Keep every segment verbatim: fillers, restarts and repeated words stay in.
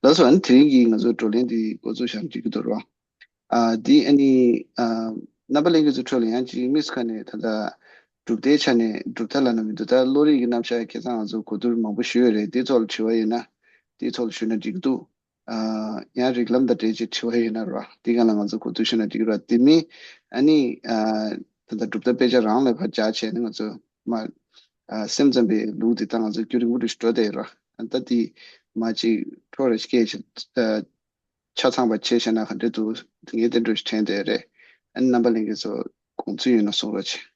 ལགས་སོ། ཨ་ནི་དེ་རིང་གི་ང་ཚོ་བགྲོ་གླེང་འདི་འགོ་འཛུགས་བྱ་འགྲིག་གི་འདུག་རོ། ཨ་འདི་ཨ་ནི་ཨ་རྣམ་པ་ལྷན་རྒྱས་ཚོ་ཁྲོད་ལ་ཡང་ཅིག་དམིགས་སུ་ཁ་ནས་ད་ལྟ་གྲུབ་མཐའི་ཆ་ནས་གྲུབ་མཐའ་ལབ་ན་མི་འདུག་ད་བློ་རིག་གི་རྣམ་གཞག་ཁ་སང་ང་ཚོ་གོ་བསྡུར་མང་པོ་ཞུས་ཡོད་རེད། དེ་ཐོག་ལ་དྲི་བ་ཡོད་ན་དེ་ཐོག་ལ་ཞུས་ན་འགྲིག་གི་འདུག་ཨ་ཡང་རིགས་ལམ་དང་འབྲེལ་ཅིག་དྲི་བ་ཡོད་ན་རོ། དེ་སྒང་ལ་ང་ཚོ་གོ་བསྡུར་ཞུས་ན་འགྲིག་གི་རོ། དེ་མིན་ཨ་ནི་ཨ་ད་ལྟ་གྲུབ་མཐའ་དཔེ་ཆ་རང་ལ་ཕར་སྦྱར་བྱས་ནས་ང་ཚོ་མ་ཨ་སེམས་ཙམ་པའི་ལུགས་དེ་ད་ང་ཚོ་རྒྱུན་རིང་པོ་རུ་འགྲོ་བསྡད་ཡོད་རོ། ཨ་ད་དེ་མ་ཅིག་འཕྲོ་རེ་སྐྱེས་ཤིག་ཨ་ཆ་ཚང་བ་བྱས་བཞག་ན་ག་འདྲ་འདུག་ངས་དེ་འདྲ་ཞིག་དྲན་བསྡད་རེད། ཨ་ནི་རྣམ་པ་ལྷན་རྒྱས་ཚོ་དགོངས་ཚུལ་ཡོད་ན་གསུང་རོགས་བྱེད།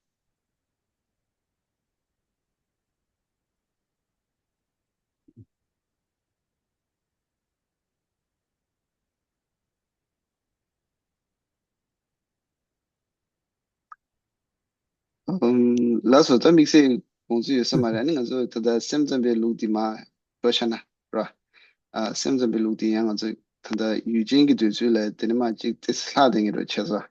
ཨམ། ལགས་སོ། ད་དམིགས་བསལ་དགོངས་ཚུལ་ཡོད་ས་མ་རེད། ཨ་ནི་ང་ཚོ་ད་ལྟ་སེམས་ཙམ་པའི་ལུགས་འདི་མ་འགྲོ་བྱ་ན་ར། ཨ་སེམས་ཙམ་པའི་ལུགས་འདི་ཡང་ང་ཚོ་ད་ལྟ་ཡུལ་ཅན་གྱི་འདོད་ཚུལ་ལ་དེ་ནི་མ་གཅིག་ཏེ་ལྷག་བསྡད་ངེས་རོ་བྱས་སོ།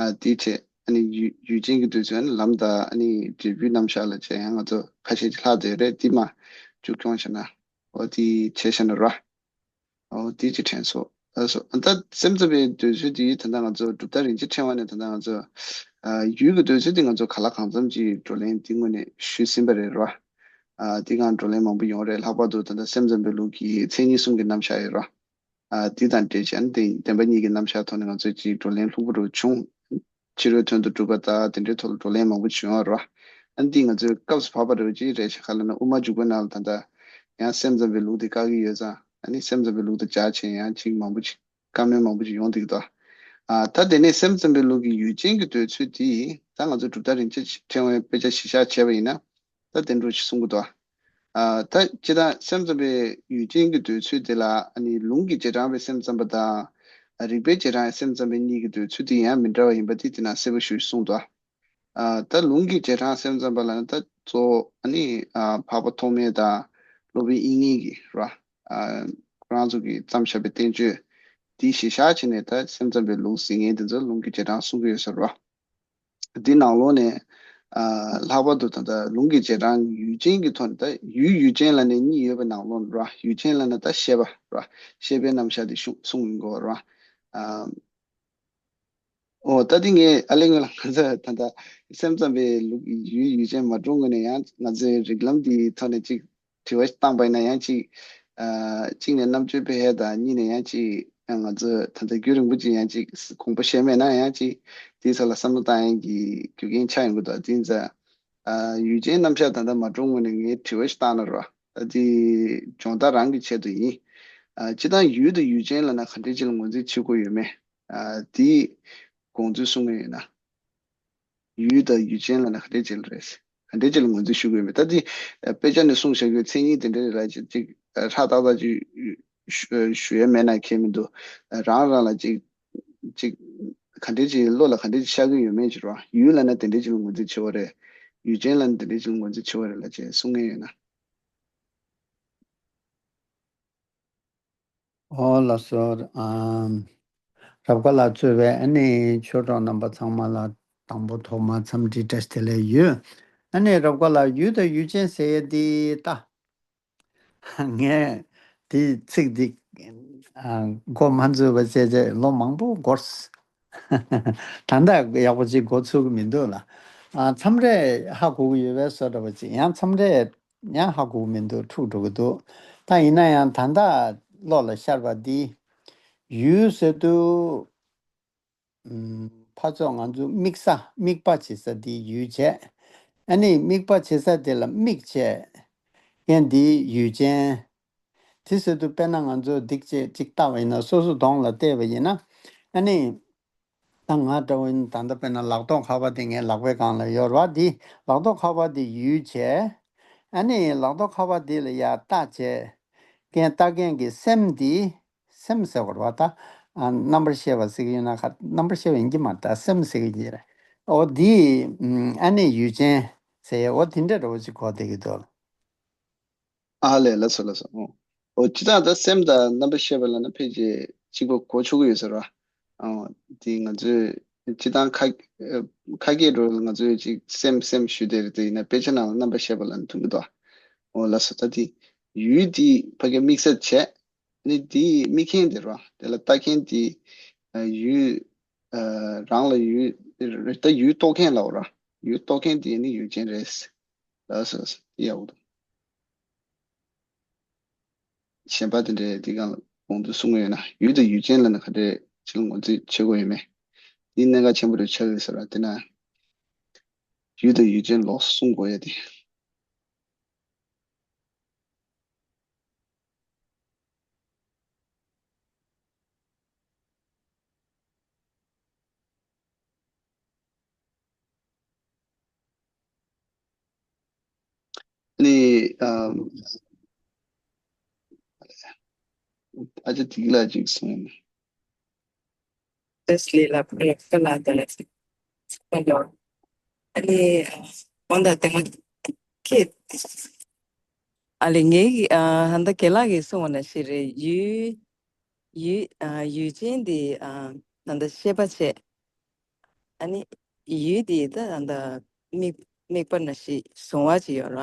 ཨ་དེའི་ཆེད་ཨ་ནི་ཡུལ་ཡུལ་ཅན་གྱི་འདོད་ཚུལ་ཨ་ནི་ལམ་དང་ཨ་ནི་འབྲས་བུའི་རྣམ་གཞག་ལ་བྱས་ཡང་ང་ཚོ་ཁ་ཤས་ཀྱིས་ལྷག་བསྡད་རེད། འདི་མ་མཇུག་སྐྱོང་བྱ་ན་འོ་དེ་བྱས་བྱ་ན་ར། ཨོ་དེ་ཅི་དྲན་སོང་། ལགས་སོ། ཨ་ད་སེམས་ཙམ་པའི་འདོད་ཚུལ་དེ་ད་ལྟ་ང་ཚོ་གྲུབ་མཐའ་རིན་ཆེན་ཕྲེང་བ་ནས་ད་ལྟ་ང་ཚོ་ཨ་ཡུལ་གྱི་འདོད་ཚུལ་དེ་ང་ཚོ་ག་ལ་གང་འཚམ་ཅིག་བགྲོ་གླེང་འདི་སྔོན་ནས་ཞུས་ཟིན་པ་རེད་རོ། ཨ་དེ་གང་བགྲོ་གླེང་མང་པོ་ཡོང་རེད། ལྷག་པར་དུ་ད་ལྟ་སེམས་ཙམ་པའི་ལུགས་ཀྱི་མཚན་ཉིད་གསུམ་གྱི་རྣམ་གཞག་ཡོད་རོ། ཨ་དེ་དང་འབྲེལ་བྱས་ནས་བདེན་པ་གཉིས་ཀྱི་རྣམ་གཞག་ཐོག་ནས་ང་ཚོས་ཅིག་བགྲོ་གླེང་ལྷུག་པོ་རུ་བྱུང་། ཕྱི་རོལ་དོན་དུ་གྲུབ་པ་དང་དེ་འདྲའི་ཐོག་ལ་བགྲོ་གླེང་མང་པོ་བྱུང་བ་རོ། ཨ་ནི་འདི་ང་ཚོའི་སྐབས་སུ་བབས་པ་རེད་པ་ཅིག་རེད་ཤག་ག་ལབ་ན་དབུ་མ་འཇུག་པའི་ནང་ལ་ད་ལྟ་ཡང་སེམས་ཙམ་པའི་ལུགས་དེ་བཀག་གི་ཡོད་ཙང་། ཨ་ནི་སེམས་ཙམ་པའི་ལུགས་དང་སྦྱར་བྱས་ཡང་ཅིག་མང་པོ་ཅིག་བཀའ་མོལ་མང་པོ་ཅིག་ཡོང་འདུག་ད། ཨ་ད་དེ་ནས་སེམས་ཙམ་པའི་ལུགས་ཀྱི་ཡུལ་ཅན་གྱི་འདོད་ཚུལ་དེ་ད་ང་ཚོ་གྲུབ་མཐའ་རིན་ཆེན་ཕྲེང་བའི་དཔེ་ཆ་གཞི་བཞག་བྱས་པ་ཡིན་ན། ད་དེ་འདྲ་ཞིག་གསུང་གི་འདུག་ཨ་ད་སྤྱིར་བཏང་སེམས་ཙམ་པའི་ཡུལ་ཅན་གྱི་འདོད་ཚུལ་དེ་ལ་ཨ་ནི་ལུང་གི་རྗེས་འབྲང་བའི་སེམས་ཙམ་པ་དང་། རིགས་པའི་རྗེས་འབྲང་བའི་སེམས་ཙམ་པ་གཉིས་ཀྱི་འདོད་ཚུལ་དེ་ཡང་མི་འདྲ་བ་ཡིན་པ་དེ་དེ་ན་གསལ་པོ་ཞེ་པོ་གསུངས་འདུག་ཨ་ད་ལུང་གི་རྗེས་འབྲང་སེམས་ཙམ་པ་ལ་ནི་ད་གཙོ་བོ་ཨ་ནི་ཨ་འཕགས་པ་ཐོགས་མེད་དང་སློབ་དཔོན་དབྱིག་གཉེན་གྱིས་ར། ཨ་ཁོ་རང་ཚོ་གིས་བརྩམས་བཞག་པའི་བསྟན་བཅོས་དེ་གཞི་བཞག་བྱས་ནས་ད་སེམས་ཙམ་པའི་ལུགས་ཟེར་མཁན་དེ་ཚོ་ལུང་གི་རྗེས་འབྲང་གསུང་གི་ཡོད་ས་རེད་བ། འདི་ནང་ལོགས་ནས་ཨ་ལྷག་པར་དུ་ད་ལྟ་ལུང་གི་རྗེས་འབྲང་ཡུལ་ཅན་གྱི་ཐོག་ནས། ད་ཡུལ་ཡུལ་ཅན་ལབ་ནས་གཉིས་ཡོད་པའི་ནང་ལོགས་ནས་ར། ཡུལ་ཅན་ལབ་ན་ད་ཤེས་པ་ར། ཤེས་པའི་རྣམ་གཞག་དེ་གསུང་གསུང་ཡོང་གི་ཡོད་ར། ཨ་ཨོ་ད་འདི་ངས་ཨ་ལས་ངོས་ལ་ང་ཚོ་ད་ལྟ་སེམས་ཙམ་པའི་ལུགས་ཡུལ་ཡུལ་ཅན་མ་འགྲོ་སྔོན་ནས་ཡང་ང་ཚོའི་རིགས་ལམ་འདིའི་ཐོག་ནས་ཅིག་དྲི་བ་བཏང་པ་ཡིན་ན་ཡང་ཅིག་ཨ་གཅིག་ནས་རྣམ་དཔྱོད་སྤེལ་ཡས་དང་། གཉིས་ནས་ཡང་ཅིག་ང་ཚོ་ད་ལྟ་རྒྱུན་རིང་པོ་ཅིག་ཡང་ཅིག་དགོངས་པ་བཞེས་མེད་ན་ཡང་ཅིག་དེའི་ཐོག་ལ་བསམ་བློ་བཏང་ཡས་ཀྱི་རྒྱུ་རྐྱེན་ཆགས་ཡོང་གི་འདུག་དེ་ཡིན་ཙང་ཨ་ཡུལ་ཅན་རྣམ་གཞག་ད་ལྟ་མ་འགྲོ་སྔོན་ནས་ངས་དྲི་བ་ཞིག་བཏང་ན་རོ། ཨ་དེ་སྦྱོང་བརྡར་རང་གི་ཆེད་དུ་ཡིན། ཨ་སྤྱིར་བཏང་ཡུལ་དང་ཡུལ་ཅན་ལབ་ན་ག་འདྲའི་ཅིག་ལ་ངོས་འཛིན་བྱེད་དགོས་ཡོད་མེད། ཨ་དེའི་དགོངས་ཚུལ་གསུང་གི་ཡོད་ན། ཡུལ་དང་ཡུལ་ཅན་ལབ་ན་ག་འདྲའི་ཅིག་ལ་རེད། ག་འདྲའི་ཅིག་ལ་ངོས་འཛིན་ཞུ་དགོས་མེད། ད་དེ་དཔེ་ཆ་ནས་གསུངས་བཞག་རྒྱུའི་མཚན་ཉིད་དེ་འདྲ་རེད་ལ་ཅིག་ཅིག་ཧྲ་ཏག་ཏག་ཅིག་ཞུ་ཞུ་ཡས་མེད་ན་ཁྱད་མི་འདུག་རང་རང་ལ་ཅིག་ཅིག་ག་འདྲའི་ཅིག་བློ་ལ་ག་འདྲའི་ཅིག་ཤར་གྱི་ཡོད་མེད་ཅིག་རོ། ཡུལ་ལབ་ན་དེ་འདྲའི་ཅིག་ལ་ངོས་འཛིན་བྱེད་པ་རེད། ཡུལ་ཅན་ལབ་ན་དེ་འདྲའི་ཅིག་ལ་ངོས་འཛིན་བྱེད་པ་རེད་ལ་ཅེས་གསུང་མཁན་ཡོད་ན། ཨོ་ལགས་སོ། ཨམ། རབ་དགའ་ལགས་གཙོས་པའི་ཨ་ནི་ཆོས་གྲོགས་རྣམ་པ་ཚང་མ་ལ་དང་པོ་ཐོག་མར་འཚམས་འདྲི་བཀྲ་ཤིས་བདེ་ལེགས་ཡོད། ཨ་ནི་རབ་དགའ་ལགས་ཡུལ་དང་ཡུལ་ཅན་ཟེར་ཡས་འདི་ད། ངས་དེ་ཚིག་འདི་ཨ་མགོ་མ་འཛུགས་པ་བྱས་རྗེས་ལོ་མང་པོ་འགོར། ད་ལྟ་ཡག་པོ་ཅིག་འགོ་ཚུགས་ཀྱི་མི་འདུག་ལ། ཨ་མཚམས་རེ་ཧ་གོ་གི་ཡོད་པའི་བཟོ་འདྲ་པོ་ཅིག་ཡང་མཚམས་རེ་ཡང་ཧ་གོ་གི་མི་འདུག་འཁྲུག་འགྲོ་གི་འདུག་ད་ཡིན་ན་ཡང་ད་ལྟ་བློ་ལ་ཤར་བ་འདི། ཡུལ་ཟེར་དུས་ཨམ། ཕར་ཕྱོགས་ང་ཚོ་དམིགས་ས་དམིགས་པ་བྱེད་ས་འདི་ཡུལ་བྱས། ཨ་ནི་དམིགས་པ་བྱེད་ས་དེ་ལ་དམིགས་བྱས། ཡན་འདི་ཡུལ་ཅན། དེ་ཟེར་དུས་དཔེར་ན་ང་ཚོ་སྡིག་ཅེས་ཅིག་བལྟ་བ་ཡིན་ན། སོ་སོ་གདོང་ལ་བལྟས་པ་ཡིན་ན། ཨ་ནི། ད་ང་འདྲ་བོ་ཡིན་ན་ད་ལྟ་དཔེར་ན་ལག་ཐོག་ཁ་པར་དེ་ངའི་ལག་པའི་སྒང་ལ་ཡོད་རེད་བ། འདི་ལག་ཐོག་ཁ་པར་དེ་ཡུལ་བྱས། ཨ་ནི་ལག་ཐོག་ཁ་པར་དེ་ལ་ཡར་བལྟ་བྱས། རྐྱེན་བལྟ་མཁན་གྱི་སེམས་འདི། སེམས་ཟེར་བ་རེད་བ་ད། ཨ་རྣམ་པར་ཤེས་པ་ཟེར་གྱི་ཡོད་ན་ཁ། རྣམ་པར་ཤེས་པ་ཡིན་གྱི་མ་རེད་ད། སེམས་ཟེར་གྱི་ཡིན་རེད། འོ་འདི། ཨ་ནི་ཡུལ་ཅན་ཟེར་ཡས་འོ་དེ་འདྲ་འདྲ་བོ་ཅིག་གོ་བསྡད་ཀྱི་འདུག་ཨ་ལས། ལགས་སོ་ལགས་སོ། ཨོ། ཨོ་སྤྱིར་བཏང་ད་སེམས་དང་རྣམ་པར་ཤེས་པ་ལབ་ན་ཕལ་ཆེར་གཅིག་པ་གོ་ཆོག་གི་ཡོད་ས་རེད་བ། ཨོ། དེ་ང་ཚོས་སྤྱིར་བཏང་ཁ་ཁ་སྐད་འདྲ་ལ་ང་ཚོས་ཅིག་སེམས་སེམས་ཞུས་བསྡད་རེད། དེ་ཡིན་ན་དཔེ་ཆ་ནང་ལ་རྣམ་པར་ཤེས་པ་ལབ་ན་ཐུབ་མི་འདུག་ཨོ་ལགས་སོ། ད་དེ་ཡུལ་དེ་ཕ་གི་དམིགས་བསལ་བྱས། ནི་དེའི་དམིགས་མཁན་དེ་རོ། དེ་ལ་ལྟ་མཁན་དེ་ཡུལ་རང་ལ་ཡུལ་ད་ཡུལ་རྟོགས་མཁན་ལ་རོ། ཡུལ་རྟོགས་མཁན་དེ་ནི་ཡུལ་ཅན་རེད། ལགས་སོ། ཡག་པོ་འདུག་གཞན་པ་དེ་འདྲའི་འདི་གང་ལ་གོང་དུ་གསུངས་ཡོད་ན། ཡུལ་དང་ཡུལ་ཅན་ལ་ནི་ག་འདྲའི་ཕྱི་ལ་ངོས་འཛིན་བྱེད་དགོས་ཡོད་མེད། འདི་གནད་འགག་ཆེན་པོ་རེ་ཆགས་ཡོད་ཟེར་བ་དེ་ན། ཡུལ་དང་ཡུལ་ཅན་ལོགས་སུ་གསུང་དགོས་ཡ་དེ། ནི་ཨ་ཨ་ཅག་དིག་ལ་ཅིག་གསུངས་ཡིན། ཏེ་སི་ལི་ལ་ཕེབས་ཀ་ལ་དེ་ལ་ཚིག་པ་ཡོད། ཨ་ནི་འོན་ད་དེ་མ་ཁེ། ཨ་ལེ་ངའི་ཨ་ཧན་ད་རྒན་ལགས་ཀྱིས་གསུངས་པ་ནང་བཞིན་རེད། ཡུལ་ཡུལ་ཨ་ཡུལ་ཅན་དེ་ཨ་ད་ལྟ་ཤེས་པ་བྱས། ཨ་ནི་ཡུལ་དེ་ད་ད་དམིགས་དམིགས་པ་ནང་བཞིན་བཟུང་བ་ཅིག་ཡོད་ར།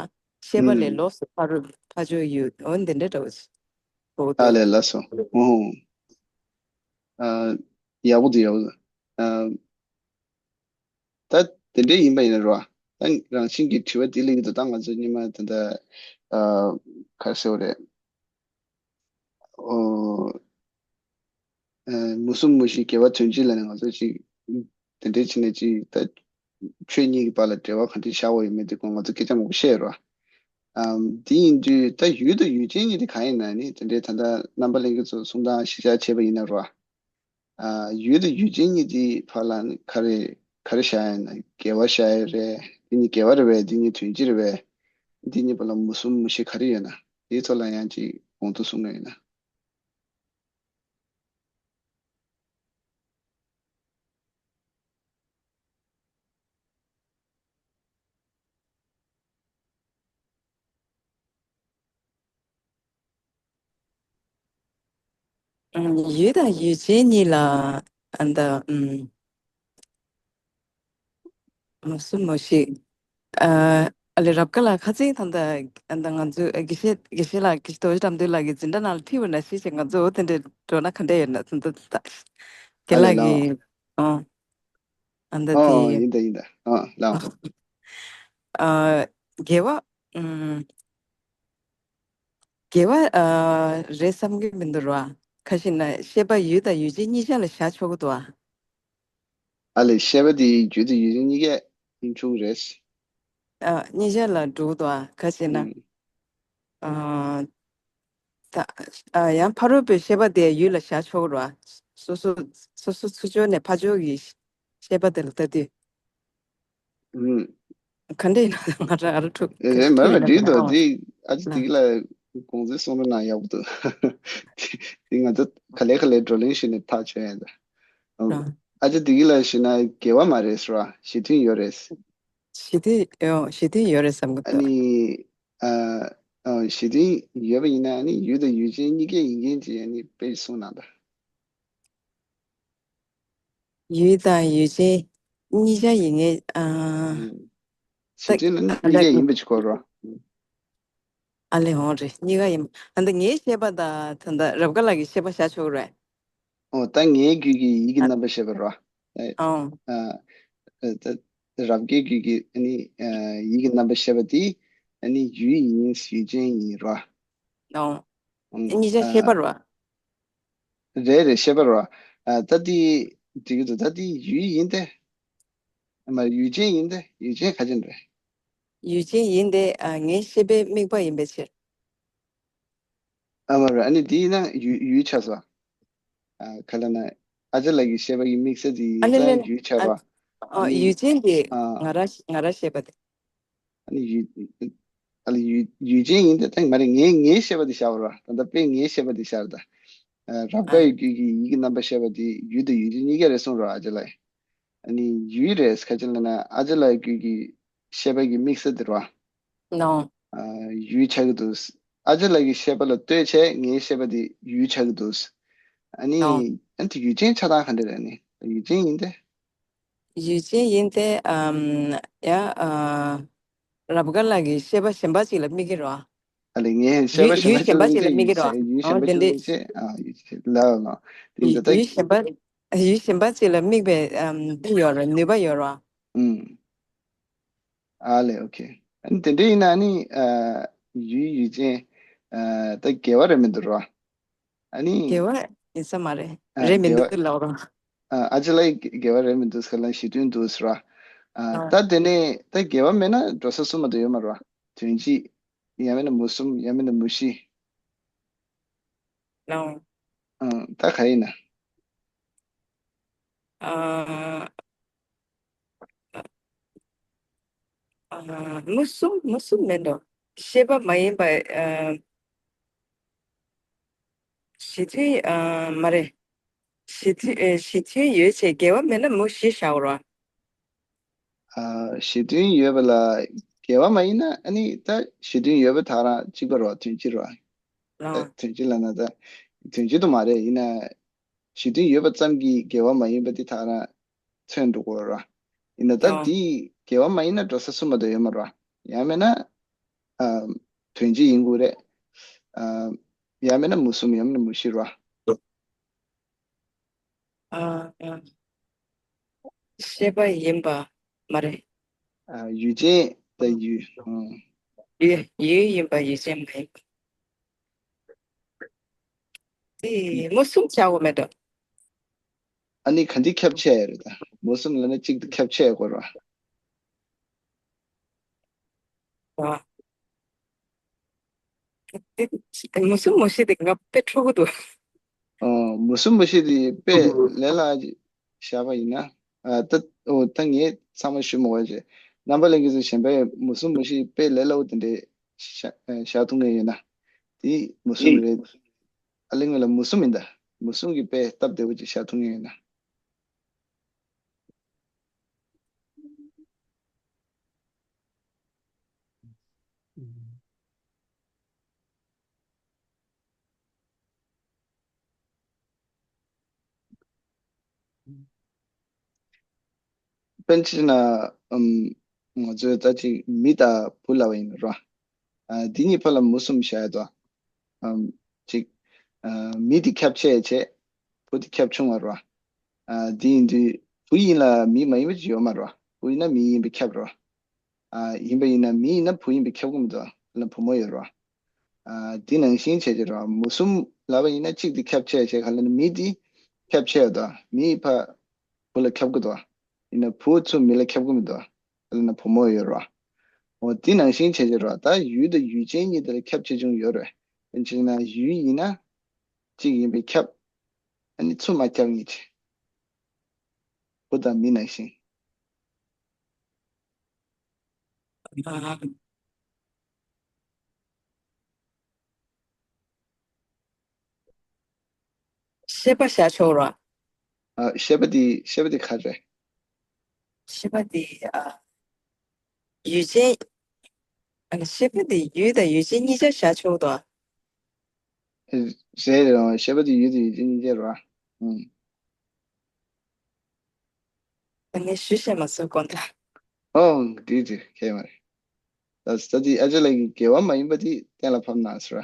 ཤེས་པ་ལས་ཨུམ། ལོགས་སུ་ཕ་རོལ་ཕ་ཕྱོགས་ཡུལ་འོ་འདི་འདྲ་འདྲ་བོ་ཞིག་གོ་ཨ་འདུག་ལས་ལ་སོ། ཨོ། ཨ། ཡག་པོ་འདུག་ཡག་པོ་འདུག་ཨ། ད་དེ་འདྲ་ཡིན་པ་ཡིན་ན་རོ། ད་རང་བཞིན་གྱི་དྲི་བ་འདི་ལ་ཡིན་དུ་ད་ང་ཚོ་སྔོན་མ་ད་ད་ཨ། ག་རེ་ཟེར་བ་རེད། ཨོ། ཨ། མུ་གསུམ་མུ་བཞི་དགེ་བ་དོན་སྤྱི་ལ་ནི་ང་ཚོ་ཅིག་དེ་འདྲའི་ཕྱི་ནས་ཅིག་ད་ཆོས་གཉིས་ཀྱི་བར་ལ་འབྲེལ་བ་ག་འདྲ་བཞག་པ་ཡོད་མེད་དེ་སྐོར་ང་ཚོ་སྐད་ཆ་མང་པོ་བཤད་རོ། ཨམ། དེ་ཡིན་དུས་ད་ཡུལ་དང་ཡུལ་ཅན་གཉིས་དེ་གང་ཡིན་ན་ནི་དེ་འདྲའི་ད་ལྟ་རྣམ་པ་ལྷན་རྒྱས་ཚོ་གསུང་སྟངས་གཞིར་བཞག་བྱས་པ་ཡིན་ན་རོ། ཨ། ཡུལ་དང་ཡུལ་ཅན་གཉིས་དེའི་བར་ལ་ནི་ག་རེ་ག་རེ་བཞག་ཡིན་ན། དགེ་བ་བཞག་ཡ་རེད། འདི་གཉིས་དགེ་བ་རེད་པས། འདི་གཉིས་དོན་སྤྱི་རེད་པས། འདི་གཉིས་བར་ལ་མུ་གསུམ་མུ་བཞི་ག་རེ་ཡོད་ན། དེའི་ཐོག་ལ་ཡང་ཅིག་གོང་དུ་གསུངས་ཡོད་ན། ཨམ། ཡུལ་དང་ཡུལ་ཅན་གཉིས་ལ་ཨ་ད་ཨམ། མུ་གསུམ་མུ་བཞི། ཨ། ཨ་ལེ་རབ་དགའ་ལགས་ཁ་སང་ད་ལྟ་ཨ་ད་ང་ཚོའི་དགེ་བཤེས་དགེ་བཤེས་ལགས་དགེ་བཤེས་རྡོ་རྗེ་དགྲ་འདུལ་ལགས་ཀྱི་འཛིན་གྲྭ་ནང་ལ་ཁྲིད་པ་ནང་བཞིན་བྱས་ང་ཚོ་འོ་དེ་འདྲ་འགྲོ་ན་ག་འདྲ་ཡོད་ན་ད་ལྟ་ད་རྒན་ཨ་ལེ་ལགས་ལགས། ཀྱིས་ཨོ་ཨ་ད་ཨོ་དེ་ཡིན་ད་ཡིན་ད་ཨོ་ལགས། ཨ་དགེ་བ་ཨུམ། དགེ་བ་ཨ་རེད་བསམ་གྱི་མི་འདུག་ར། ཁ་ཤས་ན་ཤེས་པ་ཡུལ་དང་ཡུལ་ཅན་གཉིས་ཆ་ལ་བཞག་ཆོག་གི་འདུག་ཨ། ཨ་ལེ་ཤེས་པ་དེ་ཡུལ་དང་ཡུལ་ཅན་གཉིས་ཀ་ཡིན་ཆོག་གི་རེད། ཨ་གཉིས་ཆ་ལ་འགྲོ་གི་འདུག་ཨ། ཁ་ཤས་ན། ཨུམ། ཨ་ད་ཨ་ཡང་ཕ་རོལ་པོའི་ཤེས་པ་དེ་ཡུལ་ལ་བཞག་ཆོག་གི་ར། སོ་སོ་སོ་སོ་ཚུར་ཕྱོགས་ནས་ཕར་ཕྱོགས་ཀྱི་ཤེས་པ་དེ་ལ་ལྟ་དུས། ཨུམ། ག་འདྲ་ཡིན་ན་ང་རང་ཨ་རུ་ཕྲུག་ག་ཨེ་མ་ཕྲུག་མ་ཡིན་ན་འགྲིག་ག་འདུག་ཨ་འདི་ཨ་ཅེ་ཨ་དིག་ལ་དགོངས་ཚུལ་གསུང་རོགས་གནང་། ཡག་པོ་འདུག་འདི་ང་ཚོ་ག་ལེ་ག་ལེ་བགྲོ་གླེང་ཞུས་ནས་ཐག་ཆོད་ཡ་འདུག་ཨ་ཨ་ཅེ་དིག་ལ་ཞུས་ན་དགེ་བ་མ་རེད་ཟེར་བ། ཞི་མཐུན་ཡོད་རེད། ཞི་མཐུན་ཡོད་ཞི་མཐུན་ཡོད་རེད་བསམ་གི་ཨ་འདུག་ནི་ཨ་ཨ་ཞི་མཐུན་ཡོད་པ་ཡིན་ན་ཨ་ནི་ཡུལ་དང་ཡུལ་ཅན་གཉིས་ཀ་ཡིན་མཁན་ཅིག་ཨ་ནི་དཔེ་གསུངས་གནང་དང་། ཡུལ་དང་ཡུལ་ཅན་གཉིས་ཆ་ཡིན་ངེས། ཨ། ཨུམ། ད་ཞི་མཐུན་ལ་ནི་གཉིས་ཀ་ཡིན་པ་ཅིག་གོ་རོ། ཨ་ལེ་འོང་རེད། གཉིས་ཀ་ཡིན། ཨ་ད་ངའི་བཤད་པ་དང་ད་ད་རབ་དགའ་ལགས་ཀྱི་བཤད་པ་བཞག་ཆོག་རེད། ཨོ་ད་ངའི་རྒྱུད་ཀྱི་ཡིད་ཀྱི་ཨ། རྣམ་པར་ཤེས་པ་རོ། ཨེ། ཨོ། ཨ། ཨ་ད་རབ་དགའི་རྒྱུད་ཀྱི་ཨ་ནི་ཨ་ཡིད་ཀྱི་རྣམ་པར་ཤེས་པ་དེ་ཨ་ནི་ཡུལ་ཡིན་ཡུལ་ཅན་ཡིན་རོ། ཨོ། ཨུམ། གཉིས་ཆ་ཤེས་ཨ། པ་རོ། རེད་རེད་ཤེས་པ་རོ། ཨ་ད་དེ་འགྲིག་གི་འདུག་ད་དེ་ཡུལ་ཡིན་ཏེ། མ་ཡུལ་ཅན་ཡིན་ཏེ་ཡུལ་ཅན་ག་ཅན་རེད། ཡུལ་ཅན་ཡིན་ཏེ་ཨ་ངའི་ཤེས་པའི་དམིགས་པ་ཡིན་པའི་ཕྱིར། ཨ་མ་རོ། ཨ་ནི་དེ་ཡིན་ན་ཡུལ་ཡུལ་ཆགས་སོ། ཨ་ག་ལ་ན་ཨ་ཅག་ལགས་ཀྱི་ཤེས་པ་ཡི་དམིགས་བསལ་དེ་ཨ་ལེ་ལེ་ཡིན་ན་ཡུལ་ཆགས་རོ། ཨ་ཨ་ནི་ཡུལ་ཅན་དེ་ཨ། ང་རང་ང་རང་ཤེས་པ་དེ། ཨ་ནི་ཡུལ་ཨ་ལེ་ཡུལ་ཡུལ་ཅན་ཡིན་ཏེ་ད་མ་རེད། ངའི་ངའི་ཤེས་པ་དེ་བཞག་པ་རོ། ད་ལྟ་དཔེ་ངའི་ཤེས་པ་དེ་བཞག་ད། ཨ་རབ་དགའ་ཡི་རྒྱུད་ཀྱི་ཡིད་ཀྱི་རྣམ་པར་ཤེས་པ་དེ་ཡུལ་དང་ཡུལ་ཅན་གཉིས་ཀ་རེད་གསུངས་རོ་ཨ་ཅག་ལགས། ཨ་ནི་ཡུལ་རེད་ག་ཅི་ལབ་ན་ཨ་ཅག་ལགས་རྒྱུད་ཀྱི་ཤེས་པ་གི་དམིགས་བསལ་དེ་རོ། ནོ། ཨ་ཡུལ་ཆགས་ཀྱི་འདུག་ཨ་ཅག་ལགས་ཀྱི་ཤེས་པ་ལ་ལྟོས་བྱས་ངའི་ཤེས་པ་དེ་ཡུལ་ཆགས་ཀྱི་འདུག་ཨ་ནི་ནོ། ཨ་ནི་ཡུལ་ཅན་ཆགས་སྟངས་ག་འདྲ་རེད། ཨ་ནི་ཡུལ་ཅན་ཡིན་ཏེ། ཡུལ་ཅན་ཡིན་ཏེ་ཨམ་ཡ་ཨ་རབ་དགའ་ལགས་ཀྱི་བཤད་པ་གཞན་པ་ཅིག་ལ་དམིགས་ཀྱི་རོ། ཨ་ལས་ངས་བཤད་པ་ཡུལ་གཞན་ཡུལ་གཞན་པ་པ་ཅིག་ཅིག་ལ་ལ་དམིགས་ཀྱི་རེད། ཡུལ་གཞན་ཨོ་པ་དེ་ཅིག་ལ་འདྲ། དམིགས་བྱས། ཨ་ཡུལ་གཞན་ལ་ལ་དེ་འདྲ་ད། ཡུལ་གཞན་པ་ཡུལ་གཞན་པ་ཅིག་ལ་དམིགས་པའི་ཨམ་འདི་ཡོད་རེད། ནུས་པ་ཡོད་རེད། ཨུམ། ཨ་ལས་ཨོ་ཁེ། ཨ་ནི་དེ་འདྲ་ཡིན་ན་ཨ་ནི་ཨ་ཡུལ་ཡུལ་ཅན་ཨ་ད་དགེ་བ་རེད་མི་འདུག་རོ། ཨ་ནི། དགེ་བ་ཡིན་ས་མ་རེད། ཨ་རེད་མི་དགེ་བ། འདུག་ལབ་རོ། ཨ་ཨ་ཅེ་ལགས་དགེ་བ་རེད་མི་འདུག་ཟེར་ལ་ཞི་མཐུན་འདུག་ཟེར་བ། ཨ་ཨ་ད་དེ་ནས་ད་དགེ་བ་མེད་ན་འགྲོ་ས་གསུམ་མ་གཏོགས་ཡོད་མ་རེད་བ། དོན་སྤྱི། ཡང་མིན་ན་མུ་གསུམ། ཡང་མིན་ན་མུ་བཞི། ལའོ། ཨ་ད་ག་ཡིན་ན། ཨ། ཨ། མུ་གསུམ། མུ་གསུམ་མིན་འགྲོ། ཤེས་པ་མ་ཡིན་པ། ཨ། ཞི་མཐུན། ཨ། མ་རེད། ཞི་མཐུན། ཨེ། ཞི་མཐུན་ཡོད་ཅེས་དགེ་བ་མེད་ན་མུ་བཞི་བཞག་རོགས། ཨ། ཞི་མཐུན་ཡོད་པ་ལ་དགེ་བ་མ་ཡིན་ན་ཨ་ནི་ད་ཞི་མཐུན་ཡོད་པ་དག་རང་གཅིག་པ་རོ། དོན་སྤྱི་རོ། ཨ། ད་དོན་སྤྱི་ལ་ན་ད་དོན་སྤྱི་དུ་མ་རེད། ཡིན་ན། ཞི་མཐུན་ཡོད་པ་ཙམ་གྱིས་དགེ་བ་མ་ཡིན་པ་འདི་དག་རང་མཚོན་འགྲོ་གི་རེད། ཡིན་ན་ད་ཨོ། འདི་དགེ་བ་མ་ཡིན་ན་འགྲོ་ས་གསུམ་མ་གཏོགས་ཡོད་མ་རེད། ཡང་མིན་ན། ཨ། དོན་སྤྱི་ཡིན་དགོས་རེད། ཨ། ཡང་མིན་ན་མུ་གསུམ། ཡང་མིན་ན་མུ་བཞི་རེད། ཨ། ཨ། ཤེས་པ་ཡིན་པ་མ་རེད། ཨ། ཡུལ་ཅན་ད་ཡུལ། ཨང་། ཡུལ། ཡུལ་ཡིན་པ་ཡུལ་ཅན་མ་ཡིན་པ། དེ་མུ་གསུམ་བྱ་འོ་མེད་དོ། ཨ་ནི་ག་འདི་ཁྱབ་ཆེ་རེད་ད། མུ་གསུམ་ལ་ནི་གཅིག་ཏུ་ཁྱབ་ཆེ་དགོས་ར། ཨ། དེ་མུ་གསུམ་མུ་བཞི་དེ་ང་དཔེ་འཁྲུག་གི་འདུག་ཨོ། མུ་གསུམ་མུ་བཞི་དེ་དཔེ་ལས་སླ་བཞག་པ་ཡིན་ན། ཨ། ད། ཨོ། ད་ངས་ཚང་མ་ཞུ་མི་དགོས་ཅེས། རྣམ་པ་ལྷན་རྒྱས་ཚོ་གཞན་པས་མུ་གསུམ་མུ་བཞི་དཔེ་ལས་སླ་བོ་དེ་འདྲས་བཞག་བཞག་ཐུབ་མཁན་ཡོད་ན། དེ་མུ་གསུམ་རེད། ཨ་ལས་ངོས་ལ་མུ་གསུམ་ཡིན་ད། མུ་གསུམ་གྱི་དཔེ་སྟབས་བདེ་བོ་ཅིག་བཞག་ཐུབ་མཁན་ཡོད་ན། དཔེར་ན། ཨམ། ང་ཚོས་ད་ཅིག་མི་དང་བུ་ལབ་པ་ཡིན་ན་རོ། ཨ། འདི་གཉིས་བར་ལ་མུ་གསུམ་བཞག་ཡོད་དོ། ཨམ། ཅིག་ཨ། མི་དེ་ཁྱབ་ཆེ་བྱས། བུ་དེ་ཁྱབ་ཆུང་བ་རོ། ཨ། འདི་ཡིན་དུས་བུ་ཡིན་ལ་མི་མ་ཡིན་པ་ཅིག་ཡོད་མ་རོ། བུ་ཡིན་ན་མི་ཡིན་པས་ཁྱབ་རོ། ཨ། ཡིན་པ་ཡིན་ན་མི་ཡིན་ན་བུ་ཡིན་པས་ཁྱབ་ཀྱི་མི་འདུག་ལ་བུ་མོ་ཡོད་རོ། ཨ། འདི་ནང་བཞིན་བྱས་བྱས་རོ། མུ་གསུམ་ལབ་པ་ཡིན་ན་གཅིག་དེ་ཁྱབ་ཆེ་བྱས་ག་ལ་ནི་མི་དེ་ཁྱབ་ཆེ་ཡོད་དོ། མི་ཕ་བུ་ལ་ཁྱབ་ཀྱི་འདུག་ཡིན་ན་བུ་ཚུར་མི་ལ་ཁྱབ་ཀྱི་མི་འདུག་ལ་ན་བུ་མོ་ཡོད་རོ། འོ། འདི་ནང་བཞིན་བྱས་བྱས་རོ། ད་ཡུལ་དང་ཡུལ་ཅན་གཉིས་དེ་ལ་ཁྱབ་ཆེ་ཆུང་ཡོད་རེད། དཔེར་ན་ཡུལ་ཡིན་ན་གཅིག་ཡིན་པས་ཁྱབ། ཨ་ནི་ཚུར་མ་ཁྱབ་ངེས་ཆེ། བུ་དང་མི་ནང་བཞིན། ཤེས་པ་བཞག་ཆོག་ར། ཨ། ཤེས་པ་དེ། ཤེས་པ་དེ་ག་རེ། ཤེས་པ་དེ། ཨ། ཡུལ་ཅན། ཨ། ཤེས་པ་དེ་ཡུལ་དང་ཡུལ་ཅན་གཉིས་ཆ་བཞག་ཆོག་དོ། རེད་རེད། ཤེས་པ་དེ་ཡུལ་དང་ཡུལ་ཅན་གཉིས་ཆ་ར། ཨང་། ད་ངས་ཞུ་ཤེས་མ་སོང་དགོངས་དག་ཨོ། འགྲིག་འགྲིག་ཁྱད་མ་རེད། ད་ད་དེ་ཨ་ཅག་ལགས་ཀྱིས་དགེ་བ་མ་ཡིན་པ་དེ་གཏན་ལ་ཕབ་གནང་ཟེར་བ།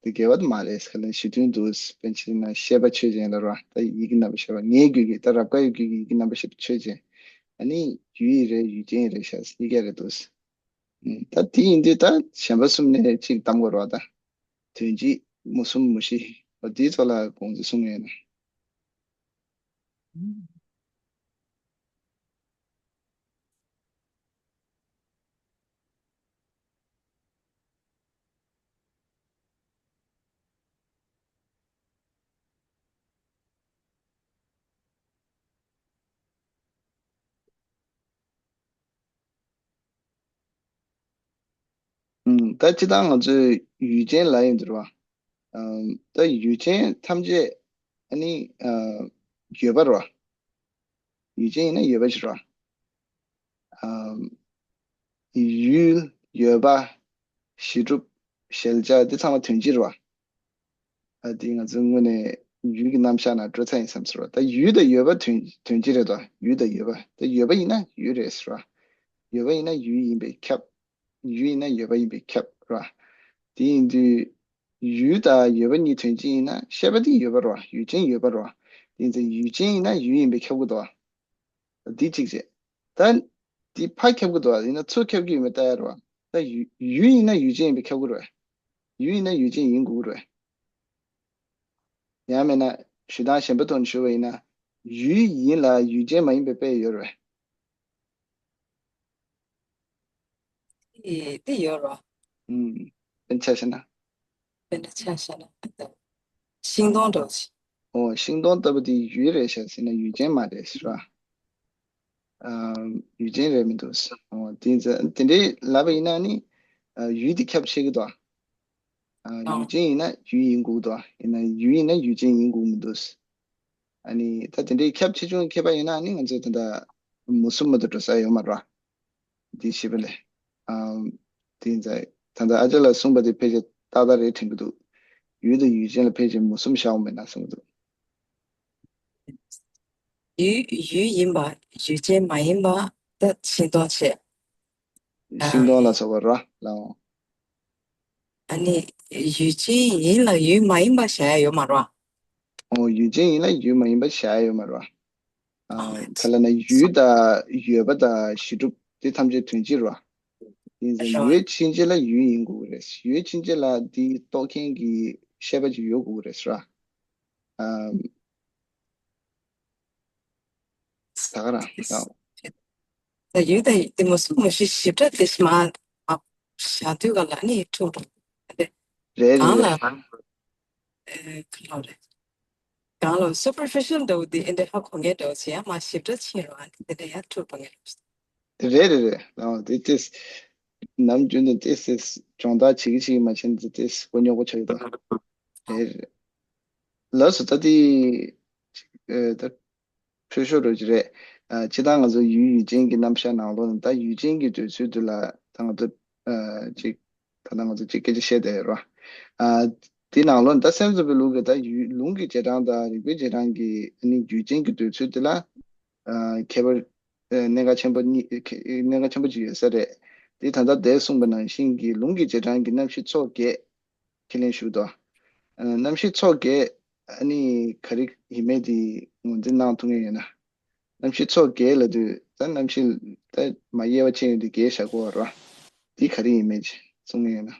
དེ་དགེ་བ་དེ་མ་རེད་ཟེར་ལ་ཞི་མཐུན་འདུག་དཔེར་ན་ཤེས་པ་ཆོས་ཅན་ལ་ར། ད་ཡི་གེ་རྣམ་པ་ཤེས་པ་ངའི་རྒྱུད་ཀྱི། ད་རབ་དཀར་ཡི་རྒྱུད་ཀྱི་ཡི་གེ་རྣམ་པ་ཤེས་པ་ཆོས་ཅན། ཨ་ནི་ཡུལ་ཡིན་རེད། ཡུལ་ཅན་ཡིན་རེད་ཤག་གཉིས་ཀ་རེད་འདུག་ད་དེ་ཡིན་དུས་ད་གཞན་པ་གསུམ་ནས་གཅིག་བདམས་དགོས་རེད་བ། ད་དོན་སྤྱི་མུ་གསུམ་མུ་བཞི། འོ། དེའི་ཐོག་ལ་དགོངས་ཚུལ་གསུང་ཡོད་ན། ཨུམ། ད་སྤྱིར་བཏང་ང་ཚོས་ཡུལ་ཅན་ལབ་ཡོང་དུས་ར། ཨམ། ད་ཡུལ་ཅན་ཐམས་ཅད་ཨ་ནི། ཨ། ཡོད་པ་ར། ཡུལ་ཅན་ཡིན་ན་ཡོད་པ་ཞིག་ར། ཨམ། ཡུལ། ཡོད་པ། གཞི་གྲུབ། གཞལ་བྱ། འདི་ཚང་མ་དོན་སྤྱི་རེད་བ། ཨ། འདི་ང་ཚོའི་དངོས་གནས་ཡུལ་གྱི་རྣམ་གཞག་ནང་སྤྲོད་ཚར་ཡིན་བསམ་ཟེར་བ། ད་ཡུལ་དང་ཡོད་པ་དོན་དོན་སྤྱི་རེད་དོ། ཡུལ་དང་ཡོད་པ། ད་ཡོད་པ་ཡིན་ན་ཡུལ་རེད་ཟེར་བ། ཡོད་པ་ཡིན་ན་ཡུལ་ཡིན་པས་ཁྱབ། ཡུལ་ཡིན་ན་ཡོད་པ་ཡིན་པས་ཁྱབ་ར། དེ་ཡིན་དུས་ཡུལ་དང་ཡོད་པ་གཉིས་དོན་གཅིག་ཡིན་ན་ཤེས་པ་དེ་ཡོད་པ་རེད་བ། ཡུལ་ཅན་ཡོད་པ་རེད་བ། དེ་ཡིན་ཙང་ཡུལ་ཅན་ཡིན་ན་ཡུལ་ཡིན་པས་ཁྱབ་ཀྱི་འདུག་བ། འདི་གཅིག་བྱས། ད་འདི་ཕར་ཁྱབ་ཀྱི་འདུག་བ། ཡིན་ན་ཚུར་ཁྱབ་ཀྱི་ཡོད་མེད་ལྟ་ཡ་རེད་བ། ད་ཡུལ་ཡུལ་ཡིན་ན་ཡུལ་ཅན་ཡིན་པས་ཁྱབ་ཀྱི་རེད་བ། ཡུལ་ཡིན་ན་ཡུལ་ཅན་ཡིན་དགོས་ཀྱི་རེད་བ། ཡང་མིན་ན་ཞུ་སྟངས་གཞན་པ་ཐོག་ནས་ཞུ་བ་ཡིན་ན། ཡུལ་ཡིན་ལ་ཡུལ་ཅན་མ་ཡིན་པའི་དཔེ་ཡོད་རེད་བས། དེ་དེ་ཡོད་རོ། ཨུམ། དཔེར་ན་ཆ་བཞག་ན། དཔེར་ན་ཆ་བཞག་ན་ཨ་ད། ཤིང་སྡོང་འདྲ་བོ་ཞིག་ཨོ། ཤིང་སྡོང་ལྟ་བུ་དེ་ཡུལ་རེད་ཤག་ཟེར་ན་ཡུལ་ཅན་མ་རེད་ཟེར་བ། ཨམ། ཡུལ་ཅན་རེད་མི་འདུག་ཟེར། ཨོ། དེ་ཚོ་དེ་འདྲའི་ལབ་པ་ཡིན་ན་ནི། ཨ། ཡུལ་དེ་ཁྱབ་ཆེ་གི་འདུག་ཨ། ཡུལ་ཅན་ཡིན་ན་ཡུལ་ཡིན་དགོས་འདུག་ཡིན་ན་ཡུལ་ཡིན་ན་ཡུལ་ཅན་ཡིན་དགོས་མི་འདུག་ཨ་ནི་ད་དེ་འདྲའི་ཁྱབ་ཆེ་ཆུང་ཁྱད་པར་ཡོད་ན་ནི་ང་ཚོས་ད་ལྟ་མུ་གསུམ་མ་གཏོགས་འགྲོ་ས་ཡོད་མ་རེད། འདི་ཞེས་པ་ལས། ཨམ། དེ་ཡིན་ཙང་ད་ལྟ་ཨ་ཅག་ལགས་གསུངས་པ་དེ་ཕལ་ཆེར་ཏག་ཏག་རེད་དྲན་གྱི་འདུག་ཡུལ་དང་ཡུལ་ཅན་ལ་ཕལ་ཆེར་མུ་གསུམ་བཞག་འོང་མེད་ན་བསམ་གྱི་འདུག་ཡུལ་ཡུལ་ཡིན་པ་ཡུལ་ཅན་མ་ཡིན་པ་ད་ཤིང་སྡོང་བྱས། ཤིང་སྡོང་ལ་སོགས་པ་ར་ལའང་། ཨ་ནི་ཡུལ་ཅན་ཡིན་ལ་ཡུལ་མ་ཡིན་པ་བྱ་ཡ་ཡོད་མ་རེད་བ། ཨོ། ཡུལ་ཅན་ཡིན་ལ་ཡུལ་མ་ཡིན་པ་བྱ་ཡ་ཡོད་མ་རེད་བ། ཨ། ཨ། ག་ལབ་ན་ཡུལ་དང་ཡོད་པ་དང་གཞི་གྲུབ་དེ་ཐམས་ཅད་དོན་སྤྱི་རེད་བ། ཡིན་ཙང་ཡོད་ཕྱིན་ཆད་ལ་ཡུལ་ཡིན་དགོས་ཀྱི་རེད། ཡོད་ཕྱིན་ཆད་ལ་དེ་རྟོགས་མཁན་གྱི་ཤེས་པ་ཅིག་ཡོད་དགོས་ཀྱི་རེད་ཟེར་བ། ཨ། ད་ག་རང་ཡང་། ད་ཡུལ་དང་དེ་མོ་སུ་མོ་ཞིག་ཞིབ་ཕྲ་དེ་མ་བྱ་དུས་ག་ལ་ནི་ཐུག་འགྲོ། རེད་རེད་གང་ལ་རེད། ཨེ། ག་ལ་རེད། གང་ལ་superficial འདྲ་བོ་དེ་ཨེ་འདྲ་ཧ་གོ་ངེས་འདྲ་བོ་བྱས་ཡ་མ་ཞིབ་ཕྲ་ཕྱིན་རོགས་ཨ་ནི་དེ་འདྲ་ཡ་ཐུག་པ་ངེས་རེད། རེད་རེད་རེད། ཨ། དེ་ཏིས་ནམ་རྒྱུན་དུ་ཏིས་ཏིས་སྦྱོང་བརྡར་བྱེད་ཀྱི་བྱེད་ཀྱི་མ་བྱས་ན་ཏིས་ཏིས་མགོ་རྙོག་པོ་ཆགས་ཀྱི་འདུག་རེད་རེད། ལགས་སོ། ད་དེ་ཨེ་ད། འཕྲོས་ཤོར་འགྲོ་གི་རེད། ཨ། སྤྱིར་བཏང་ང་ཚོ་ཡུལ་ཡུལ་ཅན་གྱི་རྣམ་གཞག་ནང་ལོགས་ནས་ད་ཡུལ་ཅན་གྱི་འདོད་ཚུལ་དེ་ལ་ད་ང་ཚོ། ཨ། ཅིག་ད་ལྟ་ང་ཚོ་ཅིག་སྐད་ཆ་བཤད་བསྡད་ཡོད་རེད་བ། ཨ། དེ་ནང་ལོགས་ནས་ད་སེམས་ཙམ་པའི་ལུགས་ཀྱི་ད་ཡུལ་ལུང་གི་རྗེས་འབྲང་དང་རིགས་པའི་རྗེས་འབྲང་གི་ཨ་ནི་ཡུལ་ཅན་གྱི་འདོད་ཚུལ་དེ་ལ། ཨ། ཁྱད་པར། ཨ། གནད་འགག་ཆེན་པོ་གཉིས། ཨ། གནད་འགག་ཆེན་པོ་ཅིག་ཡོད་ས་རེད། དེ་ད་ལྟ་འདིར་གསུངས་པ་ནང་བཞིན་གྱི་ལུང་གི་རྗེས་འབྲང་གི་རྣམ་གཞི་ཚོགས་བརྒྱད། ཁས་ལེན་ཞུ་དོ། ཨ། རྣམ་ཤེས་ཚོགས་བརྒྱད་ཨ་ནི་ག་རེ་ཡིན་མིན་དེ་ངོས་འཛིན་གནང་ཐུབ་ངེས་ཡོད་ན། རྣམ་ཤེས་ཚོགས་བརྒྱད་ལབ་དུས་ད་རྣམ་ཤེས་ད་མ་དབྱེ་བ་ཕྱེ་ཡོང་དུས་བརྒྱད་བཞག་དགོས་པ་རེད། དེ་ག་རེ་ཡིན་མིན་གསུང་ངེས་ཡོད་ན།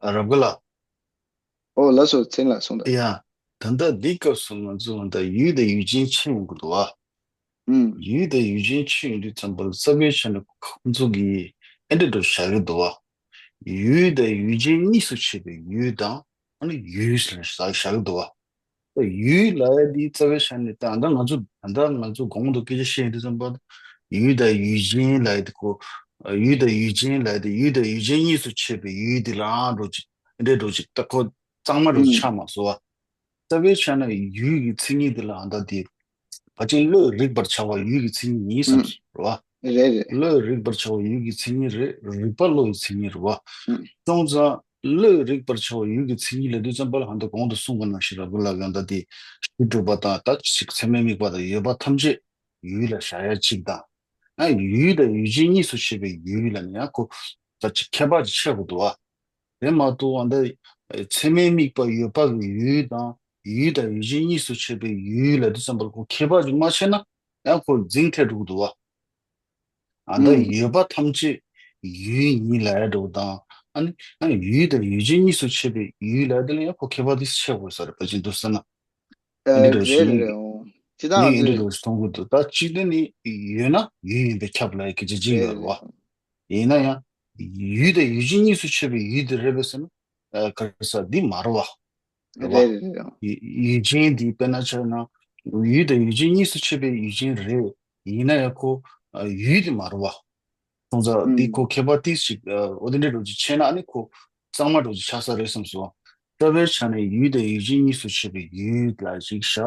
ཨ། རབ་དགའ་ལགས། ཨོ། ལགས་སོ། མཚན་ལགས་གསུངས་དང་། ཡ། ད་ལྟ་འདི་སྐབས་སུ་ང་ཚོ་ད་ཡུལ་དང་ཡུལ་ཅན་ཕྱེ་ཡོང་གི་འདུག་བ། ཨུམ། ཡུལ་དང་ཡུལ་ཅན་ཕྱེ་ཡོང་དུས་ཙམ་པ་ལ་རྩ་བའི་ཆ་ནས་ཁོང་ཚོ་གིས་ཨེ་འདྲ་འདྲ་བཞག་གི་འདུག་བ། ཡུལ་དང་ཡུལ་ཅན་གཉིས་སུ་ཕྱེ་བའི་ཡུལ་དང་ཨ་ནི་ཡུལ་ཟེར་ནས་བཞག་གི་འདུག་བ། ད་ཡུལ་ལབ་ཡ་འདི་རྩ་བའི་ཆ་ནས་ད་ལྟ་ང་ཚོ་ད་ལྟ་ང་ཚོ་གོང་དུ་སྐད་ཆ་བཤད་ཡོང་དུས་ཙམ་པ་ཡུལ་དང་ཡུལ་ཅན་ལབ་ཡ་དེ་ཁོ། ཡུལ་དང་ཡུལ་ཅན་ལབ་ཡ་དེ་ཡུལ་དང་ཡུལ་ཅན་གཉིས་སུ་ཕྱེ་བའི་ཡུལ་དེ་ལའང་འགྲོ་ཅིག་ཨེ་འདྲ་འགྲོ་ཅིག་ད་ཁོ་གཙང་མ་འགྲོ་ཅིག་ཆགས་མ་སོང་བ། རྩ་བའི་ཆ་ནས་ཡུལ་གྱི་མཚན་ཉིད་དེ་ལའང་ད་དེ་ཕལ་ཆེར་བློས་རིག་པར་བྱ་བ་ཡུལ་གྱི་མཚན་ཉིད་ཡིན་བསམ་གྱི་རེད་བ། རེད་རེད། བློས་རིག་པར་བྱ་བ་ཡུལ་གྱི་མཚན་ཉིད་རེད། རིག་པ་བློ་ཡི་མཚན་ཉིད་རེད་བ། སོང་ཙང་བློས་རིག་པར་བྱ་བ་ཡུལ་གྱི་མཚན་ཉིད་ལབ་དུས་ཙམ་པ་ལ་ཧ་ད་གོང་དུ་གསུངས་པ་ནང་བཞིན་ར་བུ་ལ་ཡོང་ད་དེ་གཞི་གྲུབ་པ་དང་ད་ཅིག་ཚད་མས་དམིགས་པ་དང་ཡོད་པ་ཐམས་ཅད་ཡུལ་ལ་བཞག་ཡ་གཅིག་དང་། ཨ། ཡུལ་དང་ཡུལ་ཅན་གཉིས་སུ་ཕྱེ་བའི་ཡུལ་ལ་ནི་ཡང་ཁོ་ད་ཅིག་ཁྱད་པར་ཅིག་ཕྱེ་དགོས་འདུག་བ། དེ་མ་གཏོགས་ཨ་ད་ཚད་མས་དམིགས་པ་ཡོད་པ་གི་ཡུལ་དང་ཡུལ་དང་ཡུལ་ཅན་གཉིས་སུ་ཕྱེ་བའི་ཡུལ་ལབ་དུས་ཙམ་པ་ལ་ཁོ་ཁྱད་པར་ཅིག་མ་ཕྱེ་ན་ཡང་ཁོ་འཛིང་ཐལ་འགྲོ་གི་འདུག་བ། ཨ་ད་ཨུམ། ཡོད་པ་ཐམས་ཅད་ཡུལ་ཡིན་ལབ་ཡ་འདྲ་བོ་དང་། ཨ་ནི་ཨ་ནི་ཡུལ་དང་ཡུལ་ཅན་གཉིས་སུ་ཕྱེ་བའི་ཡུལ་ལབ་ཡ་དེ་ལ་ཡང་ཁོ་ཁྱད་པར་དེ་ཕྱེ་དགོས་ས་རེད། ཕལ་ཆེར་འདུག་ཟེར་ན། ཨ། འདི་རེད་འདྲ་བོ་རེད་ཞིག་རེད། ཨོ། ཅི་ད་ང་ངས་འདི་ཚོས་འདྲ་བོ་ཞིག་མཐོང་གི་འདུག་ད་གཅིག་དེ་ནི་ཡོད་ན་ཡུལ་ཡིན་པས་ཁྱབ་ལབ་ཡ་སྐད་ཆ་གཅིག་རེད་ཡོད་རེད་རེད། བ། ཡིན་ན་ཡང་ཡུལ་དང་ཡུལ་ཅན་གཉིས་སུ་ཕྱེ་བའི་ཡུལ་དེ་རེད་པས་ཟེར་ན། ཨ། ག་རེ་ཟེར་འདི་མ་རེད་བ། རེད་བ། རེད་རེད་རེད། ཡུལ་ཡུལ་ཅན་འདི་དཔེར་ན་བྱས་ན་ཡུལ་དང་ཡུལ་ཅན་གཉིས་སུ་ཕྱེ་བའི་ཡུལ་ཅན་རེད། ཡིན་ན་ཡང་ཁོ་ཨ་ཡུལ་དེ་མ་རེད་བ། སོང་ཙང་འདི་ཨུམ། ཁོ་ཁྱད་པར་ཏིས་ཞིག་ཨ་འོ་དེ་འདྲའི་འགྲོ་ཅིག་ཕྱེ་ན་ཨ་ནི་ཁོ་གཙང་མ་འགྲོ་ཅིག་ཆགས་ས་རེད་བསམ་སོང་། རྩ་བའི་ཆ་ནས་ཡུལ་དང་ཡུལ་ཅན་གཉིས་སུ་ཕྱེ་བའི་ཡུལ་ལ་གཅིག་བཞག་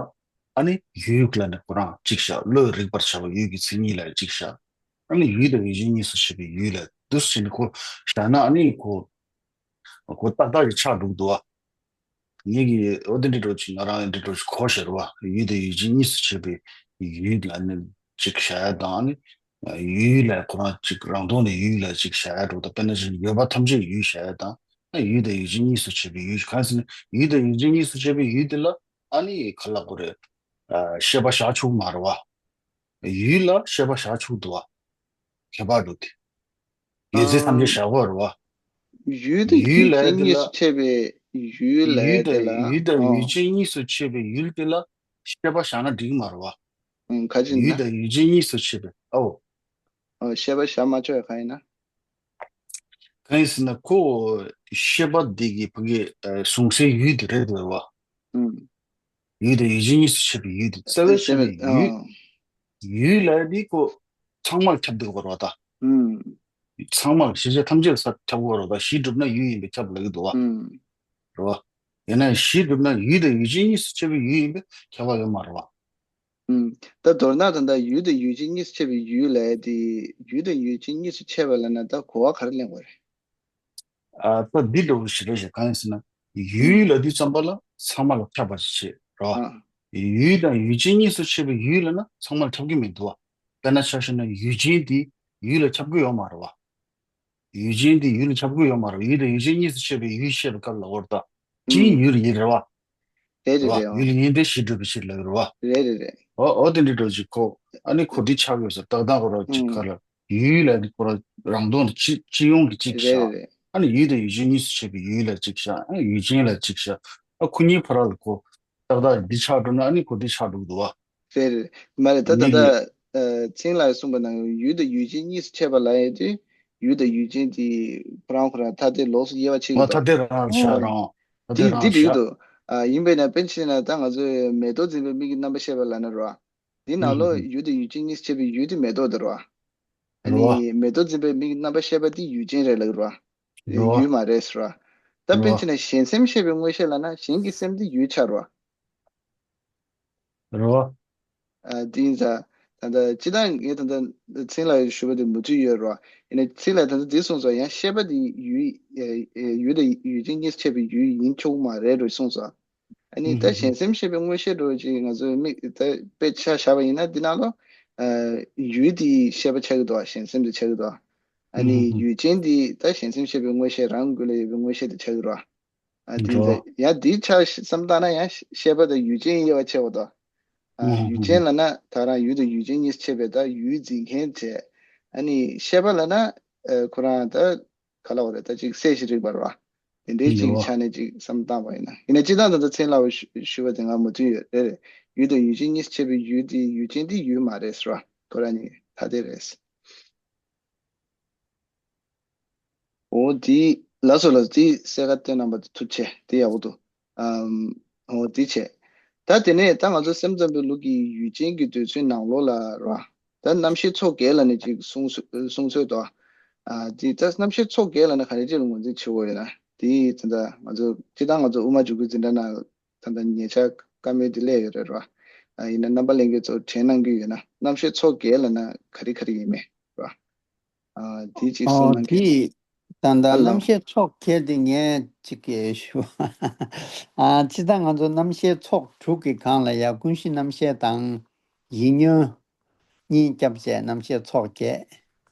ཨ་ནི་ཡུལ་ལ་ནི་ཁོ་རང་གཅིག་བཞག་བློས་རིག་པར་བྱ་བ་ཡུལ་གྱི་མཚན་ཉིད་ལ་གཅིག་བཞག་ཨ་ནི་ཡུལ་དང་ཡུལ་ཅན་གཉིས་སུ་ཕྱེ་བའི་ཡུལ་ལ་འདུག་ཟེར་ནས་ཁོ་བཞག་ན་ཨ་ནི་ཁོ་ཁོ་ཏག་ཏག་གི་ཆགས་འགྲོ་གི་འདུག་བ། ངེད་ཀྱིས་འོ་དེ་འདྲའི་འགྲོ་ཅིག་ང་རང་འདི་འགྲོ་ཅིག་གོ་ཤེས་རེད་བ། ཡུལ་དང་ཡུལ་ཅན་གཉིས་སུ་ཕྱེ་བའི་ཡུལ་ལ་ནི་གཅིག་བཞག་ཡ་དང་ནི། ཡུལ་ལ་ཁོ་རང་གཅིག་རང་སྟོང་ནས་ཡུལ་ལ་གཅིག་བཞག་ཡ་འགྲོ་དང་དཔེར་ན་ཅིག་ཡོད་པ་ཐམས་ཅད་ཡུལ་བཞག་ཡ་དང་ ཨ་ཡུལ་དང་ཡུལ་ཅན་གཉིས་སུ་ཕྱེ་བའི་ཡུལ། གང་ཟེར་ན་ཡུལ་དང་ཡུལ་ཅན་གཉིས་སུ་ཕྱེ་བའི་ཡུལ་དེ་ལ་ཨ་ནི་ག་ལབ་དགོས་རེད། ཨ་ཤེས་པ་བཞག་ཆོག་མ་རེད་བ། ཡུལ་ལ་ཤེས་པ་བཞག་ཆོག་འདུག་བ། ཁྱད་པར་འདུག་སྟེ། ཡོད་ཚད་ཐམས་ཅད་བཞག་དགོས་རེད་བ། ཡུལ་དང་ཡུལ་ཡུལ་ཅན་ལབ་དེ་ལ། གཉིས་སུ་ཕྱེ་བའི་ཡུལ་ལབ་ཡུལ་དེ་ལ། དང་ཡུལ་དང་ཡུལ་ཨོ། ཅན་གཉིས་སུ་ཕྱེ་བའི་ཡུལ་དེ་ལ་ཤེས་པ་བཞག་ན་འགྲིག་གི་མ་རེད་བ། ཨང་། ག་ཅི་ཡིན་ཡུལ་ན། དང་ཡུལ་ཅན་གཉིས་སུ་ཕྱེ་བའི་ཨོ། ཨོ། ཤེས་པ་བཞག་མ་ཆོག་ཡ་གང་ཡིན་ན། གང་ཡིན་ཟེར་ན་ཁོ་ཤེས་པ་འདི་གི་ཕ་གི་ཨ་གཟུང་སའི་ཡུལ་དེ་རེད་འདུག་བ། ཨང་། ཡུལ་དང་ཡུལ་ཅན་གཉིས་སུ་ཕྱེ་བའི་ཡུལ་དེ་རྩ་བའི་ཤེས་པའི་ཡུལ། ཨང་། ཡུལ་ལབ་ཡ་དེ་ཁོ་ཚང་མར་ཁྱབ་བསྡད་ཡོད་རེད་བ་ད། ཨང་། ཚང་མར་གཞི་བྱས་ཐམས་ཅད་ལ་ས་ཁྱབ་དགོས་རེད་བ། གཞི་གྲུབ་ན་ཡུལ་ཡིན་པས་ཁྱབ་ལབ་ཀྱི་འདུག་བ། ཨང་། རེད་བ། ཡིན་ན་གཞི་གྲུབ་ན་ཡུལ་དང་ཡུལ་ཅན་གཉིས་སུ་ཕྱེ་བའི་ཡུལ་ཡིན་པས་ཁྱབ་པ་ཡོད་མ་རེད་བ། ཨང་། ད་མདོར་ན་ད་ལྟ་ཡུལ་དང་ཡུལ་ཅན་གཉིས་སུ་ཕྱེ་བའི་ཡུལ་ལབ་ཡ་དེ་ཡུལ་དང་ཡུལ་ཅན་གཉིས་སུ་ཕྱེ་བ་ལབ་ན་ད་གོ་བ་ག་རེ་ལེན་དགོས་རེད། ཨ་ད་འདི་འདྲ་བོ་ཞིག་རེད་ཞེས་གང་ཡིན་ཟེར་ན། ཡུལ་ལབ་དུས་ཙམ་པ་ལ་ཚང་མ་ལ་ཁྱབ་པ་ཞིག་བྱེད་རོ། ཨ། ཡུལ་དང་ཡུལ་ཅན་གཉིས་སུ་ཕྱེ་བའི་ཡུལ་ལབ་ན་ཚང་མ་ལ་ཁྱབ་ཀྱི་མི་འདུག་བ། དཔེར་ན་ཆ་བཞག་ན་ཡུལ་ཅན་དེ་ཡུལ་ལ་ཁྱབ་ཀྱི་ཡོད་མ་རེད་བ། ཡུལ་ཅན་དེ་ཡུལ་ལ་ཁྱབ་ཀྱི་ཡོད་མ་རེད། ཡུལ་དང་ཡུལ་ཅན་གཉིས་སུ་ཕྱེ་བའི་ཡུལ་བཤད་པའི་སྐབས་ལ་འོར་ད། ཅིའི་ཡུལ་ཡིན་རེད་བ། རེད་རེད་རེད་བ། རེད། ཡུལ་ཡིན་ཏེ་གཞི་གྲུབ་པའི་ཕྱིར་ལབ་རེད་བ། རེད་རེད་རེད། འོ་འོ་དེ་འདྲའི་འགྲོ་ཅིག་གོ། ཨ་ནི་གོ་སྒྲིག་ཆགས་དགོས་ཟེར་ཏག་ཏག་གོ་ར་ཅིག་ག་ལ། ཡུལ་ལ་ནི་ཁོ་རང་རང་སྟོང་དུ་སྤྱི་སྤྱི་ཡོངས་ཀྱི་གཅིག་རེད་བཞག་རེད་རེད། ཨ་ནི་ཡུལ་དང་ཡུལ་ཅན་གཉིས་སུ་ཕྱེ་བའི་ཡུལ་ལ་གཅིག་བཞག་ཨ་ཡུལ་ཅན་ལ་གཅིག་བཞག་ཨ་ཁོ་གཉིས་བར་ལ་ཁོ་ཏག་ཏག་འདི་ཆགས་འགྲོ་ན་ཨ་ནི་ཁོ་འདི་ཆགས་འགྲོ་གི་འདུག་བ། རེད་རེད། མ་རེད་ད་ད་མིག་ད་གི་ཨ་ཚེ་རིང་ལགས་གསུངས་པ་ནང་ཡུལ་དང་ཡུལ་ཅན་གཉིས་སུ་ཕྱེ་བ་ལབ་ཡས་དུས་ཡུལ་དང་ཡུལ་ཅན་དེ་ཁོ་རང་ཁོ་རང་ཐ་དད་ལོགས་སུ་དབྱེ་བ་ཕྱེ་གི་ཨ་ཐ་འདུག་དད་རང་ལ་བཞག་ཨོ། རང་ཐ་དད་དེ་རང་དེ་ལ་འགྲིག་གི་བཞག་འདུག་ཨ་ཡིན་པས་ན་དཔེར་ན་ཆ་བཞག་ན་ད་ང་ཚོས་མེ་ཏོག་འཛིན་པའི་མིག་གི་རྣམ་པ་ཤེས་པ་ལབ་ན་རོ། དེ་ནང་ལོགས་ཡུལ་དང་ཡུལ་ཅན་གཉིས་སུ་ཕྱེ་བའི་ཡུལ་དེ་མེ་ཏོག་དེ་རེད་བ། ཨ་རེད་བ། ནི་མེ་ཏོག་འཛིན་པའི་མིག་རྣམ་པ་ཤེས་པ་དེ་ཡུལ་ཅན་རེད་ལབ་རེད་བ། རེད་བ། ཡུལ་མ་རེད་ཟེར་བ། ད་རེད་དཔེར་བ། བྱས་ན་གཞན་སེམས་ཤེས་པའི་མངོན་ཤེས་ལབ་ན་གཞན་གྱི་སེམས་དེ་ཡུལ་ཆགས་རེད་བ། རེད་བ། ཨ་དེ་ཡིན་ཙང་། ད་ལྟ་སྤྱིར་བཏང་ངས་ད་ལྟ་ཚེ་རིང་ལགས་ཞུས་པ་དེ་མུ་མཐུད་ཡོད་རེད་བ། ཡིན་ན་ཚེ་རིང་ལགས་ད་ལྟ་འདི་གསུངས་སོང་། ཡང་ཤེས་པ་དེ་ཡུལ་ཡུལ་དང་ཡུལ་ཅན་གཉིས་སུ་ཕྱེ་བའི་ཡུལ་ཡིན་ཆོག་མ་རེད་རེད་གསུངས་སོང་། ཨ་ནི་ད་གཞན་སེམས་ཤེས་པའི་མངོན་ཤེས་འདྲ་བོ་ཅིག་ང་ཚོས་མིག་ད་དཔེ་ཆ་བཞག་པ་ཡིན་ན་འདི་ནང་ལོ། ཡུལ་དེའི་ཤེས་པ་ཆགས་ཀྱི་འདུག་གཞན་སེམས་དེ་ཆགས་ཀྱི་འདུག་ཨ་ནི་ཡུལ་ཅན་དེ་ད་གཞན་སེམས་ཤེས་པའི་མངོན་ཤེས་རང་གུན་ལ་ཡོད་པའི་མངོན་ཤེས་དེ་ཆགས་ཀྱི་རེད། ཨ་དེ་འདྲ་ཡང་དེའི་ཆ་བསམ་བཏང་ན་ཡང་ཤེས་པ་དང་ཡུལ་ཅན་དབྱེ་བ་ཕྱེ་བ་དང་། ཡུལ་ཅན་ལབ་ན་ད་རང་ཡུལ་དང་ཡུལ་ཅན་གཉིས་ཕྱེ་བའི་ད་ཡུལ་འཛིན་མཁན་བྱས། ཨ་ནི་ཤེས་པ་ལབ་ན་ཁོ་རང་ད། ག་ལ་བ་རེད་ད་ཅིག་གསལ་ཞིག་རིག་པ་རེད་བ། དེ་འདྲའི་ཅིག་ཡོ། ཆ་ནས་ཅིག་བསམ་བཏང་བ་ཡིན་ན་ཡིན་ན་སྤྱིར་བཏང་ད་ལྟ་ཚེ་རིང་ལགས་ཞུ་ཞུ་བ་དེ་ང་མུ་མཐུད་ཡོད་རེད་རེད། ཡུལ་དང་ཡུལ་ཅན་གཉིས་སུ་ཕྱེ་བའི་ཡུལ་དེ་ཡུལ་ཅན་དེ་ཡུལ་མ་རེད་ཟེར་བ་ཁོ་རང་གཉིས་ཐ་དད་རེད། འོ་དེ་ལགས་སོ་ལགས་སོ་དེ་གསལ་ཁ་བཏོན་གནང་བ་དེ་ཐུགས་རྗེ་ཆེ་དེ་ཡག་པོ་འདུག་ཨམ། འོ་དེ་བྱས། ད་དེ་ནས་ད་ང་ཚོ་སེམས་ཙམ་པའི་ལུགས་ཀྱི་ཡུལ་ཅན་གྱི་འདོད་ཚུལ་ནང་ལོགས་ལ་ར། ད་རྣམ་ཤེས་ཚོགས་བརྒྱད་ལ་ནི་ཅིག་གསུང་གསུང་ཚོད་དོ། ཨ་དེ་ད་རྣམ་ཤེས་ཚོགས་བརྒྱད་ལ་ནི་ག་རེ་ཅིག་ལ་ངོས་འཛིན་བྱེད་དགོས་ཡོད་ན་དེ་ད་ལྟ་ང་ཚོ་སྤྱིར་བཏང་ང་ཚོ་དབུ་མ་འཇུག་པའི་འཛིན་གྲྭ་ནང་ད་ལྟ་ཉེ་ཆར་བཀའ་མོལ་དེ་སླེབས་ཡོད་རེད་ར། ཨ་ཡིན་ན་རྣམ་པ་ལྷན་རྒྱས་ཚོ་དྲན་གནང་གི་ཡོད་ན་རྣམ་ཤེས་ཚོགས་བརྒྱད་ལ་ན་ག་རེ་ག་རེ་ཡིན་མེད་ར། ཨ་དེ་ཅིག་གསུང་ཨོ་གནང་གི་དེ་ད་ལྟ་ཨ་ལ། རྣམ་ཤེས་ཚོགས་བརྒྱད་དེ་ངས་ཅིག་གི་ཞུ། ཨ་སྤྱིར་བཏང་ང་ཚོ་རྣམ་ཤེས་ཚོགས་དྲུག་གི་སྒང་ལ་ཡ་ཀུན་གཞི་རྣམ་ཤེས་དང་། ཡིད་ཉོན། གཉིས་སྐྱབས་བྱས་རྣམ་ཤེས་ཚོགས་བརྒྱད།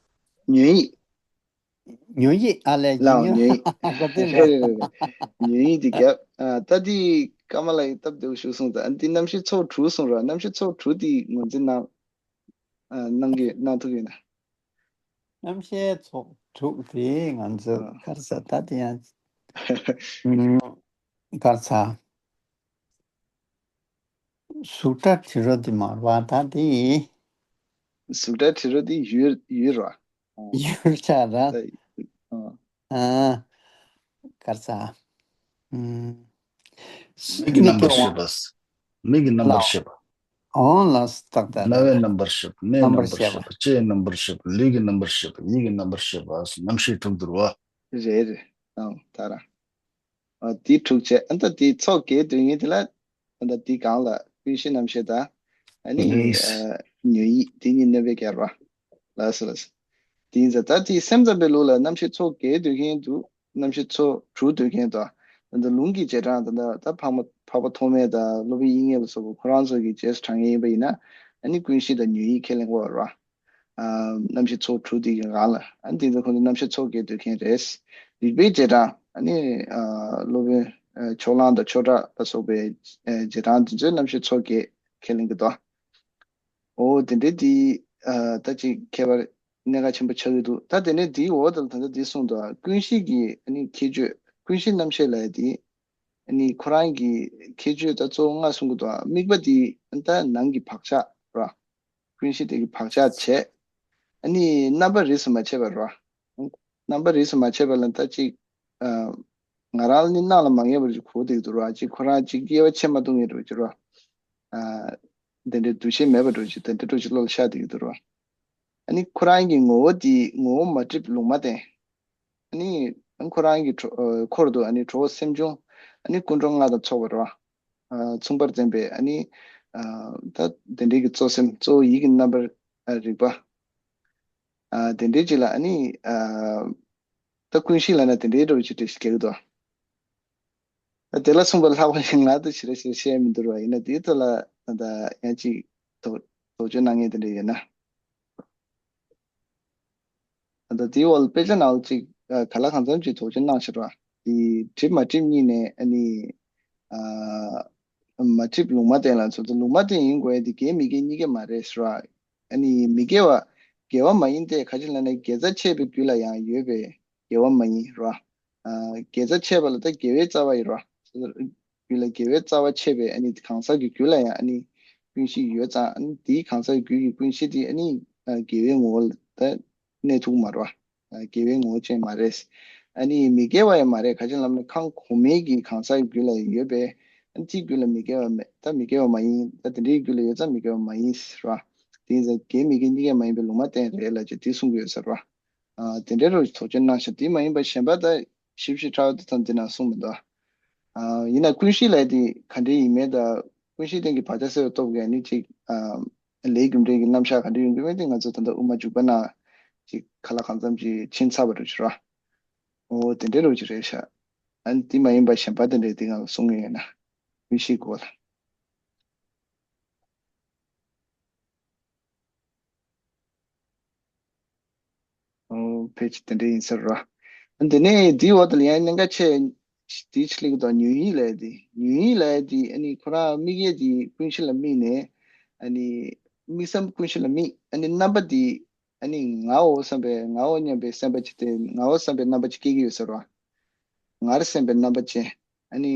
ཉོན་ཡིད། ཉོན་ཡིད་ཨ་ལས་ཡིད་ལའོ་ཉོན་ཉོན་ཡིད། ག་དེ་རེད་རེད་རེད་རེད། ཉོན་ཡིད་དེ་རྒྱབ། ཨ་ད་དེ་ཀརྨ་ལགས་ཀྱིས་སྟབས་བདེ་པོ་ཞིག་གསུངས་ད་ཨ་དེ་རྣམ་ཤེས་ཚོགས་དྲུག་གསུངས་ར་རྣམ་ཤེས་ཚོགས་དྲུག་དེ་ངོས་འཛིན་གནང་། ཨ་གནང་གི་གནང་ཐུབ་ཡོད་ན། རྣམ་ཤེས་ཚོགས་དྲུག་དེ་ང་ཚོ་ཨ་ག་རེ་ཟེར་ད་དེ་ཡང་ཨུམ་ག་རེ་ཟེར། གཟུགས་སྒྲ་དྲི་རོ་དེ་མ་རེད་པ་ད་དེ། གཟུགས་སྒྲ་དྲི་རོ་དེ་ཡུལ་ཡུལ་རེད་པ། ཡུལ་ཆགས་ར། ད་ཨ། ཨ་ག་རེ་ཟེར། ཨུམ། མིག་གི་རྣམ་པར་ཤེས་པ། མིག་གི་རྣམ་པར་ལགས། ཤེས་པ། འོང་ལགས་སོ་ཏག་ཏག་རྣ་བའི་རྣམ་པར་ཤེས་པ། སྣའི་རྣམ་པར་ཤེས་པ། ལྕེའི་རྣམ་པར་ཤེས་པ། ལུས་ཀྱི་རྣམ་པར་ཤེས་པ། ཡིད་ཀྱི་རྣམ་པར་ཤེས་པ། རྣམ་ཤེས་དྲུག་འདུག་ར། རེད་རེད། ཨང་ད་ར། ཨ་དེ་དྲུག་བྱས་ཨ་ད་དེ་ཚོགས་བརྒྱད་འདོད་མཁན་དེ་ལ་ཨ་ད་དེ་སྒང་ལ་ཀུན་གཞི་རྣམ་ཤེས་དང་ཨ་ནི་ཨ་ཉོན་ཡིད་དེ་གཉིས་སྣོན་པའི་རྒྱལ་བ། ལགས་སོ་ལགས་སོ། དེ་ཡིན་ཙང་ད་དེ་སེམས་ཙམ་པའི་ལུགས་ལ་རྣམ་ཤེས་ཚོགས་བརྒྱད་འདོད་མཁན་འདུག་རྣམ་ཤེས་ཚོགས་དྲུག་འདོད་མཁན་དང་། ད་ལྟ་ལུང་གི་རྗེས་འབྲང་ད་ལྟ་ད་འཕགས་མ་འཕགས་པ་ཐོགས་མེད་དང་སློབ་དཔོན་དབྱིག་གཉེན་ལ་སོགས་པ་ཁོ་རང་ཚོ་གི་རྗེས་སུ་འབྲང་མཁན་ཡིན་པ་ཡིན་ན་ཨ་ནི་ཀུན་གཞི་དང་ཉོན་ཡིད་ཁས་ལེན་དགོས་རེད་བ། ཨ་རྣམ་ཤེས་ཚོགས་དྲུག་དེ་གི་སྒང་ལ་ཨ་ནི་དེ་ཚོ་ཁོ་ཚོ་རྣམ་ཤེས་ཚོགས་བརྒྱད་འདོད་མཁན་རེད། རིགས་པའི་རྗེས་འབྲང་ ཨ་ནི་ཨ་སློབ་དཔོན་ཨ་ཕྱོགས་གླང་དང་ཆོས་གྲགས་ལ་སོགས་པའི་ཨ་རྗེས་འབྲང་འདི་ཚོའི་རྣམ་ཤེས་ཚོགས་བརྒྱད་ཁས་ལེན་གྱི་འདུག་འོ་དེ་འདྲའི་དེ་ཨ་ད་ཅིག་ཁྱད་པར་གནད་འགག་ཆེན་པོ་ཆགས་ཀྱི་འདུག་ད་དེ་ནས་དེའི་འོག་ཏུ་ད་ལྟ་འདི་གསུངས་འདུག་ཀུན་གཞི་གི་ཨ་ནི་ཁྱད་ཆོས། ཀུན་གཞི་རྣམ་ཤེས་ལབ་ཡ་དེ་ཨ་ནི་ཁོ་རང་གི་ཁྱད་ཆོས་ད་གཙོ་བོ་ལྔ་གསུང་གི་འདུག་དམིགས་པ་དེ་ད་ནང་གི་བག་ཆགས་ར། ཀུན་གཞི་དེ་གི་བག་ཆགས་བྱས། ཨ་ནི་རྣམ་པ་རིས་སུ་མ་ཆད་པ་ར། རྣམ་པ་རིས་སུ་མ་ཆད་པ་ལ་ད་ཅིག་ཨ་ང་རང་ནི་སྣང་ལ་མ་ངེས་པ་ཅིག་གོ་བསྡད་ཀྱི་འདུག་ར། ཅིག་ཁོ་རང་ཅིག་དབྱེ་བ་ཕྱེ་མ་ཐུབ་མཁན་འདྲ་ཅིག་ར། ཨ་དེ་འདྲའི་འདུ་ཤེས་མེད་པ་འདྲ་ཅིག་དེ་འདྲ་འདྲ་ཅིག་བློ་ལ་ཤར་བསྡད་ཀྱི་འདུག་ར། ཨ་ནི་ཁོ་རང་གི་ངོ་བོ་དེ་ངོ་བོ་མ་འགྲིབ་ལུང་མ་བསྟན། ཨ་ནི་ཁོ་རང་གི་གྲོ་ཨ་འཁོར་དུ་ཨ་ནི་གྲོགས་སེམས་བྱུང་ཨ་ནི་ཀུན་འགྲོ་ལྔ་དང་ཚོགས་པ་རེད་བ། ཨ་མཚུངས་པར་ལྡན་པའི་ཨ་ནི་ཨ་ད་དེ་འདྲའི་གི་གཙོ་སེམས་གཙོ་བོ་ཡིད་ཀྱི་རྣམ་པར་ཨ་རིག་པ། ཨ་དེ་འདྲའི་ཅིག་ལ་ཨ་ནི་ཨ་ད་ཀུན་གཞི་ལབ་ན་དེ་འདྲའི་འདྲ་ཅིག་འགྲེལ་བཤད་རྒྱག་གི་འདུག་ཨ་དེ་ལ་གསུངས་པ་ལྷག་པ་ཞིག་ང་ད་ཞེ་དྲག་ཞེ་དྲག་བཤད་མི་འདུག་ར། ཡིན་ན་དེའི་ཐོག་ལ་ད་ཡང་ཅིག་དོགས་དོགས་གཅོད་གནང་མཁན་དེ་འདྲ་ཡོད་ན། ད་དེའི་འོག་ལ་དཔེ་ཆ་ནང་ལ་ཅིག་ཨ་ག་ལ་གང་འཚམ་ཅིག་དོགས་གཅོད་གནང་ཤག་ར། དེ་གྲིབ་མ་གྲིབ་གཉིས་ནས་ཨ་ནི་ཨ་མ་གྲིབ་ལུང་མ་བསྟན་ལ་མཚོན་ཚེ་ལུང་མ་བསྟན་ཡིན་དགོས་ཡ་དེ་དགེ་མི་དགེ་གཉིས་ཀ་མ་རེད་ཟེར་ར། ཨ་ནི་མི་དགེ་བ་དགེ་བ་མ་ཡིན་ཏེ་ག་ཅི་ལབ་ན་དགེ་རྩ་ཆད་པའི་རྒྱུད་ལ་ཡང་ཡོད་པས་དགེ་བ་མ་ཡིན་ར། ཨ་དགེ་རྩ་ཆད་པ་ལ་ད་དགེ་བའི་རྩ་བ་ཡིན་ར། རྒྱུད་ལ་དགེ་བའི་རྩ་བ་ཆད་པས་ཨ་ནི་གང་ཟག་གི་རྒྱུད་ལ་ཡང་ཨ་ནི་ཀུན་གཞི་ཡོད་ཙང་ཨ་ནི་དེའི་གང་ཟག་རྒྱུད་ཀྱི་ཀུན་གཞི་དེ་ཨ་ནི་ཨ་དགེ་བའི་ངོ་བོ་ལ་ད་གནས་ཐུབ་མ་རེད་བ། ཨ་དགེ་བའི་ངོ་བོ་ཅན་མ་རེད། ཨ་ནི་མི་དགེ་བ་ཡང་མ་རེད། ག་ཅི་ལབ་ན་ཁམས་གོང་མའི་གི་གང་ཟག་གི་རྒྱུད་ལ་ཡོད་པས་ཨ་ནི་དེའི་རྒྱུད་ལ་མི་དགེ་བ་མེད། ད་མི་དགེ་བ་མ་ཡིན། ད་དེ་འདྲའི་རྒྱུད་ལ་ཡོད་ཙང་མི་དགེ་བ་མ་ཡིན་ཟེར་བ། དེ་ཡིན་ཙང་དགེ་མི་དགེ་གཉིས་ཀ་མ་ཡིན་པའི་ལུང་མ་བསྟན་རེད་ལབ་ཅེས་དེ་གསུང་གི་ཡོད་ཟེར་བ། ཨ་དེ་འདྲའི་རུ་དོགས་གཅོད་གནང་ཤག་དེ་མ་ཡིན་པ་གཞན་པ་ད་ཞིབ་ཞིབ་ཕྲ་བ་དེ་ཐོན་དེ་ན་གསུངས་མི་འདུག་ཨ་ཡིན་ན་ཀུན་གཞི་ལབ་དེ་ག་འདྲའི་ཡིན་མིན་དང་ཀུན་གཞི་སྟེང་གི་བག་ཆགས་སེལ་བའི་སྟོབས་ཀྱིས་ནི་ཅིག་ཨ་ལས་རྒྱུ་འབྲས་ཀྱི་རྣམ་གཞག་ག་འདྲ་ཡོང་གི་མིན་དེ་ང་ཚོ་ད་ལྟ་དབུ་མ་འཇུག་པ་ན་ཅིག་ག་ལ་གང་འཚམ་ཅིག་ཕྱིན་ཚར་བ་རུ་ཅིག་ར། འོ་དེ་འདྲའི་རུ་ཅིག་རེད་ཤག་ཨ་ནི་དེ་མ་ཡིན་པ་གཞན་པ་དེ་འདྲའི་དེ་ང་ལ་གསུང་གི་ཡོད་ན་ཀུན་གཞིའི་སྐོར་ལ། ཨོ་ཕལ་ཆེར་དེ་འདྲ་ཡིན་ས་རེད་བ། དེ་ནས་དེའི་འོག་ཏུ་ཡང་གནད་འགག་ཆེ་དེའི་ཕྱི་ལུགས་དང་ཉོན་ཡིད་ལབ་ཡ་དེ། ཉོན་ཡིད་ལབ་ཡ་དེ་ཨ་ནི་ཁོ་རང་དམིགས་ཡས་དེ་ཀུན་གཞི་ལ་དམིགས་ནས་ཨ་ནི་དམིགས་བསལ་ཀུན་གཞི་ལ་དམིགས། ཨ་ནི་རྣམ་པ་དེ་ཨ་ནི་ངའོ་བསམ་པའི་ངའོ་སྙམ་པའི་སེམས་པ་ཅིག་དེ་ངའོ་བསམ་པའི་རྣམ་པ་ཅིག་སྐྱེ་གི་ཡོད་ས་རེད་བ། ངར་སེམས་པའི་རྣམ་པ་ཅན། ཨ་ནི།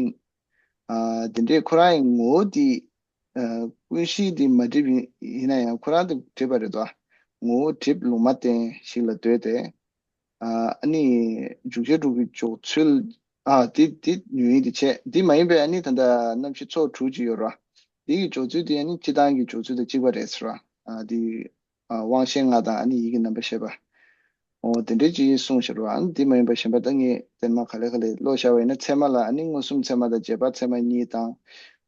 ཨ་དེ་འདྲའི་ཁོ་རང་གི་ངོ་བོ་དེ། ཨ་ཀུན་གཞི་དེ་མ་བསྒྲིབས་ཡིན་ཡིན་ན་ཡང་ཁོ་རང་དེ་བསྒྲིབས་པ་རེད་དོ། ངོ་བོ་བསྒྲིབས་ལུང་མ་བསྟན་ཞིག་ལ་འདོད་དེ། ཨ་ཨ་ནི། འཇུག་བྱ་དྲུག་གི་འཇོག་ཚུལ། ཨ་དེ་དེ་ཉོན་ཡིད་དེ་བྱས། དེ་མ་ཡིན་པའི་ཨ་ནི་ད་ལྟ་རྣམ་ཤེས་ཚོགས་དྲུག་ཅིག་ཡོད་ར། དེ་གི་འཇོག་ཚུལ་དེ་ཨ་ནི་སྤྱིར་བཏང་གི་འཇོག་ཚུལ་དང་གཅིག་པ་རེད་ཟེར་བ། ཨ་དེ། ཨ་དབང་ཤེས་ལྔ་དང་ཨ་ནི་ཡིད་ཀྱི་རྣམ་པར་ཤེས་པ། འོ་དེ་འདྲའི་ཅིག་གསུངས་ཤར་བ། ཨ་ནི་དེ་མ་ཡིན་པ་གཞན་པ་ད་ངས་དེ་མ་ག་ལེ་ག་ལེ་ཀློག་བཞག་པ་ཡིན་ན་ཚད་མ་ལ་ཨ་ནི་མངོན་སུམ་ཚད་མ་དང་རྗེས་དཔག་ཚད་མ་གཉིས་དང་།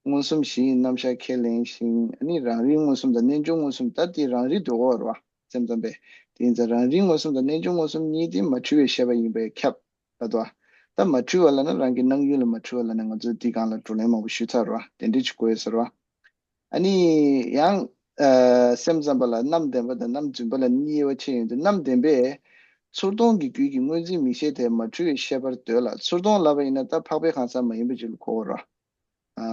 མངོན་སུམ་བཞིའི་རྣམ་གཞག་ཁས་ལེན་ཞིང་ཨ་ནི་རང་རིག་མངོན་སུམ་དང་རྣལ་འབྱོར་མངོན་སུམ། ད་དེ་རང་རིག་འདོད་ཀྱི་ཡོད་རེད་བ། སེམས་ཙམ་པས། དེ་ཡིན་ཙང་རང་རིག་མངོན་སུམ་དང་རྣལ་འབྱོར་མངོན་སུམ་གཉིས་དེ་མ་འཁྲུལ་བའི་ཤེས་པ་ཡིན་པས་ཁྱབ། ལབ་འདུག་ད་མ་འཁྲུལ་བ་ལབ་ན་རང་གི་སྣང་ཡུལ་ལ་མ་འཁྲུལ་བ་ལབ་ན་ང་ཚོས་འདི་སྒང་ལ་བགྲོ་གླེང་མང་པོ་ཞུས་ཚར་བ་དེ་འདྲ་ཅིག་གོ་ཡོད་ཟེར་བ། ཨ་ནི་ཡང་ཨ་སེམས་ཙམ་པ་ལ་རྣམ་བདེན་པ་དང་རྣམ་རྫུན་པ་ལ་གཉིས་དབྱེ་བ་ཕྱེ་ཡོང་དུས་རྣམ་བདེན་པས་ཚུར་མཐོང་གི་རྒྱུད་ཀྱི་སྔོ་འཛིན་མིག་ཤེས་དེ་མ་འཁྲུལ་བའི་ཤེས་པར་འདོད་ལ། ཚུར་མཐོང་ལབ་པ་ཡིན་ན་ད་འཕགས་པའི་གང་ཟག་མ་ཡིན་པ་ཅིག་ལ་གོ་བ་རེད། ཨ་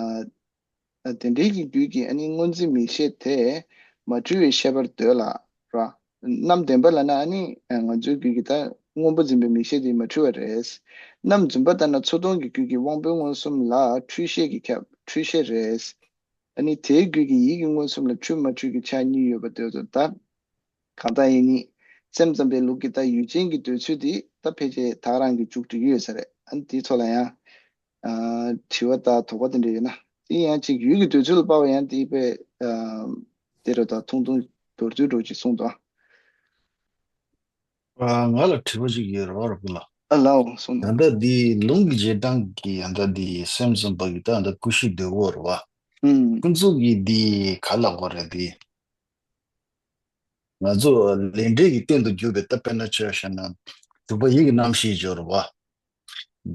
ཨ་དེ་འདྲའི་གི་རྒྱུད་ཀྱི་ཨ་ནི་སྔོ་འཛིན་མིག་ཤེས་དེ་མ་འཁྲུལ་བའི་ཤེས་པར་འདོད་ལ་ར། རྣམ་བདེན་པ་ལབ་ན་ཨ་ནི་ང་ཚོའི་རྒྱུད་ཀྱི་ད་སྔོན་པོ་འཛིན་པའི་མིག་ཤེས་དེ་མ་འཁྲུལ་བ་རེད། རྣམ་རྫུན་པ་ལྟར་ན་ཚུར་མཐོང་གི་རྒྱུད་ཀྱི་དབང་པོའི་མངོན་སུམ་ལ་འཁྲུལ་ཤེས་ཀྱིས་ཁྱབ། འཁྲུལ་ཤེས་རེད། ཨ་ནི་དེའི་རྒྱུད་ཀྱི་ཡིད་ཀྱི་མངོན་སུམ་ལ་འཁྲུལ་མ་འཁྲུལ་གྱི་ཆ་གཉིས་ཡོད་པ་འདོད་དོ། ད་གང་ལྟར་ཡིན་ནི། སེམས་ཙམ་པའི་ལུགས་ཀྱི་ད་ཡུལ་ཅན་གྱི་འདོད་ཚུལ་དེ་ད་ཕལ་ཆེར་ད་ག་རང་གི་མཇུག་སྒྲིལ་གྱི་ཡོད་ས་རེད། ཨ་ནི་དེའི་ཐོག་ལ་ཡང་ཨ་དྲི་བ་དང་དོགས་པ་དེ་འདྲ་ཡོད་ན། དེ་ཡང་ཅིག་ཡུལ་གྱི་འདོད་ཚུལ་ལ་དཔག་པ་ཡང་དེ་དཔེ་ཨ་དེ་རུ་ད་ཐུང་ཐུང་མདོར་བསྡུས་འདྲ་ཅིག་གསུངས་དང་། ཨ་ང་ལ་དྲི་བ་ཅིག་ཡོད་རེད་བ་ར་བུ་ལགས། ཨ་ལའོ་གསུངས་ད་དང་། ལྟ་འདི་ལུང་གི་རྗེས་འབྲང་གི་ཨ་ད་འདི་སེམས་ཙམ་པ་གི་ད་ཨ་ད་ཀུན་གཞི་འདོད་ཀྱི་ཡོད་རེད་བ། ཨུམ། ཁོང་ཚོ་གི་འདི་ག་ལབ་དགོས་རེད་འདི། ང་ཚོ་ལས་འབྲས་ཀྱི་རྟེན་དུ་གྱུར་པའི་ད་དཔེར་ན་ཆ་བཞག་ན་དྲུག་པ་ཡིད་ཀྱི་རྣམ་ཤེས་སྦྱོར་བ།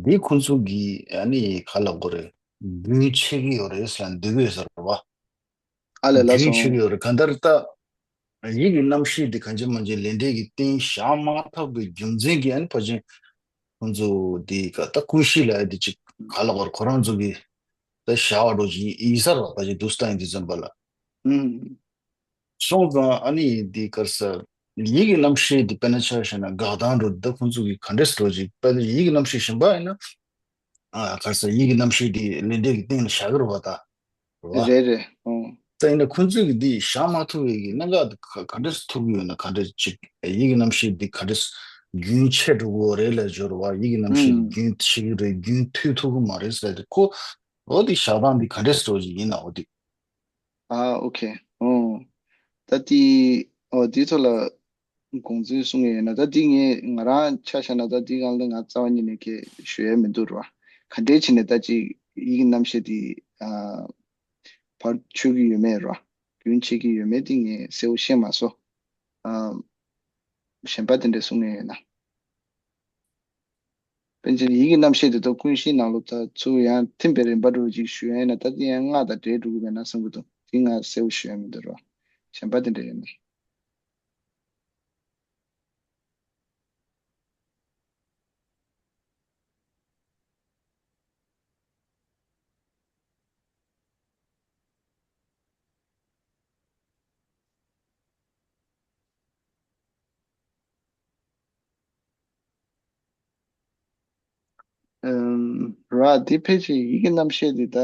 འདི་ཁོང་ཚོ་གིས་ཨ་ནི་ག་ལབ་དགོས་རེད། རྒྱུན་ཆད་ཀྱི་ཡོད་རེད་ཟེར་ན་འདོད་ཀྱི་ཡོད་ཟེར་བ། ཨ་ལས་ལ་རྒྱུན་ཆད་སོང་། ཀྱི་ཡོད་རེད། གང་ལྟར་ད་ཡིད་ཀྱི་རྣམ་ཤེས་འདི་གང་ཅི་མང་ཅི་ལས་འབྲས་ཀྱི་རྟེན་བཞག་མ་ཐག་པའི་རྒྱུ་མཚན་གྱིས་ཨ་ནི་ཕལ་ཆེར་ ཁོང་ཚོ་འདི་ག་ད་ཀུན་གཞི་ལ་འདི་ཅིག་ག་ལ་བར་ཁོ་རང་ཚོ་གི་ད་བྱ་བ་འགྲོ་ཅིག་ཡིན་ས་ར་བ་ཅིག་འདུག་སྟངས་འདི་ཙམ་པ་ལ། ཨུམ། སོང་ཙང་ཨ་ནི་འདི་གར་ས་ཡིད་ཀྱི་རྣམ་ཤེས་འདི་དཔེར་ན་ཆ་བཞག་ན་འགག་སྟངས་འགྲོ་འདི་ད་ཁོང་ཚོ་གི་ག་འདྲས་འགྲོ་ཅིག་དཔེར་ན་ཡིད་ཀྱི་རྣམ་ཤེས་གཞན་པ་ཡིན་ན། ཨ་གར་ས་ཡིད་ཀྱི་རྣམ་ཤེས་འདི་ལས་འབྲས་ཀྱི་སྟེང་ལ་བཞག་གི་རེད་བ་ད། རེད་བ། རེད་རེད། ཨོ། ད་ཡིན་ན་ཁོང་ཚོས་ཀྱི་འདི་བཞག་མ་ཐུབ་པའི་གི་གནད་འགག་འདི་ག་ག་འདྲས་ཐུག་གི་ཡོད་ན། ག་འདྲས་ཅིག་ཡིད་ཀྱི་རྣམ་ཤེས་འདི་ག་འདྲས་རྒྱུན་ཆད་འགྲོ་གི་རེད་ལབ་ཡོད་རེད་བ། ཡིད་ཀྱི་རྣམ་ཤེས་འདི་ཨུམ། རྒྱུན་ཆད་ཀྱི་རེད། རྒྱུན་མཐུད་ཐུབ་ཀྱི་མ་རེད་ཟེར་ཏེ། ཁོ་འོ་འདི་བཞག་སྟངས་འདི་ག་འདྲས་འགྲོ་ཅིག་ཡིན་ན་འོ་འདི། ཨ་ཨོ་ཁེ། ཨོ། ད་འདི་ཨོ་འདི་ཐོག་ལ་དགོངས་ཚུལ་གསུང་ཡས་ཡོད་ན། ད་འདི་ངས་ང་རང་ཆ་བཞག་ན་ད་འདི་སྒང་ལ་ང་རྩ་བ་ཉིད་ནས་ཁེ་ཞུ་ཡས་མི་འདུག་ར། ག་འདྲས་བྱས་ནས་ད་ཅིག་ཡིད་ཀྱི་རྣམ་ཤེས་འདི་ཨ་བར་ཆོད་ཀྱི་ཡོད་མེད་ར། རྒྱུན་ཆད་ཀྱི་ཡོད་མེད་འདི་ངས་གསལ་པོ་ཤེས་མ་སོང་། ཨ་གཞན་པ་དེ་འདྲས་གསུང་ཡས་ཡོད་ན། པཎ་ཆེན་ཡིད་ཀྱི་རྣམ་ཤེས་དེ་ཚོ་ཀུན་གཞིའི་ནང་ལོགས་ད་ཚུར་ཡང་ཐིམ་པའི་རིམ་པ་འདྲ་ཅིག་ཞུ་ཡ་ཡིན་ན། ད་དེ་ཡང་སྔགས་དང་འབྲེལ་འགྲོ་གི་མེད་ན་བསམ་གྱི་འདུག་དེ་ང་གསལ་པོ་ཞུ་ཡ་མི་འདུག་རོ། གཞན་པ་དེ་འདྲ་ཡོད་ན། ཨམ། ར་དེ་ཕལ་ཆེར་ཡིད་ཀྱི་རྣམ་ཤེས་དེ་ད།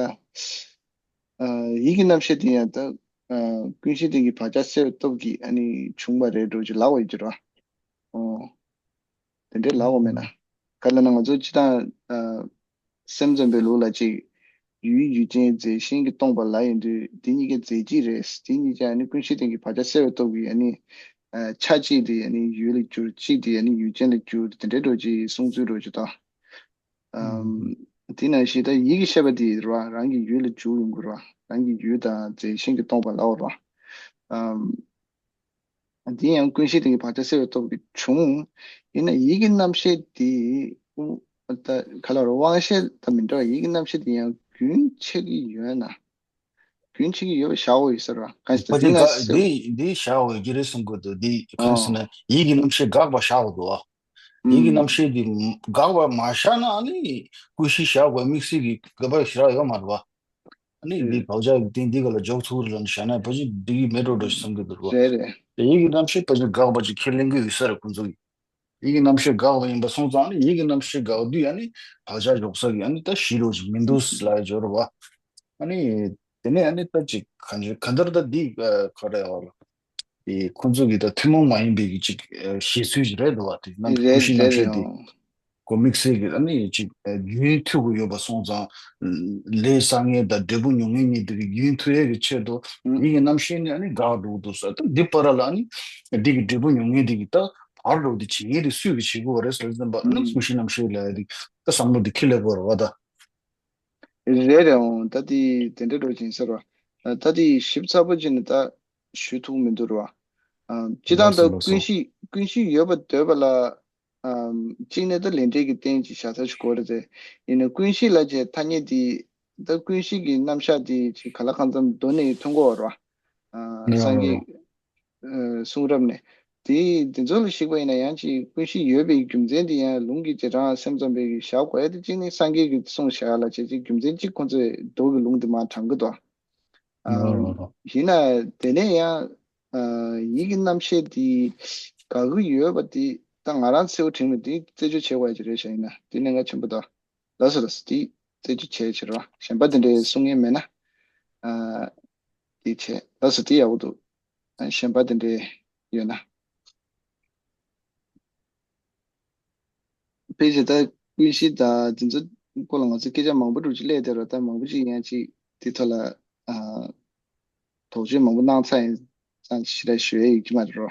ཨ་ཡིད་ཀྱི་རྣམ་ཤེས་དེ་ཡང་ད། ཨ་ཀུན་གཞི་སྟེང་གི་བག་ཆགས་སེལ་བའི་སྟོབས་ཀྱིས་ཨ་ནི་བྱུང་བ་རེད་འགྲོ་ཅིག་ལབ་པ་ཡོད་ཀྱི་ར། ཨོ། དེ་འདྲའི་ལབ་པ་མེད་ན། ག་ལབ་ན་ང་ཚོ་སྤྱིར་བཏང་ཨ་སེམས་ཙམ་པའི་ལུགས་ལ་ཅིག་ཡུལ་ཡུལ་ཅན་རྫས་གཞན་གྱིས་སྟོང་པ་ལབ་ཡོང་དུས། དེ་གཉིས་ཀའི་རྫས་གཅིག་རེད། དེ་གཉིས་ཀ་ཨ་ནི་ཀུན་གཞི་སྟེང་གི་བག་ཆགས་སེལ་བའི་སྟོབས་ཀྱིས་ཨ་ནི་ཨ་ཆ་གཅིག་དེ་ཨ་ནི་ཡུལ་ལ་གྱུར། གཅིག་དེ་ཨ་ནི་ཡུལ་ཅན་ལ་གྱུར། དེ་འདྲའི་འགྲོ་ཅིག་གསུང་ཚུལ་འགྲོ་ཅིག་དང་། ཨམ། དེ་ནང་བཞིན་ད་ཡིད་ཀྱི་ཤེས་པ་དེ་རེད་བ། རང་གི་ཡུལ་ལ་འཇུག་ཡོང་གི་རེད་བ། རང་གི་ཡུལ་དང་རྫས་གཞན་གྱིས་སྟོང་པ་ལབ་པ་རེད་བ། ཨམ། དེ་ཡང་ཀུན་གཞི་སྟེང་གི་བག་ཆགས་སེལ་བའི་སྟོབས་ཀྱིས་བྱུང་། ཡིན་ན་ཡིད་ཀྱི་རྣམ་ཤེས་དེ་ཨུ་ད་ག་ལ་རེད། དབང་ཤེས་དང་མི་འདྲ་བ། ཡིད་ཀྱི་རྣམ་ཤེས་དེ་ཡང་རྒྱུན་ཆད་ཀྱི་ཡོད་ན། རྒྱུན་ཆད་ཀྱི་ཡོད་པ་བཞག་དགོས་ཡོད་ས་རེད་བ། གང་ཞིག་ད་ཁོ་དེ་ཚོ་འདི་ང་འགག་སེལ། འདི་འདི་བཞག་དགོས་ཀྱི་རེད་བསམ་གྱི་འདུག་འདི་གང་ཟེར་ན་ཨོ། ཡིད་ཀྱི་རྣམ་ཤེས་འགག་པ་བཞག་དགོས་འདུག་བ། ཡིད་ཀྱི་རྣམ་ཤེས་འདི་འགག་པ་མ་བཞག་ན་ཨ་ནི་ཀུན་གཞི་བཞག་དགོས། དམིགས་བསལ་གྱི་དགག་པ་ཞེ་དྲག་ཡོད་མ་རེད་བ། ཨ་ནི་འདི་བག་ཆགས་ཀྱི་སྟེང་འདི་ག་ལ་འཇོག་ཐུབ་རེད་ལབ་ནས་བཞག་ན་ཕལ་ཆེར་འགྲིག་གི་མེད་འགྲོ་འགྲོ་ཞིག་བསམ་གྱི་འདུག་བ། རེད་རེད། དེ་ཡིད་ཀྱི་རྣམ་ཤེས་ཕལ་ཆེར་འགག་པ་ཅིག་ཁས་ལེན་གྱི་ཡོད་ས་རེད་ཁོང་ཚོ་གིས། ཡིད་ཀྱི་རྣམ་ཤེས་འགག་པ་ཡིན་པ་སོང་ཙང་ནི་ཡིད་ཀྱི་རྣམ་ཤེས་འགག་དུས་ཨ་ནི་བག་ཆགས་འཇོག་ས་གི་ཨ་ནི་ད་གཞི་རོ་ཅིག་མི་འདུག་ལ་འབྱོར་བ། ཨ་ནི་དེ་ནས་ཨ་ནི་ད་ཅིག་གང་ཅི་གང་ལྟར་ད་འདི་ཨ་ག་རེ་ཨོ་ལ། དེ་ཁོང་ཚོ་གི་ད་ཐུན་མོང་མ་ཡིན་པའི་གི་ཅིག་ཨ་བཞེད་ཚུལ་ཅིག་རེད་འདུག་བ། དེ་རྣམ་ཀུན་རེད་གཤིས་རྣམ་རེད་ཤེས་དེ་ཨོ། ཁོ་དམིགས་བསལ་གྱི་ཨ་ནི་ཅིག་རྒྱུན་མཐུད་དགོས་ཡོད་པ་སོང་ཙང་། ལས་བསགས་མཁན་དང་འབྲས་བུ་མྱོང་མཁན་གཉིས་དེ་གི་རྒྱུན་མཐུད་ཡས་ཀྱི་ཆེད་དུ་ཡིད་ཀྱི་རྣམ་ཤེས་ནི་ཨ་ནི་འགག་འགྲོ་གི་འདུག་ཟེར། ད་འདི་བར་ལ་ཨ་ནི་འདི་གི་འབྲས་བུ་མྱོང་མཁན་དེ་གི་ད་བར་འགྲོ་དེ་བྱེད་མཁན་དེ་སུས་ཀྱི་བྱེད་དགོས་རེད་ཟེར་ཙམ་པ་ཨ་ནི་ཀུན་གཞི་རྣམ་ཤེས་ལ་ཡ་དེ་ད་བསམ་བློ་དེ་འཁྱེར་ལེ་དགོས་རེད་བ་ད། རེད་རེད་འོང་། ད་དེ་དེ་འདྲ་འགྲོ་ཅིང་ཟེར་བ། ད་དེ་ཞིབ་ཚགས་པོ་བྱས་ནས་ད་ཞུ་ཐུབ་མི་འདུག་ར། ཨ་སྤྱིར་བཏང་ད་ལགས་སོ་ལགས་ཀུན་སོ། གཞི་ཀུན་གཞི་ཡོད་པ་འདོད་པ་ལ། ཨམ། གཅིག་ནས་ད་ལས་འབྲས་ཀྱི་རྟེན་གྱི་བྱ་ཐབས་ཤིག་གོ་རེད་དེ། ཡིན་ནའི་ཀུན་གཞི་ལ་བྱས་ཐ་སྙད་འདི། ད་ཀུན་གཞི་གི་རྣམ་གཞག་འདི་ཅིག་ག་ལ་གང་འཚམ་མདོ་ནས་ཐོན་གོ་བ་རེད་བ། ཨ་ཡ་སངས་རྒྱས། རོ། ཨ་གསུང་རབ་ནས། དེ་འདི་ཚོ་ལ་གཞིགས་པ་ཡིན་ན་ཡང་ཅིག་ཀུན་གཞི་ཡོད་པའི་རྒྱུ་མཚན་འདི་ཡང་ལུང་གི་རྗེས་འབྲང་སེམས་ཙམ་པའི་གི་བཞག་དགོས་ཡ་དེ་གཅིག་ནི་སངས་རྒྱས་ཀྱི་གསུང་བཞག་ཡ་ལ་བྱས་ཅིག་རྒྱུ་མཚན་གཅིག་ཁོ་ཚོས་མདོ་གི་ལུང་འདི་མར་དྲངས་གི་འདུག་ཨ། ཡིན་ན་དེ་ནས་ཡང་ཡིད་ཀྱི་རྣམ་ཤེས་དེ་དགག་གི་ཡོད་པ་དེ་ད་ང་རང་གསལ་པོ་དྲན་མེད། དེ་རྩད་གཅོད་བྱེད་དགོས་ཀྱི་རེད་ཤག་ཡིན་ན་དེ་གནད་འགག་ཆེན་པོ་འདུག་ལགས་སོ་ལགས་སོ། དེ་རྩད་གཅོད་བྱེད་ཕྱིར་རོ། གཞན་པ་དེ་འདྲའི་གསུང་མཁན་མེད་ན་དེ་བྱེད། ལགས་སོ། དེ་ཡག་པོ་འདུག་གཞན་པ་དེ་འདྲའི་ཡོད་ན། ཕལ་ཆེར་ད་ཀུན་གཞི་དང་དེ་ཚོ་སྐོར་ལ་ང་ཚོ་སྐད་ཆ་མང་པོ་འགྲོ་ཅིག་སླེབས་བསྡད་ར། ད་མང་པོ་ཅིག་ཡང་ཅིག་དེ་ཐོག་ལ་ཨ་དོགས་གཅོད་མང་པོ་གནང་ཚར་ཡིན་ཙང་ཞེ་དྲག་ཞུ་ཡ་ཡོད་ཀྱི་མ་རེད་ར།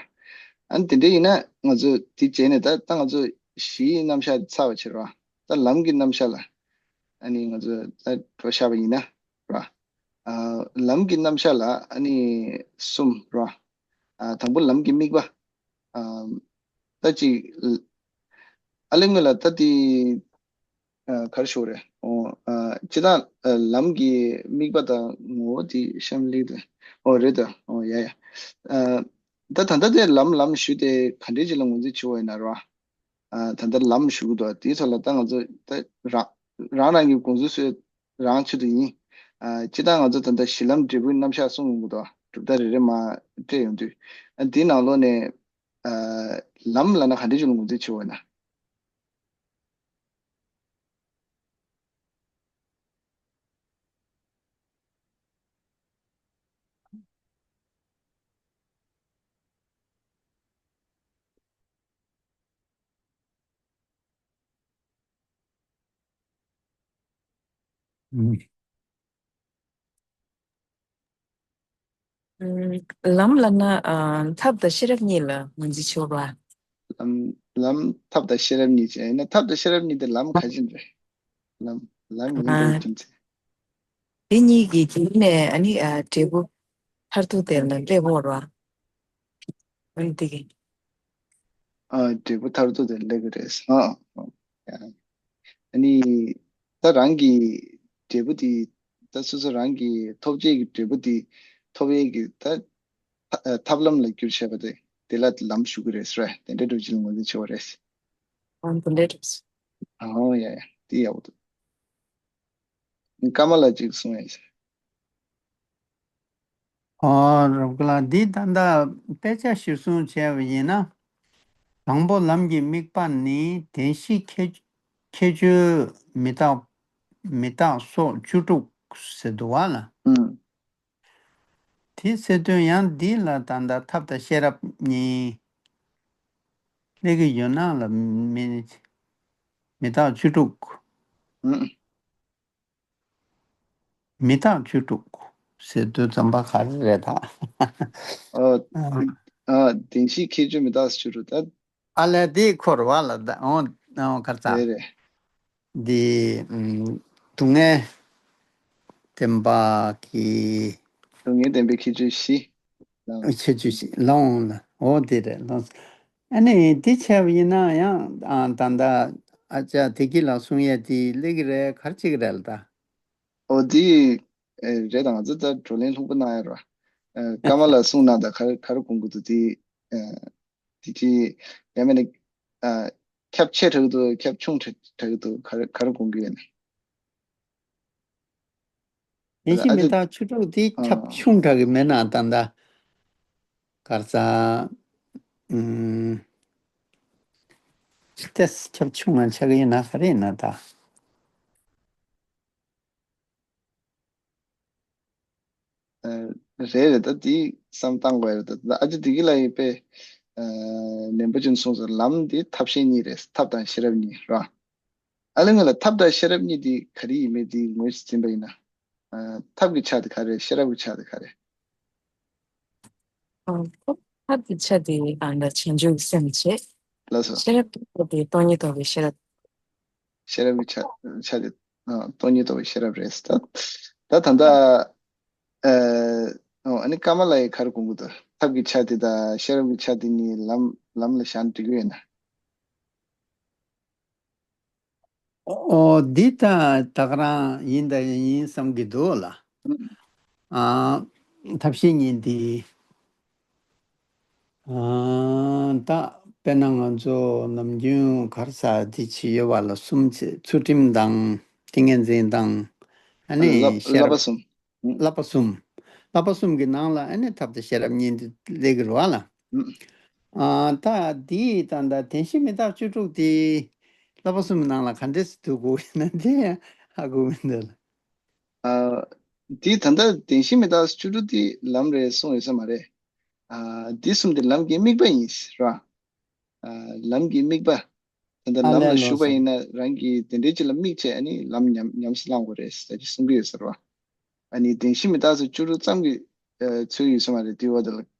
ཨ་ནི་དེ་འདྲ་ཡིན་ན་ང་ཚོ་དེ་བྱས་ནས་ད་ད་ང་ཚོ་གཞིའི་རྣམ་གཞག་ཚར་བ་བྱེད་ར། ད་ལམ་གྱི་རྣམ་གཞག་ལ་ཨ་ནི་ང་ཚོ་ད་འགྲོ་བཞག་པ་ཡིན་ན་ར། ཨ་ལམ་གྱི་རྣམ་གཞག་ལ་ཨ་ནི་གསུམ་ར། ཨ་དང་པོ་ལམ་གྱི་དམིགས་པ། ཨ་ད་ཅིག་ཨ་ལེ་སྔོན་ལ་ད་དེ་ཨ་ག་རེ་ཞུ་དགོས་རེད། ཨོ་ཨ་སྤྱིར་བཏང་ཨ་ལམ་གྱི་དམིགས་པ་དང་ངོ་བོ་དེ་གཤམ་ལེགས་དེ། ཨོ་རེད་ད། ཨོ་ཡ་ཡ། ཨ་ད་ད་ལྟ་དེ་ལམ་ལམ་ཞུས་ཏེ་ག་འདྲས་ཅིག་ལ་ངོས་འཛིན་བྱེད་དགོས་ཡིན་ན་ར། ཨ་ད་ལྟ་ལམ་ཞུ་གི་འདུག་དེའི་ཐོག་ལ་ད་ང་ཚོ་ད་རང་རང་རང་གི་དགོངས་ཚུལ་སུས་རང་ཆེད་དུ་ཡིན། ཨ་སྤྱིར་བཏང་ང་ཚོ་ད་ལྟ་གཞི་ལམ་འབྲས་བུའི་རྣམ་གཞག་གསུང་ཡོང་གི་འདུག་གྲུབ་མཐའ་རེ་རེ་མར་སྤྲད་ཡོང་དུས། ཨ་དེའི་ནང་ལོགས་ནས་ཨ་ལམ་ལབ་ན་ག་འདྲ་ཅིག་ལ་ངོས་འཛིན་བྱེད་འོས་ན། ཨུམ། ལམ་ལབ་ན་ཨ་ཐབས་དང་ཤེས་རབ་གཉིས་ལ་ངོས་འཛིན་ཆོག་པ། ལམ་ལམ་ཐབས་དང་ཤེས་རབ་གཉིས་བྱས་ཡིན་ན། ཐབས་དང་ཤེས་རབ་གཉིས་དེ་ལམ་ག་ཅི་རེད། ལམ་ལམ་ཡིན་པའི་རྒྱུ་མཚན། དེ་གཉིས་ཀྱི་རྒྱུད་ནས་ཨ་ནི་ཨ་འབྲས་བུ་མཐར་ཐུག་དེ་ལ་སླེབས་འོང་ར། ཨ་ནི་དེ་གི་ཨ་འབྲས་བུ་མཐར་ཐུག་དེ་ལ་སླེབས་ཀྱི་རེད། ཨ་ཨ་ནི་ད་རང་གི་འབྲས་བུ་དེ། ད་སོ་སོ་རང་གི་ཐོབ་བྱེད་ཀྱི་འབྲས་བུ་དེ་ཐོབ་ཡས་ཀྱི་ད་ཐབས་ལམ་ལ་བསྒྱུར་བྱས་པ་དེ་དེ་ལ་ལམ་ཞུ་གི་རེད་ཟེར་བས། དེ་འདྲའི་འགྲོ་ཅིག་ལ་ངོས་འཛིན་བྱེད་པ་རེད། ཨང་དེ་འདྲའི་འགྲོ། ཨང་ཡ་ཡ་དེ་ཡག་པོ་འདུག་ཀརྨ་ལགས་ཅིག་གསུང་ཡ་ཡིན། ཨོ་རབ་ག་ལ་འདི་ད་ལྟ་དཔེ་ཆ་གཞིར་བཟུང་བྱས་པ་ཡིན་ན། དང་པོ་ལམ་གྱི་དམིགས་པ་ནི་བདེན་བཞི་ཁྱད་ཁྱད་ཆོས་མི་རྟག་མི་རྟག་སོགས་བཅུ་དྲུག་ཟེར་འདུག་བ་ལ། ཨང་། དེ་ཟེར་དུས་ཡང་འདི་ལ་ད་ལྟ་ཐབས་དང་ཤེས་རབ་གཉིས་སླེབས་ཀྱི་ཡོད་ན་ལ། མི་མི་རྟག་བཅུ་དྲུག་ཨང་། མི་རྟག་བཅུ་དྲུག་ཟེར་དུས་ཙམ་པ་ག་རེ་རེད་ད། ཨ་ཨ་བདེན་བཞི་ཁྱད་ཆོས་མི་རྟག་བཅུ་དྲུག་ད། ཨ་ལས་དེ་འཁོར་བ་ལ་ད་འོ་འོ་གར་ཚ། རེད་རེད། འདི་ཨམ་སྡུག་བསྔལ་བདེན་པ་གི། སྡུག་བསྔལ་བདེན་པའི་ཁྱད་ཆོས་བཞི། ལའང་། ཁྱད་ཆོས་བཞི་ལའང་ལ་འོ་དེ་རེད་ལའང་། ཨ་ནི་དེ་བྱས་པ་ཡིན་ན་ཡང་ཨ་ད་ལྟ་ཨ་ཅག་བདེ་སྐྱིད་ལགས་གསུང་ཡས་དེ་སླེབས་ཀྱི་རེད། ག་རེ་བྱེད་ཀྱི་རེད་ལ་ད། ཨོ་དེ་ཨེ་རེད། ད་ང་ཚོ་ད་བགྲོ་གླེང་ལྷུག་པོ་གནང་ཡ་ར། ཨ་ཀརྨ་ལགས་གསུང་གནང་དང་ག་རེ་ག་རེ་དགོངས་ཀྱི་འདུག་དེ། ཨ་དེ་ཅི་ཡང་མིན་ན་ཨ་ཁྱབ་ཆེ་དྲགས་འདུག་ཁྱབ་ཆུང་དྲགས་དྲགས་འདུག་ག་རེ་ག་རེ་དགོངས་ཀྱི་ཡོད་ན། ཡིན་གཅིག་ཨ་མིན་ཅི་ད་བཅུ་དྲུག་དེ་ཨ་ཁྱབ་ཆུང་དྲགས་ཀྱི་མེད་ན་ད་ལྟ་གར་ས་ཨུམ་ཏེས་ཁྱབ་ཆུང་ང་ཆགས་ཀྱི་ཡིན་ན་ག་རེ་ཡིན་ན་ད། ཨ་རེད་རེད། ད་དེ་བསམ་བཏང་དགོས་རེད། ད་ཨ་ཅེ་བདེ་སྐྱིད་ལགས་ཡིན་པས་ཨ་ནན་པོ་ཅན་གསུངས་སོང་། ལམ་འདི་ཐབས་ཤེས་གཉིས་རེད། ཐབས་དང་ཤེས་རབ་གཉིས་ར། ཨ་ལེ་ང་ལ་ཐབས་དང་ཤེས་རབ་གཉིས་འདི་ག་རེ་ཡིན་མིན་འདི་ངོས་སུ་འཛིན་པ་ཡིན་ན། ཨ་ཐབས་ཀྱི་ཆ་དེ་ག་རེ། ཤེས་རབ་ཀྱི་ཆ་དེ་ག་རེ། ཨ་ཐབས་ཀྱི་ཆ་དེ་ཨ་ད་བྱང་ཆུབ་ཀྱི་སེམས་བྱས། ལགས་སོ། ཤེས་རབ་ཀྱི་ཆ་དེ་སྟོང་ཉིད་རྟོགས་པའི་ཤེས་རབ། ཤེས་རབ་ཀྱི་ཆ་ཆ་དེ་ཨ་སྟོང་ཉིད་རྟོགས་པའི་ཤེས་རབ་རེད། ད་ད་ད་ལྟ་ཨ་ཨོ་ཨ་ནི་ཀརྨ་ལགས་ཡིས་ག་རེ་དགོངས་ཀྱི་འདུག་ཐབས་ཀྱི་ཆ་དེ་དང་ཤེས་རབ་ཀྱི་ཆ་དེ་གཉིས་ལམ་ལམ་ལ་བཞག་ན་འགྲིག་གི་ཡོད་ན། ཨོ་འདི་ད་ད་ག་རང་ཡིན་ད་ཡིན་བསམ་གྱི་འདུག་ལ། ཨ་ཐབས་ཤེས་གཉིས་འདི་ཨ་ད་དཔེར་ན་ང་ཚོ་ནམ་རྒྱུན་གར་ས་འདི་ཅི་ཡོད་པ་ལ་གསུམ་བྱས། ཚུལ་ཁྲིམས་དང་ཏིང་ངེ་འཛིན་དང་ཨ་ནི་བསླབ་ཤེས་བསླབ་པ་རབ་གསུམ། ཨུ། བསླབ་པ་གསུམ། བསླབ་པ་གསུམ་གྱི་ནང་ལ་ཨ་ནི་ཐབས་དང་ཤེས་རབ་གཉིས་འདི་སླེབས་ཀྱི་རེད་བ་ལ། ཨུ། ཨ་ད་འདི་ད་ད་བདེན་བཞི་མི་རྟག་བཅུ་དྲུག་འདི་བསླབ་པ་གསུམ་གྱི་ནང་ལ་ག་འདྲས་སུ་འདུ་དགོས་ཡིན་ན་འདི་ཡང་ཧ་གོ་མི་འདུག་ལ། ཨ་འདི་ད་ལྟ་བདེན་བཞི་མི་རྟག་བཅུ་དྲུག་འདི་ལམ་རེད་གསུངས་ཡོད་ས་མ་རེད། ཨ་འདི་གསུམ་འདི་ལམ་གྱི་དམིགས་པ་ཡིན་ཟེར་བ། ཨ་ལམ་གྱི་དམིགས་པ། ད་ལྟ་ཨ་ལམ་ལ་ལས་ལོ་ཞུགས་པ་སོང་། ཡིན་ན་རང་གིས་དེ་འདྲའི་ཅིག་ལ་དམིགས་བྱས་ཨ་ནི་ལམ་ཉམས་ཉམས་སུ་བླང་དགོས་རེད་ཟེར་གྱི་གསུང་གི་ཡོད་ཟེར་བ། ཨ་ནི་བདེན་བཞི་མི་རྟག་སོགས་བཅུ་དྲུག་ཙམ་གྱི་ཨ་ཚུལ་ཡོད་ས་མ་རེད། དེ་བ་དེ་ལ་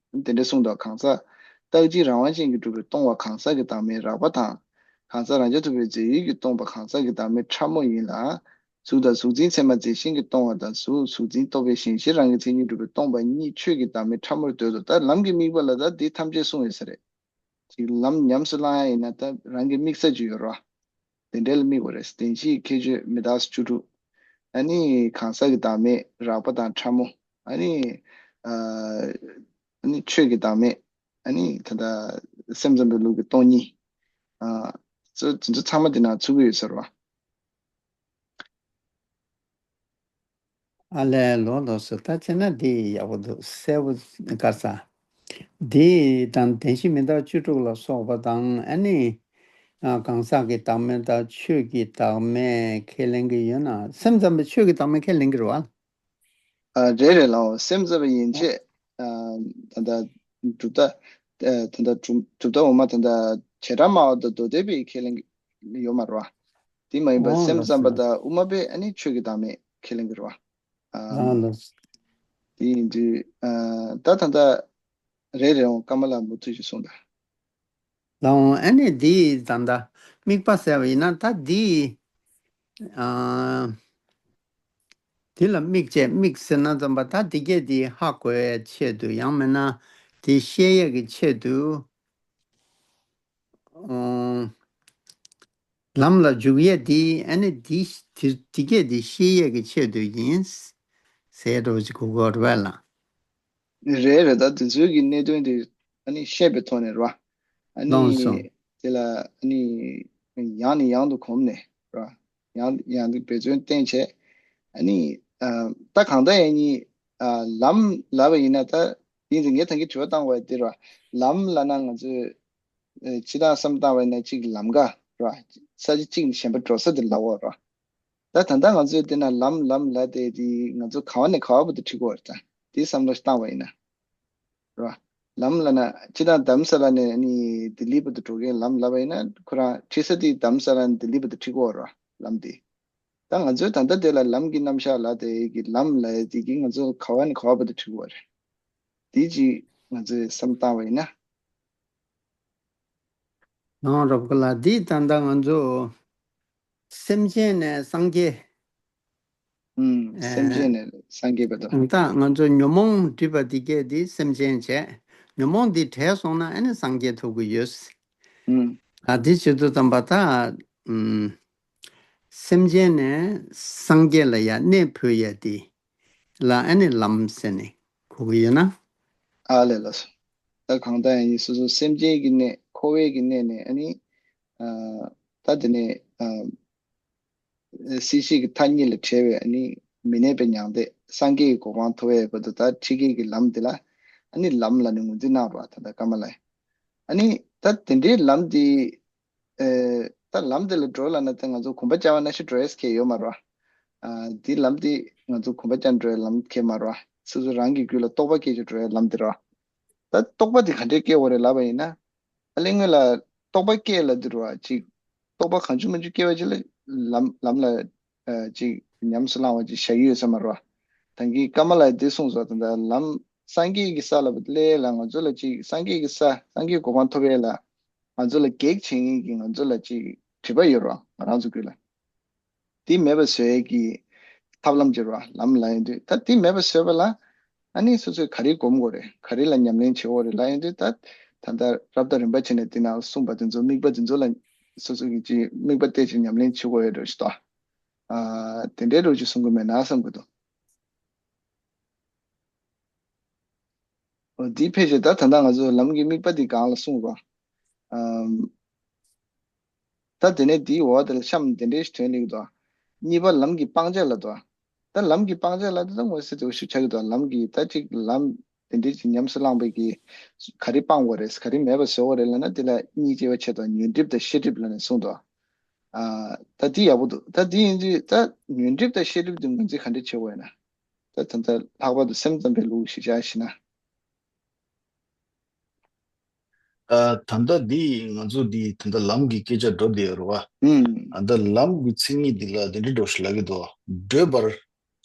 དེ་འདྲ་གསུངས་འདུག་གང་ཟག་རྟག་གཅིག་རང་དབང་ཅན་གྱིས་གྲུབ་པའི་སྟོང་པ་གང་ཟག་གི་བདག་མེད་རགས་པ་དང་། གང་ཟག་རང་རྐྱ་ཐུབ་པའི་རྫས་ཡུལ་གྱི་སྟོང་པ་གང་ཟག་གི་བདག་མེད་ཕྲ་མོ་ཡིན་ལ། གཟུགས་དང་གཟུགས་འཛིན་ཚད་མ་རྫས་གཞན་གྱིས་སྟོང་བ་དང་གཟུགས་གཟུགས་འཛིན་རྟོག་པའི་གཞན་གཞན་རང་གི་མཚན་ཉིད་གྲུབ་པའི་སྟོང་པ་གཉིས་ཆོས་ཀྱི་བདག་མེད་ཕྲ་མོར་འདོད་དོ། ད་ལམ་གྱི་དམིགས་པ་ལ་ད་འདི་ཐམས་ཅད་གསུངས་ཡོད་ས་རེད། ཅིག་ལམ་ཉམས་སུ་བླང་ཡ་ཡིན་ན་ད་རང་གི་དམིགས་ས་ཅིག་ཡོད་རེད་བ། དེ་འདྲ་ལ་དམིགས་པ་རེད། བདེན་བཞིའི་ཁྱད་ཆོས་མི་རྟག་སོགས་བཅུ་དྲུག་ཨ་ནི་གང་ཟག་གི་བདག་མེད་རགས་པ་དང་ཕྲ་མོ། ཨ་ནི་ཨ་ཨ་ནི་ཆོས་ཀྱི་བདག་མེད། ཨ་ནི་ད་ལྟ་སེམས་ཙམ་པའི་ལུགས་ཀྱི་སྟོང་ཉིད། ཨ་ ཚོ་དེ་ཚོ་ཚང་མ་དེ་ནང་ཚུད་ཀྱི་ཡོད་ཟེར་བ། ཨ་ལས། ལོ་ལོ་སོ། ད་བྱས་ན་འདི་ཡག་པོ་འདུག་གསལ་པོ་དཀར་ས། འདི་དང་བདེན་བཞི་མི་རྟག་བཅུ་དྲུག་ལ་སོགས་པ་དང་། ཨ་ནི་ཨ་གང་ཟག་གི་བདག་མེད་དང་ཆོས་ཀྱི་བདག་མེད་ཁས་ལེན་གྱི་ཡོད་ན། སེམས་ཙམ་པས་ཆོས་ཀྱི་བདག་མེད་ཁས་ལེན་གྱི་རེད་བ། ཨ་རེད་རེད་ལགས། སེམས་ཙམ་པ་ཡན་ཆད་ཨ་ད་ལྟ་གྲུབ་མཐའ་ཨ་ད་ལྟ་གྲུབ་གྲུབ་མཐའ་འོག་མ་ད་ལྟ་བྱེ་བྲག་སྨྲ་བ་དང་མདོ་སྡེ་པའི་ཁས་ལེན་གྱི་ཡོད་མ་རེད་བ། དེ་མ་ཡིན་པར་ཨོ་སེམས་ལགས་ཙམ་པ་སོ། དང་དབུ་མ་པས་ཨ་ནི་ཆོས་ཀྱི་བདག་མེད་ཁས་ལེན་གྱི་རེད་བ། ཨ་ལགས་ལགས་སོ། དེ་ཡིན་དུས་ཨ་ད་ད་ལྟ་རེད་རེད། འོང་ཀ་མ་ལ་མུ་མཐུད་ཅིག་གསུངས་དང་། ལའང་ཨ་ནི་འདི་ད་ལྟ་དམིགས་པ་ཟེར་བ་ཡིན་ན། ད་འདི་ཨ་འདི་ལ་དམིགས་བྱས། དམིགས་ཟེར་ན་ཙམ་པ་ད་འདི་སྐད་འདི་ཧ་གོ་ཡའི་ཆེད་དུ། ཡང་མིན་ན་འདི་ཤེས་ཡས་ཀྱི་ཆེད་དུ། ཨོ། ལམ་ལ་འཇུག་ཡས་འདི་ཨ་ནི་འདི་འདི་འདི་སྐད་འདི་ཤེས་ཡས་ཀྱི་ཆེད་དུ་ཡིན་ཟེར་འགྲོ་ཅིག་གོ་དགོས་རེད་པས་ལགས། རེད་རེད། ད་དེ་ཚོའི་གི་གནད་དོན་དེ་ཨ་ནི་ཤེས་པའི་ཐོག་ནས་རེད་བ། ཨ་ནི་ལགས་སོ། དེ་ལ་ཨ་ནི་ཡང་ནས་ཡང་དུ་གོམས་ནས་རེད་བ། ཡང་ཡང་དུ་འབད་བརྩོན་བསྟེན་བྱས། ཨ་ནི་ཨ་ད་གང་ལྟར་ཡང་ནི་ཨ་ལམ་ལབ་པ་ཡིན་ན། ད་དེ་ཡིན་ཙང་ངས་ད་གིན་དྲི་བ་བཏང་བ་དེ་རེད་བ། ལམ་ལབ་ན་ང་ཚོས་ཨ་སྤྱིར་བཏང་བསམ་བཏང་བ་ཡིན་ན་གཅིག་ལམ་ཀ་རེད་བ། ས་ཆ་གཅིག་ནས་གཞན་པ་འགྲོ་ས་དེ་ལབ་པ་རེད་བ། ད་ད་ལྟ་ང་ཚོས་བལྟས་ན་ལམ་ལམ་ལབ་དེ་དེ་ང་ཚོ་ག་བ་ནས་ག་བ་བར་དུ་ཁྲིད་དགོས་རེད། ད་དེ་བསམ་བློ་བཏང་བ་ཡིན་ན་རེད་བ། ལམ་ལབ་ན་སྤྱིར་བཏང་རྡ་རམ་ས་ལ་ནས་ནི་ལྡི་ལི་བར་དུ་འགྲོ་མཁན་ལམ་ལབ་པ་ཡིན་ན། ཁོ་རང་ཁྲིད་ས་དེ་རྡ་རམ་ས་ལ་ནས་ལྡི་ལི་བར་དུ་ཁྲིད་དགོས་རེད་བ། ལམ་དེ། ད་ང་ཚོས་ད་ལྟ་དེ་ལ་ལམ་གྱི་རྣམ་གཞག་ལབ་དེ་གི་ལམ་ལབ་དེ་གི་ང་ཚོ་ག་བ་ནས་ག་བ་བར་དུ་ཁྲིད་དགོས་རེད། དེ་ཅིག་ང་ཚོས་བསམ་བཏང་བ་ཡིན་ན། ནང་རོབ་ཀ་ལ་འདི་ད་ལྟ་ང་ཚོ་སེམས་ཅན་ནས་སངས་རྒྱས། ཨུམ། སེམས་ཅན་ནས་སངས་རྒྱས་པ་དང་། ད་ང་ཚོ་ཉོན་མོངས་སྒྲིབ་པ་འདི་སྐད་འདི་སེམས་ཅན་བྱས། ཉོན་མོངས་འདི་བྲལ་སོང་ན་ཨ་ནི་སངས་རྒྱས་ཐོབ་ཀྱི་ཡོད། ཨུམ། ཨ་འདི་བྱེད་དུས་ཙམ་པ་ད་ཨུམ། སེམས་ཅན་ནས་སངས་རྒྱས་ལ་ཡ་གནས་འཕོས་ཡ་འདི་ལ་ཨ་ནི་ལམ་ཟེར་ནས་གོ་གི་ཡོད་ན། ཨ་ལས། ལགས་སོ། ད་གང་ལྟར་ཡང་ཡིན། སོ་སོ་སེམས་ཅན་གྱི་གནས། འཁོར་བའི་གི་གནས་ནས་ཨ་ནི་ཨ་ད་དེ་ནས་ཨ་སྲིད་ཞིའི་གི་མཐའ་གཉིས་ལས་བྲལ་བའི་ཨ་ནི་མི་གནས་པའི་མྱང་འདས་སངས་རྒྱས་ཀྱི་གོ་འཕང་ཐོབ་པའི་བར་དུ་ད་ཁྲིད་མཁན་གྱི་ལམ་དེ་ལ་ཨ་ནི་ལམ་ལབ་ནས་ངོས་འཛིན་གནང་བ། ད་ལྟ་ཀ་མ་ལ་ཡིན། ཨ་ནི་ད་དེ་འདྲའི་ལམ་དེ་ཨེ་ད་ལམ་དེ་ལ་འགྲོ་ལབ་ན་ད་ང་ཚོ་གོམ་པ་བཅའ་བ་ནང་བཞིན་འགྲོ་ཡས་ཁེལ་ཡོད་མ་རེད་བ། ཨ་དེ་ལམ་དེ་ང་ཚོ་གོམ་པ་བཅའ་འགྲོ་ཡས་ལམ་ཁེལ་མ་རེད་བ། སོ་སོ་རང་གི་རྒྱུད་ལ་རྟོགས་པ་སྐྱེ་ཅིག་འགྲོ་ཡས་ལམ་དེ་རེད་བ། ད་རྟོགས་པ་དེ་ག་འདྲས་སྐྱེ་དགོས་རེད་ལབ་པ་ཡིན་ན། ཨ་ལས་སྔོན་ལ་རྟོགས་པ་སྐྱེ་ལབ་དེ་རེད་བ། ཅིག་རྟོགས་པ་གང་བྱུང་མང་བྱུང་སྐྱེ་བ་ཅིག་ལ་ལམ་ལམ་ལ་ཨ་ཅིག་ཉམས་སུ་བླང་བ་ཅིག་བཞག་གི་ཡོད་ས་མ་རེད་བ། ད་གིན་ཀ་མ་ལ་ཡིས་འདི་གསུངས་སོང་། ད་ལྟ་ལམ་སངས་རྒྱས་ཀྱི་ས་ལ་བུད་ལས་ལ་ང་ཚོ་ལ་ཅིག་སངས་རྒྱས་ཀྱི་ས་སངས་རྒྱས་གོ་འཕང་ཐོབ་ཡས་ལ་ང་ཚོ་ལ་གེགས་བྱེད་མཁན་གྱི་ང་ཚོ་ལ་ཅིག་སྒྲིབ་པ་ཡོད་རེད་བ། ང་རང་ཚོ་རྒྱུད་ལ། དེ་མེད་པ་བཟོ་ཡས་ཀྱི་ཐབས་ལམ་ཅིག་རེད་བ། ལམ་ལབ་ཡོང་དུས་ད་དེ་མེད་པ་བཟོས་པ་ལ་ཨ་ནི་སོ་སོས་ག་རེ་སྒོམ་དགོས་རེད། ག་རེ་ལ་ཉམས་ལེན་བྱེད་དགོས་རེད་ལབ་ཡོང་དུས། ད་ད་ལྟ་རབ་དང་རིམ་པ་བྱས་ནས་དེ་ནང་གསུངས་པ་དེ་ཚོ། དམིགས་པ་དེ་ཚོ་ལ་སོ་སོ་གི་ཅིག་དམིགས་པ་གཏད་ཅིག་ཉམས་ལེན་བྱེད་དགོས་ཡོད་འགྲོ་ཞིག་ཏོ། ཨ་དེ་འདྲའི་འགྲོ་ཅིག་གསུང་གི་མེད་ན་བསམ་གི་འདུག། འོ་དེའི་ཕལ་ཆེར་ད་ད་ལྟ་ང་ཚོ་ལམ་གྱི་དམིགས་པ་འདི་སྒང་ལ་གསུངས་པ། ཨམ། ད་དེ་ནས་དེའི་འོག་དེ་ལ་གཤམ་དེ་འདྲའི་ཞིག་ཐོན་ལེགས་འདུག། གཉིས་པ་ལམ་གྱི་སྤང་བྱ་ལ་འདུག། ད་ལམ་གྱི་སྤང་བྱ་ལ་དེ་ད་ངོས་ཟེར་དེ་ཞིག་ཆགས་ཀྱི་འདུག། ལམ་གྱི་ད་ཅིག་ལམ་དེ་འདྲའི་ཅིག་ཉམས་སུ་བླངས་པའི་གི་ག་རེ་སྤང་དགོས་རེད། ག་རེ་མེད་པ་བཟོ་དགོས་རེད་ལབ་ན། དེ་ལ་གཉིས་སྐྱེ་བ་ཆེད་དུ་ཉོན་སྒྲིབ་དང་ཤེས་སྒྲིབ་ལབ་ནས་གསུངས་འདུག། ཨ་ད་དེ་ཡག་པོ་འདུག། ད་དེ་ཡིན་དུས་ད་ཉོན་སྒྲིབ་དང་ཤེས་སྒྲིབ་དེ་ངོས་འཛིན་ག་འདྲ་བྱེད་དགོས་ཡིན་ན། ད་ད་ལྟ་ལྷག་པར་དུ་སེམས་ཙམ་པའི་ལུགས་ཤིག་བྱ་ཞིག་ན། ཨ་ད་ལྟ་འདི་ང་ཚོ་འདི་ད་ལྟ་ལམ་གྱི་སྐད་ཆ་འགྲོ་བསྡད་ཡོད་རེད་བ། ཨུམ། ཨ་ད་ལམ་གྱི་མཚན་ཉིད་འདི་ལ་འདི་འདྲ་འགྲོ་ཞིག་ལབ་ཀྱི་འདུག། བགྲོད་པར་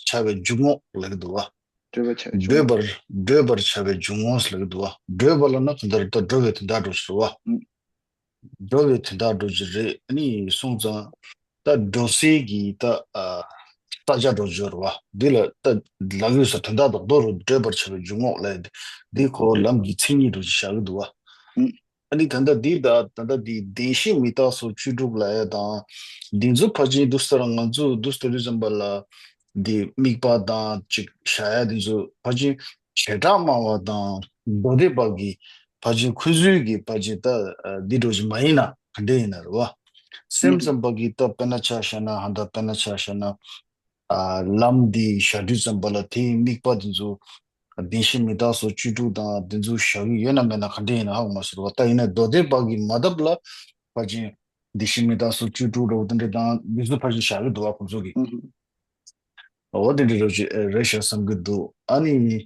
བྱ་བའི་འཇུག་ངོགས་ལབ་ཀྱི་འདུག་བ། བགྲོད་པར་བྱ་བའི་འཇུག་བགྲོད་ངོགས། པར་བགྲོད་པར་བྱ་བའི་འཇུག་ངོགས་ལབ་ཀྱི་འདུག་བ། བགྲོད་པ་ལབ་ན་ད་ལྟ་ད་འགྲོ་བའི་དོན་དག་འགྲོ་ཞིག་རེད་བ། ཨུམ། འགྲོ་བའི་དོན་དག་འགྲོ་གི་རེད། ཨ་ནི་སོང་ཙང་ད་འགྲོ་སའི་གི་ད་ཨ་ས་ཆ་འགྲོ་རྒྱུ་རེད་བ། འདི་ལ་ད་ལབ་ཡོད་ས་དོན་དག་རྡོག་རྡོག་རུ་བགྲོད་པར་བྱ་བའི་འཇུག་ངོགས་ལབ་ཡ་དེ། འདི་ཁོ་ལམ་གྱི་མཚན་ཉིད་རུ་བཞག་གི་འདུག་བ། ཨ་ནི་ད་ལྟ་འདི་ད་ད་ལྟ་འདི་བདེན་བཞི་མི་རྟག་སོགས་བཅུ་དྲུག་ལབ་ཡ་དང་། འདི་ཚོ་ཕལ་ཆེར་འདུག་སེ་ང་ཚོ་འདུག་སེ་དུས་ཙམ་པ་ལ་འདི་དམིགས་པ་དང་ཅིག་བྱ་ཡ་འདི་ཚོ་ཕལ་ཆེར་བྱེ་བྲག་སྨྲ་བ་དང་མདོ་སྡེ་པ་གི་ཕལ་ཆེར་ཁོ་ཚོའི་གི་ཕལ་ཆེར་ད་འདི་འགྲོ་ཅིག་མ་ཡིན་ན་ག་འདྲ་ཡིན་ན་རེད་བ། སེམས་ཙམ་པ་གིས་ད་དཔེར་ན་ཆ་བཞག་ན་ཧ་ད་དཔེར་ན་ཆ་བཞག་ན། ཨ་ལམ་འདི་བཞག་དུས་ཙམ་པ་ལ་དེའི་དམིགས་པ་འདི་ཚོ། བདེན་བཞི་མི་རྟག་སོགས་བཅུ་དྲུག་དང་འདི་ཚོ་བཞག་གི་ཡོད་ན་མེད་ན་ག་འདྲ་ཡིན་ན་ཧ་གོ་མ་སོང་བ། ད་ཡིན་ན་མདོ་སྡེ་པ་གིས་མ་བཏབ་ལ་ཕལ་ཆེར་བདེན་བཞི་མི་རྟག་སོགས་བཅུ་དྲུག་འདྲ་བོ་དེ་འདྲ་དང་འདི་ཚོ་ཕལ་ཆེར་བཞག་གི་འདུག་བ་ཁོང་ཚོ་གིས། འོ་དེ་འདྲ་རེད་ཅེས་རེད་ཤག་བསམ་གྱི་འདུག་ཨ་ནི།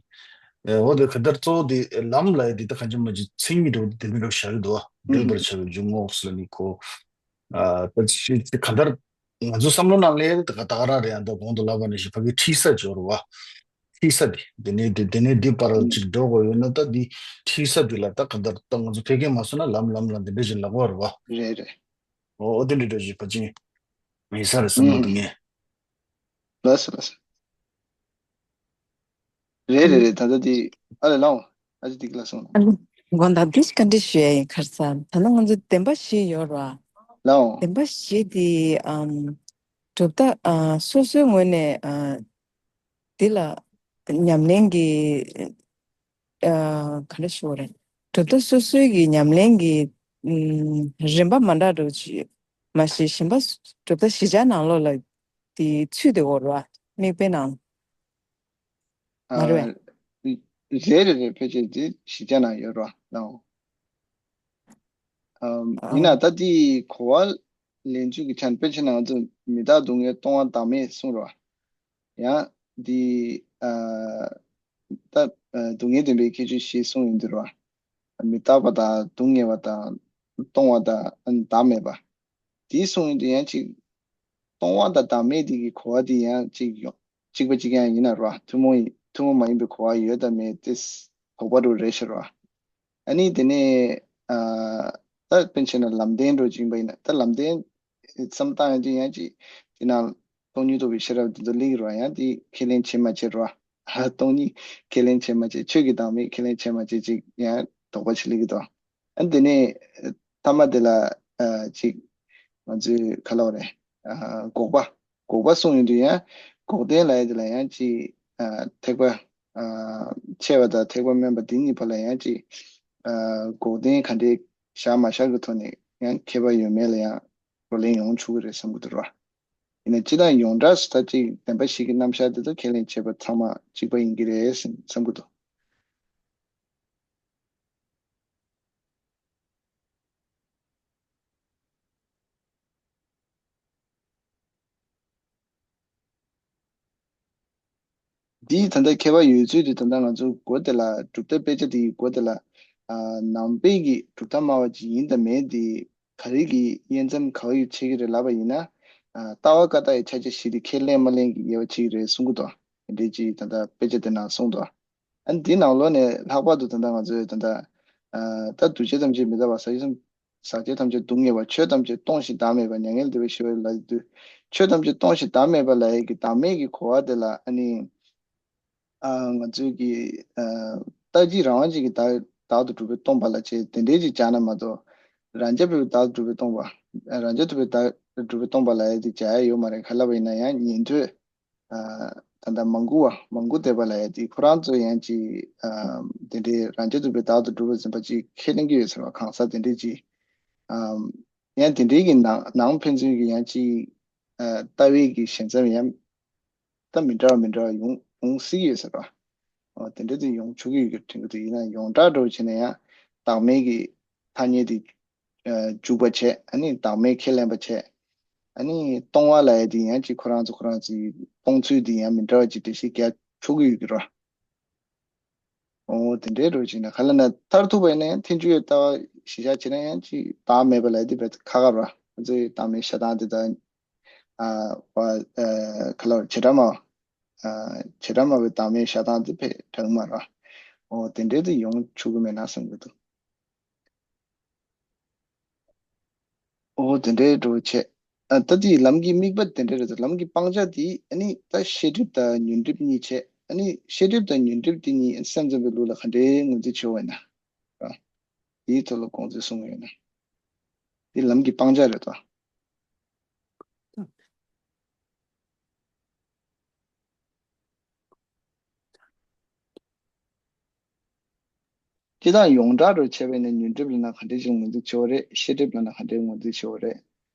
འོ་དེ་ག་དར་གཙོ་བོ་དེ་ལམ་ལ་ཡ་དེ་ད་གང་ཅི་མ་ཅི་མཚན་ཉིད་འདྲ་བོ་དེ་འདྲ་བཞག་གི་འདུག་བ། འདོད་པར་བྱ་བའི་འཇུག་ངོགས་ལ་ནི་གོ། ཨ་ད་ཅི་ཅི་ག་དར་ང་ཚོ་བསམ་བློ་ནང་ལས་ད་ག་ད་ག་རང་རེད་ཡང་ད་གོང་དུ་ལབ་པ་ནང་བཞིན་ཕ་གི་ཁྲིད་ས་འབྱོར་བ། ཁྲིད་ས་དེ་དེ་ནས་དེ་དེ་ནས་འདི་བར་ཅིག་འགྲོ་དགོས་ཡོད་ན་ད་འདི་ཁྲིད་ས་དེ་ལ་ད་ག་དར་ད་ང་ཚོ་ཕལ་སྐད་མ་སོང་ན་ལམ་ལམ་ལ་འདི་འདྲ་ཞིག་ལབ་དགོས་རེད་བ། རེད་རེད། འོ་འོ་དེ་འདྲ་འདྲ་ཞིག་ཕ་ཅིང་ཡིན་ས་རེད་བསམ་བློ་ད་ངས། ལགས་སོ་ལགས་སོ། རེད་རེད་རེད། ད་ལྟ་དེ་ཨ་ལས་ལའོ། ཨ་ཅེ་ཏིག་ལ་སོང་། ཨ་ལས། དགོངས་དག་འདི་ག་འདྲ་ཞུ་ཡ་ཡིན་ཁར་ས། ད་ནི་ང་ཚོ་བདེན་པ་བཞི་ཡོད་ར། ལའོ། བདེན་པ་བཞི་དེ་ཨམ། གྲུབ་མཐའ་ཨ་སོ་སོའི་ངོས་ནས་ཨ། འདི་ལ་ཉམས་ལེན་གྱི་ཨ་ག་འདྲ་ཞུ་དགོས་རེད། གྲུབ་མཐའ་སོ་སོའི་གི་ཉམས་ལེན་གྱི་ཨམ་རིམ་པ་མ་འདྲ་འགྲོ་ཅི་མ་གཞི་གཞན་པ་གྲུབ་མཐའ་བཞི་ཆ་ནང་ལོགས་ལ་དེ་ཚུད་དེ་འོ་ར་དམིགས་པའི་ནང་། མ་རེད་པས། རེད་རེད་རེད། ཕལ་ཆེར་དེ་བཞི་ཆ་ནང་ཡོད་ར་ལའོ། ཨམ་ཡིན་ན་ད་དེ་གོ་བ་ལེན་ཚུལ་གྱི་ཆ་ནས་དཔེ་ཆ་ནང་ཚོ་མི་རྟག་སྡུག་བསྔལ་སྟོང་པ་བདག་མེད་གསུངས་ར། ཡང་འདི་ཨ་ད་ཨ་སྡུག་བསྔལ་བདེན་པའི་ཁྱད་ཆོས་བཞི་གསུངས་ཡོང་དུས་ར། མི་རྟག་པ་དང་སྡུག་བསྔལ་བ་དང་སྟོང་པ་དང་བདག་མེད་པ། དེ་གསུངས་ཡོང་དུས་ཡང་ཅིག་སྟོང་པ་དང་བདག་མེད་དེ་གི་གོ་བ་དེ་ཡང་ཅིག་ཡོང་གཅིག་པ་གཅིག་རྐྱང་ཡིན་ན་ར་ཐུན་མོང་ཡིན་ཐུན་མོང་མ་ཡིན་པའི་གོ་བ་ཡོད་དམ་མེད་དེ་དོགས་པ་འདྲ་རེད་ཤག་ར། ཨ་ནི་དེ་ནས་ཨ་ད་དཔེར་ན་ཆ་ན་ལམ་བདེན་འདྲ་ཅིག་ཡིན་པ་ཡིན་ན་ད་ལམ་བདེན་བསམ་བཏང་ཡོང་དུས་ཡང་ཅིག་དེ་ནང་སྟོང་ཉིད་རྟོགས་པའི་ཤེས་རབ་དེ་ཚོ་སླེབས་ཀྱི་རེད་བ། ཡང་དེ་ཁས་ལེན་བྱེད་མ་བྱེད་རེད་བ། སྟོང་ཉིད་ཁས་ལེན་བྱེད་མ་བྱེད་ཆོས་ཀྱི་བདག་མེད་ཁས་ལེན་བྱེད་མ་བྱེད་ཅིག་ཡང་དོགས་པ་ཞིག་སླེབས་ཀྱི་འདུག་ཨ་དེ་ནས་མཐའ་མ་དེ་ལ་ཅིག་ང་ཚོས་ག་ལབ་དགོས་རེད། འགོག་པ། འགོག་པ་གསུངས་ཡོང་དུས་ཡང་འགོག་བདེན་ལབ་ཡ་དེ་ལ་ཡང་ཅིག་ཐེག་པ་ཆེ་བ་དང་ཐེག་པ་དམན་པ་འདི་གཉིས་བར་ལ་ཡང་ཅིག་འགོག་བདེན་ག་འདྲའི་བཞག་མ་བཞག་གི་ཐོག་ནས་ཡང་ཁྱད་པར་ཡོད་མེད་ལ་ཡང་བགྲོ་གླེང་ཡོང་ཆོག་གི་རེད་བསམ་གྱི་འདུག་ར། ཡིན་ན་སྤྱི་དང་ཡོངས་གྲགས་སུ་ད་ཅིག་བདེན་པ་བཞི་གི་རྣམ་གཞག་དེ་ཚོ་ཁས་ལེན་བྱེད་པ་ཚང་མ་གཅིག་པ་ཡིན་གྱི་རེད་བསམ་བསམ་གྱི་འདུག་འདིའི་ད་ལྟ་ཁྱད་པར་ཡོད་ཚུལ་དེ་ད་ལྟ་ང་ཚོ་མགོ་དེ་ལ་གྲུབ་མཐའ་དཔེ་ཆ་དེ་ཡི་མགོ་དེ་ལ་ནང་པའི་གི་གྲུབ་མཐའ་སྨྲ་བ་ཅིག་ཡིན་དང་མེད་དེ་ག་རེ་གི་དབྱེ་མཚམས་ག་བ་ཡི་ཕྱེ་གི་རེད་ལབ་པ་ཡིན་ན། ལྟ་བ་བཀའ་རྟགས་ཡི་ཕྱག་རྒྱ་བཞི་དེ་ཁས་ལེན་མ་ལེན་གྱི་དབྱེ་བ་ཕྱེ་གི་རེད་གསུང་གི་འདུག་དེ་འདྲའི་ཅིག་ད་ལྟ་དཔེ་ཆ་དེ་ནང་གསུངས་འདུག་ཨ་ནི་འདི་ནང་ལོགས་ནས་ལྷག་པར་དུ་ད་ལྟ་ང་ཚོས་ད་ལྟ་ཨ་ད་འདུ་བྱེད་ཐམས་ཅད་མི་རྟག་པ། ཟག་བཅས་ཐམས་ཅད་སྡུག་བསྔལ་བ། ཆོས་ཐམས་ཅད་སྟོང་ཞིང་བདག་མེད་པ། མྱ་ངན་ལས་འདས་པའི་ཞི་བ་ལ་འདུད། ཆོས་ཐམས་ཅད་སྟོང་ཞིང་བདག་མེད་པ་ལབ་ཡས་ཀྱི་བདག་མེད་ཀྱི་གོ་བ་དེ་ལ་ཨ་ནི་ཨ་ང་ཚོས་ཀྱི་ཨ་རྟག་གཅིག་རང་དབང་ཅན་གྱི་བདག་བདག་ཏུ་གྲུབ་པས་སྟོང་པ་ལ་བྱས་དེ་འདྲའི་ཅིག་སྦྱར་ན་མ་གཏོགས། རང་རྐྱ་འཕེར་བའི་བདག་ཏུ་གྲུབ་པས་སྟོང་པ། རང་རྐྱ་འཕེར་བའི་བདག་ཏུ་གྲུབ་པས་སྟོང་པ་ལབ་ཡས་དེ་སྦྱར་ཡ་ཡོད་མ་རེད། ག་ལབ་པ་ཡིན་ན་ཡང་ཉན་ཐོས། ཨ་ད་ལྟ་མང་བཀུར་བ་མང་བཀུར་སྡེ་པ་ལབ་ཡ་དེ་ཁོ་རང་ཚོ་ཡང་ཅིག་ཨ་དེ་འདྲའི་རང་རྐྱ་འཕེར་བའི་བདག་ཏུ་གྲུབ་པ་ཟེར་བ་ཅིག་ཁས་ལེན་གྱི་ཡོད་ཟེར་བ། གང་ཟག་དེ་འདྲའི་ཅིག་ཨ་ཡང་དེ་འདྲའི་གི་ནང་ནང་ཕན་ཚུན་གྱི་ཡང་ཅིག་ཨ་ལྟ་བའི་གི་ཞན་མཚམས་ཡང་ད་མི་འདྲ་བ་མི་འདྲ་བ་ཡོང་ཡོང་སྲིད་ཀྱི་ཡོད་ཟེར་བ། ཨ་དེ་འདྲ་དེ་ཡོང་ཆོག་གི་ཡོད་ཀྱི་དྲན་གྱི་འདུག་ཡིན་ན་ཡོངས་གྲགས་འདྲ་བོ་བྱས་ན་ཡང་བདག་མེད་ཀྱི་ཐ་སྙད་དེ་ཨ་འཇུག་པ་བྱས། ཨ་ནི་བདག་མེད་ཁས་ལེན་པ་བྱས། ཨ་ནི་སྟོང་པ་ལབ་ཡ་དེ་ཡང་ཅིག་ཁོ་རང་ཚོ་ཁོ་རང་ཚོའི་སྟོང་ཚུལ་དེ་ཡང་མི་འདྲ་བ་ཅིག་འགྲེལ་བཤད་རྒྱག་ཆོག་གི་ཡོད་ཀྱི་རེད། འོ་དེ་འདྲའི་འདྲ་བོ་ཅིག་ན་ག་ལབ་ན་མཐར་ཐུག་པ་ཡིན་ན་ཡང་ཐལ་འགྱུར་བའི་ལྟ་བ་གཞིར་བཞག་བྱས་ན་ཡང་ཅིག་བདག་མེད་པ་ལབ་ཡ་དེ་དཔེ་ཁག་ཁག་རེད། ང་ཚོའི་བདག་མེད་བཞག་སྟངས་དེ་དང་ཨ་བ་ཨ་ག་ལབ་བྱེ་བྲག་སྨྲ་བ། ཨ་བྱེ་བྲག་སྨྲ་བའི་བདག་མེད་བཞག་སྟངས་དེ་དཔེ་འདྲ་གི་མ་རེད། འོ་དེ་འདྲའི་དེ་ཡོང་ཆོག་གི་མེད་ན་བསམ་གྱི་འདུག་འོ་དེ་འདྲའི་འགྲོ་བྱེད། ཨ་ད་དེའི་ལམ་གྱི་དམིགས་པ་དེ་འདྲ་རེད་དོ། ལམ་གྱི་སྤང་བྱ་དེ་ཨ་ནི་ད་ཤེས་སྒྲིབ་དང་ཉོན་སྒྲིབ་གཉིས་བྱས། ཨ་ནི་ཤེས་སྒྲིབ་དང་ཉོན་སྒྲིབ་དེ་གཉིས་སེམས་ཙམ་པའི་ལུགས་ལ་ག་འདྲའི་ངོས་འཛིན་བྱེད་དགོས་ན། ཨ་དེའི་ཐོག་ལ་དགོངས་ཚུལ་གསུང་གི་ཡོད་ན། དེ་ལམ་གྱི་སྤང་བྱ་རེད་དོ། སྤྱིར་བཏང་ཡོངས་གྲགས་རུ་བྱས་པ་ཡིན་ན་ཉོན་སྒྲིབ་ལབ་ན་ག་འདྲས་ཅིག་ངོས་འཛིན་བྱེད་པ་རེད། ཤེས་སྒྲིབ་ལབ་ན་ག་འདྲས་ངོས་འཛིན་བྱེད་པ་རེད།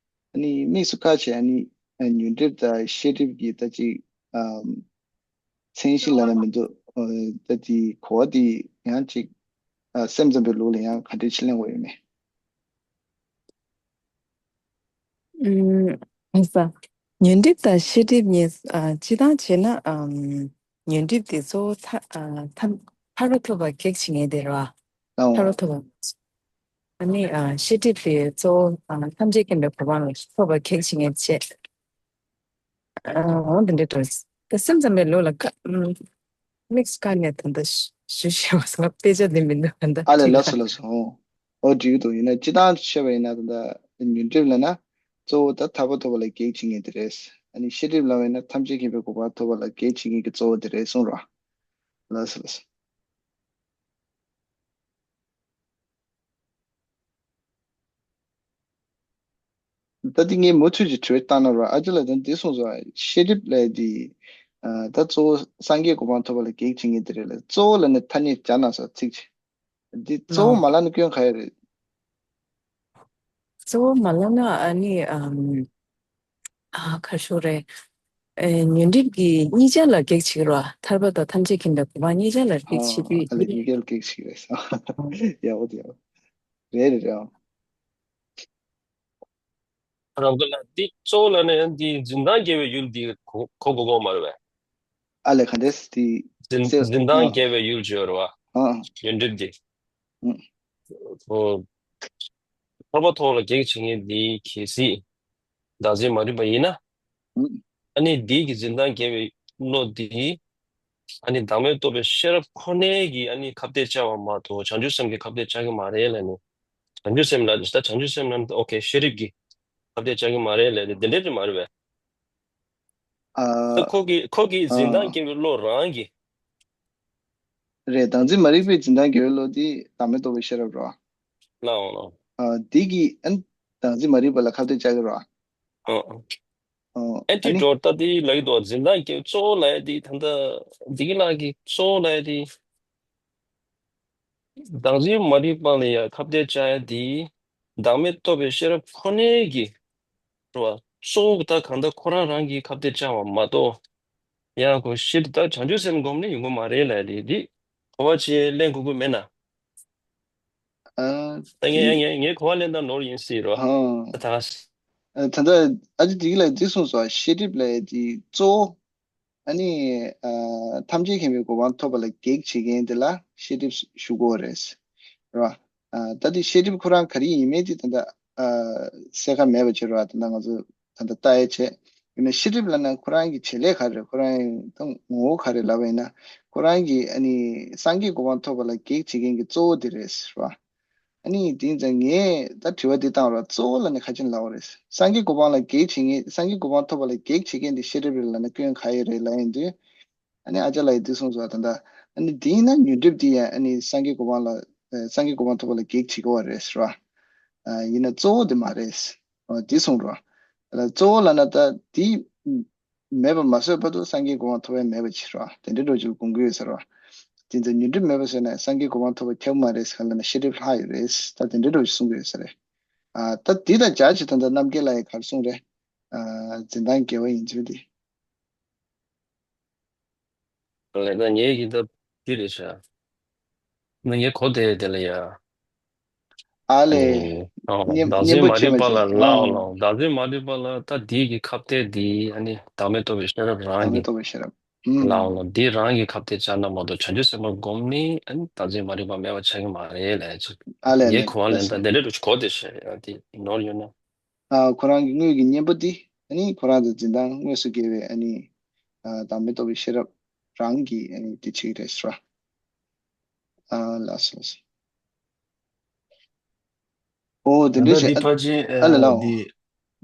ཨ་ནི་དམིགས་སུ་བཀར་བྱས་ཨ་ནི་ཨ་ཉོན་སྒྲིབ་དང་ཤེས་སྒྲིབ་ཀྱི་ད་ཅིག་ཨ་མཚན་གཞི་ལབ་ན་མི་འདུག་ཨ་ད་དེ་གོ་བ་དེ་ཡང་ཅིག་ཨ་སེམས་ཙམ་པའི་ལུགས་ལ་ཡང་ག་འདྲས་ཕྱི་ལེན་དགོས་ཡོད་མེད། ཨུམ། ཨ་ས། ཉོན་སྒྲིབ་དང་ཤེས་སྒྲིབ་གཉིས། ཨ་སྤྱི་བཏང་བྱས་ན། ཨམ། ཉོན་སྒྲིབ་དེ་གཙོ་བོ་ཐ་ཨ་ཐམ་ཐར་པ་ཐོབ་པར་གེགས་བྱེད་མཁན་དེ་རེད་བ། ཨོ། ཐར་པ་ཐོབ་པ། ཨ་ནི་ཨ་ཤེས་སྒྲིབ་དེ་གཙོ་བོ་ཨ་ཐམས་ཅད་མཁྱེན་པའི་གོ་འཕང་ལ་ཐོབ་པར་གེགས་བྱེད་མཁན་བཅས། ཨ་འོ་དེ་འདྲ་འགྲོ། ད་སེམས་ཙམ་པའི་ལུགས་ལ་ཁ་ཨམ། དམིགས་སུ་བཀར་ནས་ད་ལྟ་ཞུ་ཞུ་བཞིན་པ་སོང་། དཔེ་ཆ་འདི་མི་འདུག་ད་ལྟ་ཨ་ལས་ཁྲིད་ལགས་སོ་ལ། ལགས་སོ། ཨོ་འགྲིག་གི་འདུག་ཡིན་ན་སྤྱི་བཏང་བཤད་པ་ཡིན་ན་ད་ལྟ་ཉོན་སྒྲིབ་ལབ་ན་གཙོ་བོ་ད་ཐར་པ་ཐོབ་པ་ལ་གེགས་བྱེད་མཁན་དེ་རེད། ཨ་ནི་ཤེས་སྒྲིབ་ལབ་པ་ཡིན་ན་ཐམས་ཅད་མཁྱེན་པའི་གོ་འཕང་ཐོབ་པ་ལ་གེགས་བྱེད་མཁན་གྱི་གཙོ་བོ་དེ་རེད་གསུངས་རོགས། ལགས་སོ་ལགས་སོ། ད་འདི་ངས་མུ་མཐུད་ཀྱི་དྲི་བ་བཏང་ན་རོགས། ཨ་ཅག་ལགས་ད་འདི་གསུངས་སོང་། ཤེས་སྒྲིབ་ལབ་དེ་ཨ་ད་གཙོ་བོ་སངས་རྒྱས་གོ་འཕང་ཐོབ་པ་ལ་གེགས་བྱེད་མཁན་དེ་རེད་ལ། གཙོ་བོ་ལབ་ནས་ཐ་སྙད་སྦྱར་གནང་སོང་ཚིག་ཅིག་འདི་གཙོ་བོ་ལགས། མ་ལབ་ན་སྐྱོན་ག་ཡོད་རེད། གཙོ་བོ་མ་ལབ་ན་ཨ་ནི་ཨམ། ཨ་ཁ་ཤོ་རེད། ཨེ་ཉོན་སྒྲིབ་ཀྱི་གཉིས་ཆ་ལ་གེགས་བྱེད་རོ། ཐར་པ་དང་ཐམས་ཅད་མཁྱེན་པའི་གོ་འཕང་གཉིས་ཆ་ལ་གེགས་བྱེད་ཨ་ཨ་ལས་གཉིས་ཀ་ལ་གེགས་བྱེད་རེད། ཡག་པོ་འདུག་རེད་རེད་རེད། རང་གི་ལ་འདི་གཙོ་བོ་ལ་ནི་འདི་འཛིན་སྟངས་དགེ་བའི་ཡུལ་འདི་གོ་གོ་དགོས་མ་རེད་པས། ཨ་ལས་ག་འདྲས་འདི་འཛིན་སེ་འཛིན་སྟངས་ཨ་དགེ་བའི་ཡུལ་བརྗོད་རེད་བ། ཨ་ཡོན་ཏན་འདི། ཨ་ཨོ། ཐར་པ་ཐོབ་ལ་གེགས་བྱེད་མཁན་འདི་གལ་སྲིད་བདག་འཛིན་མ་རིག་པ་ཡིན་ན། ཨ་ནི་འདི་གི་འཛིན་སྟངས་དགེ་བའི་བློ་འདི། ཨ་ནི་བདག་མེད་རྟོགས་པའི་ཤེས་རབ་ཁོ་ནའི་གིས་ཨ་ནི་ཁ་གཏད་བཅའ་བ་མ་གཏོགས་བྱང་ཆུབ་སེམས་ཀྱིས་ཁ་གཏད་བཅའ་གི་མ་རེད་ལབ་ནས། བྱང་ཆུབ་སེམས་ལ་ད་བྱང་ཆུབ་སེམས་ལ་ཨོ་ཁེ་ཤེས་རིག་གིས་ཁ་གཏད་བཅའ་གི་མ་རེད་ལབ་ནས་དེ་འདྲས་ཅིག་མ་རེད་པས། ད་ཨ་ཁོ་གི་ཁོ་གི་འཛིན་སྟངས་ཨ་དགེ་བའི་བློ་རང་གིས། རེད། བདག་འཛིན་མ་རིག་པའི་འཛིན་སྟངས་དགེ་བའི་བློ་དེ་བདག་མེད་རྟོགས་པའི་ཤེས་རབ་རོ། ལའོ་ལའོ། ཨ་དེ་གིས་ཨ་ནི་བདག་འཛིན་མ་རིག་པ་ལ་ཁ་གཏད་བཅའ་གི་རོ། ཨ་ཨ། ཨ་ཨན་ཨ་ཊི་ནི་ཌོ་ཊི་ད་དེ་ལབ་ཀྱི་འདུག་འཛིན་སྟངས་ཀྱི་གཙོ་བོ་ལབ་ཡ་དེ་ད་ལྟ་འདི་གི་ལག་གི་གཙོ་བོ་ལབ་ཡ་དེ། བདག་འཛིན་མ་རིག་པ་ལ་ཡ་ཁ་གཏད་བཅའ་ཡ་དེ། བདག་མེད་རྟོགས་པའི་ཤེས་རབ་ཁོ་ནའི་གི་རེད་བ། གཙོ་བོ་ད་གང་ལྟར་ཁོ་རང་རང་གིས་ཁ་གཏད་བཅའ་བ་མ་གཏོགས། ཡང་ཁོ་ཤེས་ད་བྱང་ཆུབ་སེམས་སྒོམ་ནས་ཡོང་གི་མ་རེད་ལབ་ཡ་དེ་དེ་གོ་བ་ཅིག་ལེན་དགོས་ཀྱི་མེད་ན། ཨ། ད་ངས་ངས་ངས་གོ་བ་ལེན་སྟངས་ནོར་ཡིན་སྲིད་རོ། ཨ། ད་ད་ལྟ་ཨ་ཅག་དེ་གི་ལ་འདི་གསུངས་སོ། ཤེས་སྒྲིབ་ལབ་ཡ་དེ་གཙོ་བོ། ཨ་ནི། ཨ་ཐམས་ཅད་མཁྱེན་པའི་གོ་འཕང་ཐོབ་པ་ལ་གེགས་བྱེད་མཁན་དེ་ལ་ཤེས་སྒྲིབ་ཞུ་དགོས་རེད། རོ། ཨ་ད་དེ་ཤེས་སྒྲིབ་ཁོ་རང་ག་རེ་ཡིན་མིན་དེ་ད་ལྟ་ཨ་གསལ་ཁ་མེད་པ་བྱེད་རོ། ད་ལྟ་ང་ཚོ་ད་ལྟ་ལྟ་ཡ་བྱེད། ཡིན་ན་ཤེས་སྒྲིབ་ལབ་ན་ཁོ་རང་གི་བྱེད་ལས་ག་རེ་རེད། ཁོ་རང་གི་ད་ངོ་བོ་ག་རེ་ལབ་པ་ཡིན་ན། ཁོ་རང་གི་ཨ་ནི་སངས་རྒྱས་གོ་འཕང་ཐོབ་པ་ལ་གེགས་བྱེད་མཁན་གྱི་གཙོ་བོ་དེ་རེད་ཟེར་བ། ཨ་ནི་དེ་ཡིན་ཙང་ངས་ད་དྲི་བ་འདི་བཏང་རོགས། གཙོ་བོ་ལབ་ནས་ག་ཅི་ལབ་པ་རེད། སངས་རྒྱས་གོ་འཕང་ལ་གེགས་བྱེད་མཁན་སངས་རྒྱས་གོ་འཕང་ཐོབ་པ་ལ་གེགས་བྱེད་མཁན་དེ་ཤེས་སྒྲིབ་རེད་ལབ་ན་སྐྱོན་ག་ཡོད་རེད་ལབ་ཡིན་དུས། ཨ་ནི་ཨ་ཅག་ལགས་ཀྱིས་འདི་གསུངས་སོང་ད་ལྟ། ཨ་ནི་དེ་ཡིན་ན་ཉོན་སྒྲིབ་འདི་ཡང་ཨ་ནི་སངས་རྒྱས་གོ་འཕང་ལ་ཨ་སངས་རྒྱས་གོ་འཕང་ཐོབ་པ་ལ་གེགས་བྱེད་ཀྱི་ཡོད་རེད་ཟེར་བ། ཨ་ཡིན་ན་གཙོ་བོ་དེ་མ་རེད། ཨ་འདི་གསུངས་རོགས། ཨ་གཙོ་བོ་ལབ་ན་ད་དེ་མེད་པ་མ་བཟོས་བར་དུ་སངས་རྒྱས་གོ་འཕང་ཐོབ་ཡ་མེད་པ་ཅིག་རེད་བ། དེ་འདྲའི་འགྲོ་རྒྱུར་དགོངས་ཀྱི་ཡོད་ཟེར་བ། དེ་ཚོ་ཉོན་སྒྲིབ་མེད་པ་བཟོས་ན་སངས་རྒྱས་གོ་འཕང་ཐོབ་པ་ཁྱབ་མ་རེད་ཟེར་ལབ་ན་ཤེས་སྒྲིབ་ལྷག་ཡོད་རེད། ད་དེ་འདྲའི་འགྲོ་རྒྱུ་གསུང་གི་ཡོད་ས་རེད། ཨ་ད་དེ་དང་སྦྱར་བྱས་ད་ལྟ་རྣམ་རྒྱལ་ལགས་ཀྱིས་ག་རེ་གསུངས་རེད། ཨ་འཛིན་སྟངས་དགེ་བ་ཡིན་ཚུལ་དེ། ལས་ད་ངེད་ཀྱི་ད་འདི་རེད་ཤག་ང་ངས་གོ་བདེ་བདེ་ལ་ཡ། ཨ་ལས། ཨ་ནི། ཨོ། སྙན་བདག་འཛིན་མ་རིག་པ་ལ་ལའོ་ལའོ། སྙན་པོ་བྱས་མ་བྱས། ཨོ། བདག་འཛིན་མ་རིག་པ་ལ་ད་འདི་གི་ཁ་གཏད་འདི་ཨ་ནི་བདག་མེད་རྟོགས་པའི་ཤེས་རབ་རང་གི་བདག་མེད་རྟོགས་པའི་ཤེས་རབ། ཨུམ། ལའོ་ལའོ། འདི་རང་གི་ཁ་གཏད་བཅའ་ན་མ་གཏོགས་བྱང་ཆུབ་སེམས་དཔའ་བསྒོམ་ནི་ཨ་ནི་བདག་འཛིན་མ་རིག་པ་མེད་པ་ཆགས་ཀྱི་མ་རེད་ལབ་ཡ་ཅིག་ཨ་ལས་ངས་ལས་གོ་བ་ལེན་ལས་སྟངས་དེ་འདྲ་འདྲ་ཅིག་གོ་བདེ་ཤག་ཡ་དེ་ནོར་ཡོད་ན། ཨ་ཁོ་རང་གི་དངོས་ཀྱི་གཉེན་པོ་འདི་ཨ་ནི་ཁོ་རང་དང་འཛིན་སྟངས་དངོས་སུ་དགེ་བའི་ཨ་ནི་ཨ་བདག་མེད་རྟོགས་པའི་ཤེས་རབ་རང་གིས་ཨ་ནི་དེ་བྱེད་ཀྱི་རེད་ཟེར་བ། ཨ་ལགས་སོ་ལགས་སོ། ཨོ་དེ་ད་འདྲ་ལྟ་བྱས་འདི་ཨ་ཕལ་ཆེར་ཨ་ལས་ཨ་ལའོ། འདི་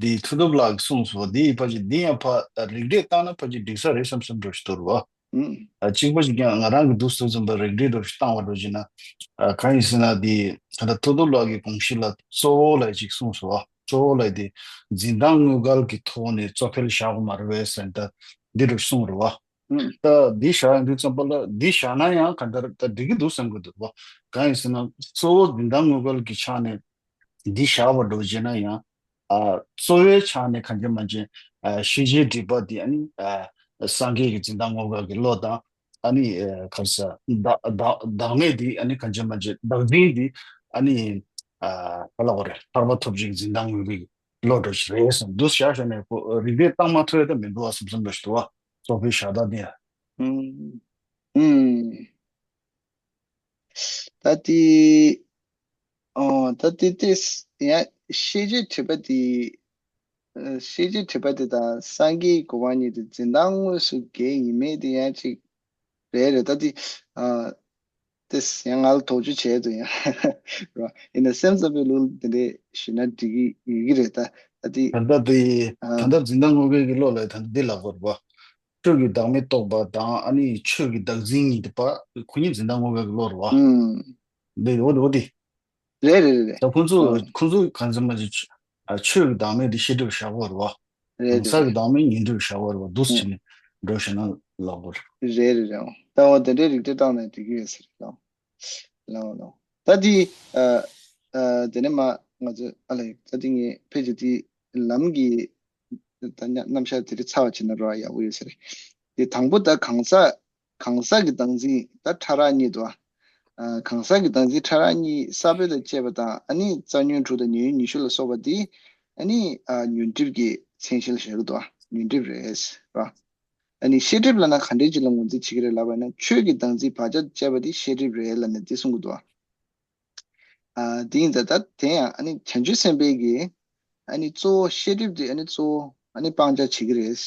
འདི་མཐུ་སྟོབས་ལགས་ཀྱིས་གསུངས་སོང་། འདི་ཕལ་ཆེར་འདི་ཡང་ཕ་རིགས་འགྲེ་བཏང་ན་ཕལ་ཆེར་འགྲིག་ས་རེད་བསམ་བསམ་འདྲ་ཞིག་འདུག་རེད་བ། ཨུམ། ཨ་གཅིག་པ་ཞིག་ཀྱང་ང་རང་གི་འདུག་སེ་ཙམ་པ་རིགས་འགྲེ་འདྲ་ཞིག་བཏང་བ་འདྲ་བྱས་ན། ཨ་གང་ཡིན་ཟེར་ན་འདི་ད་ལྟ་མཐུ་སྟོབས་ལགས་ཀྱི་དགོངས་གཞི་ལ་གཙོ་བོ་ལབ་ཅིག་གསུངས་སོང་བ། གཙོ་བོ་ལབ་དེ་འཛིན་སྟངས་དངོས་འགལ་གྱི་ཐོག་ནས་གཙོ་ཕལ་བཞག་དགོས་མ་རེད་པས་ཟེར་ད་འདི་འདྲ་གསུངས་རེད་བ། ཨུམ། ད་འདི་བཞག་ཡོང་དུས་ཙམ་པ་ལ་འདི་བཞག་ན་ཡང་གང་ལྟར་ད་འགྲིག་གི་འདུག་བསམ་གྱི་འདུག་བ། གང་ཡིན་ཟེར་ན་གཙོ་བོ་འཛིན་སྟངས་དངོས་འགལ་གྱི་ཆ་ནས་འདི་བཞག་པ་འདྲ་བྱས་ན་ཡང་ ཨ་གཙོ་བོའི་ཆ་ནས་གང་ཅི་མ་ཅི་ཨ་ཤེས་བྱའི་སྒྲིབ་པ་འདི་ཨ་ནི་ཨ་སངས་རྒྱས་ཀྱི་འཛིན་སྟངས་ངོ་སྐལ་གྱི་བློ་དང་། ཨ་ནི་ཨ་ག་རེ་ཟེར་བདག་བདག་བདག་མེད་འདི་ཨ་ནི་གང་ཅི་མ་ཅི་བདག་འཛིན་འདི་ཨ་ནི་ཨ་ག་ལ་བ་རེད། ཐར་པ་ཐོབ་བྱེད་ཀྱི་འཛིན་སྟངས་ངོ་སྐལ་གྱི་བློ་འདྲ་ཞིག་རེད་བསམ། འདུག་བཞག་བཞག་ནས་ཁོ་རིགས་པས་བརྟག་མ་ཐུབ་ཡ་ད་མི་འདུག་བ་བསམ་བསམ་འདྲ་ཞིག་འདུག་བ། གཙོ་ཕལ་བཞག་སྟངས་འདི་ཡ། ཨུམ། ཨུམ། ད་དེ། ཨོ་ད་དེ་དེ་ཡང་ཤེས་བྱའི་སྒྲིབ་པ་དེ། ཨ་ཤེས་བྱའི་སྒྲིབ་པ་དེ་དང་སངས་རྒྱས་ཀྱི་གོ་འཕང་གཉིས་དེ་འཛིན་སྟངས་དངོས་སུ་འགལ་ཡིན་མེད་དེ་ཡང་ཅིག་རེད་རེད། ད་དེ་ཨ་དེ་ཡང་ང་ལ་དོགས་གཅོད་བྱས་འདུག་ཡང་རོ། ཡིན་ན་སེམས་ཙམ་པའི་ལུགས་དེ་འདྲས་ཞུས་ན་འགྲིག་གི་ཡོད་ཀྱི་རེད། ད་ད་དེ་ད་ལྟ་དེ་ཨ་ད་ལྟ་འཛིན་སྟངས་དངོས་འགལ་གྱི་བློ་ལ་ད་ལྟ་འདི་ལབ་དགོས་རེད་པ། ཆོས་ཀྱི་བདག་མེད་རྟོགས་པ་དང་ཨ་ནི་ཆོས་ཀྱི་བདག་འཛིན་གཉིས་དེ་པ་ཁོ་གཉིས་འཛིན་སྟངས་དངོས་འགལ་གྱི་བློ་རེད་བ། ཨུམ། འདི་འོ་འདི་འོ་འདི། རེད་རེད་རེད་རེད། ད་ཁོང་ཚོ་ཨོ། ཁོང་ཚོ་གང་ཟེར་མ་ཅིག་ཨ་ཆོས་ཀྱི་བདག་མེད་དེ་ཤེས་སྒྲིབ་བཞག་དགོས་རེད་བ། རེད་གང་ཟག་གི་རེད་བདག་མེད་ཉོན་སྒྲིབ་བཞག་དགོས་རེད་བ། འདུག་སེ་བྱས་ནས་འགྲོ་བཞག་ན་ལབ་དགོས་རེད། རེད་རེད་རེད། ཨོ་ད་འོ་དེ་འདྲའི་རིགས་དེ་བཏང་ནས་འགྲིག་གི་ཡོད་ཟེར་ལ། ལའོ་ལའོ། ད་དེ་ཨ་ཨ་དེ་ནས་མ་ང་ཚོ་ཨ་ལ་ད་དེ་ངས་ཕལ་ཆེར་དེ་ལམ་གྱི་ད་ཉ་རྣམ་གཞག་དེ་རིགས་ཚར་བ་བྱས་ན་རོ་ཡག་པོ་ཡོད་ཟེར། དེ་དང་པོ་ད་གང་ཟག་གང་ཟག་གི་བདག་འཛིན་ད་ཕྲ་རགས་གཉིས་འདུག་ཨ། གང་ཟག་གི་བདག་འཛིན་ཕྲ་རགས་གཉིས་ས་བོན་དང་བཅས་པ་དང་ཨ་ནི་རྩ་ཉོན་དྲུག་དང་ཉེ་ཉོན་ཉི་ཤུ་ལ་སོགས་པ་འདི་ཨ་ནི་ཨ་ཉོན་སྒྲིབ་ཀྱི་མཚན་གཞི་ལ་བཞག་གི་འདུག་ཨ། ཉོན་སྒྲིབ་རེད་ར། ཨ་ནི་ཤེས་སྒྲིབ་ལབ་ན་ག་འདྲའི་ཅིག་ལ་ངོས་འཛིན་བྱེད་ཀྱི་རེད་ལབ་པ་ན་ཆོས་ཀྱི་བདག་འཛིན་བག་ཆགས་བཅས་པ་འདི་ཤེས་སྒྲིབ་རེད་ལབ་ནས་འདི་གསུང་གི་འདུག་ཨ། ཨ་དེ་ཡིན་ཙང་ད་དེ་ཡང་ཨ་ནི་བྱང་ཆུབ་སེམས་དཔའི་གི་ཨ་ནི་གཙོ་བོ་ཤེས་སྒྲིབ་དེ་ཨ་ནི་གཙོ་བོ་ཨ་ནི་སྤང་བྱ་བྱེད་ཀྱི་རེད།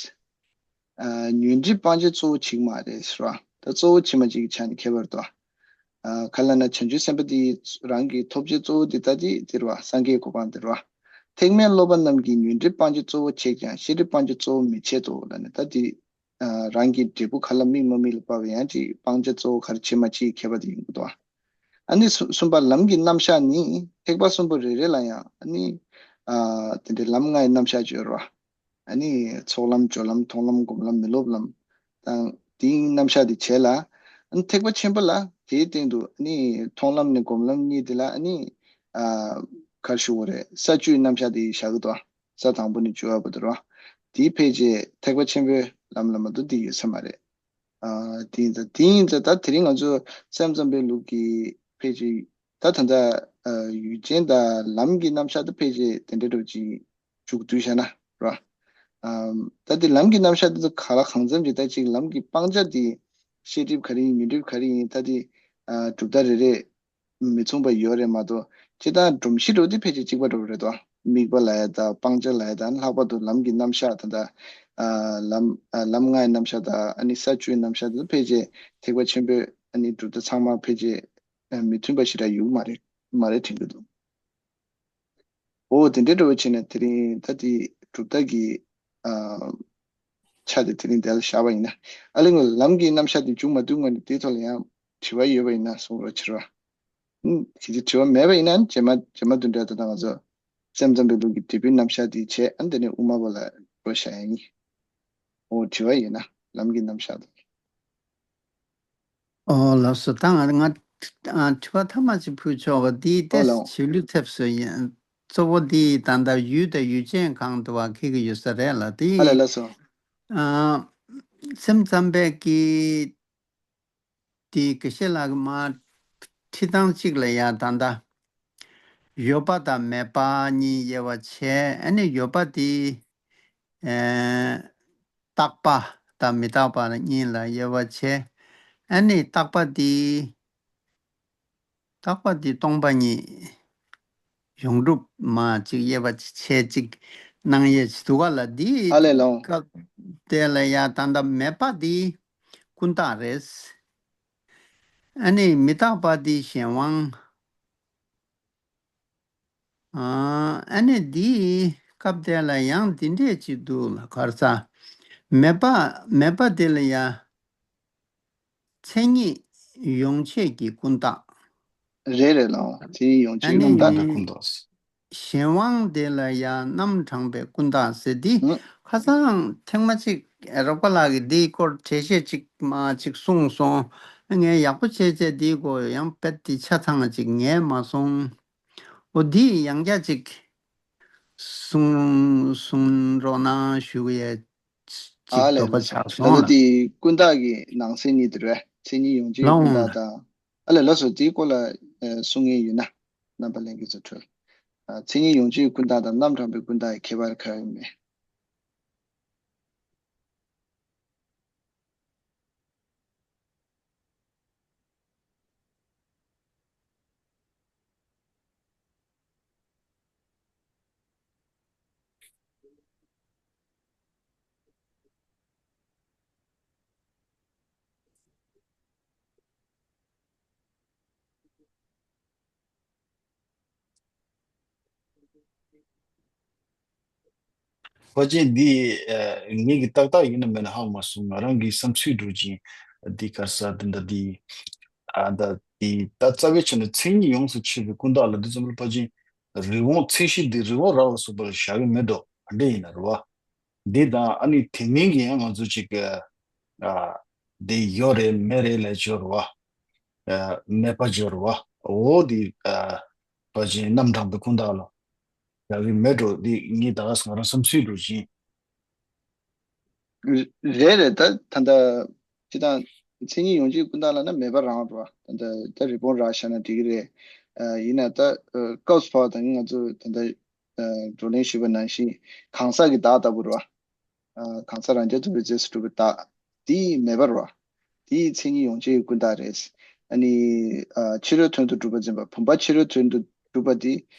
ཨ་ཉོན་སྒྲིབ་སྤང་བྱ་གཙོ་བོ་བྱེད་ཀྱི་མ་རེད་ཟེར་བ། ད་གཙོ་བོ་བྱེད་མ་བྱེད་ཀྱི་ཆ་ནས་ཁྱད་པར་འདུག་ཨ་ག་ལ་ན་བྱང་ཆུབ་སེམས་དཔའ་དེ་རང་གི་ཐོབ་བྱའི་གཙོ་བོ་དེ་ད་དེ་དེ་རེད་བ། སངས་རྒྱས་གོ་འཕང་དེ་རེད་བ། ཐེག་དམན་སློབ་པ་རྣམས་ཀྱིས་ཉོན་སྒྲིབ་སྤང་བྱ་གཙོ་བོ་བྱེད་ཀྱང་ཤེས་སྒྲིབ་སྤང་བྱ་གཙོ་བོ་མི་བྱེད་དོ་ལབ་ནས་ད་དེ། ཨ་རང་གི་འབྲས་བུ་ག་ལ་དམིགས་མ་དམིགས་ལ་དཔག་པའི་ཡང་ཅིག་སྤང་བྱ་གཙོ་བོ་ག་རེ་བྱེད་མ་བྱེད་ཀྱི་ཁྱད་པར་དེ་ཡོང་གི་འདུག་ཨ། ནི་གསུ་གསུམ་པ་ལམ་གྱི་རྣམ་གཞག་ནི་ཐེག་པ་གསུམ་པོ་རེ་རེ་ལ་ཡང་ཨ་ནི་ཨ་དེ་འདྲའི་ལམ་ལྔའི་རྣམ་གཞག་བརྗོད་རོ། ཨ་ནི་ཚོགས་ལམ་སྦྱོར་ལམ་མཐོང་ལམ་སྒོམ་ལམ་མི་སློབ་ལམ་དང་དེའི་རྣམ་གཞག་དེ་བྱས་ལ། ཨ་ནི་ཐེག་པ་ཆེན་པོ་ལ་དེའི་སྟེང་དུ་ཨ་ནི་མཐོང་ལམ་ནས་སྒོམ་ལམ་གཉིས་དེ་ལ་ཨ་ནི་ཨ་ག་རེ་ཞུ་དགོས་རེད། ས་བཅུའི་རྣམ་གཞག་དེ་བཞག་གི་འདུག་ས་དང་པོ་ནས་བཅུ་པ་བར་དུ་རོ། དེའི་ཕལ་ཆེར་ཐེག་པ་ཆེན་པོའི་ལམ་ལ་མ་གཏོགས་དེ་ཡོད་ས་མ་རེད། ཨ་དེ་ཡིན་ཙང་དེ་ཡིན་ཙང་ད་དེ་རིང་ང་ཚོ་སེམས་ཙམ་པའི་ལུགས་ཀྱི་ཕལ་ཆེར་ད་ད་ལྟ་ཨ་ཡུལ་ཅན་དང་ལམ་གྱི་རྣམ་གཞག་ད་ཕལ་ཆེར་དེ་འདྲ་འདྲ་བོ་ཅིག་མཇུག་བསྡུས་བཞག་ན་རོ། ཨ་ད་དེ་ལམ་གྱི་རྣམ་གཞག་དེ་ཚོ་ག་ལ་གང་འཚམ་ཅིག་ད་ཅིག་ལམ་གྱི་སྤང་བྱ་དེ་ཤེས་སྒྲིབ་ག་རེ་ཡིན་ཉོན་སྒྲིབ་ག་རེ་ཡིན་ད་དེ་ཨ་གྲུབ་མཐའ་རེ་རེ། མི་མཚུངས་པ་ཡོད་རེད་མ་གཏོགས་སྤྱིར་བཏང་སྒྲོམ་གཞི་འདྲ་བོ་དེ་ཕལ་ཆེར་གཅིག་པ་འདྲ་བོ་རེད་དོ། དམིགས་པ་ལ་ཡ་དང་སྤང་བྱ་ལ་ཡ་དང་ལྷག་པར་དུ་ལམ་གྱི་རྣམ་གཞག་ད་ལྟ་ཨ་ལམ་ཨ་ལམ་ལྔའི་རྣམ་གཞག་དང་ཨ་ནི་ས་བཅུའི་རྣམ་གཞག་དེ་ཚོ་ཕལ་ཆེར་ཐེག་པ་ཆེན་པོའི་ཨ་ནི་གྲུབ་མཐའ་ཚང་མ་ཕལ་ཆེར་ཨ་མི་མཐུན་པ་ཞེ་དྲག་ཡོད་མ་རེད་མ་རེད་དྲན་གྱི་འདུག་འོ་དེ་འདྲའི་འདྲ་བོ་བྱས་ནས་དེ་རིང་ད་དེ་གྲུབ་མཐའ་གི་ཨ་ཆ་དེ་དེ་རིང་དེ་ལ་བཞག་པ་ཡིན་ན། ཨ་ལེ་ངོ་ལམ་གྱི་རྣམ་གཞག་དེ་མཇུག་མ་བསྡུ་སྔོན་ནས་དེའི་ཐོག་ལ་ཡང་དྲི་བ་ཡོད་པ་ཡིན་ན་གསུང་རོགས་བྱེད་རོགས། ཨུམ་གལ་སྲིད་དྲི་བ་མེད་པ་ཡིན་ན་རྗེས་མ་རྗེས་མ་བསྡུ་འདྲ་ད་ལྟ་ང་ཚོ་སེམས་ཙམ་པའི་ལུགས་ཀྱི་འབྲས་བུའི་རྣམ་གཞག་དེ་བྱས་ཨ་ནི་དེ་ནས་དབུ་མ་པ་ལ་འགྲོ་བྱ་ཡ་ཡིན། འོ་དྲི་བ་ཡོད་ན་ལམ་གྱི་རྣམ་གཞག་དང་། ཨོ་ལགས་སོ། ད་ང་ང་ཨ་དྲི་བ་ཐ་མ་ཅིག་ཕུལ་ཆོག་ག་འདི་ཨོ་ལགས། ཏེ་བྱེད་ལུས་ཐེབས་སུ་ཡིན། གཙོ་བོ་འདི་ད་ལྟ་ཡུལ་དང་ཡུལ་ཅན་གང་དུ་བ་འཁེལ་གྱི་ཡོད་ས་རེད་ལ་དེ། ཨ་ལས་ལགས་སོ། ཨ་སེམས་ཙམ་པས་ཀྱི་དེ་དགེ་བཤེས་ལགས་ཀྱི་མ་ཁྲིད་སྟངས་གཅིག་ལ་ཡང་ད་ལྟ་ཡོད་པ་དང་མེད་པ་གཉིས་དབྱེ་བ་ཕྱེ། ཨ་ནི་ཡོད་པ་དེ་ཨེ་རྟག་པ་དང་མི་རྟག་པ་གཉིས་ལ་དབྱེ་བ་ཕྱེ། ཨ་ནི་རྟག་པ་དེ་རྟག་པ་དེ་སྟོང་པ་ཉིད་ཡོངས་གྲུབ་མ་གཅིག་དབྱེ་བ་ཕྱེ་གཅིག་སྣང་ཡས་ཅིག་འདུག་ག་ལ་འདི་ཨ་ལས་ལོ། སྐབས་དེ་ལ་ཡང་ད་ལྟ་མེད་པ་འདི་ཀུན་བརྟགས་རེད། ཨ་ནི་མི་རྟག་པ་འདི་གཞན་དབང་། ཨ་ནི་འདིའི་སྐབས་དེ་ལ་ཡང་འདི་འདྲས་ཅིག་འདུག་ལ་གར་ས། མེད་པ་མེད་པ་དེ་ལ་ཡང་མཚན་ཉིད་ཡོངས་ཆད་ཀྱི་ཀུན་བརྟགས། རེད་རེད་ལ་མཚན་ཉིད་ཡོངས་ཆད་ཀྱི་ཀུན་བརྟགས། གཞན་དབང་དེ་ལ་ཡང་རྣམ་གྲངས་པའི་ཀུན་བརྟགས་ཟེར་འདི་ཁ་སང་ཐེངས་མ་གཅིག་རོགས་པ་ལགས་ཀྱིས་འདིའི་སྐོར་འགྲེལ་བཤད་ཅིག་མ་གཅིག་གསུངས་སོང་། ངས་ཡག་པོ་བྱས་བྱས་འདིའི་སྐོར་ཡང་དཔེ་འདི་ཆ་ཚང་ཅིག་ངས་མ་སོང་། འོ་འདི་ཡང་བསྐྱར་ཅིག་ གསུང་གསུང་རོགས་གནང་ཞུ་གི་ཡ། ཅིག་ཨ་ལས། འདོད་པ་ཆགས་ད་སོང་ལྟ་ལ། དེ་ཀུན་བརྟགས་ཀྱི་ནང་གསེས་གཉིས་དེ་རེད། མཚན་ཉིད་ཡོངས་གཅོད་ཀུན་ལོང་། བརྟགས་དང་། ཨ་ལས། ལགས་སོ། དེའི་སྐོར་ལ་ཨ་གསུང་མཁན་ཡོད་ན་རྣམ་པ་ལྷན་རྒྱས་ཚོ་འཕྲོས། ཨ་མཚན་ཉིད་ཡོངས་གཅོད་ཀུན་བརྟགས་དང་རྣམ་གྲངས་པའི་ཀུན་བརྟགས་ཀྱི་ཁྱད་པར་ག་ཡོད་མེད། ཕལ་ཆེར་འདི་ཨ་ངེད་ཀྱི་ཏག་ཏག་ཡིན་ན་མེད་ན་ཧ་མ་སོང་། ང་རང་གི་བསམ་ཚུལ་འགྲོ་ཅིང་འདི་ག་ས་འདི་འདྲ་འདི་ཨ་ད་འདི་ད་རྩ་བའི་ཆ་ནས་མཚན་ཉིད་ཡོངས་སུ་ཆད་པའི་ཀུན་བརྟགས་ལ་འདི་ཙམ་ལ་ཕལ་ཆེར་རི་བོང་མཚན་གཞི་འདི་རི་བོང་རྭ་ལ་སོགས་པ་ལ་བཞག་གི་མེད་དོ། ག་འདྲ་ཡིན་ན་རེད་བ། འདི་དང་ཨ་ནི་དེ་མིན་གྱི་ཡང་ང་ཚོ་ཅིག་ཨ་འདི་ཡོད་རེད་མེད་རེད་ལས་ཆོག་རེད་བ། ཨ་མེད་པ་སྦྱོར་བ། འོ་འདི་ཨ་ཕལ་ཆེར་རྣམ་གྲངས་པའི་ཀུན་བརྟགས་ལ་ཡག་གི་མེད་འགྲོ། འདི་ངས་ད་ག་ང་རང་བསམ་ཚུལ་འགྲོ་བཞིན། རེད་རེད། ད་ད་ལྟ་སྤྱི་བཏང་མཚན་ཉིད་ཡོངས་གཅོད་ཀུན་བརྟགས་ལབ་ན་མེད་པ་རང་རེད་བ། ད་ལྟ་ད་རི་བོང་རྭ་བཞག་ན་འགྲིག་གི་རེད། ཨ་ཡིན་ན་ད་ཨ་སྐབས་སུ་བབས་པ་དང་ང་ཚོ་ད་ལྟ་ཨ་བགྲོ་གླེང་ཞུས་པ་ནང་བཞིན་གང་ཟག་གི་བདག་ལྟ་བུ་རེད་བ། ཨ་གང་ཟག་རང་རྐྱ་ཐུབ་པའི་རྗེས་སུ་གྲུབ་པའི་བདག་དེ་མེད་པ་རེད་བ། དེ་མཚན་ཉིད་ཡོངས་གཅོད་ཀྱི་ཀུན་བརྟགས་རེད། ཨ་ནི་ཨ་ཕྱི་རོལ་དོན་དུ་གྲུབ་པ་འཛིན་པ། བུམ་པ་ཕྱི་རོལ་དོན་དུ་གྲུབ་པ་དེ་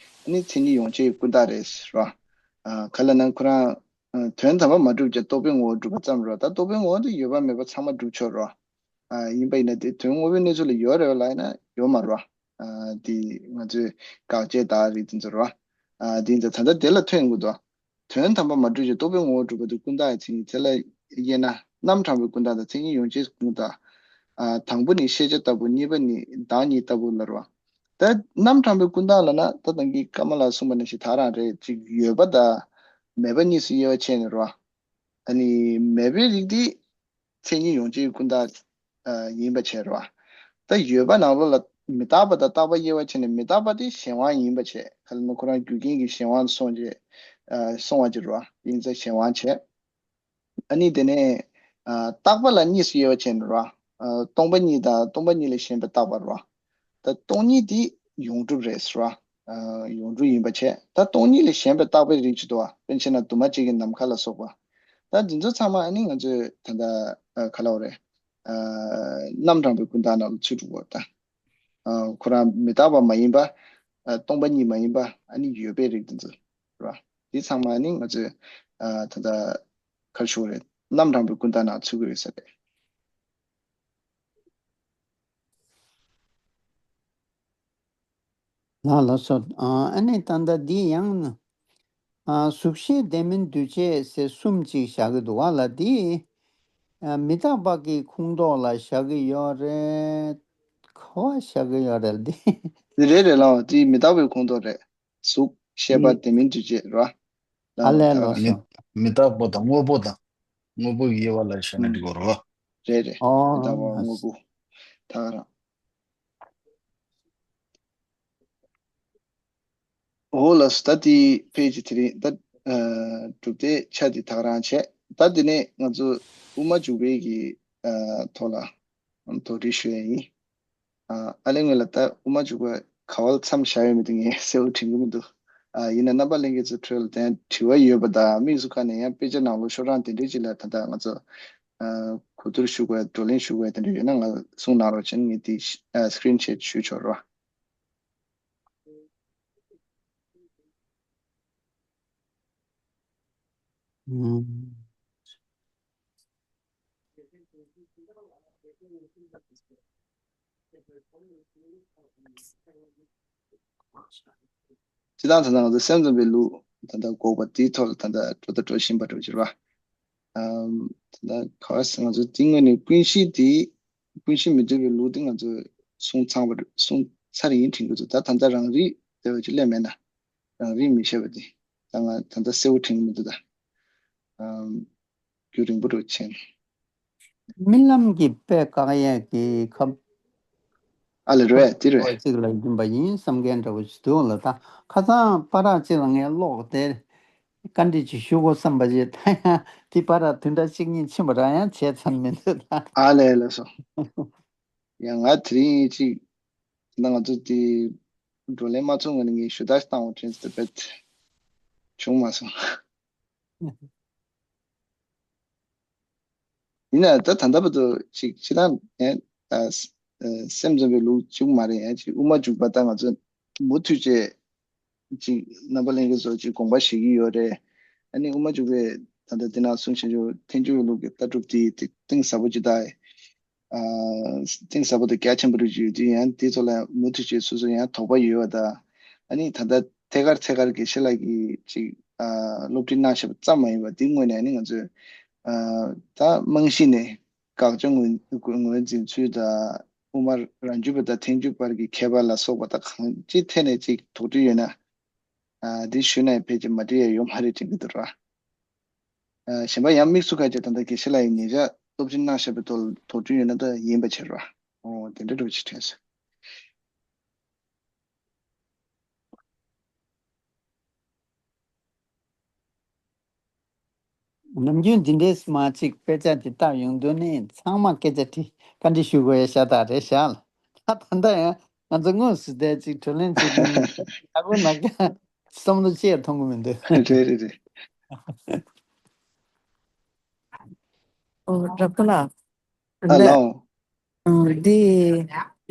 ཨ་ནི་མཚན་ཉིད་ཡོངས་གཅོད་ཀྱི་ཀུན་བརྟགས་རེད་བ། ཨ་ག་ལབ་ན་ཁོ་རང་ཨ་དོན་དམ་པར་མ་གྲུབ་ཀྱང་རྟོག་པའི་ངོ་བོར་གྲུབ་པ་ཙམ་རེད་བ། ད་རྟོག་པའི་ངོ་བོ་དེ་ཡོད་པ་མེད་པ་ཚང་མ་གྲུབ་ཆོག་རེད་བ། ཨ་ཡིན་པ་ཡིན་ན་དེ་དོན་དངོས་པོའི་གནས་ཚུལ་ལ་ཡོད་རེད་བ་ལབ་ཡིན་ན་ཡོད་མ་རེད་བ། ཨ་དེ་ང་ཚོས་དགག་བྱའི་བདག་རེད་དེ་ཚོ་རེད་བ། ཨ་དེ་ཡིན་ཙང་ད་ལྟ་དེ་ལ་ཐོན་དགོས་འདུག་དོན་དམ་པར་མ་གྲུབ་ཀྱང་རྟོག་པའི་ངོ་བོར་གྲུབ་པ་དེ་ཀུན་བརྟགས་ཀྱི་མཚན་ཉིད། དེ་ལ་དབྱེ་ན་རྣམ་གྲངས་པའི་ཀུན་བརྟགས་དང་མཚན་ཉིད་ཡོངས་གཅོད་ཀུན་བརྟགས། ཨ་དང་པོ་ནི་ཤེས་བྱ་ལྟ་བུ། གཉིས་པ་ནི་བདག་ཉིད་ལྟ་བུ་ལ་རེད་བ། ད་རྣམ་གྲངས་པའི་ཀུན་བརྟགས་ལབ་ན་ད་ད་གིན་ཀརྨ་ལགས་གསུངས་པ་ནང་བཞིན་ད་རང་རེད། ཅིག་ཡོད་པ་དང་མེད་པ་གཉིས་སུ་དབྱེ་བ་ཕྱེ་ནས་རེད་བ། ཨ་ནི་མེད་པའི་རིགས་དེ་མཚན་ཉིད་ཡོངས་གཅོད་ཀུན་བརྟགས་ཨ་ཡིན་པ་བྱས་རེད་བ། ད་ཡོད་པ་ནང་ལོགས་ལ་མི་རྟག་པ་དང་རྟག་པ་དབྱེ་བ་ཕྱེ་ནས་མི་རྟག་པ་དེ་གཞན་དབང་ཡིན་པ་བྱས། ག་ལབ་ན་ཁོ་རང་རྒྱུ་རྐྱེན་གྱི་གཞན་དབང་སོང་བྱས་ཨ་སོང་བ་ཅིག་རེད་བ། ཡིན་ཙང་གཞན་དབང་བྱས། ཨ་ནི་དེ་ནས་ཨ་རྟག་པ་ལ་གཉིས་སུ་དབྱེ་བ་ཕྱེ་ནས་རེད་བ། ཨ་སྟོང་པ་ཉིད་དང་སྟོང་པ་ཉིད་ལས་གཞན་པའི་རྟག་པ་རེད་བ། ད་སྟོང་ཉིད་དེ་ཡོངས་གྲུབ་རེད་ཟེར་བ། ཨ་ཡོངས་གྲུབ་ཡིན་པ་བྱས། ད་སྟོང་ཉིད་ལས་གཞན་པའི་རྟག་པའི་རིགས་ཅིག་འདུག་བ། དཔེར་ན་ཆ་ན་འདུས་མ་བྱས་ཀྱི་ནམ་མཁའ་ལ་སོགས་པ། ད་འདི་ཚོ་ཚང་མ་ཨ་ནི་ང་ཚོས་ད་ལྟ་ཨ་ག་ལབ་དགོས་རེད། ཨ་རྣམ་གྲངས་པའི་ཀུན་བརྟགས་ནང་ལ་ཚུད་འགྲོ་གི་ཡོད་རེད་ད། ཨ་ཁོ་རང་མི་རྟག་པ་མ་ཡིན་པ། ཨ་སྟོང་པ་ཉིད་མ་ཡིན་པ། ཨ་ནི་ཡོད་པའི་རིགས་འདི་ཚོ་རེད་བ། འདི་ཚང་མ་ཨ་ནི་ང་ཚོས་ཨ་ད་ལྟ་ག་རེ་ཞུ་དགོས་རེད། རྣམ་གྲངས་པའི་ཀུན་བརྟགས་ནང་ཚུད་ཀྱི་རེད་ཟེར་རེད། ལགས་ལགས་སོ། ཨ་ཨ་ནི་ད་ལྟ་འདི་ཡང་ན། ཨ་གཟུགས་ཤེས་ལྡན་མིན་འདུས་བྱས་ཟེར་གསུམ་ཅིག་བཞག་གི་འདུག་བ་ལ། འདི་ཨ་མི་རྟག་པ་གི་ཁོངས་གཏོགས་ལ་བཞག་གི་ཡོད་རེད། ག་པར་བཞག་གི་ཡོད་རེད་འདི། འདི་རེད་རེད་ལགས། འདི་མི་རྟག་པའི་ཁོངས་གཏོགས་རེད། གཟུགས་ཤེས་པ་ལྡན་མིན་འདུས་བྱས་རེད་བ། ཨ་ལས་ལགས་སོ། མི་མི་རྟག་པ་དང་དངོས་པོ་དང་དངོས་པོ་གི་དབྱེ་བ་ལ་བཞག་ན་འགྲིག་གི་རེད་བ། རེད་རེད། མི་རྟག་པ་དངོས་པོ་ད་ག་རང་། འོ་ལགས་སོ། ད་དེ་ཕལ་ཆེར་དེ་རིང་ད་ཨ་གྲུབ་མཐའི་ཆ་དེ་ད་ག་རང་བྱས། ད་དེ་ནས་ང་ཚོ་དབུ་མ་འཇུག་པའི་གི་ཨ་ཐོག་ལ་དོགས་འདྲི་ཞུ་ཡ་ཡིན། ཨ་ཨ་ལས་ངོས་ལ་ད་དབུ་མ་འཇུག་པ་ག་བ་ལ་མཚམས་བཞག་ཡོད་མེད་དེ་ངས་གསལ་པོ་དྲན་གྱི་མི་འདུག་ཨ་ཡིན་ན་རྣམ་པ་ལྷན་རྒྱས་ཚོ་ཁྲོད་ལ་དེ་དྲི་བ་ཡོད་པ་དང་། དམིགས་སུ་བཀར་ནས་ཡང་དཔེ་ཆ་ནང་ལོགས་ཤོག་གྲངས་དེ་འདྲའི་ཅིག་ལ་ད་ལྟ་ང་ཚོ་ཨ་གོ་བསྡུར་ཞུ་དགོས། བགྲོ་གླེང་ཞུ་དགོས་དེ་འདྲ་ཡོད་ན་ང་གསུང་གནང་རོགས་བྱས། ངས་དེ་ཨ་screen share ཞུས་ཆོག་རོགས། ཨུམ། སྤྱིར་བཏང་ད་ལྟ་ང་ཚོ་སེམས་ཙམ་པའི་ལུགས་ད་ལྟ་འགོག་པ་དེའི་ཐོག་ལ་ད་ལྟ་འགྲོ་དང་འགྲོ་བཞིན་པ་འདྲ་པོ་ཅིག་རེད་བ། ཨམ། ད་ལྟ་ག་རེ་ཟེར། ང་ཚོ་དེ་སྔོན་ནས་ཀུན་གཞི་དེ་ཀུན་གཞི་མི་འདུས་པའི་ལུགས་དེ་ང་ཚོས་གསུངས་ཚར་བ་རེད། གསུངས་ཚར་ཡིན་དྲན་གྱི་འདུག་ད་ད་ལྟ་རང་རིག་དེ་བ་ཅིག་སླེབས་མེད་ན། རང་རིག་མི་ཤེས་པ་དེ་ད་ང་ད་ལྟ་གསལ་པོ་དྲན་གྱི་མི་འདུག་ད། ཨམ། རྒྱུན་རིང་པོ་འགྲོ་ཕྱིན། རྨི་ལམ་གྱི་དཔེ་བཀག་ཡས་ཀྱི་ཁབ། ཨ་ལས་རེད། དེ་རེད། ཅིག་ལ་ཡིན་པ་ཡིན་བསམ་མཁན་འདྲ་བོ་ཞིག་འདུག་ལ། ད་ཁ་སང་པར་ར་ཅིག་ལ་ངས་ཀློག་དེ་ བཀའ་འདྲི་ཅིག་ཞུ་དགོས་བསམ་པ་ཞིག་ད་ཡང་དེ་བར་དུས་འདྲ་གཅིག་གཉིས་ཕྱིན་པ་རང་ཡང་བྱས་ཚར་མི་འདུག་ད། ཨ་ལས་ལགས་སོ། ཡང་ང་དེ་རིང་ཅིག་ད་ང་ཚོ་དེ་བགྲོ་གླེང་མ་ཚོགས་སྔོན་ནས་ངས་ཞུ་དག་བཏང་བ་དྲན་སོང་། དེ་བྱུང་མ་སོང་། ཡིན་ན་ད་ད་ལྟ་བར་དུ་ཅིག་སྤྱིར་བཏང་ཡང་ཨ་ཨ་སེམས་ཙམ་པའི་ལུགས་གཅིག་མ་རེད། ཡང་ཅིག་དབུ་མ་འཇུག་པ་ད་ང་ཚོ་མུ་མཐུད་བྱས་ཅིག་རྣམ་པ་ལྷན་རྒྱས་ཚོ་ཅིག་དགོངས་པ་བཞེས་ཀྱི་ཡོད་རེད། ཨ་ནི་དབུ་མ་འཇུག་པའི་ད་ལྟ་འདི་ན་གསུང་བྱེད་ཆོག་ཐལ་འགྱུར་ལུགས་ཀྱི་ལྟ་གྲུབ་དེ་དེ་གཏིང་ཟབ་པོ་ཅིག་ད་ཨ་གཏིང་ཟབ་པོ་དང་རྒྱ་ཆེན་པོ་རེད་ཅིག་ཡོད་དུས། ཡང་དེ་ཚོ་ལ་མུ་མཐུད་བྱས་སོ་སོ་ཡང་དོགས་པ་ཡོད་པ་དང་། ཨ་ནི་ད་ལྟ་ཐད་ཀར་ཐད་ཀར་དགེ་བཤེས་ལགས་ཀྱིས་ཅིག་ཨ་སློབ་ཁྲིད་གནང་བཞག་པ་ཙམ་མ་ཡིན་པར་དེའི་སྔོན་ནས་ཨ་ནི་ང་ཚོས་ཨ་ད་རྨང་གཞི་ནས་དགག་བྱ་ངོས་ངོས་འཛིན་ཚུལ་དང་། དབུ་མ་རང་རྒྱུད་པ་དང་ཐལ་འགྱུར་བར་གྱི་ཁྱད་པར་ལ་སོགས་པ་དང་གང་ཅིའི་ཐད་ནས་ཅིག་དོགས་འདྲི་ཡོད་ན། ཨ་འདི་ཞུས་ན་ཕལ་ཆེར་མ་འགྲིག་ཡ་ཡོད་མ་རེད་དྲན་གྱི་འདུག་ར། ཨ་གཞན་པ་ཡང་དམིགས་སུ་བཀར་བྱས་ད་ལྟ་དགེ་བཤེས་ལགས་ཡིས་ཉེ་ཆར་སློབ་ཁྲིད་གནང་བཞག་པའི་ཐོག་ལ་དོགས་འདྲི་ཡོད་ན་ད་ཡིན་པ་བྱེད་ར། ཨོ་དེ་འདྲ་འདྲ་བོ་ཅིག་དྲན་སོང་། ནམ་རྒྱུན་འདི་འདྲའི་མ་ཅིག་དཔེ་ཆ་འདི་ལྟ་ཡོང་དུས་ནི་ཚང་མ་སྐད་ཆ་དྲི་བཀའ་འདྲི་ཞུ་དགོས་ཡ་ཤ་སྟག་རེད་ཤག་ལ། ད་ད་ལྟ་ཡང་ང་ཚོ་དངོས་སུ་བསྡད་ཅིག་བགྲོ་གླེང་བྱེད་དུས་ནི་ཡག་པོ་ནག་ཀྱང་བསམ་བློ་ཅི་ཡང་ཐོན་གི་མི་འདུག་རེད་རེད་རེད། ཨོ་རབ་ཏུ་ལགས། ཨ་ལའོ། འདི་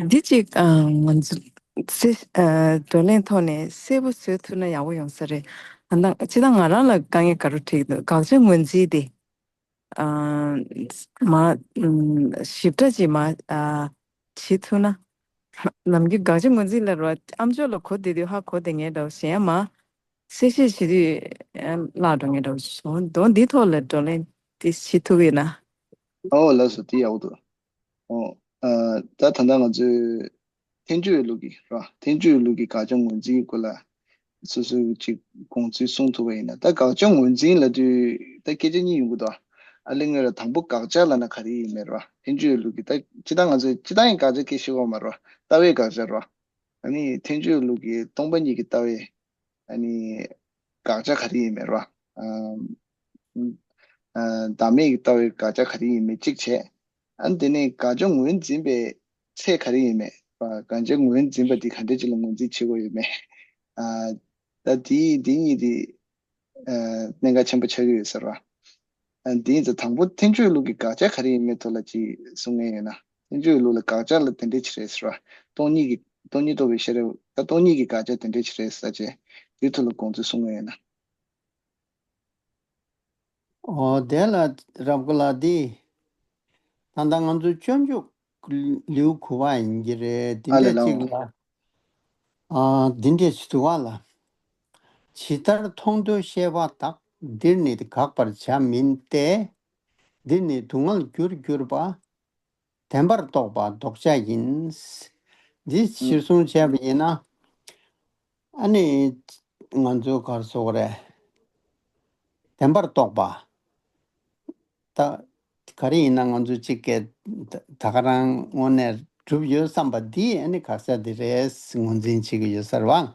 འདི་ཅིག་ང་ཚོ་སེ་བགྲོ་གླེང་ཐོག་ནས་གསལ་པོ་བཟོ་ཐུབ་ན་ཡག་པོ་ཡོང་ས་རེད། ཨ་ད་སྤྱིར་བཏང་ང་རང་ལ་དཀའ་ངལ་ག་རེ་འཕྲད་ཀྱི་འདུག་དགག་བྱ་ངོས་འཛིན་དེ་མ་ཞིབ་ཕྲ་ཅིག་མ་བྱེད་ཐུབ་ན། ནམ་རྒྱུན་དགག་བྱ་ངོས་འཛིན་ལ་རོ་ཨམ་ཅོག་ལ་གོ་བསྡད་དུས་ཧ་གོ་བསྡད་མཁན་འདྲ་བོ་གཞན་ཡང་མ་གསལ་བཤད་བྱེད་དུས་བརླག་འགྲོ་མཁན་འདྲ་བོ་བྱུང་། འདི་ཐོག་ལ་བགྲོ་གླེང་དེ་བྱེད་ཐུབ་ཀྱི་ཡོད་ན། ཨོ་ལགས་སོ། དེ་ཡག་པོ་འདུག་ཨོ། ཨ་ད་ད་ལྟ་ང་ཚོས་ཐལ་འགྱུར་ལུགས་ཀྱི་ར། ཐལ་འགྱུར་ལུགས་ཀྱི་དགག་བྱ་ངོས་འཛིན་སྐོར་ལ་སོ་སོའི་ཅིག་དགོངས་ཚུལ་གསུང་ཐུབ་པ་ཡིན་ན། ད་དགག་བྱ་ངོས་འཛིན་ལབ་དུས་ད་སྐད་ཆ་གཉིས་ཡོང་གི་འདུག་ཨ་ལས་ངོས་ལ་དང་པོ་དགག་བྱ་ལབ་ན་ག་རེ་ཡིན་མེད་ར། ཐལ་འགྱུར་ལུགས་ཀྱི་ད་སྤྱིར་བཏང་ང་ཚོས་སྤྱིར་བཏང་གི་དགག་བྱ་སྐད་ཆ་བཤད་ཀྱི་ཡོད་མ་རེད་བ། ལྟ་བའི་དགག་བྱ་ར། ཨ་ནི་ཐལ་འགྱུར་ལུགས་ཀྱི་སྟོང་པ་ཉིད་ཀྱི་ལྟ་བའི་ཨ་ནི་དགག་བྱ་ག་རེ་ཡིན་མེད་ར། ཨམ། ཨ་བདག་མེད་ཀྱི་ལྟ་བའི་དགག་བྱ་ག་རེ་ཡིན་མེད་གཅིག་བྱས། ཨ་ནི་དེ་ནས་དགག་བྱ་ངོས་འཛིན་པའི་ཚད་ག་རེ་ཡིན་མེད་ར། དགག་བྱ་ངོས་འཛིན་པ་འདི་ག་འདྲ་ཅིག་ལ་ངོས་འཛིན་བྱེད་དགོས་ཡོད་མེད། ཨ་ད་དེ་དེ་གཉིས་དེ་ཨ་གནད་འགག་ཆེན་པོ་ཆགས་ཀྱི་ཡོད་ས་རེད་བ། ཨ་འདི་ཡིན་ཙང་དང་པོ་ཐལ་འགྱུར་ལུགས་ཀྱི་དགག་བྱ་ག་རེ་ཡིན་མེད་ཐོག་ལ་ཅིག་གསུང་མཁན་ཡོད་ན། ཐལ་འགྱུར་ལུགས་ལ་དགག་བྱ་ལ་དེ་འདྲ་ཅིག་རེད་ཟེར་བ། སྟོང་ཉིད་ཀྱི་སྟོང་ཉིད་རྟོགས་པའི་ཤེས་རབ་ད་སྟོང་ཉིད་ཀྱི་དགག་བྱ་དེ་འདྲ་ཅིག་རེད་ཟེར་བྱས། དེའི་ཐོག་ལ་དགོངས་ཚུལ་གསུང་མཁན་ཡོད་ན། ཨོ་དེ་ལ་རབ་གོ་ལགས་འདི། ད་ལྟ་ང་ཚོ་སྤྱོད་འཇུག་ལེའུ་དགུ་པ་ཡིན་གྱི་རེད། འདི་ཨ་ལས་འདྲ་ཅིག་ལའོ། ལ། ཨ་འདི་འདྲས་སུ་བ་ལ། ཇི་ལྟར་མཐོང་ཐོས་ཤེས་པ་དག་འདིར་ནི་དགག་པར་བྱ་མིན་ཏེ། འདིར་ནི་སྡུག་བསྔལ་རྒྱུར་གྱུར་པ། བདེན་པར་རྟོག་པ་ལྡོག་བྱ་ཡིན། འདི་གཞིར་བཟུང་བྱས་པ་ཡིན་ན། ཨ་ནི་ང་ཚོ་ག་རེ་ཟེར་དགོས་རེད། བདེན་པར་རྟོག་པ། ད་ག་རེ་ཡིན་ན་ང་ཚོ་གཅིག་གིས་ད་ད་ག་རང་དངོས་གནས་གྲུབ་ཡོད་བསམ་པ་འདི་ཨ་ནི་དགག་བྱ་འདི་རེད་ངོས་འཛིན་བྱེད་ཀྱི་ཡོད་ས་རེད་བ།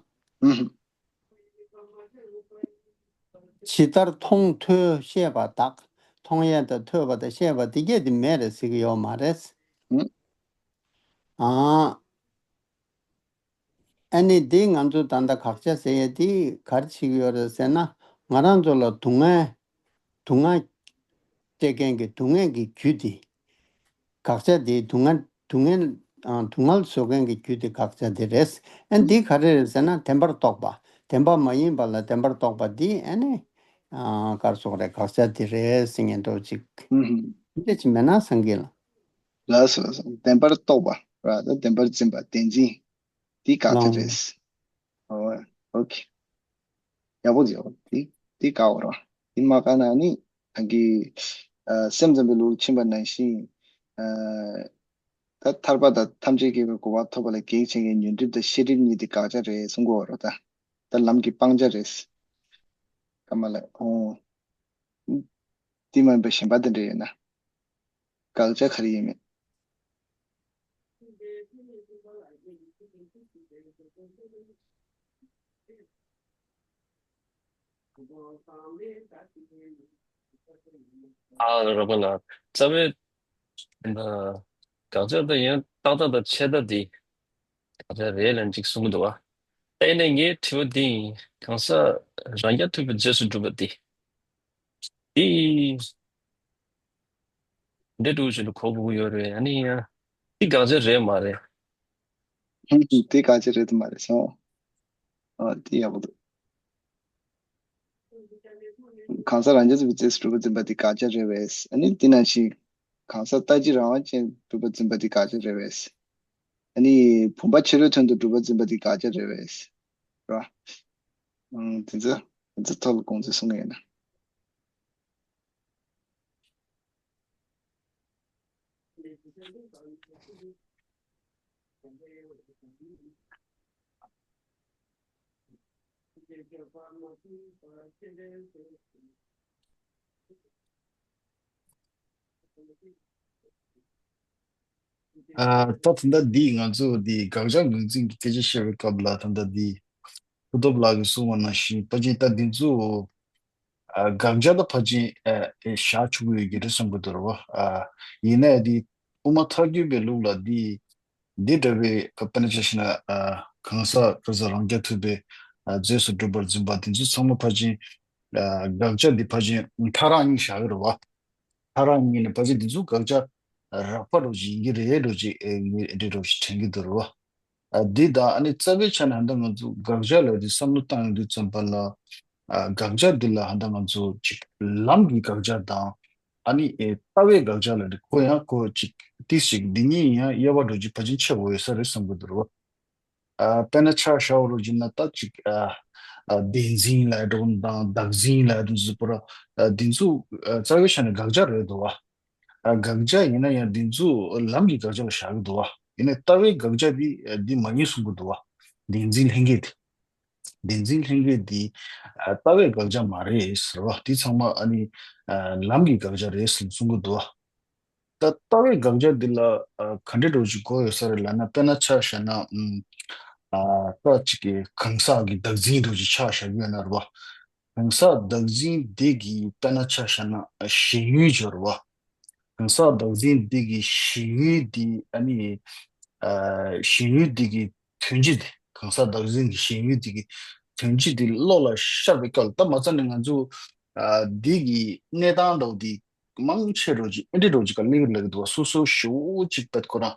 ཇི་ལྟར་མཐོང་ཐོས་ཤེས་པ་དག་མཐོང་ཡས་དང་ཐོས་པ་དང་ཤེས་པ་འདི་གས་འདི་མེད་རེད་ཟེར་གྱི་ཡོད་མ་རེད། ཨ་ཨ་ནི་འདི་ང་ཚོ་ད་ལྟ་དགག་བྱ་ཟེར་ཡས་འདི་ག་རེ་བྱེད་ཀྱི་ཡོད་རེད་ཟེར་ན། ང་རང་ཚོ་ལ་སྡུག་བསྔལ་སྡུག་བསྔལ་སྤྲད་མཁན་གྱི་སྡུག་བསྔལ་གྱི་རྒྱུ་དེ། དགག་བྱ་དེ་སྡུག་བསྔལ་སྡུག་བསྔལ་ཨ་སྡུག་བསྔལ་བཟོ་མཁན་གྱི་རྒྱུ་དེ་དགག་བྱ་དེ་རེད། ཨ་འདི་ག་རེ་རེད་ཟེར་ན་བདེན་པར་རྟོག་པ། བདེན་པ་མ་ཡིན་པ་ལ་བདེན་པར་རྟོག་པ་འདི་ཨ་ནི་ཨ་ག་རེ་ཟེར་དགོས་རེད། དགག་བྱ་དེ་རེད་ཟེར་མཁན་འདྲ་བོ་ཅིག་ཨུ་ཧུམ། འདི་འདྲ་ཅིག་མེད་ན་བསམ་གྱི་ལ། ལགས་སོ་ལགས་སོ། བདེན་པར་རྟོག་པ་ར་ད་བདེན་པར་འཛིན་པ་བདེན་འཛིན། འདི་དགག་བྱ་ལའོ། རེད། ཨོ་ཨོ་ཁེ། ཡག་པོ་འདུག་དེ་དེ་དགའ་བོ་ར། དེ་མ་དགའ་ན་ནི་ད་གི་ཨ་སེམས་ཙམ་པའི་ལུགས་ཕྱིན་པ་ནང་བཞིན། ཨ་ད་ཐར་པ་དང་ཐམས་ཅད་མཁྱེན་པའི་གོ་འཕང་ཐོབ་པ་ལ་གེགས་བྱེད་མཁན་ཉོན་སྒྲིབ་དང་ཤེས་སྒྲིབ་གཉིས་དེ་དགག་བྱ་རེད་གསུང་གི་ཡོད་རེད་ད། ད་ལམ་གྱི་སྤང་བྱ་རེད། ཀ་མ་ལ་ཨོ། དེ་མ་ཡིན་པ་གཞན་པ་དེ་འདྲ་ཡོད་ན། དགག་བྱ་ག་རེ་ཡིན་མིན། ཨ་རོགས་པ་ལགས། རྩ་བའི་དགག་བྱ་དང་ཡང་ཏག་ཏག་དང་ཆད་ལྟ་དེ་དགག་བྱ་རེད་ལབ་ཅིག་གསུང་གི་འདུག་བ། ད་ཡིན་ནའི་ངའི་དྲི་བ་འདི་ཡིན། གང་ཟག་རང་རྐྱ་ཐུབ་པའི་རྗེས་སུ་སྒྲུབ་པ་འདི། འདི་འདྲ་འདྲ་བོ་ཞིག་ལ་གོ་དགོས་ཀྱི་ཡོད་རེད། ཨ་ནི་ཡང་འདི་དགག་བྱ་རེད་མ་རེད། ཧུམ། དེ་དགག་བྱ་རེད་དམ་མ་རེད་སོང་། ཨ་དེ་ཡག་པོ་འདུག་གང་ཟག་རང་རྐྱ་ཐུབ་པའི་རྗེས་སུ་སྒྲུབ་པ་འཛིན་པ་དེ་དགག་བྱ་རེད་པས། ཨ་ནི་དེ་ནང་བཞིན་གང་ཟག་ལྟ་བྱེད་རང་དབང་ཅན་སྒྲུབ་པ་འཛིན་པ་དེ་དགག་བྱ་རེད་པས། ཨ་ནི་བུམ་པ་ཕྱི་རོལ་དོན་དུ་སྒྲུབ་པ་འཛིན་པ་དེ་དགག་བྱ་རེད་པས། ར། ཨང་། དེ་ཚོ་དེ་ཚོ་ཐོག་ལ་དགོངས་ཚུལ་གསུང་གི་ཡིན་ན། ཨ། ད་ད་ལྟ་འདི་ང་ཚོ་འདི་དགག་བྱ་ངོས་འཛིན་གྱི་སྐད་ཆ་བཤད་པའི་སྐབས་ལ་ད་ལྟ་འདི་སྐུ་སྟོབས་ལགས་ཀྱིས་གསུངས་པ་ནང་བཞིན་ཕལ་ཆེར་ད་འདི་ཚོ་ཨ་དགག་བྱ་ད་ཕལ་ཆེར་ཨ་བཞག་ཆོག་གི་ཡོད་ཀྱི་རེད་བསམ་གྱི་འདུག་ར་བ། ཨ་ཡིན་ནའི་འདི་དབུ་མ་ཐལ་འགྱུར་བའི་ལུགས་ལ་འདི་འདི་འདྲ་བའི་དཔེར་ན་ཆ་བཞག་ན་ཨ་གང་ཟག་གང་ཟག་རང་རྐྱ་ཐུབ་པའི་ཨ་རྗེས་སུ་སྒྲུབ་པར་འཛིན་པ་འདི་ཚོ་ཚང་མ་ཕལ་ཆེར་ཨ་དགག་བྱ་འདི་ཕལ་ཆེར་ཕྲ་རགས་གཉིས་བཞག་གི་རེད་བ། ཕྲ་རགས་གཉིས་ནས་ཕལ་ཆེར་འདི་ཚོ་དགག་བྱ་རགས་པ་འདྲ་ཅིག་ཡིན་གྱི་རེད་འདྲ་ཅིག་ཨེ་ངས་འདྲ་འདྲ་ཅིག་དྲན་གྱི་འདུག་རེད་བ། ཨ་འདི་དང་ཨ་ནི་རྩ་བའི་ཆ་ནས་ཧ་ད་ང་ཚོ་དགག་བྱ་ལབ་དུས་བསམ་བློ་བཏང་ཡོང་དུས་ཙམ་པ་ལ་ཨ་དགག་བྱ་འདི་ལ་ཧ་ད་ང་ཚོ་ཅིག་ལམ་གྱི་དགག་བྱ་དང་ཨ་ནི་ཨེ་ལྟ་བའི་དགག་བྱ་ལབ་དུས་ཁོ་ཡང་ཁོ་ཅིག་ཏིས་ཅིག་འདི་གཉིས་ཡང་དབྱེ་བ་འདྲ་ཅིག་ཕལ་ཆེར་ཕྱེ་དགོས་ཡོད་ས་རེད་བསམ་གྱི་འདུག་རེད་བ། ཨ་དཔེར་ན་ཆ་བཞག་པ་རུ་བྱས་ན་ད་ཅིག་ཨ་ཨ་བདེན་འཛིན་ལབ་འགྲོ་དང་བདག་འཛིན་ལབ་འདི་ཚོ་པོ་ར་ཨ་འདི་ཚོ་ཨ་རྩ་བའི་ཆ་ནས་དགག་བྱ་རེད་འདུག་བ། ཨ་དགག་བྱ་ཡིན་ན་ཡང་འདི་ཚོ་ལམ་གྱི་དགག་བྱ་ལ་བཞག་གི་འདུག་བ། ཡིན་ནའི་ལྟ་བའི་དགག་བྱ་འདི་ཨ་འདི་མ་ཡིན་གསུང་གི་འདུག་བ། བདེན་འཛིན་ལྷན་སྐྱེས་དེ། བདེན་འཛིན་ལྷན་སྐྱེས་འདི་ཨ་ལྟ་བའི་དགག་བྱ་མ་རེད་ཟེར་བ། འདི་ཚང་མ་ཨ་ནི་ཨ་ལམ་གྱི་དགག་བྱ་རེད་ཟེར་གསུང་གི་འདུག་བ། ད་ལྟ་བའི་དགག་བྱ་འདི་ལ་ཨ་ག་འདྲ་འདྲ་ཅིག་གོ་ཡོད་ས་རེད་ལབ་ན། དཔེར་ན་ཆ་བཞག་ན་ཨམ་ཨ་ད་ཅིག་གི་གང་ཟག་གི་བདག་འཛིན་འདྲ་ཅིག་ཆ་བཞག་གི་ཡོད་ན་རེད་བ། གང་ཟག་བདག་འཛིན་འདི་གི་དཔེར་ན་ཆ་བཞག་ན་ཨ་ཞེན་ཡུལ་ཅིག་ཡོད་རེད་བ། གང་ཟག་བདག་འཛིན་འདི་གི་ཞེན་ཡུལ་འདི་ཨ་ནི་ཨ་ཞེན་ཡུལ་འདི་གི་དོན་སྤྱི་དེ། གང་ཟག་བདག་འཛིན་གྱི་ཞེན་ཡུལ་འདི་གི་དོན་སྤྱི་འདི་བློ་ལ་ཤར་བའི་སྐབས་ལ། ད་མ་རྩ་ནས་ང་ཚོ་ཨ་འདི་གི་གནས་སྟངས་འདྲ་བོ་འདི་མང་ཆེ་འདྲ་ཅིག་ཨེ་འདྲ་འདྲ་ཅིག་ག་ལེགས་ལེགས་འདུག་བ། སོ་སོ་ཞེ་པོ་ཅིག་པད་ཁོ་རང་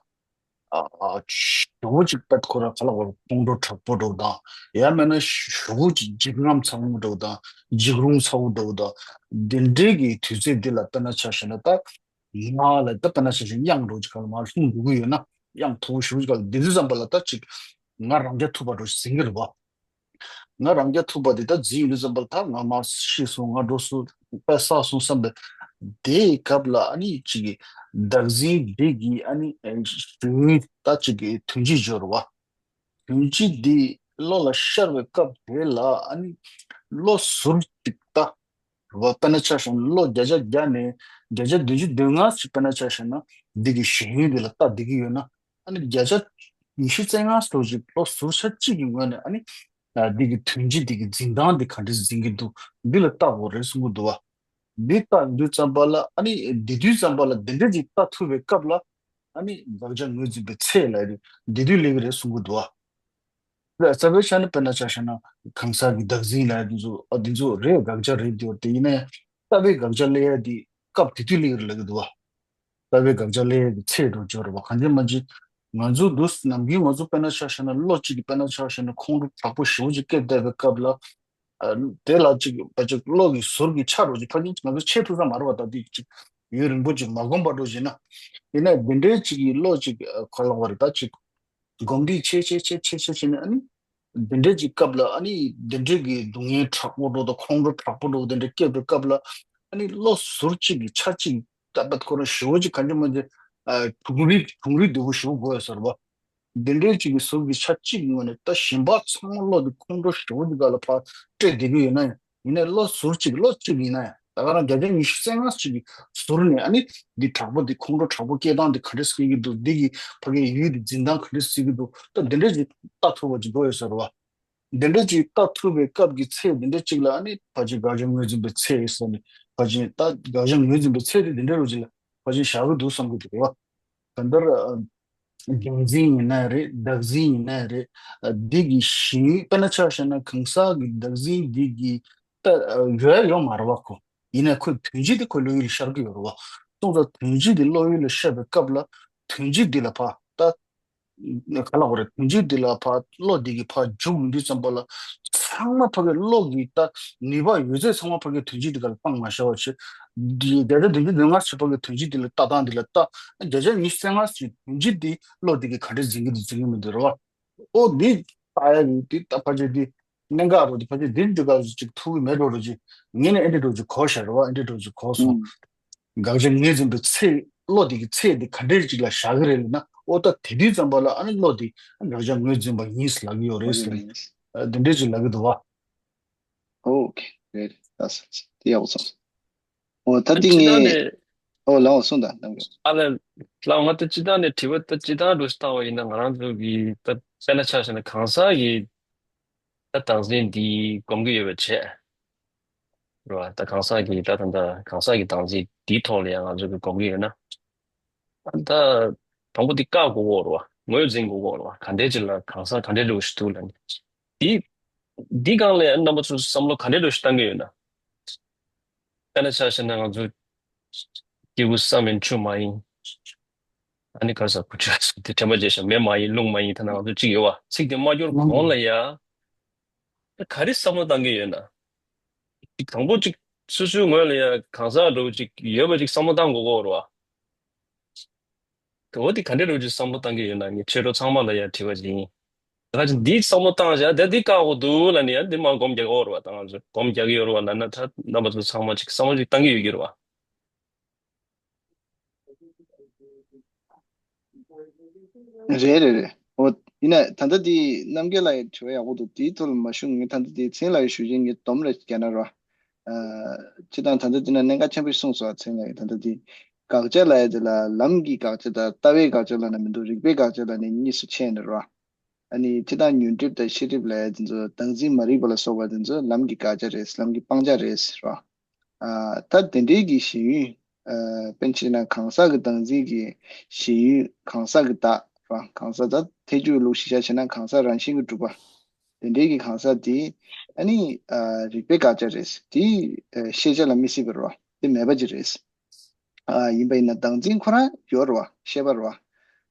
ཨ་ཨ་ཞེ་པོ་ཅིག་པད་ཁོ་རང་ག་ལ་བར་ཁོང་ཁྲོ་དྲག་པོ་འདྲ་བོ་དང་། ཡང་མིན་ན་ཞེ་པོ་ཅིག་འཇིགས་རྔམ་ཚ་བོ་འདྲ་བོ་དང་། འཇིགས་རུང་ཚ་བོ་འདྲ་བོ་དང་། འདི་འདྲའི་གི་དུས་ཚོད་འདི་ལ་དཔེར་ན་ཆ་བཞག་ན་ད་ང་ལ་ད་དཔེར་ན་ཆ་བཞག་ན་གཡང་འདྲ་བོ་ཅིག་ག་ལ་མར་ལྷུང་འགྲོ་གི་ཡོད་ན། གཡང་མཐོ་བོ་ཞེ་པོ་ཅིག་ག་ལ། འདི་དུས་ཙམ་པ་ལ་ད་ཅིག་ང་རང་རྐྱ་ཐུབ་པ་འདྲ་བོ་ཞིག་འཛིན་གི་རེད་བ། ང་རང་རྐྱ་ཐུབ་པ་དེ་ད་འཛིན་ཡོང་དུས་ཙམ་པ་ལ་ད་ང་མར་ཤི་སོང་། ང་འགྲོ་སོང་། དཔེ་བསགས་སོང་བསམ་པའི་དེའི་སྐབས་ལ་ཨ་ནི་ཅིག་གི་བདག་འཛིན་འདི་གི་ཨ་ནི་ཨེ་ཞེན་ཡུལ་ད་ཅིག་གི་དོན་སྤྱི་སྦྱོར་བ། དོན་སྤྱི་འདི་བློ་ལ་ཤར་བའི་སྐབས་དེ་ལ་ཨ་ནི་བློ་ཟུར་ཅིག་ལྟ་བ། དཔེར་ན་ཆ་བཞག་ན་བློ་བརྒྱ་ཆ་བརྒྱ་ནས་བརྒྱ་ཆ་བདུན་ཅུ་དོན་ལྔ་ཞིག་དཔེར་ན་ཆ་བཞག་ན་འདི་གི་ཞེན་ཡུལ་འདི་ལ་ལྟ་བསྡད་ཀྱི་ཡོད་ན། ཨ་ནི་བརྒྱ་ཆ་ཉི་ཤུ་རྩ་ལྔ་ཙམ་ཞིག་བློ་ཟུར་ཆ་གཅིག་གི་ངོས་ནས་ཨ་ནི་ཨ་འདི་གི་དོན་སྤྱི་འདི་གི་འཛིན་སྟངས་འདི་ག་འདྲས་འཛིན་གྱི་འདུག་འདི་ལ་ལྟ་དགོས་རེད་གསུང་གི་འདུག་བ། འདི་ལྟ་ཡོང་དུས་ཙམ་པ་ལ་ཨ་ནི་འདི་དུས་ཙམ་པ་ལ་འདི་འདྲས་ཅིག་ལྟ་ཐུབ་པའི་སྐབས་ལ་ཨ་ནི་དགག་བྱ་ངོས་འཛིན་པའི་ཚད་ལ་རེད། འདི་དུས་སླེབས་ཀྱི་རེད་གསུང་གི་འདུག་བ། རྩ་བའི་ཆ་ནས་དཔེར་ན་ཆ་བཞག་ན་གང་ཟག་གི་བདག་འཛིན་ལབ་ཡ་འདི་ཚོ་ཨ་འདི་ཚོ་རེད། དགག་བྱ་རེད་འདུག་དེ་ཡིན་ན་ཡང་ལྟ་བའི་དགག་བྱ་སླེབས་ཡ་འདི་སྐབས་དེ་དུས་སླེབས་ཀྱི་རེད་ལབ་ཀྱི་འདུག་བ། ལྟ་བའི་དགག་བྱ་སླེབས་ཡ་གི་ཚད་འགྲོ་འགྲོ་རེད་བ། གང་ཅི་མ་ཅི་ང་ཚོ་འདུག་ནམ་རྒྱུན་ང་ཚོ་དཔེར་ན་ཆ་བཞག་ན་བློ་གཅིག་གིས་དཔེར་ན་ཆ་བཞག་ན་ཁོང་ཁྲོ་དྲག་པོ་ཞེ་པོ་ཅིག་སྐྱེས་བསྡད་པའི་སྐབས་ལ། ཨ་དེ་ལ་ཅིག་ཕལ་ཆེར་བློ་གི་ཟུར་གྱི་ཆ་འགྲོ་ཅིག་ཕལ་ཆེར་ང་ཚོ་ཆེས་ཐུབ་ས་མ་རེད་བ། ད་དེ་ཅིག་ཡུན་རིང་པོ་ཅིག་མ་སྒོམ་པ་འགྲོ་བྱས་ན། ཡིན་ན་འདི་འདྲའི་ཅིག་གི་བློ་ཅིག་ཨ་ག་ལབ་དགོས་རེད། ད་ཅིག་གོམས་འདྲིས་ཆེ་ཆེ་ཆེ་ཆེ་ཆེ་བྱས་ནས་ཨ་ནི། འདི་འདྲའི་ཅིག་སྐབས་ལ་ཨ་ནི་འདི་འདྲའི་གི་སྡུག་བསྔལ་དྲག་པོ་འགྲོ་དང་ཁོང་ཁྲོ་དྲག་པོ་འགྲོ་དེ་འདྲ་སྐྱེས་པའི་སྐབས་ལ་ཨ་ནི་བློ་ཟུར་གཅིག་གི་ཆ་གཅིག་ད་ད་ཁོ་རང་ཞེ་པོ་ཅིག་གང་ཅི་མ་ཅི་ཨ་གྲུང་རིག་གྲུང་རིག་བདེ་པོ་ཞེ་པོ་དགོས་ཡོད་ས་རེད་བ། འདི་འདྲའི་ཅིག་གི་ཟུར་གྱི་ཆ་གཅིག་གི་ངོས་ནས་ད་གཞན་པ་ཚང་མ་བློ་དེ་ཁོང་ཁྲོ་ཞེ་པོ་ཅིག་སྒང་ལ་ཕར་སྤྲད་བསྡད་ཀྱི་ཡོད་ན་ཡང་། ཡིན་ནའི་བློ་ཟུར་གཅིག་བློ་གཅིག་ཡིན་ན་ཡང་ད་ག་རང་བརྒྱ་ཆ་ཉི་ཤུ་རྩ་ལྔ་ཅིག་གི་ཟུར་ནས་ཨ་ནི་འདི་དྲག་པོ་འདི་ཁོང་ཁྲོ་དྲག་པོ་སྐྱེ་སྟངས་འདི་ག་འདྲས་སྐྱེ་གི་འདུག་འདི་གི་ཕ་གིའི་ཡུལ་འདི་འཛིན་སྟངས་ག་འདྲས་སྐྱེ་གི་འདུག་ད་འདི་འདྲས་ཅིག་ལྟ་ཐུབ་པ་ཅིག་འགྲོ་ཡོད་ས་རེད་བ། འདི་འདྲ་ཅིག་ལྟ་ཐུབ་པའི་སྐབས་ཀྱི་ཚེ་འདི་འདྲ་ཅིག་ལ་ཨ་ནི་ཕལ་ཆེར་དགག་བྱ་ངོས་འཛིན་པའི་ཚེ་ཟེར་ནས་ཕལ་ཆེར་ད་དགག་བྱ་ངོས་འཛིན་པའི་ཚེ་དེ་འདི་འདྲ་རུ་ཅིག་ལ་ཕལ་ཆེར་བཞག་གི་འདུག་བསམ་གྱི་འདུག་བ། གང་ལྟར་ཨ། རྒྱང་འཛིན་ཡིན་ན་རེད། བདག་འཛིན་ཡིན་ན་རེད། ཨ། འདི་གི་གཞི་དཔེར་ན་ཆ་བཞག་ན་གང་ཟག་གི་བདག་འཛིན་འདི་གི་ད་ཡོད་ཡོད་མ་རེད་བ་ཁོ། ཡིན་ན་ཁོའི་དོན་སྤྱི་དེ་ཁོའི་བློ་ཡུལ་ལ་ཤར་གྱི་ཡོད་རེད་བ། སོང་ཙང་དོན་སྤྱི་དེ་བློ་ཡུལ་ལ་ཤར་བའི་སྐབས་ལ་དོན་སྤྱི་འདི་ལ་ཕར་ད་ག་ལ་བ་རེད། དོན་སྤྱི་འདི་ལ་ཕར་བློ་འདི་གི་ཕར་འཇུག་ཡོང་དུས་ཙམ་པ་ལ་ཚང་མ་ཕ་གི་བློ་གི་ད་ནུས་པ་ཡོད་ཚད་ཚང་མ་ཕ་གི་དོན་སྤྱི་འདི་ག་ལ་སྤང་མ་བྱ་བ་བྱེད། འདི་བརྒྱ་ཆ་བདུན་ཅུ་དོན་ལྔ་ཞིག་ཕ་གི་དོན་སྤྱི་འདི་ལ་ལྟ་སྟངས་འདི་ལ་ལྟ། བརྒྱ་ཆ་ཉི་ཤུ་རྩ་ལྔ་ཞིག་དོན་སྤྱི་འདི་བློ་འདི་གི་ག་འདྲས་འཛིན་གྱི་འདུག་འཛིན་གྱི་མི་འདུག་རེད་བ། ཨོ་འདི་ལྟ་ཡ་ཡིན་དེ་ལྟ་ཕ་ཆེ་འདི་གནད་འགག་རོ་འདི་ཕ་ཆེ་འདི་འདི་ག་ཅིག་ཐུག་གི་མེད་འགྲོ་རོ་ཅིག་ངས་ནི་ཨེ་འདྲས་འགྲོ་ཅིག་གོ་ཤར་རེད་བ། ཨེ་འདྲས་འགྲོ་ཅིག་གོ་སོང་། ཨུམ། དགག་བྱ་ངོས་འཛིན་པའི་ཚེ་བློ་འདི་གི་ཚེ་འདི་ག་འདྲས་ཅིག་ལ་བཞག་གི་རེད་ལབ་ན། ཨོ་ད་དེ་དུས་ཙམ་པ་ལ་ཨ་ནི་བློ་འདི་དགག་བྱ་ངོས་འཛིན་པ་ཡིན་ལབ་ཀྱི་ཡོད་རེད་ཟེར་ནས། འདི་འདྲས་ཅིག་ལབ་ཀྱི་འདུག་བ། ཨོ་ཁེ་རེད་རེད། ད་ས་ཆ་དེ་ཡག་པོ་སོང་། ཨོ་ད་ཨ་འདི་སྤྱི་བཏང་ངས་ནས་ཨོ་ལའོ་གསུངས་དང་གནང་གི་ཨ་ལ་ལའོ་ང་ད་སྤྱི་བཏང་ནས་དྲི་བ་ད་སྤྱི་བཏང་དུ་བཏང་བ་ཡིན་ན། ང་རང་ཚོ་གི་ད་དཔེར་ན་ཆ་བཞག་ན་གང་ཟག་གི་ད་བདག་འཛིན་འདི་སྒོམ་གྱི་ཡོད་པ་བྱས་རེད་བ། ད་གང་ཟག་གི་ད་ད་ད་གང་ཟག་གི་བདག་འཛིན་འདིའི་ཐོག་ལ་ཡང་ང་ཚོ་གི་སྒོམ་གྱི་ཡོད་ན། ད་དང་པོ་འདི་བཀག་དགོས་ཀྱི་རེད་བ། ངོས་འཛིན་དགོས་ཀྱི་རེད་བ། ག་འདྲས་ཅིག་ལ་གང་ཟག་ག་འདྲས་འདྲ་བོ་ཞིག་འདུག་ལབ་ནས། འདི་འདི་སྒང་ལ་རྣམ་པ་ཚོས་བསམ་བློ་ག་འདྲས་འདྲ་བོ་ཞིག་བཏང་གི་ཡོད་ན། དཔེར་ན་ཆ་བཞག་ན་ང་ཚོ་སྐྱེས་བུ་བསམ་ཡིན་ཆུ་མ་ཡིན། ཨ་ནི་ག་ས་གོ་ཆ་སོ་དེ་དྲན་པ་བརྗེད་ཤག་མེ་མ་ཡིན་རླུང་མ་ཡིན། ཐ་ན་ང་ཚོ་གཅིག་ཡོད་བ། ཚིག་དེ་མ་སྐྱོར་གོང་ལ་ཡ། ད་ག་རེ་བསམ་བློ་བཏང་གི་ཡོད་ན། གཅིག་དང་པོ་གཅིག་སོ་སོའི་ངོས་ལ་ཡ་གང་ཟག་འདྲ་བོ་གཅིག་ཡོད་པ་གཅིག་བསམ་བློ་བཏང་དགོས་ཀྱི་རེད་བ། དེ་འོ་དེ་ག་འདྲ་འདྲ་བོ་གཅིག་བསམ་བློ་བཏང་གི་ཡོད་ན་ངས་ཁྱེད་རང་ཚང་མ་ལ་ཡ་དྲི་བ་ཅིག་ཡིན། ད་ག་ཅིག་འདི་བསམ་བློ་བཏང་བཞག་དེ་འདི་བཀག་དགོས་འདུག་ལབ་ནས་ཡ་འདི་མ་སྒོམ་རྒྱག་གི་ཡོད་རེད་བ། ད་ང་ཚོ་སྒོམ་རྒྱག་གི་ཡོད་རེད་བ་ལབ་ན། ད་རྣམ་པ་ཚོ་ཚང་མ་གཅིག་བསམ་བློ་གཅིག་བཏང་གི་ཡོད་ཀྱི་རེད་བ། རེད་རེད་རེད། འོ་ཡིན་ན་ད་ལྟ་དེ་རྣམ་རྒྱལ་ལགས་ཀྱི་དྲི་བ་ཡག་པོ་འདུག་དེའི་ཐོག་ལ་མ་ཞུ། ངས་ད་ལྟ་དེ་མཚན་ལགས་ཀྱི་ཞུ་རྒྱུ་ངས་སྡོམ་རེ་རྒྱག་ན་རོ། ཨ། སྤྱིར་བཏང་ད་ལྟ་དེ་ན་གནད་འགག་ཆེན་པོ་ཞིག་གསུངས་སོང་། མཚན་ལགས་ཀྱིས་ད་ལྟ་དེ་དགག་བྱ་ལབ་ཡ་དེ་ལ་ལམ་གྱི་དགག་བྱ་དང་ལྟ་བའི་དགག་བྱ་ལབ་ན་མི་འདུག་རིགས་པའི་དགག་བྱ་ལབ་ནས་གཉིས་སུ་ཕྱེ་ནས་རོ། ཨ་ནི་སྤྱིར་བཏང་ཉོན་སྒྲིབ་དང་ཤེས་སྒྲིབ་ལབ་ཡ་དེ་ཚོ་བདག་འཛིན་མ་རིག་པ་ལ་སོགས་པ་དེ་ཚོ་ལམ་གྱི་དགག་བྱ་རེད། ལམ་གྱི་སྤང་བྱ་རེད་རོ། ཨ། ད་དེ་འདྲའི་གི་ཞེན་ཡུལ། ཨ། དཔེར་ན་ཆ་བཞག་ན་གང་ཟག་གི་བདག་འཛིན་གྱི་ཞེན་ཡུལ་གང་ཟག་གི་བདག་ར། གང་ཟག་ད་ཐལ་འགྱུར་ལུགས་ཤིག་བྱས་ན་གང་ཟག་རང་བཞིན་གྱིས་གྲུབ་པ། དེ་འདྲའི་གི་གང་ཟག་དེ་ཨ་ནི། ཨ། རིགས་པའི་དགག་བྱ་རེད། དེ། ཨ། ཤེས་བྱ་ལ་མི་སྲིད་པ་རེད་བ། དེ་མེད་པ་ཅིག་རེད། ཨ། ཡིན་པ་ཡིན་ན་བདག་འཛིན་ཁོ་རང་ཡོད་རེད་བ། ཤེས་པ་རེད་བ།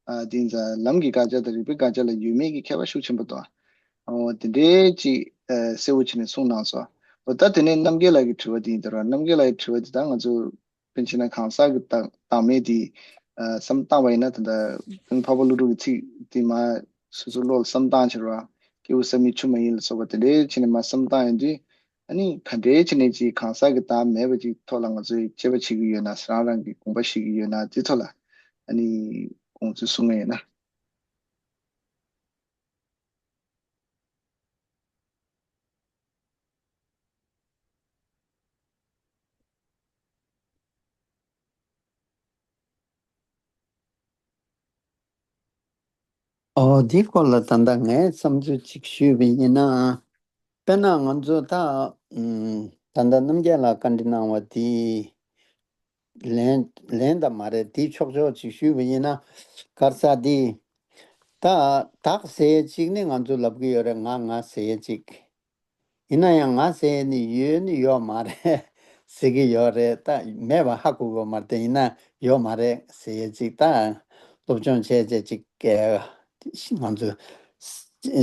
ཨ། དེ་ཡིན་ཙང་ལམ་གྱི་དགག་བྱ་དང་རིགས་པའི་དགག་བྱ་ལ་ཡོད་མེད་ཀྱི་ཁྱད་པར་ཤུགས་ཆེན་པོ་འདུག་ཨ། འོ་དེ་འདྲའི་ཅིག་ཨ། གསལ་བོ་བྱས་ནས་གསུངས་གནང་སོང་། འོ་ད་དེ་ནས་རྣམ་རྒྱལ་ལགས་ཀྱི་དྲི་བ་དེ་ཡིན་ད་ར། རྣམ་རྒྱལ་ལགས་ཀྱི་དྲི་བ་དེ་ད་ང་ཚོ་དཔེར་ན་ཆ་བཞག་ན་གང་ཟག་གི་བདག་བདག་མེད་དེ། ཨ། བསམ་བཏང་བ་ཡིན་ན་ད་ལྟ་ཕ་བོ་ཀླུ་སྒྲུབ་ཀྱི་ཚིག་དེ་མར་སོ་སོའི་བློ་ལ་བསམ་བཏང་བྱས་ར། སྐྱེས་བུ་བསམ་ཡིན་ཆུ་མ་ཡིན་ལ་སོགས་པ་དེ་འདྲའི་བྱས་ནས་མར་བསམ་བཏང་ཡོང་དུས། ཨ་ནི་ག་འདྲའི་བྱས་ནས་ཅིག་གང་ཟག་གི་བདག་མེད་པ་ཅིག་ཐོག་ལ་ང་ཚོས་དཔྱད་པ་བྱེད་ཀྱི་ཡོད་ན། རང་རང་གི་དགོངས་པ་བཞེས་ཀྱི་ཡོད་ན། དེ་ཐོག་ལ་ཨ་ནི་དགོངས་ཚུལ་གསུང་གི་ཡོད་ན། ཨོ། འདིའི་སྐོར་ལ་ད་ལྟ་ངས་བསམ་ཚུལ་གཅིག་ཞུས་པ་ཡིན་ན། དཔེར་ན་ང་ཚོ་ད། ཨུམ། ད་ལྟ་རྣམ་རྒྱལ་ལགས་བཀའ་འདྲི་གནང་བ་དེ་ལན་ལན་ད་མ་རེད། དེ་ཕྱོགས་ཕྱོགས་ཅིག་ཞུས་པ་ཡིན་ན། ག་རེ་ཟེར་དེ། ད་བདག་ཟེར་ཡས་གཅིག་ནི་ང་ཚོ་ལབ་ཀྱི་ཡོད་རེད། ང་ང་ཟེར་ཡས་གཅིག་ཡིན་ན་ཡང་ང་ཟེར་ནི་ཡོད་ནི་ཡོད་མ་རེད་ཟེར་གྱི་ཡོད་རེད། ད་མེད་པ་ཧ་གོ་གི་མ་རེད། དེ་ཡིན་ན་ཡོད་མ་རེད་ཟེར་ཡས་ཅིག་ད་སློབ་སྦྱོང་བྱས་བྱས་ཅིག་ང་ཚོ་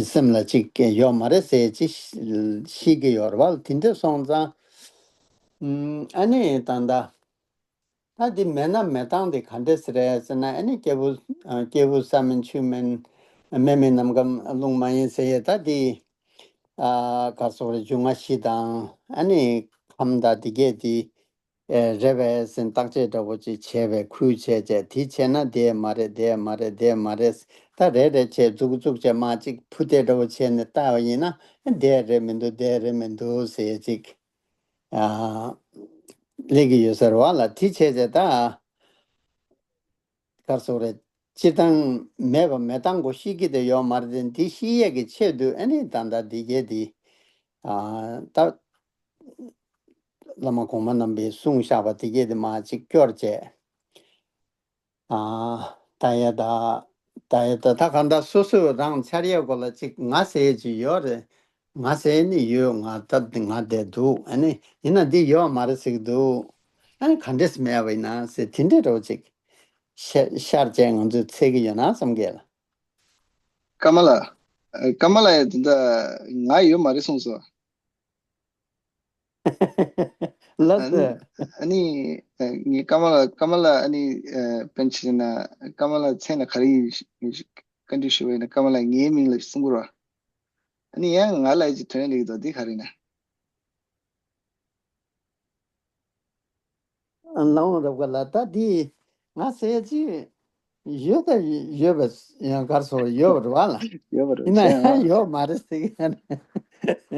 སེམས་ལ་ཅིག་ཡོད་མ་རེད་ཟེར་ཡས་ཅིག་ཤེས་ཀྱི་ཡོད་རེད་བ། དེ་འདྲ་སོང་ཙང་ཨ་ནི་ད་ལྟ། ད་འདི་མེད་ན་མེད་སྟངས་དེ་ག་འདྲས་རེད་ཟེར་ན། ཨ་ནི་སྐྱེས་བུ་སྐྱེས་བུ་ས་མིན་ཆུ་མིན། མེ་མིན་ནམ་མཁའ་རླུང་མ་ཡིན་ཟེར་ཡས། ད་འདི་ཨ་ག་སོགས་རེད། འབྱུང་ལྔ་བཞི་དང་ཨ་ནི་ཁམས་དང་འདི་གས་དེ་རེད་པས་ཟེར་བརྟག་དཔྱད་འདྲ་པོ་ཅིག་བྱས་པའི་ཁུལ་བྱས་བྱས། དེ་བྱས་ན་དེ་མ་རེད། དེ་མ་རེད། དེ་མ་རེད། ད་རེད་རེད་བྱས་མཛུབ་གུ་བཙུགས་བྱས་མར་ཅིག་ཕུ་དེ་འདྲ་པོ་བྱས་ནས་བལྟ་བ་ཡིན་ན། དེ་རེད་མི་འདུག་དེ་རེད་མི་འདུག་ཟེར་ཅིག་ཨ། སླེབས་ཀྱི་ཡོད་ས་རེད་བ་ལ། དེ་བྱས་བྱས་ད་ག་རེ་ཟེར་དགོས་རེད། སྤྱིར་བཏང་མེད་པ་མེད་སྟངས་གོ་ཤེས་ཀྱི་དེ་ཡོད་མ་རེད་དེ། འདི་ཤེས་ཡས་ཀྱི་ཆེད་དུ་ཨ་ནི་ད་ལྟ་འདི་གས་འདི། ཨ་ད་བླ་མ་གོང་མ་རྣམ་པས་གསུངས་བཞག་པ་འདི་གས་འདི་མར་ཅིག་སྐྱོར་བྱས། ཨ་ད་ཡ་ད་ད་ཡ་ད་ད་གང་ལྟར་སོ་སོ་རང་འཆར་ཡས་སྐོར་ལ་ཅིག་ང་ཟེར་ཡས་ཅིག་ཡོད་རེད། ང་ཟེར་ནི་ཡོད། ང་ད་ང་བསྡད་འདུག་ཨ་ནི་ཡིན་ན་འདི་ཡོད་མ་རེད་ཟེར་གྱི་འདུག་ཨ་ནི་ག་འདྲས་མེད་པ་ཡིན་ན་ཟེར་དེ་འདྲས་འདྲ་བོ་ཅིག་ཤ- ཤར་བཅས་ང་ཚོས་འཚོལ་གྱི་ཡོད་ན་བསམ་གྱི་ལ། ཀ་མ་ལ། ཨ་ཀ་མ་ལ་ཡ་དེ་འདྲ་ང་ཡོད་མ་རེད་གསུངས་སོ། ལགས་སོ། ཨ་ནི་ཨ་ངས་ཀ་མ་ལ་ཀ་མ་ལ་ཨ་ནི་ཨ་པན་ཆི་ན་ཀ་མ་ལ་མཚན་ལ་ག་རེ་ཡིན་ཞུ- བཀའ་འདྲི་ཞུ་བ་ཡིན་ན་ཀ་མ་ལ་ངའི་མིང་ལ་གསུང་གི་རོགས། ཨ་ནི་ཡང་ང་ལ་ཡི་ཅིག་དོན་ལེགས་དོ་འདི་ག་རེ་ན། ལའོང་རབ་དགའ་ལགས། ད་འདི་ང་ཟེར་ཅི་ཡོད་ད་ཡོད་པ་ཡང་གར་སོ་ཡོད་པ་རེད་བ་ལ། ཡོད་པ་རེད་ཡིན་ན་བྱས་ཨ། ཡང་ཡོད་མ་རེད་ཟེར་གི་ཡ་ནི།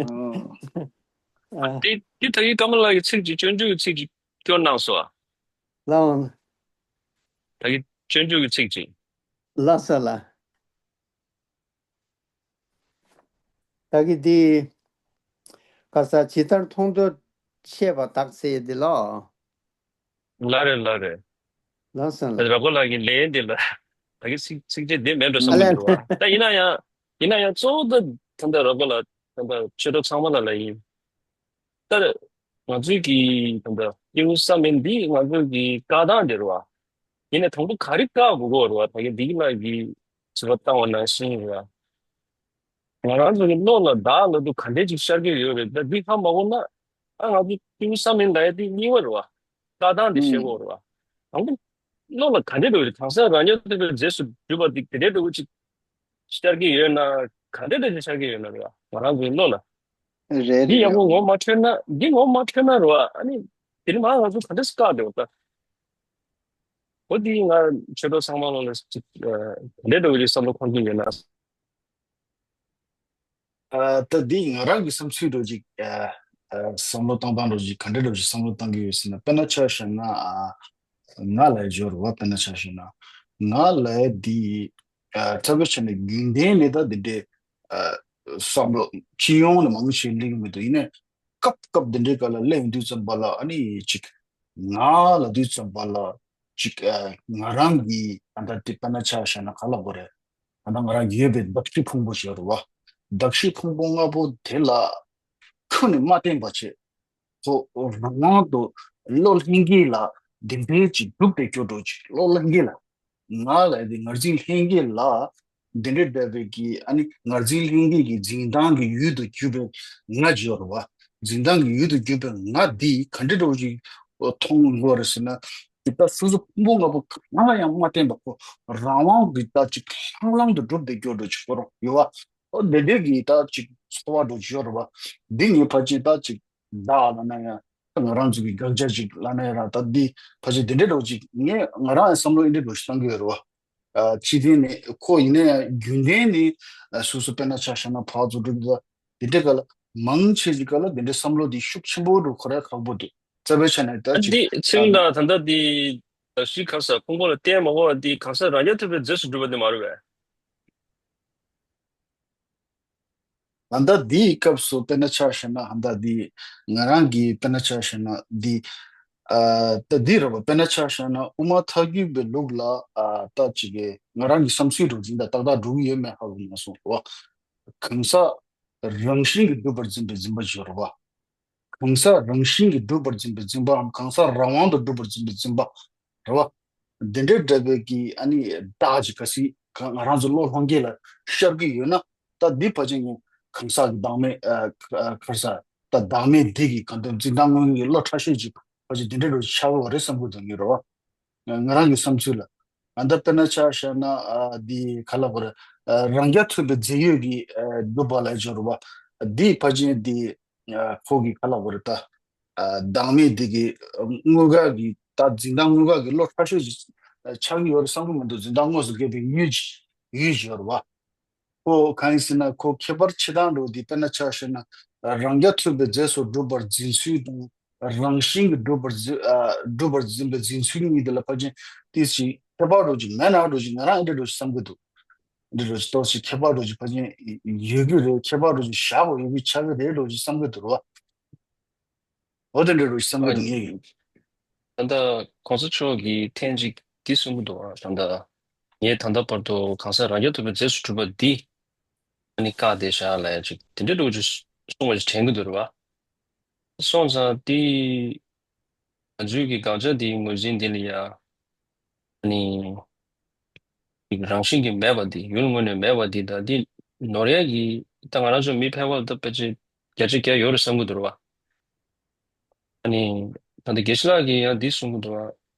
ཨོ། ཨ། དེ་དེ་ད་གིན་ཀ་མ་ལ་གི་ཚིག་ཅིག་སྤྱོད་འཇུག་གི་ཚིག་ཅིག་སྐྱོར་གནང་སོ། ལའོང་། ད་གིན་སྤྱོད་འཇུག་གི་ཚིག་ཅིག་ལགས་སོ་ལགས། ད་གི་འདི་ག་ས་ཇི་ལྟར་མཐོང་ཐོས་ཤེས་པ་དག་ཟེར་འདི་ལོ། ལ་རེད་ལ་རེད། ལགས་སོ་ད་ལགས། ར་གོ་ལ་གི་ལན་འདི་ལ་ད་གི་ཚིག་ཚིག་ཅིག་འདི་མེད་འགྲོ་བསམ་གི་འདུག་བ། ད་ཡིན་ན་ཡང་ཡིན་ན་ཡང་གཙོ་བོ་ད་ད་ལྟ་ར་གོ་ལ་ད་ལྟ་ཆོས་གྲོགས་ཚང་མ་ལ་ལ་ཡིན། ད་ང་ཚོའི་གི་ད་ལྟ་སྐྱེས་བུ་བསམ་ཡས་འདི་ང་ཚོའི་གི་བཀག་སྟངས་འདི་རེད་བ། ཡིན་ནའི་དང་པོ་ག་རེ་བཀག་དགོས་ཀྱི་ཡོད་རེད་བ། ད་གི་འདི་གི་ལ་གི་དྲི་བ་བཏང་བ་ནང་བཞིན་རེད་བ། ང་རང་ཚོ་གི་བློ་ལ་བདག་ལབ་དུས་ག་འདྲས་ཅིག་ཤར་གྱི་ཡོད་རེད། ད་འདི་ཧ་མ་གོ་ན་ཨ་ང་ཚོ་སྐྱེས་བུ་བསམ་ཡས་ལབ་ཡས་འདི་རྙིང་བ་རེད་བ། བཀག་སྟངས་འདི་ཤེས་དགོས་རེད་བ། དང་པོ་བློ་ལ་ག་འདྲས་འགྲོ་རེད། གང་ཟག་རང་རྐྱ་ཐོབ་པའི་རྗེས་སུ་འཇུག་པ་འདི་དེ་འདྲས་འགྲོ་གི་ཅིག་ཤར་གྱི་ཡོད་ན་ག་འདྲས་འདྲ་ཅིག་ཤར་གྱི་ཡོད་ན་རེད་བ། ང་རང་ཚོའི་བློ་ལ། རེད་རེད་འདི་ཡག་ཡག་པོ་པོ་ངོ་མ་འཕྲོད་ན་འདི་ངོ་མ་འཕྲོད་ན་རེད་བ། ཨ་ནི་དེ་ནི་མ་ང་ཚོ་ག་འདྲས་བཀག་འདྲ་བ་ད། འོ་འདི་ང་ཆོས་གྲོགས་ཚང་མ་ལ་ཅིག་ག་འདྲས་འགྲོ་གི་ཅིག་བསམ་བློ་འཁོར་གྱི་ཡོད་ན། ཨ་ད་འདི་ང་རང་གི་བསམ་ཚུལ་འདྲ་ཅིག་ཨ་ཨ་བསམ་བློ་བཏང་སྟངས་འདྲ་ཅིག་ག་འདྲ་འདྲ་ཅིག་བསམ་བློ་བཏང་གི་ཡོད་ཟེར་ན། དཔེར་ན་ཆ་བཞག་ན་ཨ་ང་ལ་སྦྱོར་བ། དཔེར་ན་ཆ་བཞག་ན་ང་ལ་འདི་ཨ་ཚ་བའི་ཆ་ནས་རྒྱུན་ལྡན་ནས་ད་འདི་འདྲའི་ཨ་བསམ་བློ་སྤྱི་ཡོངས་ནས་མང་ཆེ་སླེབས་མི་འདུག་ཡིན་ནའི་སྐབས་སྐབས་འདི་འདྲའི་སྐབས་ལ་སླེབས་དུས་ཙམ་པ་ལ་ཨ་ནི་ཅིག་ང་ལབ་དུས་ཙམ་པ་ལ་ཅིག་ཨ་ང་རང་གི་ཨ་ད་དེ་དཔེར་ན་ཆ་བཞག་ན་ག་ལབ་དགོས་རེད། ད་ལྟ་ང་རང་ཡོད་པའི་གདགས་གཤིས་ཕུང་པོ་ཞིག་ཡོད་རེད་བ། གདགས་གཤིས་ཕུང་པོ་ལྔ་པོ་དེ་ལ་ཁོ་ནས་མ་བརྟེན་པ་བྱས། ཁོ་རང་དབང་དུ་བློ་ལྷན་སྐྱེས་ལ་འདི་འདྲའི་ཅིག་སྒྲུབ་པའི་སྐྱོ་འགྲོ་ཅིག་བློ་ལྷན་སྐྱེས་ལ། ང་ལ་འདི་ངར་འཛིན་ལྷན་སྐྱེས་ལ་འདི་འདྲའི་འདྲ་བའི་གི་ཨ་ནི་ངར་འཛིན་ལྷན་སྐྱེས་ཀྱི་འཛིན་སྟངས་ཀྱི་ཡུལ་དུ་གྱུར་པའི་ང་ཅིག་ཡོད་རེད་བ། འཛིན་སྟངས་ཀྱི་ཡུལ་དུ་གྱུར་པའི་ང་འདི་ག་འདྲ་འདྲ་བོ་ཅིག་མཐོང་དགོས་རེད་ཟེར་ན། ཇི་ལྟར་སོ་སོ་ཕུང་པོ་ལྔ་པོ་གང་ལ་ཡང་མ་བརྟེན་པ་ཁོ་རང་དབང་གི་ད་ཅིག་ལྷང་ལྷང་དུ་གྲུབ་བསྡད་རྒྱུ་འདྲ་ཅིག་ཁོ་རང་ཡོད་བ། ཨོ་དེ་འདྲའི་གི་ད་ཅིག་ཚོར་བ་འདྲ་ཅིག་ཡོད་རེད་བ། འདི་ངས་ཕལ་ཆེར་ད་ཅིག་བདག་ལབ་ན་ཡང་ད་ང་རང་ཚོ་གི་དགག་བྱ་ཅིག་ལབ་ན་ཡང་རང་ད་འདི་ཕལ་ཆེར་དེ་འདྲའི་འདྲ་ཅིག་ངས་ང་རང་ཡང་བསམ་བློ་འདི་འདྲའི་འདྲ་ཞིག་བཏང་གི་ཡོད་རེད་བ། ཨ་སྤྱི་བཏང་ནས་ཁོ་ཡིན་ན་ཡང་རྒྱུན་ལྡན་ནས་ཨ་སོ་སོ་དཔེར་ན་ཆ་བཞག་ན་ཕར་ཚུར་འགྲོ་དུས་ད་དེ་འདྲའི་སྐབས་ལ་མང་ཆེ་ཅིག་སྐབས་ལ་དེ་འདྲའི་བསམ་བློ་འདི་ཤུགས་ཆེན་པོ་འགྲོ་ཁོ་རང་ཁག་པོ་འདུག་རྩ་བའི་ཆ་ནས་ད་ཅིག་འདི་ཚིག་དང་ད་ལྟ་འདི་གདགས་གཤིས་ག་ས་ཕུང་པོ་ལ་བརྟེན་མ་དགོས་པ་འདི་གང་ཟག་རང་རྐྱ་ཐུབ་པའི་རྗེས་སུ་འགྲུབ་པ་འདི་མ་རེད་པས། ད་ལྟ་འདིའི་སྐབས་སུ་དཔེར་ན་ཆ་བཞག་ན་ཧ་ད་འདི་ང་རང་གིས་དཔེར་ན་ཆ་བཞག་ན་འདི་ཨ་ད་འདི་རེད་བ། དཔེར་ན་ཆ་བཞག་ན་དབུ་མ་ཐལ་འགྱུར་བའི་ལུགས་ལ་ཨ་ད་ཅིག་གི་ང་རང་གི་བསམ་ཚུལ་རུ་འཛིན་ད་ཏག་ཏག་འགྲོ་གི་ཡོད་མེད་ཧ་གོ་མ་སོང་བ། གང་ཟག་རང་བཞིན་གྱིས་གྲུབ་པར་འཛིན་པའི་འཛིན་པ་ཅིག་ཡོད་རེད་བ། གང་ཟག་རང་བཞིན་གྱིས་གྲུབ་པར་འཛིན་པའི་འཛིན་པའམ་གང་ཟག་རང་དབང་དུ་གྲུབ་པར་འཛིན་པའི་འཛིན་པ་རེད་བ། འདི་འདྲའི་འདྲ་བའི་གི་ཨ་ནི་བདག་ཅིག་ག་སྲིད་ང་རང་ཚོ་བློ་ལྷང་སྐྱེས་ལ་ཤར་གྱི་ཡོད་ན། ད་འདི་ཕལ་ཆེར་ངས་གང་ཟག་གི་བདག་མེད་ཨ་ཁ་ས་ད་བདག་མེད་འདི་གི་གང་དོན་འཛིན་སྟངས་དངོས་ཀྱི་བློ་ཁྲ་ཤོས་ཅིག་ཕལ་ཆེར་འདི་འདྲའི་འདྲ་ཆགས་ཀྱི་ཡོད་རེད་བསམ་གྱི་འདུག་ངས་རེད་བ། ང་རང་གི་བསམ་ཚུལ་ལ། ཨ་ད་དཔེར་ན་ཆ་བཞག་ན་ཨ་འདི་ག་ལབ་དགོས་རེད། ཨ་རང་རྐྱ་ཐུབ་པའི་རྫས་ཡོད་ཀྱི་ཨ་སྒྲུབ་པ་ལ་སྦྱོར་བ། འདི་ཕལ་ཆེར་འདི་ཨ་ཁོ་གི་ག་ལབ་དགོས་རེད་ད། ཨ་བདག་མེད་འདི་གི་དངོས་འགལ་གྱི་ད་འཛིན་སྟངས་དངོས་འགལ་གྱི་བློ་ཁྲ་ཤོས་ཅིག་ཆགས་ཀྱི་ཡོད་རེད་བསམ་གྱི་མི་འདུག་འཛིན་སྟངས་དངོས་སུ་འགལ་བའི་ཡུལ་ཡུལ་སྦྱོར་བ། ཁོ་གང་ཡིན་ཟེར་ན་ཁོ་ཁྱད་པར་ཕྱེ་སྟངས་འགྲོ་འདི་དཔེར་ན་ཆ་བཞག་ན་རང་རྐྱ་ཐུབ་པའི་རྫས་སུ་གྲུབ་པར་འཛིན་ཚུལ་དང་རང་བཞིན་གྱིས་གྲུབ་པར་འཛིན་ཨ་གྲུབ་པར་འཛིན་པའི་འཛིན་ཚུལ་གཉིས་དེ་ལ་ཕལ་ཆེར་ཏོག་ཙམ་ ཁྱད་པར་འགྲོ་གི་མེད་ན་འགྲོ་གི། ང་རང་འདི་འགྲོ་གི་བསམ་གི་འདུག་འདི་འགྲོ་གི་ཏོག་ཙམ་ཁྱད་པར་འགྲོ་གི་ཕལ་ཆེར་ཡོད་གི་རེད། ཁྱད་པར་འགྲོ་གི་བཞག་པ་ཡོད་གི་ཆགས་གི་རེད་འགྲོ་གི་བསམ་གི་འདུག་རོ། འོ་དེ་འདྲ་རུ་བསམ་གི་འདུག་ངས་ཡིན། ད་ལྟ་གོང་ས་མཆོག་གིས་ཐེངས་གཅིག་འདི་གསུང་གི་འདུག་ད་ལྟ་ངས་ད་ལྟ་བར་དུ་གང་ཟག་རང་རྐྱ་ཐུབ་པའི་རྗེས་སུ་གྲུབ་པ་འདི་ཨ་ནི་བཀག་བསྡད་བཞག་ལབ་ཡ་ཅིག་དེ་འདྲ་འདྲ་བོ་ཅིག་གསུང་བ་ཅིག་དྲན་གི་འདུག་རེད་བ། སོང་ཙང་འདི་ང་ཚོའི་གི་དགག་བྱ་འདིའི་ངོས་འཛིན་འདི་ལ་ཡ་ཨ་ནི་རང་བཞིན་གྱིས་མེད་པ་འདི། ཡུལ་དངོས་ནས་མེད་པ་འདི་དང་འདི་ནོར་ཡ་གི། ད་ང་རང་ཚོ་མི་ཕལ་པ་ད་ཕལ་ཆེར་བརྒྱ་ཆ་བརྒྱ་ཡོད་རེད་བསམ་གི་འདུག་རེད་བ། ཨ་ནི་ད་ལྟ་དགེ་བཤེས་ལགས་ཀྱིས་ཡང་འདི་གསུང་གི་འདུག་བ།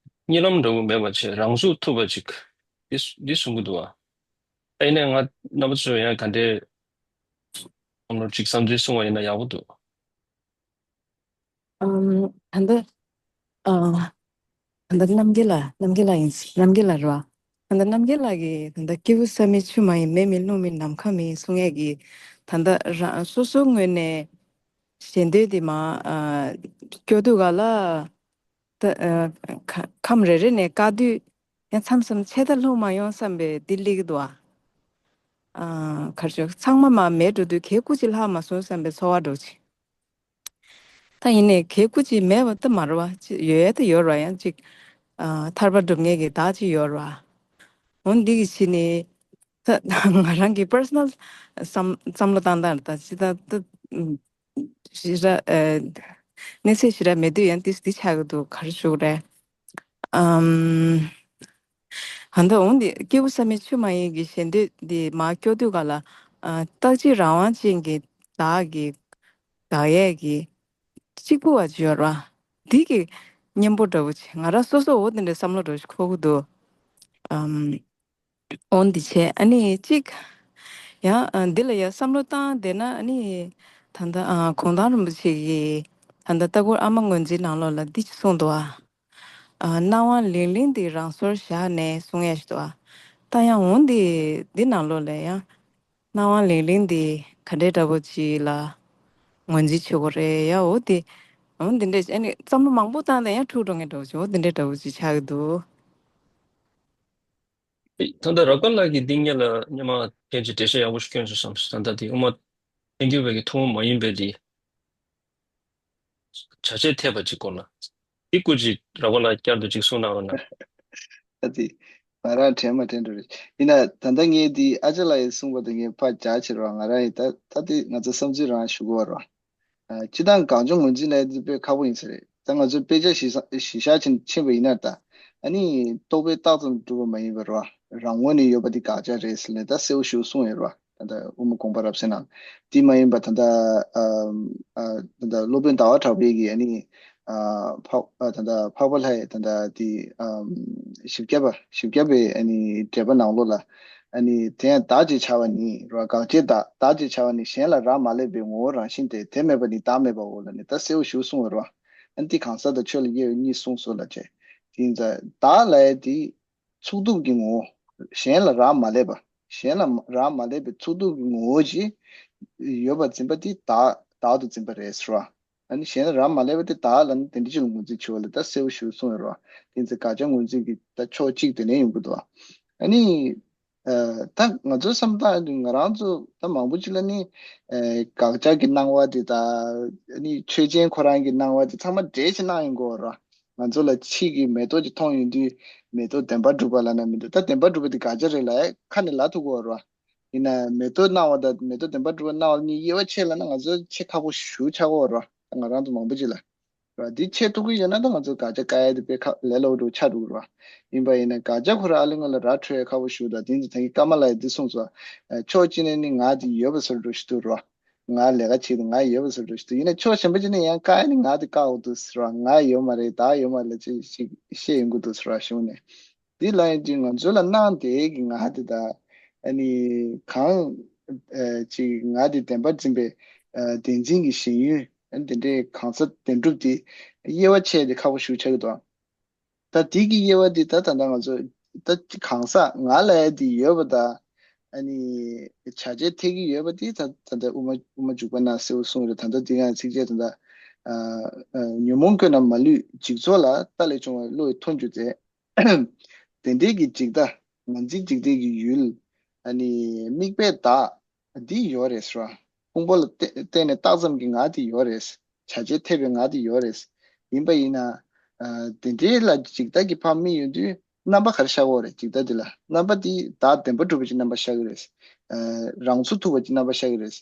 གཉིད་ལམ་འདྲ་བོ་མེད་པ་བྱས་རང་ཚུགས་ཐུབ་པ་ཅིག་འདི་འདི་གསུང་གི་འདུག་བ། ཨ་ནི་ང་རྣམ་པ་ཚོས་ཡང་ག་འདྲའི་བསམ་བློ་ཅིག་བསམ་ཚུལ་གསུང་བ་ཡིན་ན་ཡག་པོ་འདུག་ཨམ། ད་ལྟ་ཨ། ད་ལྟ་རྣམ་རྒྱལ་ལགས། རྣམ་རྒྱལ་ལགས་ཡིན། རྣམ་རྒྱལ་ལགས་རེད་བ། ད་ལྟ་རྣམ་རྒྱལ་ལགས་ཀྱིས་ད་ལྟ་སྐྱེས་བུ་བསམ་མེད་ཆུད་མ་ཡིན། མེ་མེད་རླུང་མེད་ནམ་མཁའ་མེད་གསུང་ཡས་ཀྱི། ད་ལྟ་རང་སོ་སོའི་ངོས་ནས་ཞེ་འདོད་དེ་མ་ཨ། སྐྱོ་དུས་ག་ལ། ད་ཨ། ཁ་ཁམས་རེ་རེ་ནས་དཀའ་དུས་ཡང་མཚམས་མཚམས་ཆད་ལྷོད་མ་ཡོང་བསམ་པའི་འདི་སླེབས་ཀྱི་འདུག་ཨ། ཨ། ག་རེ་ཞུ། ཚང་མ་མར་མེད་འགྲོ་དུས་གའི་སྐུ་ཅིག་ལྷག་མ་སོང་བསམ་པའི་ཚོར་བ་འདྲ་བོ་ཅིག་ད་ཡིན་ནའི་གའི་སྐུ་ཅིག་མེད་པ་ད་མ་རེད་བ། ཅི་ཡོད་ཡ་ད་ཡོད་རེད་བ། ཡང་ཅིག་ཨ། ཐར་པ་སྒྲུབ་མཁན་གྱི་བདག་ཅིག་ཡོད་རེད་བ། འོ་འདི་གི་ཕྱི་ནས་ད་ང་རང་གི་པར་སོ་ནལ་བསམ་བསམ་བློ་བཏང་སྟངས་རེད། ད་ཅི་ད་ད་ཞེ་དྲག་ཨ། གནས་ཚད་ཞེ་དྲག་མེད་དུས་ཡང་ཏིས་འདི་ཆགས་ཀྱི་འདུག་ག་རེ་ཞུ་དགོས་རེད། ཨམ། ད་ལྟ་འོང་འདི་སྐྱེས་བུ་བསམ་མེད་ཆུད་མ་ཡིན་གྱི་ཞེ་འདོད་འདི་མར་སྐྱོ་དུས་ག་ལ། ཨ། རྟག་གཅིག་རང་དབང་ཅན་གྱི་བདག་གི་བདག་ཡས་ཀྱི་གཅིག་པུ་བ་ཅིག་ཡོད་རེད་བ། འདི་གི་གཉེན་པོ་འདྲ་བོ་ཅིག་ང་རང་སོ་སོ་འོ་དེ་འདྲའི་བསམ་བློ་འདྲ་བོ་ཅིག་འཁོར་གྱི་འདུག་ཨམ། འོ་འདི་བྱས་ཨ་ནི་གཅིག་ཡང་ཨ། འདི་ལ་ཡང་བསམ་བློ་བཏང་བསྡད་ན་ཨ་ནི་ད་ལྟ་ཨ། གུང་ཐང་རིན་པོ་ཆེ་གིས་ད་ལྟ་ལྟ་སྐོར་ཨ་མ་ངོས་འཛིན་ནང་ལོགས་ལ་འདི་ཅིག་གསུངས་འདུག་ཨ། ཨ། སྣང་བ་ལིང་ལིང་འདི་རང་སོར་བཞག་ནས་གསུང་ཡས་ཞིག་འདུག་ཨ། ད་ཡང་འོ་འདི་འདི་ནང་ལོགས་ལ་ཡང་སྣང་བ་ལིང་ལིང་འདི་ག་འདྲའི་འདྲ་པོ་ཅིག་ལ་ངོས་འཛིན་བྱེད་དགོས་རེད་ཡ། འོ་འདི་འོ་འདི་འདྲས་ཨ་ནི་བསམ་བློ་མང་པོ་བཏང་ནས་ཡང་འཁྲུག་འགྲོ་མཁན་འདྲ་པོ་ཅིག་འོ་འདི་འདྲའི་འདྲ་པོ་ཅིག་ཆགས་ཀྱི་འདུག་ད་ལྟ་རག་པ་ལགས་ཀྱིས་འདི་སྔོན་ལ་སྔོན་མ་ཕལ་ཆེར་འགྲེལ་བཤད་ཡག་པོ་ཞིག་བསྐྱོན་སོང་བསམ། ད་ལྟ་དེ་དབུ་མ་ཐལ་འགྱུར་བའི་གི་ཐུན་མོང་མ་ཡིན་པའི་དེ་བྱ་བྱེད་འཐད་པ་ཅིག་སྐོར་ལ། འདི་སྐོར་ཅིག་རག་པ་ལགས་བསྐྱར་དུ་ཅིག་གསུང་གནང་རོགས་གནང་། ད་དེ་ང་རང་དྲན་མ་དྲན་འགྲོ་རེད། ཡིན་ན་ད་ལྟ་ངས་འདི་ཨ་ཅག་ལགས་ཀྱིས་གསུངས་པ་དེ་ངས་ཕར་རྒྱག་བྱེད་རོགས། ང་རང་ཡིས་ད་ད་དེ་ང་ཚོ་བསམ་ཚུལ་རང་ཞུ་དགོས་པ་རོགས། ཨ། སྤྱིར་བཏང་དགག་བྱ་ངོས་འཛིན་ལབ་ཡ་དེ་དཔེ་ཁག་པོ་ཡིན་ས་རེད། ད་ང་ཚོས་དཔེ་ཆ་གཞི་བཞག་གཞི་བཞག་ཕྱིན་ཕྱིན་པ་ཡིན་ན་ད། ཨ་ནི་རྟོག་པས་བཏགས་ཙམ་གྲུབ་པ་མ་ཡིན་པ་རེད་བ། རང་ངོས་ནས་ཡོད་པ་དེ་དགག་བྱ་རེད་ཟེར་ནས་ད་གསལ་པོ་ཞེ་པོ་གསུངས་ཡོད་རེད་བ། ད་ལྟ་དབུ་མ་དགོངས་པ་རབ་གསལ་ནང་། དེ་མ་ཡིན་པ་ད་ལྟ་ཨ་ཨ་ད་ལྟ་སློབ་དཔོན་ཟླ་བ་གྲགས་པས་ཀྱིས་ཨ་ནི་ཨ་འཕགས་ཨ་ད་ལྟ་འཕགས་པ་ལྷའི་ད་ལྟ་དེ་ཨ་བཞི་བརྒྱ་པ་བཞི་བརྒྱ་པའི་ཨ་ནི་འགྲེལ་པ་ནང་ལོགས་ལ། ཨ་ནི་དེ་ཡང་བདག་ཅེས་བྱ་བ་ནི་རེད་བ། དགག་བྱའི་བདག། བདག་ཅེས་བྱ་བ་ནི་གཞན་ལ་རག་མ་ལས་པའི་ངོ་བོ་རང་བཞིན་ཏེ། དེ་མེད་པ་ནི་བདག་མེད་པའོ་ལབ་ནས་ད་གསལ་པོ་ཞེ་པོ་གསུངས་པ་རེད་བ། ཨ་ནི་དེ་གང་ཟག་དང་ཆོས་ལ་དབྱེ་བ་གཉིས་གསུངས་སོང་ལབ་བྱས། དེ་ཡིན་ཙང་བདག་ལབ་ཡ་དེ་ཚུགས་སྟོབས་ཀྱི་ངོ་བོ། གཞན་ལ་རག་མ་ལས་པ། གཞན་ལ་རག་མ་ལས་པའི་ཚུགས་སྟོབས་ཀྱི་ངོ་བོ་ཅིག་ཡོད་པར་འཛིན་པ་དེ་བདག་བདག་ཏུ་འཛིན་པ་རེད་ཟེར་བ། ཨ་ནི་གཞན་ལ་རག་མ་ལས་པ་དེ་བདག་ལ་ནི་དེ་འདྲ་ཅིག་ལ་ངོས་འཛིན་བྱེད་པ་ལ་ད་གསལ་པོ་ཞེ་པོ་གསུངས་ཡོད་རེད་བ། དེ་ཚེ་དགག་བྱ་ངོས་འཛིན་གྱི་ད་ཕྱོགས་གཅིག་དེ་ནས་ཡོང་གི་འདུག་བ། ཨ་ནི། ཨ། ད་ང་ཚོའི་བསམ་སྟངས་ང་རང་ཚོ་ད་མང་པོ་ཅིག་ལ་ནི། ཨ། དགག་བྱ་གི་སྣང་བ་དེ་དང་། ཨ་ནི་ཆོས་ཅན་ཁོ་རང་གི་སྣང་བ་དེ་ཚང་མ་འདྲེས་ཕྱིན་གནང་ཡོང་གི་ཡོད་རེད་བ། ང་ཚོ་ལ་ཕྱིས་ཀྱི་མེ་ཏོག་ཅིག་མཐོང་ཡོང་དུས་མེ་ཏོག་བདེན་པར་གྲུབ་པ་ལབ་ན་མི་འདུག་ད་བདེན་པར་གྲུབ་པ་དེ་དགག་བྱ་རེད་ལབ་ཁ་ནས་ལབ་ཐུབ་ཀྱི་ཡོད་རེད་བ། ཡིན་ན་མེ་ཏོག་སྣང་བ་དང་མེ་ཏོག་བདེན་པར་གྲུབ་པ་སྣང་བ་གཉིས་དབྱེ་བ་ཕྱེ་ལབ་ན་ང་ཚོ་ཕྱེ་ཁག་པོ་ཞེ་པོ་ཆགས་ཀྱི་ཡོད་རེད་བ། ད་ང་རང་ཚོ་མང་པོ་ཅིག་ལ། ར། འདི་ཕྱེ་ཐུབ་ཀྱི་ཡོད་ན་ད་ང་ཚོ་དགག་བྱ་བཀག་ཡ་དེ་དཔེ་ཁག་ལས་སླ་པོ་འདྲ་ཆགས་འགྲོ་གི་རེད་བ། ཡིན་པ་ཡིན་ན་དགག་བྱ་ཁོ་རང་ཨ་ལི་ང་ལ་ར་འཕྲོད་ཡ་ཁག་པོ་ཞེ་པོ་དང་། དེ་ཚོ་ད་གིན་ཀརྨ་ལགས་ཀྱིས་འདི་གསུངས་སོང་། ཕྱོགས་གཅིག་ནས་ནི་ང་དེ་ཡོད་པ་བཟོ་འདྲ་ཞིག་འདུག་ར། ང་ལས་ཀ་བྱེད་དུས་ང་ཡོད་པ་བཟོ་འདྲ་ཞིག་འདུག་ཡིན་ན་ཕྱོགས་གཞན་པ་ཅིག་ནས་ཡང་བཀག་ཡ་ནི་ང་དེ་བཀག་འོ་འདུག་ཟེར་བ། ང་ཡོད་མ་རེད། བདག་ཡོད་མ་རེད་ཅེས་ཤིག་བཤད་ཡོང་གི་འདུག་ཟེར་བ་གཞུང་ནས། འདི་ལ་ཡིན་དུས་ང་ཚོ་ལ་སྣང་དེ་གི་ང་དེ་ད་ཨ་ནི་གང་ཨ་ཅིག་ང་དེ་བདེན་པར་འཛིན་པའི་ཨ་བདེན་འཛིན་གྱི་ཞེན་ཡུལ། ཨ་ནི་དེ་འདྲའི་གང་ཟག་བདེན་གྲུབ་དེ་དབྱེ་བ་ཕྱེ་དེ་ཁག་པོ་ཞེ་པོ་ཆགས་ཀྱི་འདུག་ད་དེ་གི་དབྱེ་བ་དེ་ད་ད་ལྟ་ང་ཚོ་ད་གང་ཟག་ང་ལ་ཡ་དེ་ཡོད་པ་ད་ཨ་ནི་བྱ་བྱེད་འཐད་ཀྱི་ཡོད་པ་དེ་ད་ད་ལྟ་དབུ་མ་དབུ་མ་འཇུག་པ་ན་གསལ་པོ་གསུངས་རེད། ད་ལྟ་དེ་ཡང་ཚིགས་བཅད་ད་ལྟ་ཨ་ཨ་ཉོན་མོངས་ཀུན་ལ་མ་ལུས། འཇིག་ཚོགས་ལ་རྟ་ལས་བྱུང་བའི་བློ་ཡི་མཐོ་འགྱུར་ཏེ། དེ་འདྲའི་གི་འཇིག་ལྟ། ངར་འཛིན་འཇིག་ལྟའི་གི་ཡུལ། ཨ་ནི་དམིགས་པའི་བདག་འདི་ཡོད་རེད་ཟེར་བ། ཕུང་པོ་ལ་བརྟེན་བརྟེན་ནས་རྟགས་ཙམ་གྱི་ང་དེ་ཡོད་རེད། བྱ་བྱེད་ཐེབས་པའི་ང་དེ་ཡོད་རེད། ཡིན་པ་ཡིན་ན། ཨ། དེ་འདྲའི་ལ་འཇིག་ལྟ་གི་ཕར་དམིགས་ཡོང་དུས་རྣམ་པ་ག་རེ་ཤར་གྱི་ཡོད་རེད། འཇིག་ལྟ་འདི་ལ་རྣམ་པ་འདི་བདག་བདེན་པར་གྲུབ་པ་ཅིག་རྣམ་པ་ཤར་གྱི་རེད། ཨ། རང་ཚུགས་ཐུབ་པ་ཅིག་རྣམ་པ་ཤར་གྱི་རེད།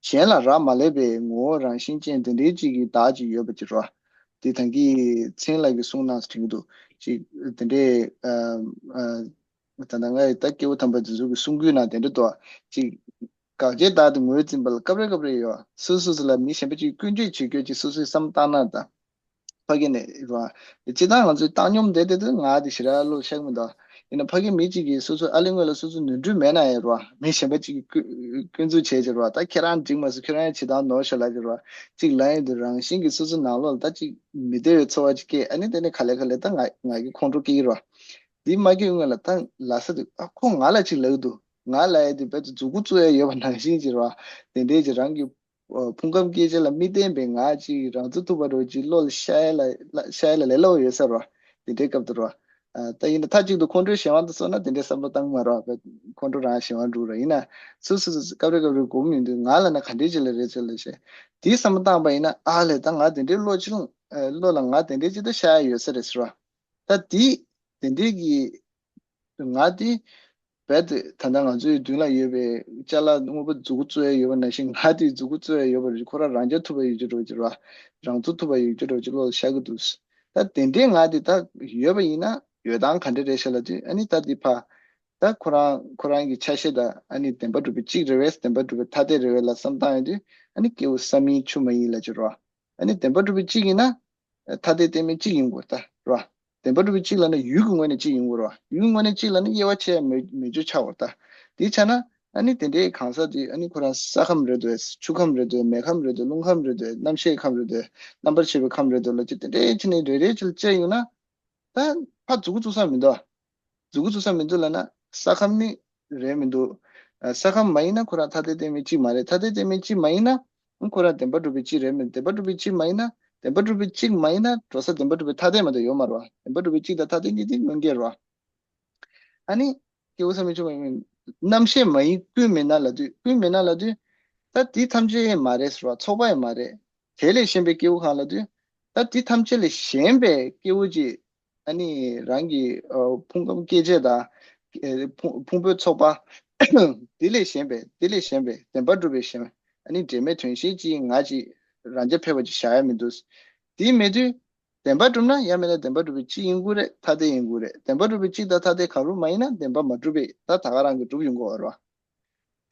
གཞན་ལ་རག་མ་ལས་པའི་ངོ་བོ་རང་བཞིན་ཅན་དེ་འདྲའི་ཅིག་གི་བདག་ཅིག་ཡོད་པ་ཅིག་རེད་བ། འདི་ད་གིན་མཚན་ལགས་ཀྱིས་གསུངས་གནང་དྲན་གྱི་འདུག་ཅིག་དེ་འདྲའི། ཨ། ཨ། ད་ལྟ་ང་ཡི་ད་སྐྱེས་བུ་དམ་པ་འདི་ཚོ་གི་གསུང་རྒྱུན་ནང་དེ་འདྲ་འདུག་ཅིག་དགག་བྱའི་བདག་དེ་ངོས་འཛིན་པ་ལ་སྐབས་རེ་སྐབས་རེ་ཡོད། སོ་སོ་སོ་ལ་མི་གཞན་པ་ཅིག་སྐྱོན་བརྗོད་བྱེད་རྒྱུ་ཅིག་སོ་སོས་བསམ་བཏང་ན་ད། ཕ་གི་ནས་རེད་བ། སྤྱིར་བཏང་ང་ཚོའི་བཏང་སྙོམས་དེ་དེ་དུས་ང་དེ་ཞེ་དྲག་བློ་ཤར་གི་མི་འདུག་ཡིན་ན་ཕ་གི་མི་གཅིག་གིས་སོ་སོའི་ཨ་ལས་ངོས་ལ་སོ་སོ་ནོར་འཁྲུལ་མེད་ན་ཡང་རེད་བ། མི་གཞན་པ་གཅིག་གིས་སྐྱོན་སྐྱོན་འཛུགས་བྱས་ཀྱི་རེད་བ། ད་ཁྱེད་རང་འགྲིག་མ་སོང་། ཁྱེད་རང་ཡང་བྱེད་སྟངས་ནོར་ཤག་ལབ་ཀྱི་རེད་བ། གཅིག་ལབ་ཡོང་དུས་རང་བཞིན་གྱིས་སོ་སོའི་ནང་ལོགས་ལ་ད་གཅིག་མི་བདེ་བའི་ཚོར་བ་ཅིག་སྐྱེ། ཨ་ནི་དེ་ནས་ག་ལེ་ག་ལེ་ད་ང་ང་གི་ཁོང་ཁྲོ་སྐྱེ་གི་རེད་བ། འདི་མ་སྐྱེ་སྔོན་ལ་ད་ལབ་ས་དེ། ཨ། ཁོ་ང་ལ་ཅིག་ལབ་ཀྱི་འདུག་ང་ལབ་ཡ་དེ་རྦད་དེ་མཛུབ་གུ་བཙུགས་ཡ་ཡོད་པ་ནང་བཞིན་ཅིག་རེད་བ། དེ་འདྲའི་ཅིག་རང་གི་ཨ། ཕུང་ཁམས་སྐྱེ་མཆེད་ལ་མི་བརྟེན་པའི་ང་ཅིག་རང་ཚུགས་ཐུབ་པ་འདྲ་བོ་ཅིག་བློ་ལ་ཤར་ཡ་ལ་ཤར་ཡ་ལ་ལས་སླ་པོ་ཡོད་ས་རེད་བ། དེ་འདྲའི་སྐབས་དེ་རེད་བ། ཨ། ད་ཡིན་ན་མཐའ་གཅིག་ཏུ་ཁོང་ཁྲོའི་གཞན་དབང་དུ་སོང་ན་དེ་འདྲའི་བསམ་བློ་བཏང་གི་མ་རེད་བ། མཁོ་འགྲོ་རང་གཞན་དབང་འགྲོ་ར། ཡིན་ན་སོ་སོ་སོ་སོ་སྐབས་རེ་སྐབས་རེ་སྒོམ་ཡོང་དུས་ང་ལབ་ན་ག་འདྲའི་ཅིག་ལ་རེད་ཟེར་ལབ་བྱས། དེའི་བསམ་བློ་བཏང་པ་ཡིན་ན། ཨ་ལས། ད་ང་དེ་འདྲའི་བློ་ཅིག་ལ། ཨ། བློ་ལ་ང་དེ་འདྲའི་ཅིག་ད་ཤར་ཡ་ཡོད་ས་རེད་ཟེར་བ། ད་དེ་དེ་འདྲའི་གི་ང་དེ་རྦད་དེ་ད་ལྟ་ང་ཚོའི་མདུན་ལ་ཡོད་པའི་ཅ་ལག་དངོས་པོ་མཛུབ་གུ་བཙུགས་ཡ་ཡོད་པ་ནང་བཞིན་ང་དེ་མཛུབ་གུ་བཙུགས་ཡ་ཡོད་པ་རེད། ཁོ་རང་རང་རྐྱ་ཐུབ་པ་ཡོད་རྒྱུ་འདྲ་བོ་ཅིག་རེད་བ། རང་ཚུགས་ཐུབ་པ་ཡོད་རྒྱུ་འདྲ་བོ་ཅིག་བློ་ལ་ཤར་གི་འདུག་ད་དེ་འདྲའི་ང་དེ་ད་ཡོད་པ་ཡིན་ན་ཡོད་སྟངས་ག་འདྲ་རེད་ཤག་ལབ་དུས། ཨ་ནི་ད་དེ་ཕར་ད་ཁོ་རང་ཁོ་རང་གི་ཆ་ཤས་དང་། ཨ་ནི་བདེན་པར་གྲུབ་པའི་གཅིག་རེད་པས་བདེན་པར་གྲུབ་པའི་ཐ་དད་རེད་པས་ལ་བསམ་བཏང་ཡོང་དུས། ཨ་ནི་སྐྱེས་བུ་ས་མིན་ཆུ་མ་ཡིན་ལབ་ཀྱི་རེད་བ། ཨ་ནི་བདེན་པར་གྲུབ་པའི་གཅིག་ཡིན་ན། ཐ་དད་གཏན་མེད་གཅིག་ཡིན་དགོས་ད་རེད་བ། བདེན་པར་གྲུབ་པའི་གཅིག་ལབ་ན་ཡུལ་གྱི་ངོས་ནས་གཅིག་ཡིན་དགོས་རེད་བ། ཡུལ་གྱི་ངོས་ནས་གཅིག་ལབ་ན་དབྱེ་བ་ཕྱེ་མེད་མེད་རྒྱུ་ཆགས་པ་རེད་ད། དེའི་ཆ་ན་ཨ་ནི་དེ་འདྲའི་གང་ཟག་དེ། ཨ་ནི་ཁོ་རང་ས་ཁམས་རེད་འདུག་ཆུ་ཁམས་རེད་འདུག་མེ་ཁམས་རེད་འདུག་རླུང་ཁམས་རེད་འདུག་རྣམ་ཤེས་ཁམས་རེད་འདུག་རྣམ་པར་ཤེས་པའི་ཁམས་རེད་འདུག་ལབ་ཀྱི། དེ་འདྲའི་ཕྱེ་ནས་རེ་རེ་བྱས་ལ་དཔྱད་ཡོང་ན། ད་ཕར་མཛུབ་གུ་བཙུགས་ས་མི་འདུག་མཛུབ་གུ་བཙུགས་ས་མི་འདུག་ལབ་ན་ས་ཁམས་ནི་རེད་མི་འདུག་ཨ། ས་ཁམས་མ་ཡིན་ན་ཁོ་རང་ཐ་དད་གཏན་མེད་གཅིག་མ་རེད། ཐ་དད་གཏན་མེད་གཅིག་མ་ཡིན་ན་ཁོ་རང་བདེན་པར་གྲུབ་པའི་གཅིག་རེད་མི་འདུག་བདེན་པར་གྲུབ་པའི་གཅིག་མ་ཡིན་ན། བདེན་པར་གྲུབ་པའི་གཅིག་མ་ཡིན་ན་འགྲོ་ས་བདེན་པར་གྲུབ་པའི་ཐ་དད་མ་གཏོགས་ཡོད་མ་རེད་བ། བདེན་པར་གྲུབ་པའི་གཅིག་དང་ཐ་དད་གཉིས་དེ་དངོས་འགལ་རེད་བ། ཨ་ནི་སྐྱེས་བུ་ས་མིན་ཆུ་མ་ཡིན། རྣམ་ཤེས་མ་ཡིན་ཀུན་མིན་ན་ལབ་དུས། ཀུན་མིན་ན་ལབ་དུས། ད་དེ་ཐམས་ཅད་མ་རེད་ཟེར་བ། ཚོགས་པ་ཡང་མ་རེད། དེ་ལས་གཞན་པའི་སྐྱེས་བུ་གང་ལབ་དུས། ད་དེ་ཐམས་ཅད་ལས་གཞན་པའི་སྐྱེས་བུ་ཅིག་ཨ་ནི་རང་གི་ཨ་ཕུང་ཁམས་སྐྱེ་མཆེད་དང་། ཨེ་ཕུང་ཕུང་པོའི་ཚོགས་པ། དེ་ལས་གཞན་པའི་དེ་ལས་གཞན་པའི་བདེན་པར་གྲུབ་པའི་གཞན། ཨ་ནི་འབྲེལ་མེད་དོན་གཞན་ཅིག་ང་ཅིག་རང་རྐྱ་འཕེར་བ་ཅིག་བཞག་ཡ་མི་འདུག་དེ་མེད་དུས། བདེན་པར་གྲུབ་ན་ཡང་མིན་ན་བདེན་པར་གྲུབ་པའི་གཅིག་ཡིན་དགོས་རེད། ཐ་དད་ཡིན་དགོས་རེད། བདེན་པར་གྲུབ་པའི་གཅིག་དང་ཐ་དད་གང་རུང་མ་ཡིན་ན་བདེན་པ་མ་གྲུབ་པའི་ད་ད་ག་རང་གིས་གྲུབ་ཡོང་གི་ཡོད་རེད་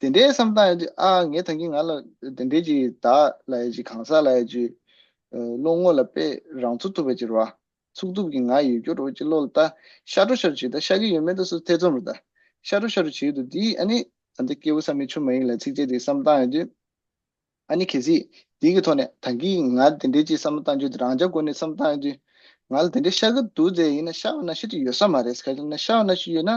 བ། དེ་འདྲའི་བསམ་བཏང་ཡོང་དུས། ཨ། ངས་ད་གིན་ང་ལ་དེ་འདྲའི་ཅིག་བདག་ལབ་ཡ་ཅིག་གང་ཟག་ལབ་ཡ་ཅིག་ཨ། བློ་ངོ་ལ་དཔེ་རང་ཚུགས་ཐུབ་པ་ཅིག་རེད་བ། ཚུགས་ཐུབ་ཀྱི་ང་ཡོད་རྒྱུ་འདྲ་བོ་ཅིག་བློ་ལ་ད་ཤར་འགྲོ་ཤར་འགྲོ་བྱེད། ད་ཤར་གྱི་ཡོད་མེད་དེ་སུ་ཐེ་ཚོམ་རེད་ད། ཤར་འགྲོ་ཤར་འགྲོ་བྱེད་དུས་དེ། ཨ་ནི་ད་ལྟ་སྐྱེས་བུ་ས་མིན་ཆུ་མ་ཡིན་ལབ་ཚིགས་བཅད་དེ་བསམ་བཏང་ཡོང་དུས། ཨ་ནི་གལ་སྲིད་དེ་གི་ཐོག་ནས་ད་གིན་ང་དེ་འདྲའི་ཅིག་བསམ་བློ་བཏང་རྒྱུ་དེ་རང་རྐྱ་སྒོ་ནས་བསམ་བློ་བཏང་ཡོང་དུས། ང་ལ་དེ་འདྲའི་ཤར་གི་འདུག་ཟེར་ཡིན་ན་ཤར་བ་ནང་བཞིན་དེ་ཡོད་ས་མ་རེད། ག་རེ་ན་ཤར་བ་ནང་བཞིན་ཡོད་ན།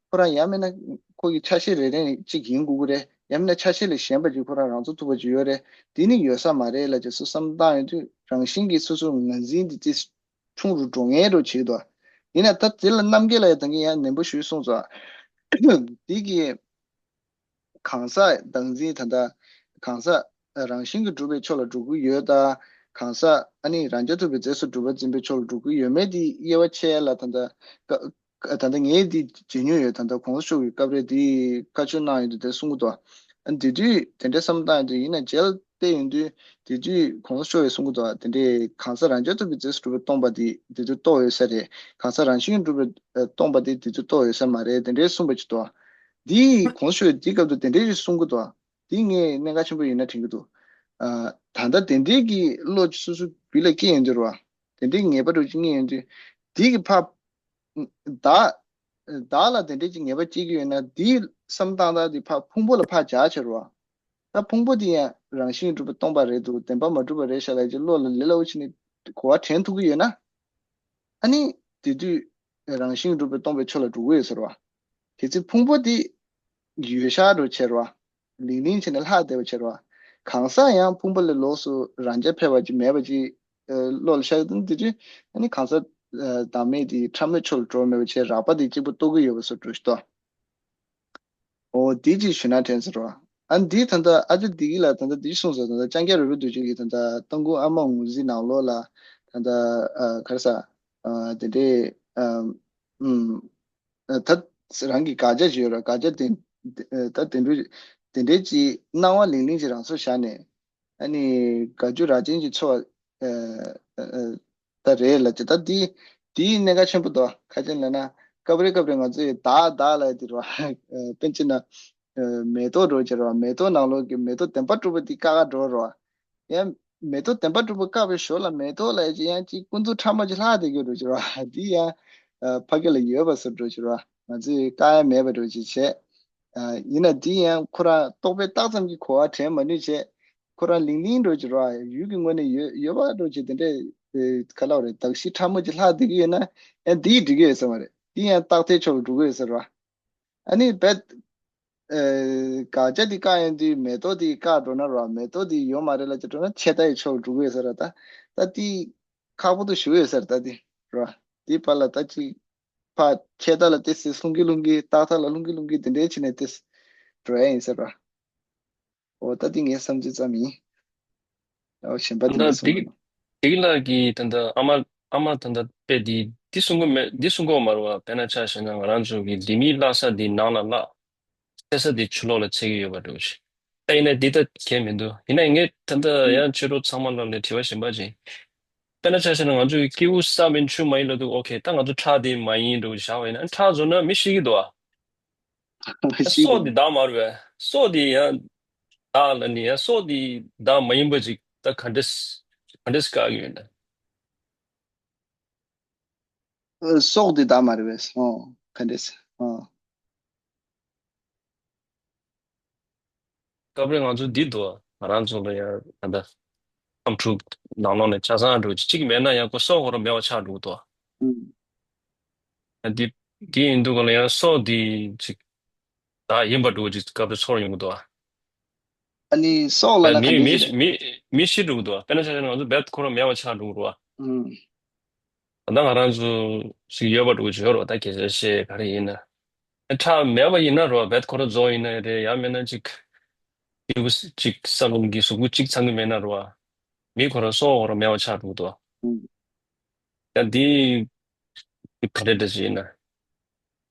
ཁོ་རང་ཡང་མིན་ན་ཁོ་གི་ཆ་ཤས་རེ་རེ་ཅིག་ཡིན་དགོས་ཀྱི་རེད། ཡང་མིན་ན་ཆ་ཤས་ལས་གཞན་པ་ཅིག་ཁོ་རང་རང་ཚུགས་ཐུབ་པ་ཅིག་ཡོད་རེད། དེ་ནི་ཡོད་ས་མ་རེད་ལབ་ཅིག་སུ་བསམ་བློ་བཏང་ཡོང་དུས་རང་བཞིན་གྱིས་སོ་སོ་ངར་འཛིན་དེ་ཏིས་ཆུང་རུ་འགྲོ་ངེས་རུ་བྱེད་དོ། ཡིན་ན་ད་དེ་ལ་རྣམ་འགེལ་ལ་ཡང་ད་གིན་ཡང་ནན་པོ་ཞུས་སོང་ཙང་། དེ་གི་གང་ཟག་བདག་འཛིན། ད་ལྟ་གང་ཟག་རང་བཞིན་གྱིས་གྲུབ་པའི་ཕྱོགས་ལ་འགྲོ་གི་ཡོད་ད། གང་ཟག་ཨ་ནི་རང་རྐྱ་ཐུབ་པའི་རྗེས་སུ་གྲུབ་པ་འཛིན་པའི་ཕྱོགས་ལ་འགྲོ་གི་ཡོད་མེད་དེ་དབྱེ་བ་ཕྱེ་ལ་ད་ལྟ་ཀ་ཀ་ད་ལྟ་ངས་དེ་བརྗེད་མྱོང་ཡོད། ད་ལྟ་གོང་ས་མཆོག་གི་སྐབས་རེ་དེ་བཀའ་ཆོས་གནང་ཡོང་དུས་དེ་གསུང་གི་འདུག་ཨ། དེ་དུས་དེ་འདྲའི་བསམ་བློ་བཏང་ཡོང་དུས། ཡིན་ན་རྗེས་ལ་བལྟས་ཡོང་དུས་དེ་དུས་གོང་ས་མཆོག་གིས་གསུང་གི་འདུག་དེ་འདྲའི་གང་ཟག་རང་རྐྱ་ཐུབ་པའི་རྗེས་སུ་གྲུབ་པའི་སྟོང་པ་དེ་དེ་དུས་རྟོགས་ཡོད་ས་རེད། གང་ཟག་རང་བཞིན་གྱིས་གྲུབ་པའི་ཨ་སྟོང་པ་དེ་དེ་དུས་རྟོགས་ཡོད་ས་མ་རེད། དེ་འདྲའི་གསུངས་པ་ཅིག་འདུག་འདི་གོང་ས་མཆོག་གིས་དེའི་སྐབས་དུ་དེ་འདྲའི་ཞིག་གསུང་གི་འདུག་འདི་ངས་གནད་འགག་ཆེན་པོ་ཡིན་ན་དྲན་གྱི་འདུག་ཨ། ད་ལྟ་དེ་འདྲའི་གི་བློ་སོ་སོའི་རྒྱུད་ལ་སྐྱེ་ཡོང་དུས་རེད་བ། དེ་འདྲའི་ངེས་པ་འདྲ་བོ་ཅིག་རྙེད་ཡོང་དུས། དེ་གི་ཕར་བདག་བདག་ལ་དེ་འདྲའི་ཅིག་ངེས་པ་སྐྱེ་གི་ཡོད་ན། དེའི་བསམ་སྟངས་དག་དེ་ཕར་ཕུང་པོ་ལ་ཕར་སྦྱར་བྱས་རེད་བ། ད་ཕུང་པོ་དེ་ཡང་རང་བཞིན་གྱིས་གྲུབ་པའི་སྟོང་པ་རེད་འདུག་བདེན་པ་མ་གྲུབ་པ་རེད་ཤག་ལབ་ཅིག་བློ་ལ་ལས་སླ་པོ་བྱས་ནས་གོ་བ་དྲན་ཐུབ་ཀྱི་ཡོད་ན། ཨ་ནི་དེ་དུས་རང་བཞིན་གྱིས་གྲུབ་པའི་སྟོང་པའི་ཕྱོགས་ལ་འགྲོ་གི་ཡོད་ཟེར་བ། གལ་སྲིད་ཕུང་པོ་དེ་ཡོད་ཤག་འདྲ་བོ་བྱས་རེད་བ། ལིང་ལིང་བྱས་ནས་ལྷག་བསྡད་པ་བྱས་རེད་བ། གང་ཟག་ཡང་ཕུང་པོ་ལས་ལོགས་སུ་རང་རྐྱ་འཕེར་བ་ཅིག་མེད་པ་ཅིག་ཨ། བློ་ལ་ཤར་གྱི་འདུག་དེ་དུས་ཨ་ནི་གང་ཟག་ བདག་མེད་དེ་ཕྲ་མོའི་ཕྱོགས་ལ་འགྲོ་མེད་པ་བྱས། རགས་པ་དེ་གཅིག་པུ་རྟོགས་ཀྱི་ཡོད་པ་བཟོ་འདྲ་ཞིག་འདུག། འོ་དེ་ཅིག་ཞུས་ན་དྲན་སོང་རོ། ཨ་འདི་ད་ལྟ་ཨ་ཅག་བདེ་སྐྱིད་ལགས་ད་ལྟ་འདི་གསུངས་སོང་། ད་ལྟ་ལྕང་སྐྱ་རོལ་པའི་མདོ་ཆོས་ཀྱི་ད་ལྟ་སྟོང་སྐུ་ཨ་མ་ངོས་འཛིན་ནང་ལོགས་ལ་ད་ལྟ་ཨ་ག་རེ་ཟ། ཨ་དེ་འདྲའི་ཨ་ཨུམ། ཨ་ད་རང་གི་དགག་བྱ་ཅིག་ཡོད་ར། དགག་བྱ་དེ་ཨ་ད་དེ་འདྲ་དེ་འདྲའི་ཅིག་སྣང་བ་ལིང་ལིང་ཅིག་རང་སོར་བཞག་ནས། ཨ་ནི་དགའ་སྐྱོ་རྭ་ཅན་གྱི་ཚོར་བ་ཨ་ཨ་ཨ་ད་རེད་ལབ་ཀྱི། ད་འདི་འདིའི་གནད་འགག་ཆེན་པོ་འདུག། ག་ཅི་ལབ་ན་སྐབས་རེ་སྐབས་རེ་ང་ཚོས་བདག་བདག་ལབ་དེ་རོ། ཨ་དཔེར་ན་ཅིག་ན་ཨ་མེ་ཏོག་འདྲ་བོ་ཅིག་རོ། མེ་ཏོག་ནང་ལོགས་ཀྱི་མེ་ཏོག་བདེན་པ་གྲུབ་པ་འདི་བཀག་ག་འགྲོ་རོ། ཡང་མེ་ཏོག་བདེན་པ་གྲུབ་པ་བཀག་པའི་ཞོར་ལ་མེ་ཏོག་ལབ་ཀྱི་ཡང་ཅིག་ཀུན་རྫོབ་ཕྲ་མོ་ཅིག་ལྷག་བསྡད་ཀྱི་འདྲ་བོ་ཅིག་རོ། འདི་ཡང་ཨ་ཕ་གི་ལ་ཡོད་པ་བཟོ་འདྲ་བོ་ཅིག་རོ། ང་ཚོས་བཀག་ཡ་མེད་པ་འདྲ་བོ་ཅིག་བྱས། ཨ་ཡིན་ན་འདི་ཡང་ཁོ་རང་རྟོག་པས་བཏགས་ཙམ་གྱིས་གོ་བ་དྲན་མ་ནུས་བྱས། ཁོ་རང་ལིང་ལིང་འདྲ་བོ་ཅིག་རོ། ཡུལ་གྱི་ངོས་ནས་ཡོད་ཡོད་པ་འདྲ་བོ་ཅིག་དེ་འདྲའི་ཨེ་ག་ལབ་རེད། གདགས་གཞི་ཕྲ་མོ་ཅིག་ལྷག་བསྡད་ཀྱི་ཡོད་ན་ཡང་འདིས་འགྲིག་གི་ཡོད་ས་མ་རེད། འདི་ཡང་རྟག་མཐའི་ཕྱོགས་ལ་འགྲོ་གི་ཡོད་ས་རེད་བ། ཨ་ནི་རྦད་ཨེ་དགག་བྱ་འདི་བཀག་ཡོང་དུས་མེ་ཏོག་འདི་བཀག་འགྲོ་ན་རེད་བ། མེ་ཏོག་འདི་ཡོད་མ་རེད་ལབ་ཅིག་འགྲོ་ན་ཆད་ལྟ་ཡི་ཕྱོགས་ལ་འགྲོ་གི་ཡོད་ས་རེད། ད་ད་འདི་ཁག་པོ་འདུག་ཞུ་གི་ཡོད་ས་རེད། ད་འདི་རེད་བ། འདི་བར་ལ་ད་ཅིག་ཕར་ཆད་ལྟ་ལ་ཏོག་ཙམ་ལྷུང་གིན་ལྷུང་གིན། རྟག་མཐའ་ལ་ལྷུང་གིན་ལྷུང་གིན་དེ་འདྲའི་བྱས་ནས་ཏོག་ཙམ་འགྲོ་ཡ་ཡིན་ས་རེད་བ། འོ་ད་འདི་ངའི་བསམ་ཚུལ་ཙམ་ཡིན། འོ་གཞན་པ་དེ་ད་འདྲ་གསུངས་འདུག། བདེ་སྐྱིད་ལགས་ཀྱིས་ད་ལྟ་ཨ་མ་ཨ་མ་ད་ལྟ་དཔེ་འདི་འདི་གསུང་གི་མེད། འདི་གསུང་གི་མ་རེད་བ། དཔེར་ན་ཆ་བཞག་ན་ང་རང་ཚོ་གི་ལྡེ་མིག་བརླག་ས་འདི་ནང་ལ་བརླག། ཚེ་ས་འདི་ཕྱི་ལོགས་ལ་ཚེ་གི་ཡོད་པ་འདྲ་བོ་ཞིག། ད་ཡིན་ན་འདི་ད་གལ་མི་འདུག། ཡིན་ན་ངས་ད་ལྟ་ཡང་ཆོས་གྲོགས་ཚང་མ་ལ་ནས་དྲི་བ་གཞན་པ་ཅིག། དཔེར་ན་ཆ་བཞག་ན་ང་ཚོ་གི་སྐྱེས་བུ་ས་མིན་ཆུ་མ་ཡིན་ལབ་དུས། ཨོ་ཁེ། ད་ང་ཚོ་ཁྲག་འདི་མ་ཡིན་འདྲ་བོ་བཞག་པ་ཡིན་ན་ཁྲག་བཟོ་ན་མི་ཤི་གི་འདུག་ཨ། ཤི་སྲོག་གི་འདི་བདག་མ་རེད་པས། སྲོག་འདི་ཡང་བདག་ལ་ནི་ཡང་སྲོག་འདི་བདག་མ་ཡིན་པ་ཅིག་ད་ག་འདྲས་ག་འདྲས་བཀག་གི་ཡོད་ན། ཨ་སྲོག་འདི་བདག་མ་རེད་པས། ཨོ་ག་འདྲས་ཨོ། སྐབས་རེ་ང་ཚོ་འདི་འདུག། ང་རང་ཚོ་ལ་ཡང་ད་ལྟ་ཁམས་ཕྲུག་ནང་ལོགས་ནས་ཆ་ཚང་འགྲོ་གཅིག་མེད་ན་ཡང་ཁོ་སྲོག་ཁོ་རང་མེད་པ་ཆགས་འགྲོ་གི་འདུག། ཨུམ། ཨ་འདི་འདི་ཡིན་དུས་ག་ལ་ཡང་སྲོག་འདི་ཅིག་བདག་ཡིན་པ་འདྲ་ཅིག་སྐབས་རེ་ཚོར་ཡོང་གི་འདུག། ཨ་ནི་སྲོག་ལབ་ན་ག་མི་འདྲ་མི་ཞིག་རེད། མི་མི་ཤི་འགྲོ་གི་འདུག། དཔེར་ན་ཆ་བཞག་ན་ང་ཚོ་རྦད་ཁོ་རང་མེད་པ་ཆགས་འགྲོ་གི་རེད་བ། ཨུམ། ད་ང་རང་ཚོ་ཞིག་ཡོད་པ་འདྲ་བོ་ཅིག་ཡོད་རེད་བ། ད་སྐད་ཆ་བཤད་ག་རེ་ཡིན་ན། ཁྲག་མེད་པ་ཡིན་ན་རེད་བ། རྦད་ཁོ་རང་རྫོགས་ཡིན་ན་རེད། ཡང་མིན་ན་ཅིག་སྐྱེས་བུ་ཅིག་ས་ལུང་གི་གཟུགས་པོ་གཅིག་ཚང་གི་མེད་ན་རེད་བ། མི་ཁོ་རང་སྲོག་ཁོ་རང་མེད་པ་ཆགས་འགྲོ་གི་འདུག་བ། ཨུམ། ཡང་འདི་ག་རེ་འདྲ་ཅིག་ཡིན་ན།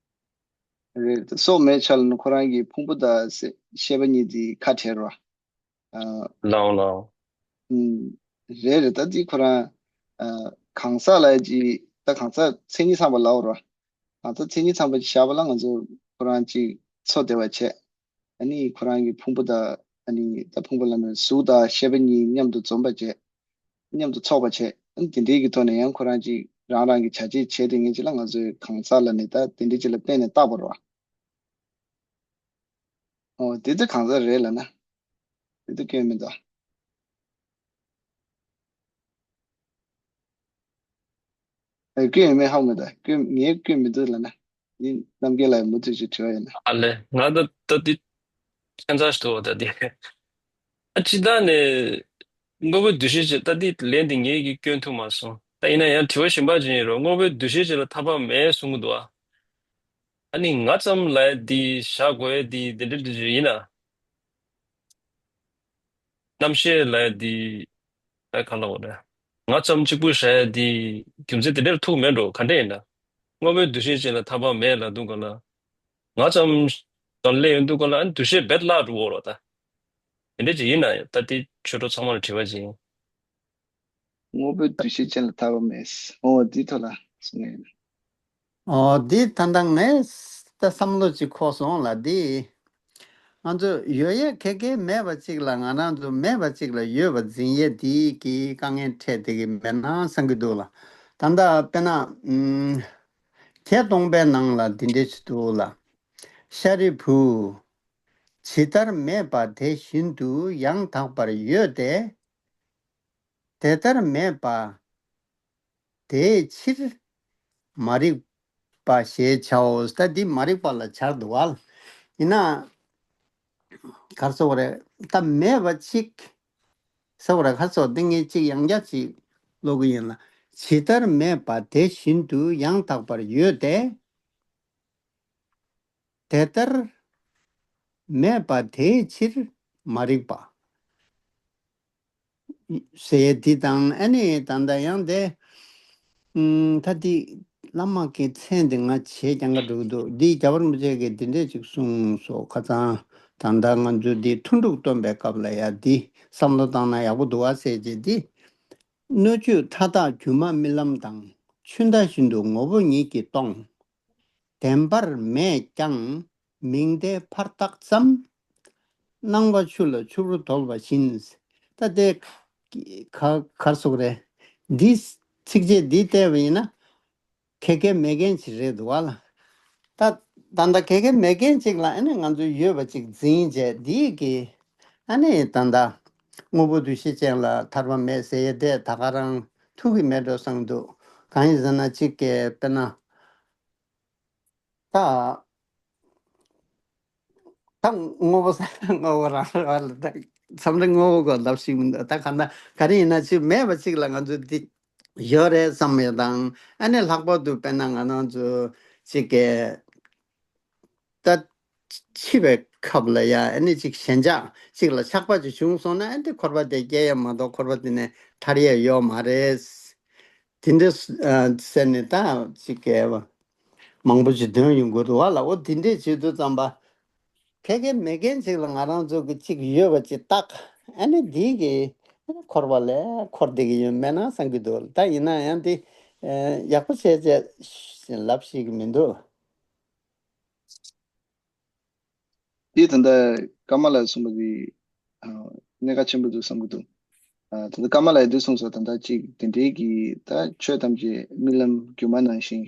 རེད། སྲོག་མེད་ཆ་ལ་ནི་ཁོ་རང་གི་ཕུང་པོ་དང་ཤེས་པ་གཉིས་དེ་ཁ་བྲལ་རོ། ཨ། ལའོ་ལའོ། ཨུམ། རེད་རེད། ད་འདི་ཁོ་རང་ཨ་གང་ཟག་ལ་ཅིག་ད་གང་ཟག་མཚན་ཉིད་ཚང་པ་ལའོ་རོ། གང་ཟག་མཚན་ཉིད་ཚང་པ་ཅིག་བཞག་པ་ལ་ང་ཚོ་ཁོ་རང་ཅིག་འཚོ་བདེ་བ་བྱས། ཨ་ནི་ཁོ་རང་གི་ཕུང་པོ་དང་ཨ་ནི་ད་ཕུང་པོ་ལ་ནི་གཟུགས་དང་ཤེས་པ་གཉིས་མཉམ་དུ་འཛོམས་པ་བྱས། མཉམ་དུ་ཚོགས་པ་བྱས། ཨ་ནི་དེ་འདྲའི་གི་ཐོག་ནས་ཡང་ཁོ་རང་ཅིག་རང་རང་གི་བྱ་བྱེད་བྱས་ཏེ་ངེས་ཅིག་ལ་ང་ཚོའི་གང་ཟག་ལ་ནི་ད་དེ་འདྲའི་ཅིག་ལ་བརྟེན་ནས་བཏགས་པ་རེད་བ། ཨོ་དེ་ཚོ་གང་ཟག་རེད་ལབ་ན། དེ་ཚོ་སྐྱོན་མི་འདུག། ཨེ་སྐྱོན་ཡོད་མེད་ཧ་གོ་མི་འདུག། སྐྱོན་ངའི་སྐྱོན་མི་འདུག་ལབ་ན། འདི་རྣམ་རྒྱལ་ལགས་མུ་མཐུད་ཅིག་དྲི་བ་ཡོད་ན། ཨ་ལེ། ང་ད་ད་འདི་ཁྱད་མཚར་ཞིག་འདུག་ད་འདི། ཨ་སྤྱིར་བཏང་ནས་དངོས་པོའི་འདུ་ཤེས་ཅན། ད་འདི་ལན་འདི་ངེད་ཀྱིས་སྐྱོན་ཐུབ་མ་སོང་། ད་ཡིན་ན་ཡང་དྲི་བ་གཞན་པ་ཅིག་ཡིན་རུང་དངོས་པོའི་འདུ་ཤེས་ཅན་ལ་ཐར་པ་མེད་གསུང་གི་འདུག་ཨ། ཨ་ནི་ང་ཙམ་ལ་འདི་བཞག་དགོས་འདི་འདི་འདྲ་འདི་འདྲ་ཡིན་ན། རྣམ་ཤེས་ལ་འདི་ཨ་ག་ལ་འོ་རེད། ང་ཙམ་གཅིག་པུ་བཞག་འདི་རྒྱུ་མཚན་དེ་འདྲར་ཐུག་མེད་འགྲོ། ག་འདྲ་ཡིན་ན། དངོས་པོའི་འདུ་ཤེས་ཅན་ལ་ཐར་པ་མེད་ལབ་དུས་ག་ལ། ང་ཙམ་དང་སླེབས་ཡོང་དུས་ག་ལ་ཨ་ནི་འདུ་ཤེས་རྦད་བརླག་འགྲོ་འོ་རོ་ད། དེ་འདྲ་ཅིག་ཡིན་ན་ཡང་ད་འདི་ཆོས་གྲོགས་ཚང་མ་ལ་དྲི་བ་ཅིག་ཡིན། དངོས་པོའི་འདུ་ཤེས་ཅན་ལ་ཐར་པ་མེད། འོ་འདི་ཐོག་ལ་གསུང་ངེས་ཡིན། འོ་འདི་ད་ལྟ་ངས་ད་བསམ་བློ་ཅིག་འཁོར་སོང་ལ། འདི་ང་ཚོ་ཡོད་ཡས་ཁེ་ཁེ་མེད་པ་ཅིག་ལ་ང་རང་ཚོ་མེད་པ་ཅིག་ལ་ཡོད་པ་འཛིན་ཡས་འདི་གི་དཀའ་ངལ་འཕྲད་བསྡད་ཀྱི་མེད་ན་བསམ་གྱི་འདུག་ལ། ད་ལྟ་དཔེར་ན་ཨུམ་བརྒྱད་སྟོང་པའི་ནང་ལ་འདི་འདྲས་ཅིག་འདུག་ལ། ཤཱ་རིའི་བུ། ཇི་ལྟར་མེད་པ་དེ་བཞིན་དུ་ཡང་དག་པར་ཡོད་དེ། དེ་ལྟར་མེད་པ། དེའི་ཕྱིར་མ་རིག་པ་ཞེས་བྱའོ། ད་འདི་མ་རིག་པ་ལ་སྦྱར་འདུག་བ། ཡིན་ན་ག་རེ་ཟེར་བ་རེད། ད་མེད་པ་གཅིག་ཟེར་བ་རེད། ག་རེ་ཟེར་བ། འདི་ངས་གཅིག་ཡང་བསྐྱར་ཅིག་ཀློག་གི་ཡིན་ལ། ཇི་ལྟར་མེད་པ་དེ་བཞིན་དུ་ཡང་དག་པར་ཡོད་དེ། དེ་ལྟར་མེད་པ་དེའི་ཕྱིར་མ་རིག་པ། ཟེར་ཡས་འདི་དང་ཨ་ནི་ད་ལྟ་ཡང་དེ། ཨུམ། ད་འདི་བླ་མ་གི་མཚན་འདི་ང་བྱས་ཀྱང་ག་འགྲོ་གི་འདུག་འདི་རྒྱལ་བ་རིན་པོ་ཆེ་གིས་འདི་འདྲས་ཅིག་གསུངས་སོ། ཁ་སང་ད་ལྟ་ང་ཚོ་འདི་ཐུན་དྲུག་སྟོན་པའི་སྐབས་ལ་ཡ་འདི་བསམ་བློ་བཏང་ན་ཡག་པོ་འདུག་ཨ་ཟེར་བྱས་འདི། སྣོད་བཅུད་མཐའ་དག་སྒྱུ་མ་རྨི་ལམ་དང་། ཆུ་ཟླ་བཞིན་དུ་ངོ་བོ་ཉིད་ཀྱིས་སྟོང་། བདེན་པར་མེད་ཀྱང་མིང་བརྡའི་ཕར་བཏགས་ཙམ། སྣང་བ་ཆུ་ལ་ཆུ་བུར་དོར་བ་བཞིན། ད་དེ་ག་གར་སོགས་རེད། འདི་ཚིགས་བཅད་འདི་བལྟས་པ་ཡིན་ན། ཁེ་ཁེ་མེ་རྒན་ཅིག་རེད་འདུག་བ་ལ། ད་ད་ལྟ་ཁེ་ཁེ་མེ་རྒན་ཅིག་ལ་ཨ་ནི་ང་ཚོ་ཡོད་པ་ཅིག་འཛིན་བྱས་འདི་གི། ཨ་ནི་ད་ལྟ་དངོས་པོ་འདུ་ཤེས་ཅན་ལ་ཐར་པ་མེད་ཟེར་ཡས་དེ་ད་ག་རང་ཐུག་གི་མེད་འགྲོ་བསམ་གྱི་འདུག་གང་ཡིན་ཟེར་ན་གཅིག་གི་དཔེར་ན། ད། ད་དངོས་པོ་ས་དངོས་པོ་རང་རེད་བ་ལ། ད་མཚམས་རེ་དངོས་པོ་གོ་ལབ་ཞིག་མི་འདུག་ད་ག་ན་ག་རེ་ཡིན་ན་ཅིག་མེད་པ་ཅིག་ལ་ང་ཚོ་འདི་ཡོད་རེད་བསམ་ཡས་དང་། ཨ་ནི་ལྷག་པར་དུ་དཔེར་ན་ང་རང་ཚོ་ཅིག་གི་ད་འཆི་བའི་སྐབས་ལ་ཡ་ཨ་ནི་ཅིག་ཞེན་ཆགས་ཅིག་ལ་ཆགས་པ་ཅིག་བྱུང་སོང་ན། ཨ་ནི་འཁོར་བ་དེ་སྐྱེ་ཡས་མ་གཏོགས་འཁོར་བ་དེ་ནས་ཐར་ཡས་ཡོད་མ་རེད། དེ་འདྲ་ཟེར་ནས་ད་ཅིག་གི་མང་པོ་ཅིག་འདོན་ཡོང་གི་འདུག་བ་ལ། འོ་དེ་འདྲས་བྱེད་དུས་ཙམ་པ། ཁེ་ཁེ་མེ་རྒན་ཅིག་ལ་ང་རང་ཚོ་གི་ཅིག་ཡོད་པ་ཅིག་བཏགས། ཨ་ནི་འདི་གི་འཁོར་བ་ལས་འཁོར་བསྡད་ཀྱི་ཡོད་མེད་ན་བསམ་གྱི་འདུག་ད་ཡིན་ན་ཡང་འདི་ཡག་པོ་བྱས་བྱས་ལབ་ཤེས་ཀྱི་མི་འདུག་འདི་ད་ལྟ་ཀརྨ་ལགས་གསུངས་པ་འདི་གནད་འགག་ཆེན་པོ་འདུག་བསམ་གྱི་འདུག་ད་ལྟ་ཀརྨ་ལགས་འདི་གསུངས་སོང་། ད་ལྟ་ཅིག་དེ་འདྲའི་གི་ད་ཆོས་ཐམས་ཅད་རྨི་ལམ་སྒྱུ་མ་ནང་བཞིན།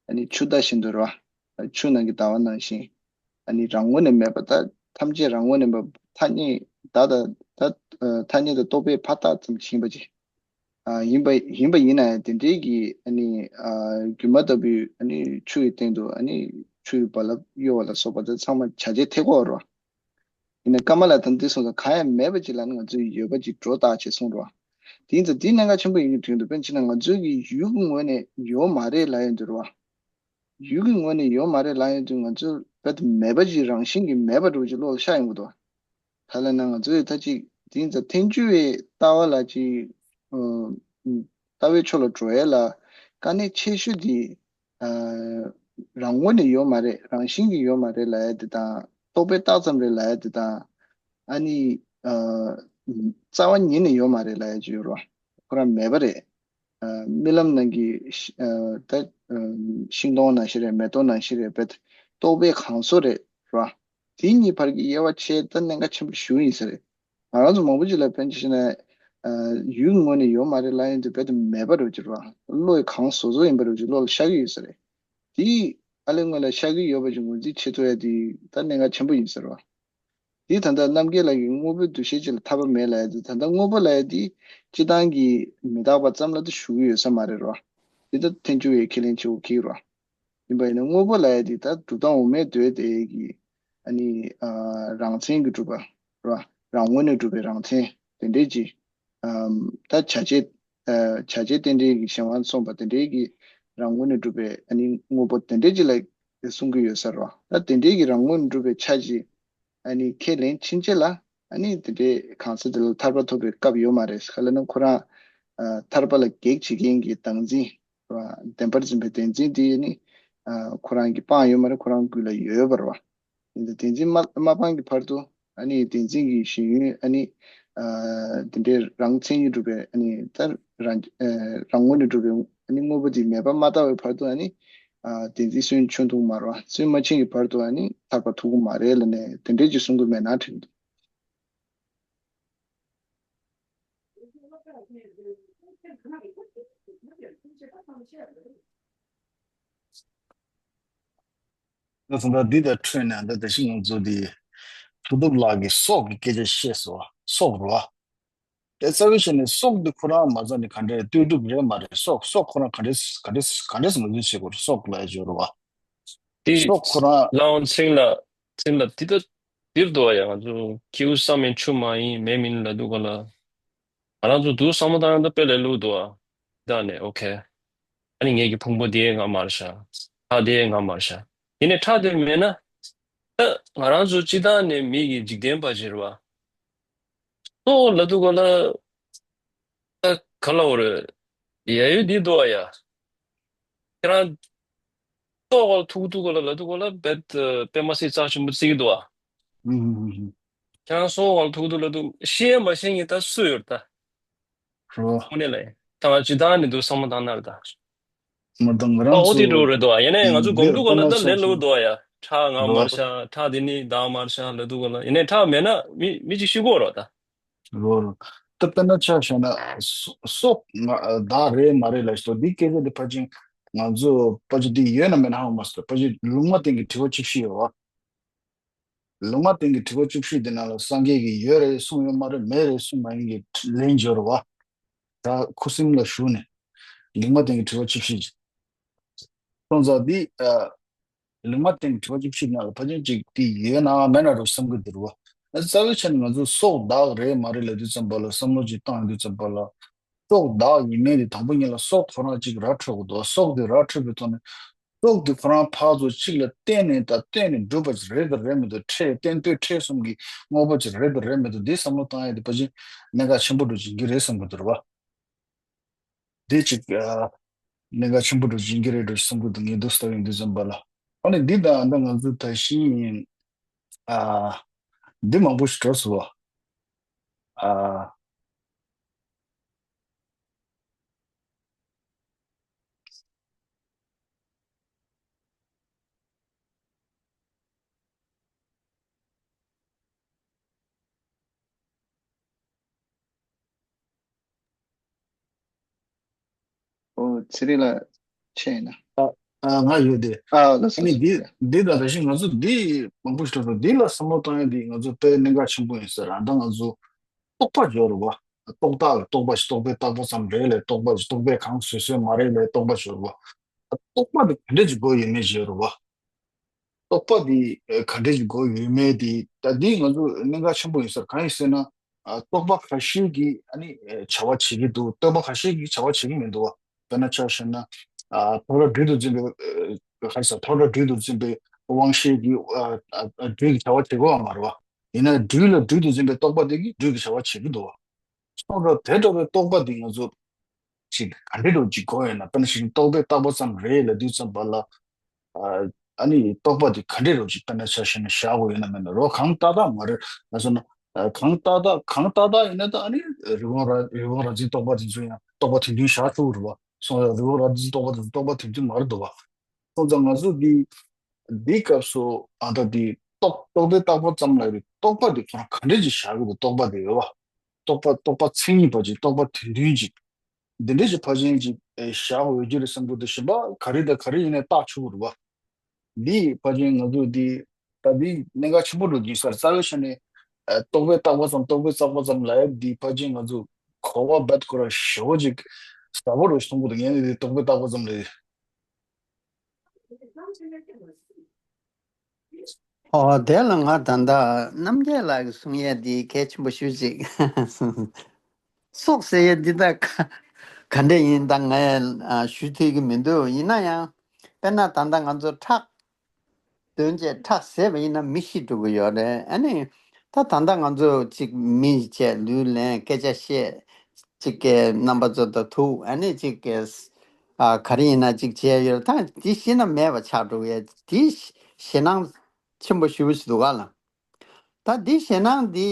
ཨ་ནི་ཆུ་ཟླ་བཞིན་དུ་རེད་བ། ཆུ་ནང་གི་ཟླ་བ་ནང་བཞིན། ཨ་ནི་རང་ངོས་ནས་མེད་པ། ད་ཐམས་ཅད་རང་ངོས་ནས་མེད་པ། ཐ་སྙད་བརྡ་དང་ད་ཐ་སྙད་དང་རྟོག་པའི་ཕར་བཏགས་ཙམ་ཞིག་ཡིན་པ་ཅིག་ཨ་ཡིན་པ་ཡིན་པ་ཡིན་ན་ཡང་དེ་འདྲའི་གི་ཨ་ནི་ཨ་སྒྱུ་མ་ལྟ་བུའི་ཨ་ནི་ཆུ་ཡི་སྟེང་དུ་ཨ་ནི་ཆུ་ཡི་རྦ་རླབས་གཡོ་བ་ལ་སོགས་པ་དེ་ཚང་མ་བྱ་བྱེད་ཐེག་པ་རེད་བ། ཡིན་ན་ཀརྨ་ལ་དང་འདི་སོང་ཙང་གང་ཡང་མེད་པ་ཅིག་ལ་ནི་ང་ཚོས་ཡོད་པ་ཅིག་སྒྲོ་བཏགས་བྱས་གསུངས་རོ། དེ་ཡིན་ཙང་འདི་གནད་འགག་ཆེན་པོ་ཡིན་གྱི་དོན་དུ། དཔེར་ན་ཆ་བཞག་ང་ཚོའི་གི་ཡུལ་གྱི་ངོས་ནས་ཡོད་མ་རེད་ལབ་ཡོང་དུས་རོ། ཡུལ་གྱི་ངོས་ནས་ཡོད་མ་རེད་ལབ་ཡོང་དུས་ང་ཚོ་རྦད་དེ་མེད་པ་ཅིག་རང་བཞིན་གྱིས་མེད་པ་འདྲ་བོ་ཅིག་བློ་ལ་ཤར་ཡོང་གི་འདུག་ག་ལབ་ན་ང་ཚོས་ད་ཅིག་དེ་ཡིན་ཙང་ཐལ་འགྱུར་བའི་ལྟ་བ་ལ་ཅིག་ཨ་ལྟ་བའི་ཕྱོགས་ལ་འགྲོ་ཡས་ལ་དཀའ་གནད་ཆེ་ཤོས་དེ། ཨ་རང་ངོས་ནས་ཡོད་མ་རེད། རང་བཞིན་གྱིས་ཡོད་མ་རེད་ལབ་ཡ་དེ་དང་། རྟོག་པས་བཏགས་ཙམ་རེད་ལབ་ཡ་དེ་དང་། ཨ་ནི་ཨ་རྩ་བ་ཉིད་ནས་ཡོད་མ་རེད་ལབ་ཡ་ཅིག་ཡོད་རེད་བ། ཁོ་རང་མེད་པ་རེད། ཨ་རྨི་ལམ་ནང་གི་ཤ་ཨ་ད་ཨ་ཤིང་སྡོང་ནང་བཞིན་རེད། མེ་ཏོག་ནང་བཞིན་རེད། རྦད་རྟོག་པའི་གང་ཟག་རེད་རེད་བ། དེ་གཉིས་བར་གྱི་དབྱེ་བ་ཕྱེ་ད་གནད་འགག་ཆེན་པོ་ཞེ་པོ་ཡིན་ས་རེད། ང་རང་ཚོ་མང་པོ་ཅིག་ལ་ཕན་ཆད་ན་ཨ་ཡུལ་ངོས་ནས་ཡོད་མ་རེད་ལབ་ཡོང་དུས་རྦད་དེ་མེད་པ་འདྲ་བོ་ཅིག་རེད་བ། བློ་ཡི་གང་ཟག་ཟོ་ཡིན་པ་འདྲ་བོ་ཅིག་བློ་ལ་ཤར་གྱི་ཡོད་ས་རེད། དེ་ཨ་ལས་སྔོན་ལ་ཤར་གྱི་ཡོད་པ་ཅིག་ངོས་འཛིན་བྱེད་ཐུབ་ཡ་དེ་ད་གནད་འགག་ཆེན་པོ་ཡིན་ས་རེད་བ། དེ་ད་ལྟ་རྣམ་རྒྱལ་ལགས་ཀྱིས་དངོས་པོའི་འདུ་ཤེས་ཅིག་ལ་ཐར་པ་མེད་ལབ་ཡ་དེ། ད་ལྟ་དངོས་པོ་ལབ་ཡ་དེ་སྤྱིར་བཏང་གི་མི་རྟག་པ་ཙམ་ལ་དེ་ཞུ་གི་ཡོད་ས་མ་རེད་རོ། དེ་ད་ཐལ་འགྱུར་བའི་ཁས་ལེན་བྱེད་དགོས་ཀྱི་རོ། ཡིན་པ་ཡིན་ན་དངོས་པོ་ལབ་ཡ་དེ་ད་གྲུབ་མཐའ་འོག་མའི་མདོའི་དེ་གི་ཨ་ནི་ཨ་རང་མཚན་གྱིས་གྲུབ་པ་རོ། རང་ངོས་ནས་གྲུབ་པའི་རང་མཚན་དེ་འདྲས་ཀྱི། ཨམ་ད་བྱ་བྱེད་ཨ་བྱ་བྱེད་རྟེན་འབྲེལ་གྱི་གཞན་དབང་སོང་བ་དེ་འདྲའི་གི་རང་ངོས་ནས་གྲུབ་པའི་ཨ་ནི་དངོས་པོ་དེ་འདྲའི་ཅིག་ལ་གསུང་གི་ཡོད་ས་རོ། ད་དེ་འདྲའི་གི་རང་ངོས་ནས་གྲུབ་པའི་ཆ་ཅིག་ཨ་ནི་ཁས་ལེན་ཕྱིན་ཆད་ལ་ཨ་ནི་དེ་འདྲའི་གང་ཟག་དེ་ལ་ཐར་པ་ཐོབ་པའི་སྐབས་ཡོད་མ་རེད། ག་ལབ་ན་ཁོ་རང་ཨ་ཐར་པ་ལ་གེགས་བྱེད་མཁན་གྱི་བདག་འཛིན་བདེན་པར་འཛིན་པའི་བདེན་འཛིན་དེ་ནི་ཨ་ཁོ་རང་གིས་སྤངས་ཡོད་མ་རེད། ཁོ་རང་རྒྱུད་ལ་ཡོད་པ་རེད་བ། ཡིན་ད་བདེན་འཛིན་མ་མ་སྤངས་ཀྱི་བར་དུ་ཨ་ནི་བདེན་འཛིན་གྱི་ཞེན་ཡུལ་ཨ་ནི་ཨ་དེ་འདྲའི་རང་མཚན་ཉིད་གྲུབ་པའི་ཨ་ནི་ད་རང་ཨ་རང་ངོས་ནས་གྲུབ་པའི་ཨ་ནི་དངོས་པོ་དེ་མེད་པ་མ་བལྟ་བའི་བར་དུ་ཨ་ནི་ཨ་བདེན་འཛིན་སུན་འབྱིན་ཐུབ་མ་རེད་བ། སུན་མ་འབྱིན་གྱི་བར་དུ་ཨ་ནི་ཐར་པ་ཐོབ་ཀྱི་མ་རེད་ལབ་ནས་དེ་འདྲའི་ཅིག་གསུང་གི་མེད་ན་དྲན་འདུག་ད་ཚོ་ད་འདི་དང་འཕྲོས་ནས་ད་དེ་བཞིན་ང་ཚོ་འདི་གྲུབ་ཐོབ་ལགས་ཀྱིས་སྲོག་གི་སྐད་ཆ་བཤད་སོང་། སྲོག་རེད་བ། དེ་རྩ་བའི་ཆ་ནས་སྲོག་འདི་ཁོ་རང་མ་རྩ་ནས་ག་འདྲས་ལྟོས་གྲུབ་རེད་མ་རེད། སྲོག་སྲོག་ཁོ་རང་ག་འདྲས་ག་འདྲས་ག་འདྲས་ངོས་འཛིན་བྱེད་དགོས་རེད། སྲོག་ལ་ཡ་སྦྱོར་བ། དེ་སྲོག་ཁོ་རང་ལའང་ཚིག་ལ་ཚིག་ལ་དེ་ལྟ་འདིར་འདུག་བ་ཡ། ང་ཚོ་ཁྱེའུ་བསམ་ཡང་ཆུ་མ་ཡིན་མེ་མིན་ལབ་འདུག་ག་ལ། ང་རང་ཚོ་འདུག་བསམ་བློ་བཏང་ཡང་ད་དཔེ་ལས་སླ་པོ་འདུག་ཨ། བདག་ནས་ཨོ་ཁེ། ཨ་ནི་ངེད་ཀྱི་ཕུང་པོ་དེ་ང་མ་རེད་ཤག་ཁྲག་དེ་ང་མ་རེད་ཤག་ཡིན་ནའི་ཁྲག་དེ་མེད་ན། ད་ང་རང་ཚོ་སྤྱིར་བཏང་ནས་མི་གི་འཇིག་རྟེན་པ་ཅིག་རེད་བ། སྲོག་ལབ་དུས་ག་ལ། ད་ག་ལབ་དགོས་རེད། ཡ་ཡོད་འདི་འདུག་ཨ་ཡ། ཁྱེད་རང་སྲོག་ག་ལ་ཐུག་དུས་ག་ལ་ལབ་དུས་ག་ལ་བེད་པད་མ་སྲིད་རྩ་ཆེན་པོ་བརྩི་གི་འདུག་ཨ། ཨུམ། ཁྱེད་རང་སྲོག་ག་ལ་ཐུག་དུས་ལབ་དུས་ཤེས་མ་ཤེས་ངེས་ད་སུ་ཡོད་ད། རོ། དངོས་གནས་ལ་ད་ང་སྤྱིར་བཏང་ནས་འདུག་བསམ་བློ་བཏང་ན་རེད་ད། མ་གཏོགས་ང་རང་ཨོ་དེ་ཚོ་འགྲོ་རེད་དོ། ཡིན་ནའི་ང་ཚོ་སྒོམ་འདི་འདུག་ག་ལ་ད་ལས་སླ་པོ་འདུག་ཡ། ཁྲག་ང་མར་ཤ་ཁྲག་དེ་ནི་བདག་མར་ཤ་ལ་འདུག་ག་ལ་ཡིན་ནའི་ཁྲག་མེད་ན་མི་མི་གཅིག་ཤི་གོ་རོགས་ད། རོ་རོ། ད་དཔེར་ན་ཆ་བཞག་ན་སྲོ་སྲོག་ང་བདག་རེད་མ་རེད་ལ་ཞིག་འདི་སྐད་ཆ་འདི་ཕལ་ཆེར་ང་ཚོ་ཕལ་ཆེར་འདི་ཡོད་ན་མེད་ན་ཧ་མ་སོ་ཕལ་ཆེར་ལུང་མ་བསྟན་གྱི་དྲི་བ་གཅིག་ཤི་ཡོད་བ། ལུང་མ་བསྟན་གྱི་དྲི་བ་བཅུ་བཞི་དེ་ནང་ལ་སངས་རྒྱས་ཀྱིས་ཡོད་རེད་གསུངས་ཡོད་མ་རེད་མེད་རེད་གསུངས་མ་ཡིན་གྱི་ལན་འབྱོར་བ། ད་ཁུ་སིམ་ལ་བཞུགས་ནས་ལུང་མ་བསྟན་གྱི་དྲི་བ་བཅུ་བཞི། སོང་ཙང་འདི་ལུང་མ་བསྟན་གྱི་དྲི་བ་བཅུ་བཞི་ནང་ལ་ཕལ་ཆེར་ཅིག་དེ་ཡོད་ན་མེད་ན་རུ་བསམ་གྱི་འདུག་བ། རྩ་བའི་ཆ་ནས་ང་ཚོ་སྲོག་བདག་རེད་མ་རེད་ལབ་དུས་ཙམ་པ་ལ་བསམ་བློ་ཅིག་བཏང་ཡོང་དུས་ཙམ་པ་ལ། སྲོག་བདག་ཡིན་མིན་དེ་དང་པོ་ཉིད་ལ་སྲོག་ཁོ་རང་གཅིག་ར་འཕྲོད་དགོས་འདུག་སྲོག་དེ་ར་འཕྲོད་པའི་ཐོག་ནས། སྲོག་དེ་ཁོ་རང་ཕར་ཚུར་གཅིག་ལ་བརྟེན་ནས་དང་བརྟེན་ནས་འགྲུབ་པ་ཅིག་རེད་དང་རེད་མི་འདུག་ཕྲད་བརྟེན་དོན་ཕྲད་གསུམ་གྱི་དངོས་པོ་ཅིག་རེད་དང་རེད་མི་འདུག་འདི་བསམ་བློ་བཏང་ཡས་དེ་ཕལ་ཆེར་གནད་འགག་ཆེན་པོ་འགྲོ་བཞིན་གྱི་རེད་བསམ་གྱི་འདུག་རེད་བ། འདི་ཅིག་ཨ། གནད་འགག་ཆེན་པོ་འགྲོ་བཞིན་གྱི་རེད་འགྲོ་བསམ་གྱི་འདུག་ངས་འདུག་ལྟ་ཡོང་དུས་ཙམ་པ་ལ། ཨ་ནི་འདི་དང་ཨ་ད་ང་ཚོ་ད་ཤི་ཡིན། ཨ། འདི་མང་པོ་ཞིག་འགྲོ་སོང་བ། ཨ། ཨོ་ཚེ་རིང་ལགས་མཆན་ཡིན་ན། ཨ་ཨ་ང་ཡོད་དེ། ཨ་ལགས་སོ་ཨ་ནི་ལགས་འདི་སོ། འདི་དང་ད་གཞི་ང་ཚོ་འདི་མང་པོ་ཞིག་འགྲོ་སོང་འདི་ལ་བསམ་བློ་བཏང་ཡ་འདི་ང་ཚོ་དཔེ་གནད་འགག་ཆེན་པོ་ཡིན་ཟེར་ཨ་ད་ང་ཚོ། རྟོག་པ་སྦྱོར་བ། རྟོག་བཏགས་ལ་རྟོག་པ་ཞིག་རྟོག་པས་བཏགས་པ་ཙམ་རེད་ལས་རྟོག་པ་ཞིག་རྟོག་པས་གང་བཟོས་བཟོས་མ་རེད་ལས་རྟོག་པ་སྦྱོར་བ། རྟོག་པ་དེ་ག་འདྲས་ཀྱི་སྒོ་ཡོད་མེད་སྦྱོར་བ། རྟོག་པ་དེ་ག་འདྲས་ཀྱི་སྒོ་ཡོད་མེད་དེ་ད་འདི་ང་ཚོ་གནད་འགག་ཆེན་པོ་ཡིན་ཟེར་གང་ཡིན་ཟེར་ན། རྟོག་པ་ཁ་ཤས་ཀྱིས་ཨ་ནི་བྱ་བ་བྱེད་ཀྱི་འདུག་རྟོག་པ་ཁ་ཤས་ཀྱིས་བྱ་བ་བྱེད་ཀྱི་མི་འདུག་བ། དཔེར་ན་ཆ་བཞག་ན། ཐོག་མཐའ་སྦྲུལ་དུ་འཛིན་པའི་ཁ་ས་ཐོག་མཐའ་སྦྲུལ་དུ་འཛིན་པའི་དབང་ཤེས་ཀྱིས་སྦྲུལ་གྱི་བྱ་བ་བྱེད་དགོས་བ་མ་རེད་བ། ཡིན་ན་སྦྲུལ་ལ་སྦྲུལ་དུ་འཛིན་པའི་རྟོག་པ་དེ་གིས་སྦྲུལ་གྱི་བྱ་བ་བྱེད་ཀྱི་འདུག་བ། སོང་ཙང་དེ་འདྲ་བའི་རྟོག་པ་འདི་ང་ཚོ་ཅིག་ག་འདྲ་འདྲ་ཅིག་གོ་ཡོད་ན་དཔེར་ན་ཞིག་རྟོག་པས་བཏགས་པ་ཙམ་རེད་ལབ་དུས་ཙམ་པ་ལ། ཨ་ནི་རྟོག་པ་འདི་ག་འདྲ་འདྲ་ཅིག་དཔེར་ན་ཆ་བཞག་ན་བཞག་དགོས་ཡོད་ན་མེད་ན་རོ་གང་ཏག་ཏག་མ་རེད་ལ་སོང་ན། གང་ཏག་ཏག་གང་ཏག་ཏག་ཡིན་ན་ད་ཨ་ནི་རི་བོང་ར་རི་བོང་ར་འཛིན་རྟོག་པ་དེ་ཚོ་ཡང་རྟོག་པ་དེ་འདུན་བཞག་ཆོག་རེད་བ། སོང་ཙང་རི་བོང་ར་འཛིན་རྟོག་པ་དེ་ཚོ་རྟོག་པ་དེ་འདུན་མ་རེད་འདུག་བ། སོང་ཙང་ང་ཚོ་འདི་འདི་སྐབས་སུ་ཨ་ད་འདི་རྟོག་རྟོག་པས་བཏགས་པ་ཙམ་ལ་རེད་རྟོག་པ་འདི་ཁོ་རང་ག་འདྲས་ཅིག་བཞག་གི་འདུག་རྟོག་པ་དེ་ཡོད་བ། རྟོག་པ་རྟོག་པ་མཚན་ཉིད་པ་ཅིག་རྟོག་པ་དོན་མཐུན་ཅིག་འདི་འདྲས་ཅིག་ཕ་ཆེན་ཅིག་བཞག་འོས་ཀྱི་རེད་བསམ་གྱི་འདུག་གཞན་པ་ག་རེ་དང་ག་རེ་ཡིན་ནའི་བཏགས་ཆོག་གི་རེད་བ། འདི་ཕ་ཆེན་ང་ཚོ་འདི་ད་འདི་གནད་འགག་ཆེན་པོ་འགྲོ་གི་ས་རྩ་བའི་ཆ་ནས་རྟོག་པས་བཏགས་པ་ཙམ་རྟོག་པས་བཏགས་པ་ཙམ་ལབ་ཡ་འདི་ཕ་ཆེན་ང་ཚོ་གོ་བ་རྦད་ཁོ་ར་ཞེ་པོ་ཅིག་ཟབ་པོ་རུ་མཐོང་གི་འདུག་ངས་ནི་འདི་རྟོག་པས་བཏགས་པ་ཙམ་ལབ། ཨོ་དེ་ལ་ང་ད་ལྟ་རྣམ་རྒྱལ་ལགས་ཀྱིས་གསུང་ཡས་འདི་གལ་ཆེན་པོ་ཞུ་ཅིག་སྲོག་ཟེར་ཡས་འདི་ད་ག་ག་འདྲ་ཡིན་ད་ངས་ཞུ་ཐུབ་ཀྱི་མི་འདུག་ཡིན་ན་ཡང་དཔེར་ན་ད་ལྟ་ང་ཚོ་ཁྲག་འདོན་བྱས་ཁྲག་ཟས་པ་ཡིན་ན་མི་ཤི་འགྲོ་གི་ཡོད་རེད། ཨ་ནི་ད་ད་ལྟ་ང་ཚོ་གཅིག་མི་བྱས་ལུས་ལེན་སྐད་ཆ་བཤད་གཅིག་གི་རྣམ་པ་ཚོ་དང་ཐུག་ཨ་ནི་གཅིག་གི་ཨ་ག་རེ་ཡིན་ན་གཅིག་བྱས་ཡོད་ད་དེ་ཤི་ན་མེད་པ་ཆགས་འགྲོ་གི་ཡོད་དེ་ཞེད་སྣང་ཆེན་པོ་ཞེ་པོ་ཞིག་འདུག་ག་ལ། ད་འདི་ཞེད་སྣང་འདི་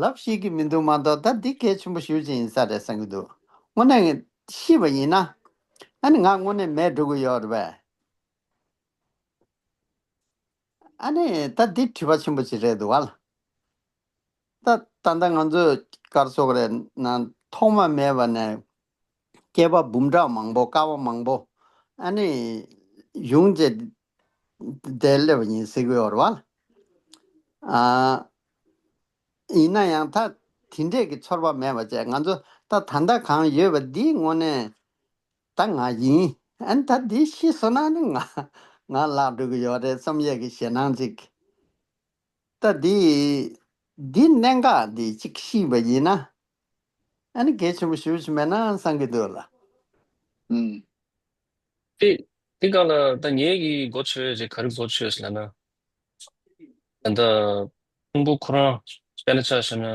ལབ་ཤེས་ཀྱི་མི་འདུག་མ་གཏོགས་ད་འདི་གལ་ཆེན་པོ་ཞེ་པོ་ཅིག་ཡིན་ས་རེད་བསམ་གྱི་འདུག་དངོས་གནས་ཤི་བ་ཡིན་ན་ཨ་ནི་ང་དངོས་གནས་མེད་འགྲོ་གི་ཡོད་རེད་པས། ཨ་ནི་ད་འདི་དྲི་བ་ཆེན་པོ་ཅིག་རེད་འདུག་ག་ལ། ད་ད་ལྟ་ང་ཚོས་ག་རེ་ཟེར་དགོས་རེད་ན་ཐོག་མ་མེད་པ་ནས་སྐྱེས་པ་འབུམ་ཕྲག་མང་པོ་བསྐལ་པ་མང་པོ་ཨ་ནི་ཡོང་བྱས་བསྡད་སླེབས་པ་ཡིན་ཟེར་གྱི་ཡོད་རེད་བ། ཨ། ཡིན་ན་ཡང་ད་དེ་འདྲས་ཀྱི་ཚོར་བ་མེད་པ་བྱས་ང་ཚོ་ད་ད་ལྟ་གང་ཡོད་པ་འདི་དངོས་གནས་ད་ང་ཡིན། ཨ་ནི་ད་འདི་ཤི་སོང་ན་ནི་ང་ང་བརླག་འགྲོ་གི་ཡོད་རེད་བསམ་ཡས་ཀྱི་ཞེད་སྣང་ཅིག་ད་འདི་འདི་གནད་འགག་འདི་གཅིག་ཤེས་པ་ཡིན་ན་ཨ་ནི་གལ་ཆེན་པོ་ཞེ་པོ་ཅིག་མེད་ན་བསམ་གྱི་འདུག་ལ། ཨུམ། དེ་དེ་ག་ལ་ད་ངེད་ཀྱི་གོ་ཆོད་ཅིག་ག་རེ་གོ་ཆོད་ཟེར་ན། ད་ལྟ་ཕུང་པོ་ཁོ་རང་དཔེར་ན་ཆ་བཞག་ན།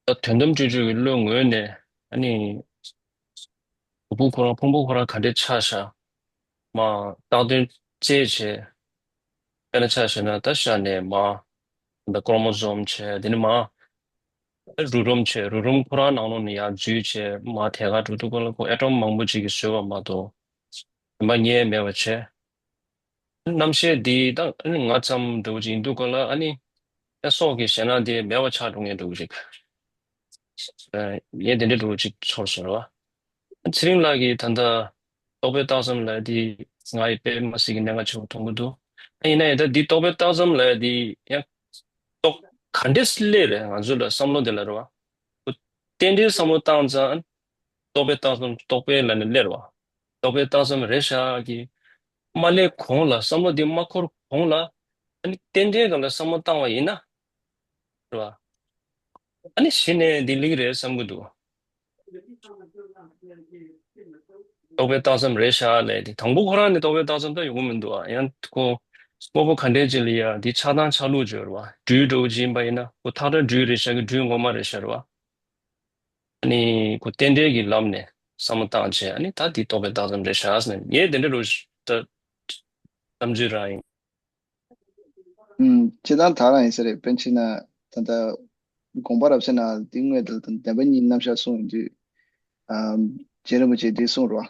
ད་དོན་དམ་དཔྱོད་བརྗོད་ཀྱི་བློའི་ངོས་ནས་ཨ་ནི་གཟུགས་པོ་ཁོ་རང་ཕུང་པོ་ཁོ་རང་ག་འདྲའི་ཆ་བཞག་མ་བཏགས་དོན་བཅས་བྱས། དཔེར་ན་ཆ་བཞག་ན་ད་ཤ་ནས་མ་ད་ཀོར་མོ་སོམ་བྱས་དེ་ནི་མ་རུས་རུམ་བྱས་རུས་རུམ་ཁོ་རང་ནང་ལོགས་ནས་ཡར་འཛུལ་བྱས་མ་དེ་ག་འགྲོ་དུས་སྐབས་ལ་ཁོ་ཨེ་ཊོམ་མང་པོ་ཅིག་གིས་བཟོས་པ་མ་གཏོགས་མ་རྙེད་མེད་པ་བྱས། རྣམ་ཤེས་འདི་དང་ཨ་ནི་ང་ཙམ་འདྲ་བོ་ཅིག་ཡིན་དུས་སྐབས་ལ་ཨ་ནི་ཨེ་སྲོག་གི་ཞེད་སྣང་དེ་མེད་པ་ཆགས་འགྲོ་ངེས་འདྲ་བོ་ཅིག་ཨ་ངས་དེ་འདྲ་འདྲ་བོ་ཅིག་ཚོར་སོང་ར། ཚེ་རིང་ལགས་ཀྱིས་ད་ལྟ་རྟོག་པའི་རྟགས་ཙམ་ལབ་དེ་ང་ཡི་དཔེ་མ་སྲིད་ཀྱི་གནད་འགག་ཆེན་པོ་མཐོང་གི་འདུག་ཨ་ཡིན་ན་ཡང་ད་འདི་རྟོག་པའི་རྟགས་ཙམ་ལབ་དེ་ཡང་རྟོག་ག་འདྲས་སླེབས་རེད། ང་ཚོ་ལ་བསམ་བློ་དེ་ལ་རེད་བ། རྟེན་འབྲེལ་བསམ་བློ་བཏང་ཙང་རྟོག་པའི་རྟགས་ཙམ་རྟོག་པའི་ལ་ནས་སླེབས་རེད་བ། རྟོག་པའི་རྟགས་ཙམ་རེད་ཤག་གི་མ་སླེབས་གོང་ལ་བསམ་བློ་དེ་མ་འཁོར་གོང་ལ་ཨ་ནི་རྟེན་འབྲེལ་སྒང་ལ་བསམ་བློ་བཏང་བ་ཡིན་ན། རེད་བ། ཨ་ནི་གཞི་ནས་འདི་ལིག་རེད་བསམ་གི་འདུག་རྟོག་པའི་རྟགས་ཙམ་རེད་ཤག་ལས་དེ་དང་པོ་ཁོ་རང་ནས་རྟོག་པའི་རྟགས་ཙམ་ད་ཡོང་གི་མི་འདུག་ཨ། ཡང་ཁོ་དངོས་པོ་ག་འདྲས་ཅིག་ལ་ཡ་འདི་ཆགས་སྡང་ཆགས་ལུགས་བརྗོད་རེད་བ། སྦྲུལ་འདྲ་བོ་ཅིག་ཡིན་པ་ཡིན་ན་ཁོ་ཐག་ར་སྦྲུལ་རེད་ཤག་གི་སྦྲུལ་ངོ་མ་རེད་ཤག་རེད་བ། ཨ་ནི་ཁོ་རྟེན་འབྲེལ་གྱི་ལམ་ནས་བསམ་བློ་བཏང་བྱས་ཨ་ནི་ད་འདི་རྟོག་པའི་རྟགས་ཙམ་རེད་ཤག་ཟེར་ནས་ངས་དེ་འདྲ་རུ་ད་བསམ་ཚུལ་རང་ཡིན། ཨུམ། སྤྱིར་བཏང་ད་རང་ཡིན་ས་རེད། དཔེར་ན་ཆ་བཞག་ན་ད་ལྟ་དགོངས་པ་རབ་གསལ་ནང་འདི་དངོས་དང་བདེན་པ་གཉིས་རྣམ་གཞག་གསུངས་ཡོང་དུས། ཨམ། རྗེ་རིན་པོ་ཆེས་འདི་གསུངས་རེད་བ།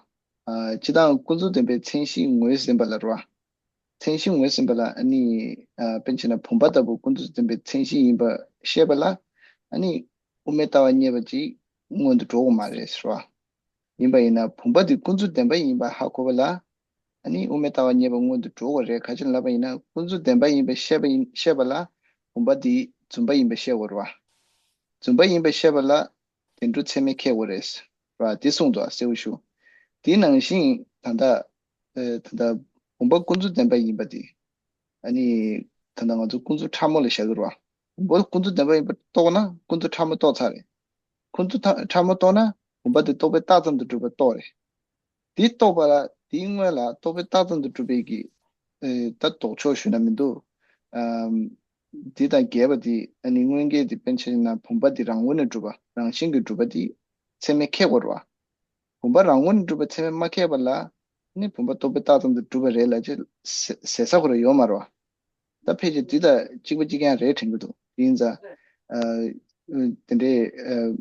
ཨ། སྤྱིར་བཏང་ཀུན་རྫོབ་བདེན་པའི་མཚན་གཞི་ངོས་ཟིན་པ་ལ་རེད་བ། མཚན་གཞི་ངོས་ཟིན་པ་ལ་ཨ་ནི། ཨ། དཔེར་ན་ཆ་བཞག་ན་བུམ་པ་ལྟ་བུ་ཀུན་རྫོབ་བདེན་པའི་མཚན་གཞི་ཡིན་པ་ཤེས་པ་ལ། ཨ་ནི་དབུ་མའི་ལྟ་བ་རྙེད་པ་ཅིག་སྔོན་དུ་འགྲོ་གི་མ་རེད་ཟེར་བ། ཡིན་པ་ཡིན་ན་བུམ་པ་དེ་ཀུན་རྫོབ་བདེན་པ་ཡིན་པ་ཧ་གོ་བ་ལ། ཨ་ནི་དབུ་མའི་ལྟ་བ་རྙེད་པ་སྔོན་དུ་འགྲོ་དགོས་རེད། ག་ཅི་ལབ་པ་ཡིན་ན་ཀུན་རྫོབ་བདེན་པ་ཡིན་པ་ཤེས་པ་ཡིན་ཤེས་པ་ལ་བུམ་པ་དེ་རྫུན་པ་ཡིན་པ་ཤེས་དགོས་རེད་བ། རྫུན་པ་ཡིན་པ་ཤེས་པ་ལ་བདེན་གྲུབ་ཚད་མས་ཁེགས་དགོས་རེད་བ། དེ་གསུངས་འདུག་ཨ། གསལ་པོ་ཞུ། དེ་ནང་བཞིན་ད་ལྟ་ཨེ་ད་ལྟ་བུམ་པ་ཀུན་རྫོབ་བདེན་པ་ཡིན་པ་དེ། ཨ་ནི་ད་ལྟ་ང་ཚོ་ཀུན་རྫོབ་ཕྲ་མོ་ལ་བཞག་གི་རེད་བ། བུམ་པ་ཀུན་རྫོབ་བདེན་པ་ཡིན་པ་རྟོགས་ན་ཀུན་རྫོབ་ཕྲ་མོ་རྟོགས་ཚར་རེད། ཁོང་ཚོ་ཐ་ཕྲ་མོ་རྟོགས་ན་བུམ་པ་དེ་རྟོག་པའི་རྟགས་ཙམ་དུ་གྲུབ་པ་རྟོགས་རེད། དེ་རྟོགས་པ་ལ་དེའི་སྔོན་ལ་རྟོག་པའི་རྟགས་ཙམ་དུ་གྲུབ་པའི་གི་ཨེ་ད་ལྡོག་ཕྱོགས་ཞུ་ན་མི་འདུག་ཨམ། དེ་དང་འགལ་བ་དེ་ཨ་ནི་དངོས་འགལ་དེ་དཔེར་ན་ཆ་བཞག་ན་བུམ་པ་དེ་རང་ངོས་ནས་གྲུབ་པ་རང་བཞིན་གྱིས་གྲུབ་པ་དེ་ཚད་མས་ཁེགས་པ་རེད་བ། བུམ་པ་རང་ངོས་ནས་གྲུབ་པ་ཚད་མས་མ་ཁེགས་པ་ལ་ནི་བུམ་པ་རྟོག་པའི་རྟགས་ཙམ་དུ་གྲུབ་པ་རེད་ལབ་ཅེས་ཟེར་ས་ཁོ་རང་ཡོད་མ་རེད་བ། ད་ཕལ་ཆེར་འདི་དང་གཅིག་པ་གཅིག་རྐྱང་རེད་དྲན་གྱི་འདུག་ཡིན་ཙང་། ཨ། དེ་འདྲའི་ཨ།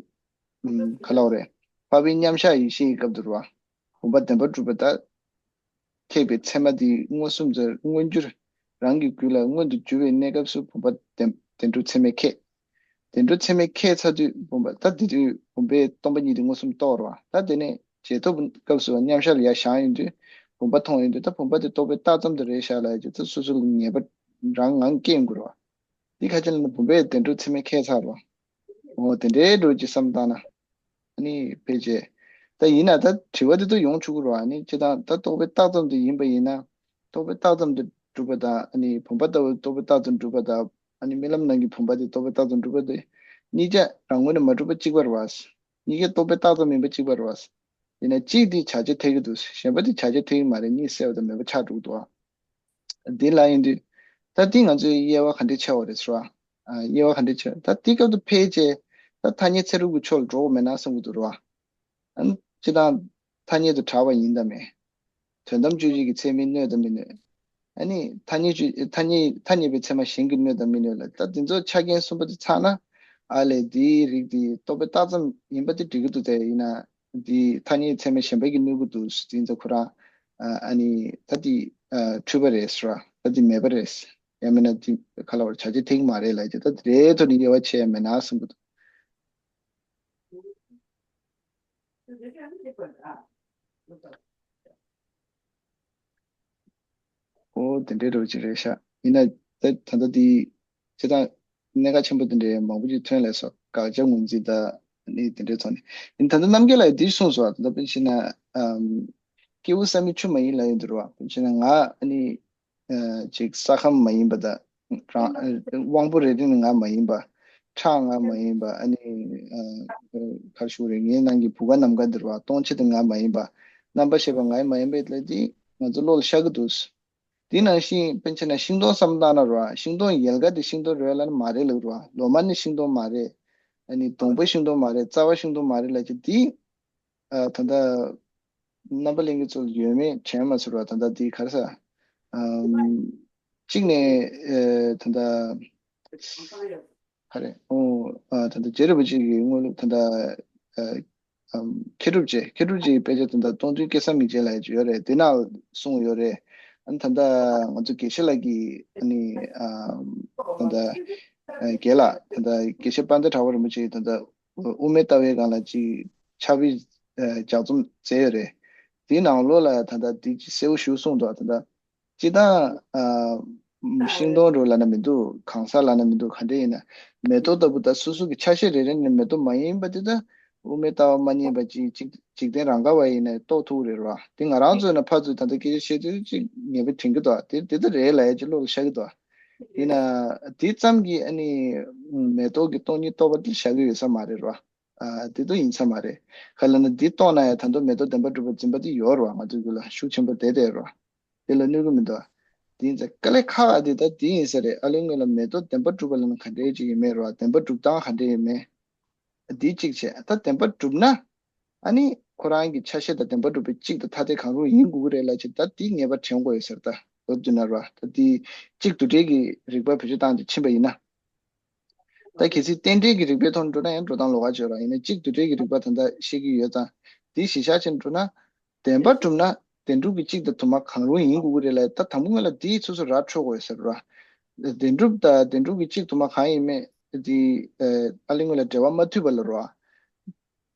ཨམ། ག་ལབ་དགོས་རེད། འཕགས་པའི་མཉམ་གཞག་ཡེ་ཤེས་ཀྱི་སྐབས་དུ་རེད་བ། བུམ་པ་བདེན་པར་གྲུབ་པ་དང་། ཁེགས་པའི་ཚད་མ་དེ་མངོན་སུམ་དུ་མངོན་གྱུར་རང་གི་རྒྱུད་ལ་མངོན་དུ་གྱུར་པའི་གནས་སྐབས་སུ་བུམ་པ་བདེན་བདེན་གྲུབ་ཚད་མས་ཁེགས། བདེན་གྲུབ་ཚད་མས་ཁེགས་ཚར་དུས་བུམ་པ་ད་དེ་དུས་བུམ་པའི་སྟོང་པ་ཉིད་དེ་མངོན་སུམ་རྟོགས་རེད་བ། ད་དེ་ནས་རྗེས་ཐོབ་སྐབས་སུ་མཉམ་གཞག་ལ་ཡར་བཞེངས་ཡོང་དུས་བུམ་པ་མཐོང་ཡོང་དུས་ད་བུམ་པ་དེ་རྟོག་པའི་རྟགས་ཙམ་དུ་རེད་ཤག་ལབ་ཡོང་དུས་ད་སོ་སོ་ལ་ངེས་པ་རང་ངང་སྐྱེ་ཡོང་གི་རེད་བ། འདི་ག་ཅི་ལབ་ན་བུམ་པའི་བདེན་གྲུབ་ཚད་མས་ཁེགས་ཚར་བ། འོ་དེ་འདྲའི་འགྲོ་ཅིག་བསམ་བཏང་ན། ཨ་ནི་ཕལ་ཆེར། ད་ཡིན་ན་ད་དྲི་བ་དེ་ཚོ་ཡོང་ཆོག་གི་རེད་བ། ཨ་ནི་སྤྱིར་བཏང་ད་རྟོག་པའི་རྟགས་ཙམ་དུ་ཡིན་པ་ཡིན་ན། རྟོག་པའི་རྟགས་ཙམ་དུ་གྲུབ་པ་དང་ཨ་ནི་བུམ་པ་ལྟ་བུ་རྟོག་པའི་རྟགས་ཙམ་གྲུབ་པ་དང་ཨ་ནི་རྨི་ལམ་ནང་གི་བུམ་པ་དེ་རྟོག་པའི་རྟགས་ཙམ་གྲུབ་པ་དེ། གཉིས་ཆ་རང་ངོས་ནས་མ་གྲུབ་པ་གཅིག་པ་རེད་བ། གཉིས་ཀ་རྟོག་པའི་རྟགས་ཙམ་ཡིན་པ་གཅིག་པ་རེད་བ། ཡིན་ན་གཅིག་དེ་བྱ་བྱེད་འཐད་ཀྱི་འདུག་གཞན་པ་དེ་བྱ་བྱེད་འཐད་ཀྱི་མ་རེད། གཉིས་གསལ་བ་དང་མེད་པ་ཆགས་འགྲོ་གི་འདུག་བ། འདི་ལ་ཡིན་དུས། ད་འདི་ང་ཚོའི་དབྱེ་བ་ག་འདྲས་ཕྱེ་བ་རེད་ཟེར་བ། ཨ། དབྱེ་བ་ག་འདྲས་ཕྱེ། ད་འདི་སྐབས་དུ་ཕལ་ཆེར། ད་ཐ་སྙད་ཚན་རིག་གི་ཕྱོགས་ལ་འགྲོ་དགོས་མེད་ན་བསམ་གྱི་འདུག་རེད་བ། ཨ་ནི་སྤྱིར་བཏང་ཐ་སྙད་དུ་གྲགས་པ་ཡིན་དང་མེད། དོན་དམ་དཔྱོད་བྱེད་ཀྱི་ཚད་མས་གནོད་དང་མི་གནོད། ཨ་ནི་ཐ་སྙད་དཔྱོད་ཐ་སྙད་ཐ་སྙད་པའི་ཚད་མ་གཞན་གྱིས་གནོད་དང་མི་གནོད་ལ། ད་འདི་ཚོ་ཆ་རྐྱེན་གསུམ་པོ་དེ་ཚང་ན། ཨ་ལས་འདིའི་རིགས་དེ་རྟོག་པའི་རྟགས་ཙམ་ཡིན་པ་དེ་འགྲིག་གི་འདུག་དེ་ཡིན་ན། འདི་ཐ་སྙད་ཚད་མ་གཞན་པ་གིས་གནོད་ཀྱི་འདུག་ཟེར་ཙང་ཁོ་རང་། ཨ་ནི་ད་འདི་འཁྲུལ་པ་རེད་ཟེར་བ། ད་འདི་མེད་པ་རེད། ཡང་མིན་ན་འདི་ག་ལ་བར་བྱ་བྱེད་འཐད་ཀྱི་མ་རེད་ལབ་ཀྱི། ད་འདི་རེད་ཐོག་ནས་དབྱེ་བ་ཕྱེ་ཡ་མེད་ན་བསམ་གྱི་འདུག་ཨོ་དེ་འདྲའི་རོ་ཅིག་རེད་ཤག་ཡིན་ན་ད་ད་ལྟ་འདི་སྤྱིར་བཏང་གནད་འགག་ཆེན་པོ་དེ་འདྲའི་མང་པོ་ཅིག་ཐོན་ལས་སོ། དགག་བྱ་ངོས་འཛིན་དང་ནི་དེ་འདྲའི་ཐོག་ནས། ཡིན་ད་ལྟ་རྣམ་རྒྱལ་ལགས་འདི་གསུངས་སོ། ད་ལྟ་དཔེར་ན་ཆ་བཞག་ན་ཨམ། སྐྱེས་བུ་བསམ་ཡས་ཆུ་མ་ཡིན་ལབ་ཡོང་དུས་རེད་བ། དཔེར་ན་ང་ཨ་ནི་ཨ་ཅིག་ས་ཁམས་མ་ཡིན་པ་དང་རང་ཨ་དབང་པོ་རེ་རེ་ནི་ང་མ་ཡིན་པ། ཁྲག་ང་མ་ཡིན་པ། ཨ་ནི་ཨ་ག་རེ་ཞུ་དགོས་རེད། ངའི་ནང་གི་བུ་ག་ནམ་མཁའ་འདི་རེད་བ། སྟོང་ཆེན་དེ་ང་མ་ཡིན་པ། རྣམ་པར་ཤེས་པ་ང་མ་ཡིན་པ་ལ་དེ་ང་ཚོ་བློ་ལ་ཤར་གི་འདུག་དེ་ནང་བཞིན་དཔེར་ན་ཆ་ན་ཤིང་སྡོང་བསམ་བློ་བཏང་ན་རེད་བ། ཤིང་སྡོང་ཡལ་ག་དེ་ཤིང་སྡོང་རེད་ལབ་ན་མ་རེད་ལབ་རེད་བ། ལོ་མ་ནི་ཤིང་སྡོང་མ་རེད། ཨ་ནི་སྡོང་པོ་ཤིང་སྡོང་མ་རེད། རྩ་བ་ཤིང་སྡོང་མ་རེད་ལབ་ཀྱི་དེ། ཨ་ད་ལྟ་རྣམ་པ་གླིང་གི་ཚོ་ཡོད་མེད་དྲན་མ་ཚར་བ། ད་ལྟ་དེ་ག་རེ་ཟ། ཨམ། གཅིག་ནས་ཨེ་ད་ལྟ་ག་རེ། ཨོ། ཨ་ད་ལྟ་རྗེ་རིན་པོ་ཆེ་གི་དངོས་ལུགས་ད་ལྟ་ཨ་ཨམ། མཁས་གྲུབ་རྗེ། མཁས་གྲུབ་རྗེ་ཡི་དཔེ་ཆ་ད་ལྟ་སྟོང་ཐུན་སྐལ་བཟང་མིག་འབྱེད་ལབ་ཡ་ཅིག་ཡོད་རེད། དེ་ནང་གསུངས་ཡོད་རེད། ཨ་ནི་ད་ལྟ་ང་ཚོ་དགེ་བཤེས་ལགས་ཀྱིས་ཨ་ནི་ཨམ། ད་ལྟ་ཨ་རྒན་ལགས། ད་ལྟ་དགེ་བཤེས་དཔལ་ལྡན་གྲགས་པ་རིན་པོ་ཆེ་ད་ལྟ་དབུ་མའི་ལྟ་བའི་སྒང་ལ་ཅིག་ཕྱག་དཔེ་ཨ་ལྗགས་རྩོམ་མཛད་ཡོད་རེད། དེའི་ནང་ལོགས་ལ་ད་ལྟ་འདི་ཅིག་གསལ་པོ་ཞེ་པོ་གསུངས་འདུག་ད་ལྟ་སྤྱིར་བཏང་ཨ་ཤིང་སྡོང་རུ་ལབ་ན་མི་འདུག་གང་ཟག་ལབ་ན་མི་འདུག་ག་འདྲ་ཡིན་ན། མེ་ཏོག་ལྟ་བུ་ད་སོ་སོ་གི་ཆ་ཤས་རེ་རེ་ནས་མེ་ཏོག་མ་ཡིན་པ་དེ་ད་དབུ་མའི་ལྟ་བ་མ་རྙེད་པ་ཅིག་ཅིག་འཇིག་རྟེན་རང་ག་བ་ཡིན་ན་རྟོགས་ཐུབ་རེད་རོ། དེ་ང་རང་ཚོ་ན་ཕར་ཚུར་ད་ལྟ་སྐད་ཆ་བཤད་དུས་ཅིག་ངེས་པ་དྲན་གི་འདུག་དེ་དེ་ད་རེད་ལབ་ཡ་ཅིག་བློ་ལ་ཤར་གི་འདུག་ཡིན་ན་དེ་ཙམ་གྱིས་ཨ་ནི་མེ་ཏོག་གི་སྟོང་ཉིད་རྟོགས་པ་དེ་བཞག་གི་ཡོད་ས་མ་རེད་རོ། ཨ་དེ་ཚོ་ཡིན་ས་མ་རེད། ག་ལ་ན་འདི་རྟོགས་ན་ཡང་ད་དུང་མེ་ཏོག་བདེན་པར་གྲུབ་པ་འཛིན་པ་དེ་ཡོད་རེད་བ། ང་ཚོའི་རྒྱུད་ལ་ཤུགས་ཆེན་པོ་བསྡད་བསྡད་རེད་བ། དེ་ལ་གནོད་གི་མི་འདུག་དེ་ཡིན་ཙང་དཀའ་ལས་ཁག་ག་དེ་ད་དེ་ཡིན་ས་རེད། ཨ་ལས་སྔོན་ལ་མེ་ཏོག་བདེན་པར་གྲུབ་པ་ལ་ན་ག་འདྲའི་ཅིག་ཡིན་མེད་རེད་བ། བདེན་པར་གྲུབ་སྟངས་ག་འདྲ་ཡིན་མེད། འདི་གཅིག་བྱས། ད་བདེན་པར་གྲུབ་ན། ཨ་ནི་ཁོ་རང་གི་ཆ་ཤས་དང་བདེན་པར་གྲུབ་པའི་གཅིག་དང་ཐ་དད་གང་རུང་ཡིན་དགོས་ཀྱི་རེད་ལབ་ཅིག་ད་དེ་ངེས་པར་དྲན་དགོས་ཡོད་ས་རེད། ད་ལོ་བསྡུ་ན་རེད་བ། ད་དེ་གཅིག་འདུ་འབྲེལ་གྱི་རིགས་པ་བེད་སྤྱོད་བཏང་སྟེ་ཕྱིན་པ་ཡིན་ན། ད་གལ་སྲིད་རྟེན་འབྲེལ་གྱི་རིགས་པའི་ཐོག་ནས་འགྲོ་ན་ཡང་འགྲོ་སྟངས་ལོགས་ཀ་ཅིག་ཡོད་ར། ཡིན་ན་གཅིག་འདུ་འབྲེལ་གྱི་རིགས་པ་ད་ལྟ་བཤད་ཀྱི་ཡོད་ཙང་། དེ་གཞི་བཞག་བྱས་ནས་འགྲོ་ན། བདེན་པར་གྲུབ་ན་བདེན་གྲུབ་ཀྱི་གཅིག་དང་དུ་མ་གང་རུང་ཡིན་དགོས་ཀྱི་རེད་ལབ། ད་དང་པོ་སྔོན་ལ་དེའི་ཚུལ་སུ་ར་འཕྲོད་དགོས་ཟེར་ར། བདེན་གྲུབ་དང་བདེན་གྲུབ་ཀྱི་གཅིག་དུ་མ་གང་ཡིན་མེད་དེ་ཨ་ལས་སྔོན་ལ་འབྲེལ་བ་མ་མཐུད་པ་ལ་རོ།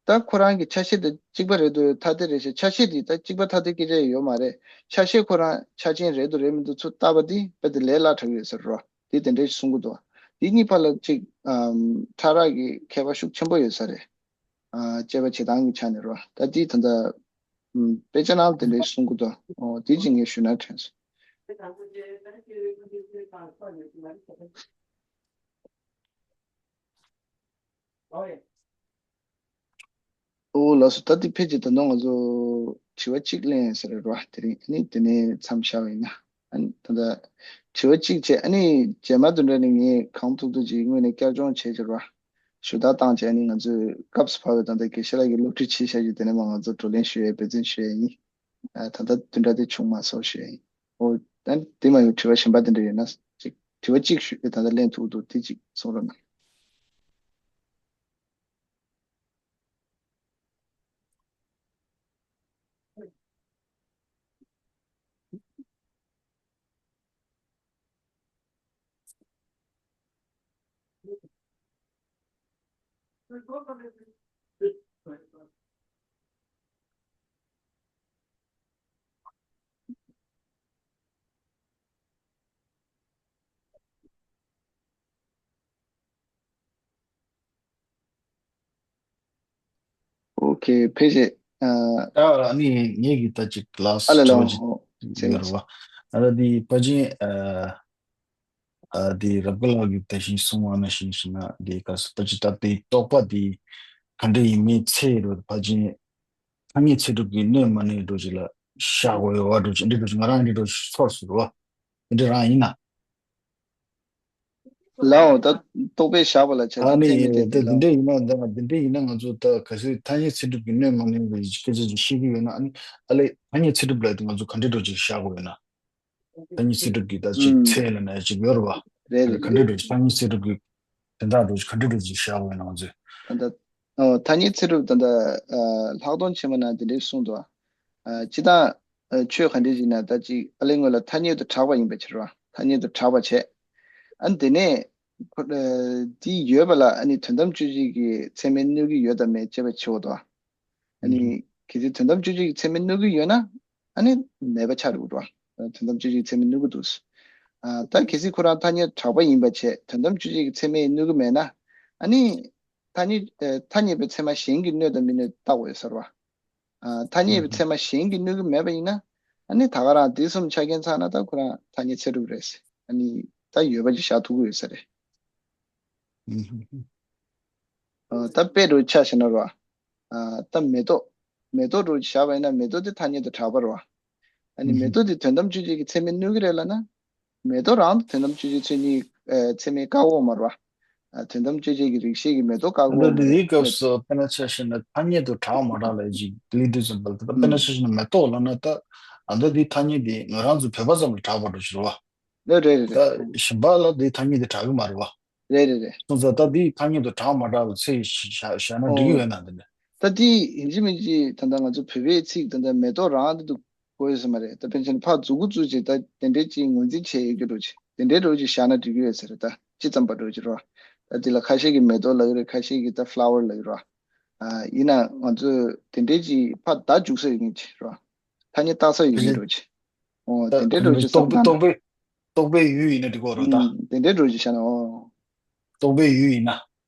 ད་ཁོ་རང་གི་ཆ་ཤས་དེ་གཅིག་པ་རེད་འདུག་ཐ་དད་རེད་ཤག་ཆ་ཤས་དེ་ད་གཅིག་པ་ཐ་དད་སྐད་ཆ་ཡོད་མ་རེད། ཆ་ཤས་ཁོ་རང་ཆ་ཅན་རེད་འདུག་རེད་མི་འདུག་ཚུར་བལྟས་པ་དེ་དཔེ་དེ་ལས་སླ་དྲགས་ཡོད་ཟེར་རོ། དེ་དེ་འདྲས་གསུང་གི་འདུག་དེ་གཉིས་བར་ལ་གཅིག་ཨམ་ཕྲ་རགས་ཀྱི་ཁྱད་པར་ཤུགས་ཆེན་པོ་ཡོད་ས་རེད། ཨ་དཔྱད་པ་བྱེད་སྟངས་ཀྱི་ཆ་ནས་རོ། ད་དེ་ད་ལྟ་ཨམ་དཔེ་ཆ་ནང་དེ་འདྲས་གསུང་གི་འདུག་ཨོ་དེ་གཅིག་ངས་ཞུ་ན་དྲན་སོང་། ཨོ་ལགས་སོ། ད་འདི་ཕལ་ཆེར་ད་དུང་ང་ཚོ་དྲི་བ་གཅིག་གླེང་ཡ་ཟེར་རེད་བ། དེ་རིང་ཨ་ནི་དེ་ནས་མཚམས་བཞག་པ་ཡིན་ན། ཨ་ནི་ད་ལྟ་དྲི་བ་གཅིག་བྱས། ཨ་ནི་རྗེས་མ་དེ་འདྲ་ནི་ངས་གང་ཐུབ་ཐུབ་ཅིག་སྔོན་ནས་བསྐྱར་སྦྱོང་བྱས་ཟེར་བ། ཞུ་དག་བཏང་བྱས། ཨ་ནི་ང་ཚོས་སྐབས་སུ་བབས་པའི་ད་ལྟ་དགེ་བཤེས་ལགས་ཀྱིས་སློབ་ཁྲིད་བྱས་བཞག་རྒྱུ་དེ་ནས་མར་ང་ཚོ་བགྲོ་གླེང་ཞུ་ཡའི་འབད་བརྩོན་ཞུ་ཡ་ཡིན། ཨ་ད་ལྟ་དེ་འདྲ་དེ་བྱུང་མ་སོང་ཞུ་ཡ་ཡིན། ཨོ་ད་དེ་མ་ཡོང་དྲི་བ་གཞན་པ་དེ་འདྲ་ཡོད་ན་ཅིག་དྲི་བ་གཅིག་ཞུ། ད་ལྟ་གླེང་ཐུབ་འདུག་དེ་གཅིག་གསུང་རོགས་གནང་། ཨོ་ཁེ། ཕལ་ཆེར་ཨ། ད་ཨ་ནི་ངེད་ཀྱི་ད་ཅིག་ལ་ཨ་ལ་ལ། དྲི་བ་ཅིག་ཨོ་ཡོད་རེད་བ། ཨ་ད་འདི་ཕལ་ཆེར་ཨ་ཨ་འདི་རབ་དགའ་ལགས་ཀྱིས་ད་གིན་གསུངས་པ་ནང་བཞིན་ཞིག་ན། འདི་ག་ས་ད་ཅིག་ད་ལྟའི་རྟོག་པ་འདི་ག་འདྲ་ཡིན་མིན་ཚད་རེད་བ། ཕལ་ཆེར་ཐ་སྙད་ཚད་གྲུབ་ཀྱིས་གནོད་མ་གནོད་འགྲོ་ཅིག་ལ་བཞག་དགོས་ཡོད་བ་འགྲོ་ཅིག་འདི་འགྲོ་ཅིག་ང་རང་འདི་འགྲོ་ཚོར་སོང་རེད་བ། འདི་འདྲ་རང་ཡིན་ན། ལའོ། ད་རྟོག་པས་བཞག་པ་ལ་བྱ་ཨ་ཚིག་ནི་ཚད་མེད་དེ་དེ་འདི་ལའོ། འདྲ་ཡིན་ན། ད་འདི་འདྲ་ཡིན་ན་ང་ཚོ་ད་གལ་སྲིད་ཐ་སྙད་ཚད་གྲུབ་ཀྱིས་གནོད་མ་གནོད་པའི་སྐད་ཆ་ཅིག་བཤད་ཀྱི་ཡོད་ན། ཨ་ནི་ཨ་ལས་ཐ་སྙད་ཚད་གྲུབ་ལ་དེ་ང་ཚོ་ག་འདྲ་འགྲོ་ཅིག་བཞག་དགོས་ཡོད་ན། ཐ་སྙད་ཚད་གྲུབ་ཀྱི་ད་ཅིག་ཨུམ། ཚད་ལ་ནས་ཅིག་ཡོད་རེད་བ། རེད་རེད་ག་འདྲ་རེད། འགྲོ་ཅིག་ཐ་སྙད་ཚད་གྲུབ་ཀྱི་དོན་དག་འགྲོ་ཅིག་ག་འདྲ་འགྲོ་ཅིག་བཞག་དགོས་ཡོད་ན་ང་ཚོས། ད་ལྟ་ཨོ་ཐ་སྙད་ཚད་གྲུབ་ད་ལྟ་ཨ་ལྷག་དོན་ཆེན་མོ་ན་འདི་འདྲས་གསུངས་འདུག་ཨ་སྤྱིར་བཏང་ཨ་ཆོས་ག་འདྲས་ཅིག་ན་ད་ཅིག་ཨ་ལས་སྔོན་ལ་ཐ་སྙད་དུ་གྲགས་པ་ཡིན་པའི་ཕྱིར་རོ། ཐ་སྙད་དུ་གྲགས་པ་བྱས། ཨ་ནི་དེ་ནས་ཁོ་ཨ་འདི་ཡོད་པ་ལ་ཨ་ནི་དོན་དམ་དཔྱོད་བྱེད་ཀྱི་ཚད་མས་གནོད་ཀྱི་ཡོད་དམ་མེད་དཔྱད་པ་བྱེད་འོ་དོ། ཨ་ནི་གལ་སྲིད་དོན་དམ་དཔྱོད་བྱེད་ཀྱི་ཚད་མས་གནོད་ཀྱི་ཡོད་ན་ཨ་ནི་མེད་པ་ཆགས་འགྲོ་གི་འདུག་དོན་དམ་དཔྱོད་བྱེད་ཀྱི་ཚད་མས་གནོད་ཀྱི་འདུག་ཨ་ད་གལ་སྲིད་ཁོ་རང་ཐ་སྙད་གྲགས་པ་ཡིན་པ་བྱས་དོན་དམ་དཔྱོད་བྱེད་ཀྱི་ཚད་མས་གནོད་ཀྱི་མེད་ན། ཨ་ནི་ཐ་སྙད་ཨ་ཐ་སྙད་པའི་ཚད་མ་གཞན་གྱིས་གནོད་དང་མི་གནོད་བལྟ་དགོས་ཡོད་ས་རེད་བ། ཨ་ཐ་སྙད་པའི་ཚད་མ་གཞན་གྱིས་གནོད་ཀྱི་མེད་པ་ཡིན་ན། ཨ་ནི་ད་ག་རང་དེ་གསུམ་ཆ་རྐྱེན་ཚང་ན་ད་ཁོ་རང་ཐ་སྙད་ཚད་གྲུབ་རེད། ཨ་ནི་ད་ཡོད་པ་ཅིག་བཞག་ཐུབ་ཀྱི་ཡོད་ས་རེད། ཨ། ད་དཔེ་འདྲ་ཆ་བཞག་ན་རོ། ཨ། ད་མེ་ཏོག་མེ་ཏོག་འདྲ་བཞག་པ་ཡིན་ན་མེ་ཏོག་དེ་ཐ་སྙད་དུ་གྲགས་པ་རོ། ཨ་ནི་མེ་ཏོག་དེ་དོན་དམ་དཔྱོད་བྱེད་ཀྱི་ཚད་མས་གནོད་ཀྱི་རེད་ལབ་ན། མེ་ཏོག་རང་དོན་དམ་དཔྱོད་བྱེད་ཚད་གཉིས་ཨ་ཚད་མས་བཀག་འོག་མ་རེད་བ། ཨ། དོན་དམ་དཔྱོད་བྱེད་ཀྱི་རིགས་ཤེས་ཀྱི་མེ་ཏོག་བཀག་འོག་མ་རེད། ད་འདིའི་སྐབས་སུ་དཔེར་ན་ཆ་བཞག་ན་ཐ་སྙད་དུ་གྲགས་མ་གྲགས་ལ་ཅིག་ལི་དུས་ཙམ་པ་ལ་ད་དཔེར་ན་ཆ་བཞག་ན་མེ་ཏོག་ལབ་ན་ད་ཨ་ད་འདིའི་ཐ་སྙད་དེ་ང་རང་ཚོ་བོད་པ་ཙམ་ལ་གྲགས་པ་འདྲ་ཞིག་རེད་བ། རེད་རེད་རེད། ད་གཞན་པ་ལ་འདིའི་ཐ་སྙད་དེ་གྲགས་ཀྱི་མ་རེད་བ། རེད་རེད་རེད། སོང་ཙང་ད་འདིའི་ཐ་སྙད་དུ་གྲགས་མ་གྲགས་ལ་ཚིག་བཞག་བཞག་ན་འགྲིག་གི་ཡོད་ན་འདི་ནས། ད་འདི་ཡིན་གཅིག་མིན་གཅིག་ད་ལྟ་ང་ཚོ་བོད་པའི་ཚིག་ད་ལྟ་མེ་ཏོག་རང་དེ་འདུག་གོ་ཡོད་ས་མ་རེད། ད་ཕན་ཆད་ཕར་མཛུབ་གུ་བཙུགས་བྱས་ད་དེ་འདྲས་ཅིག་ངོས་འཛིན་བྱས་ཡོད་ཀྱི་འགྲོ་ཅིག་དེ་འདྲས་འགྲོ་ཅིག་བཞག་ན་འགྲིག་གི་ཡོད་ས་རེད། ད་ཅི་ཙམ་པ་འགྲོ་ཅིག་རོ། ད་འདི་ལ་ཁ་ཤས་ཀྱིས་མེ་ཏོག་ལབ་ཀྱི་རེད། ཁ་ཤས་ཀྱིས་ད་ཕླ་ཝར་ལབ་ཀྱི་རོ། ཨ། ཡིན་ན་ང་ཚོས་དེ་འདྲས་ཅིག་ཕར་བརྡ་འཇུག་ས་ཡོད་ཀྱི་ཅིག་རོ། ཐ་སྙད་བཏགས་ས་ཡོད་ཀྱི་འགྲོ་ཅིག་འོ་དེ་འདྲས་འགྲོ་ཅིག་བསམ་ན། རྟོག་པའི་རྟོག་པའི་ཡུལ་ཡིན་ན་འགྲིག་གོ་རོ་ད། ཨུམ། དེ་འདྲའི་འགྲོ་ཅིག་བྱས་ན་འོ། རྟོག་པའི་ཡུལ་ཡིན་ན།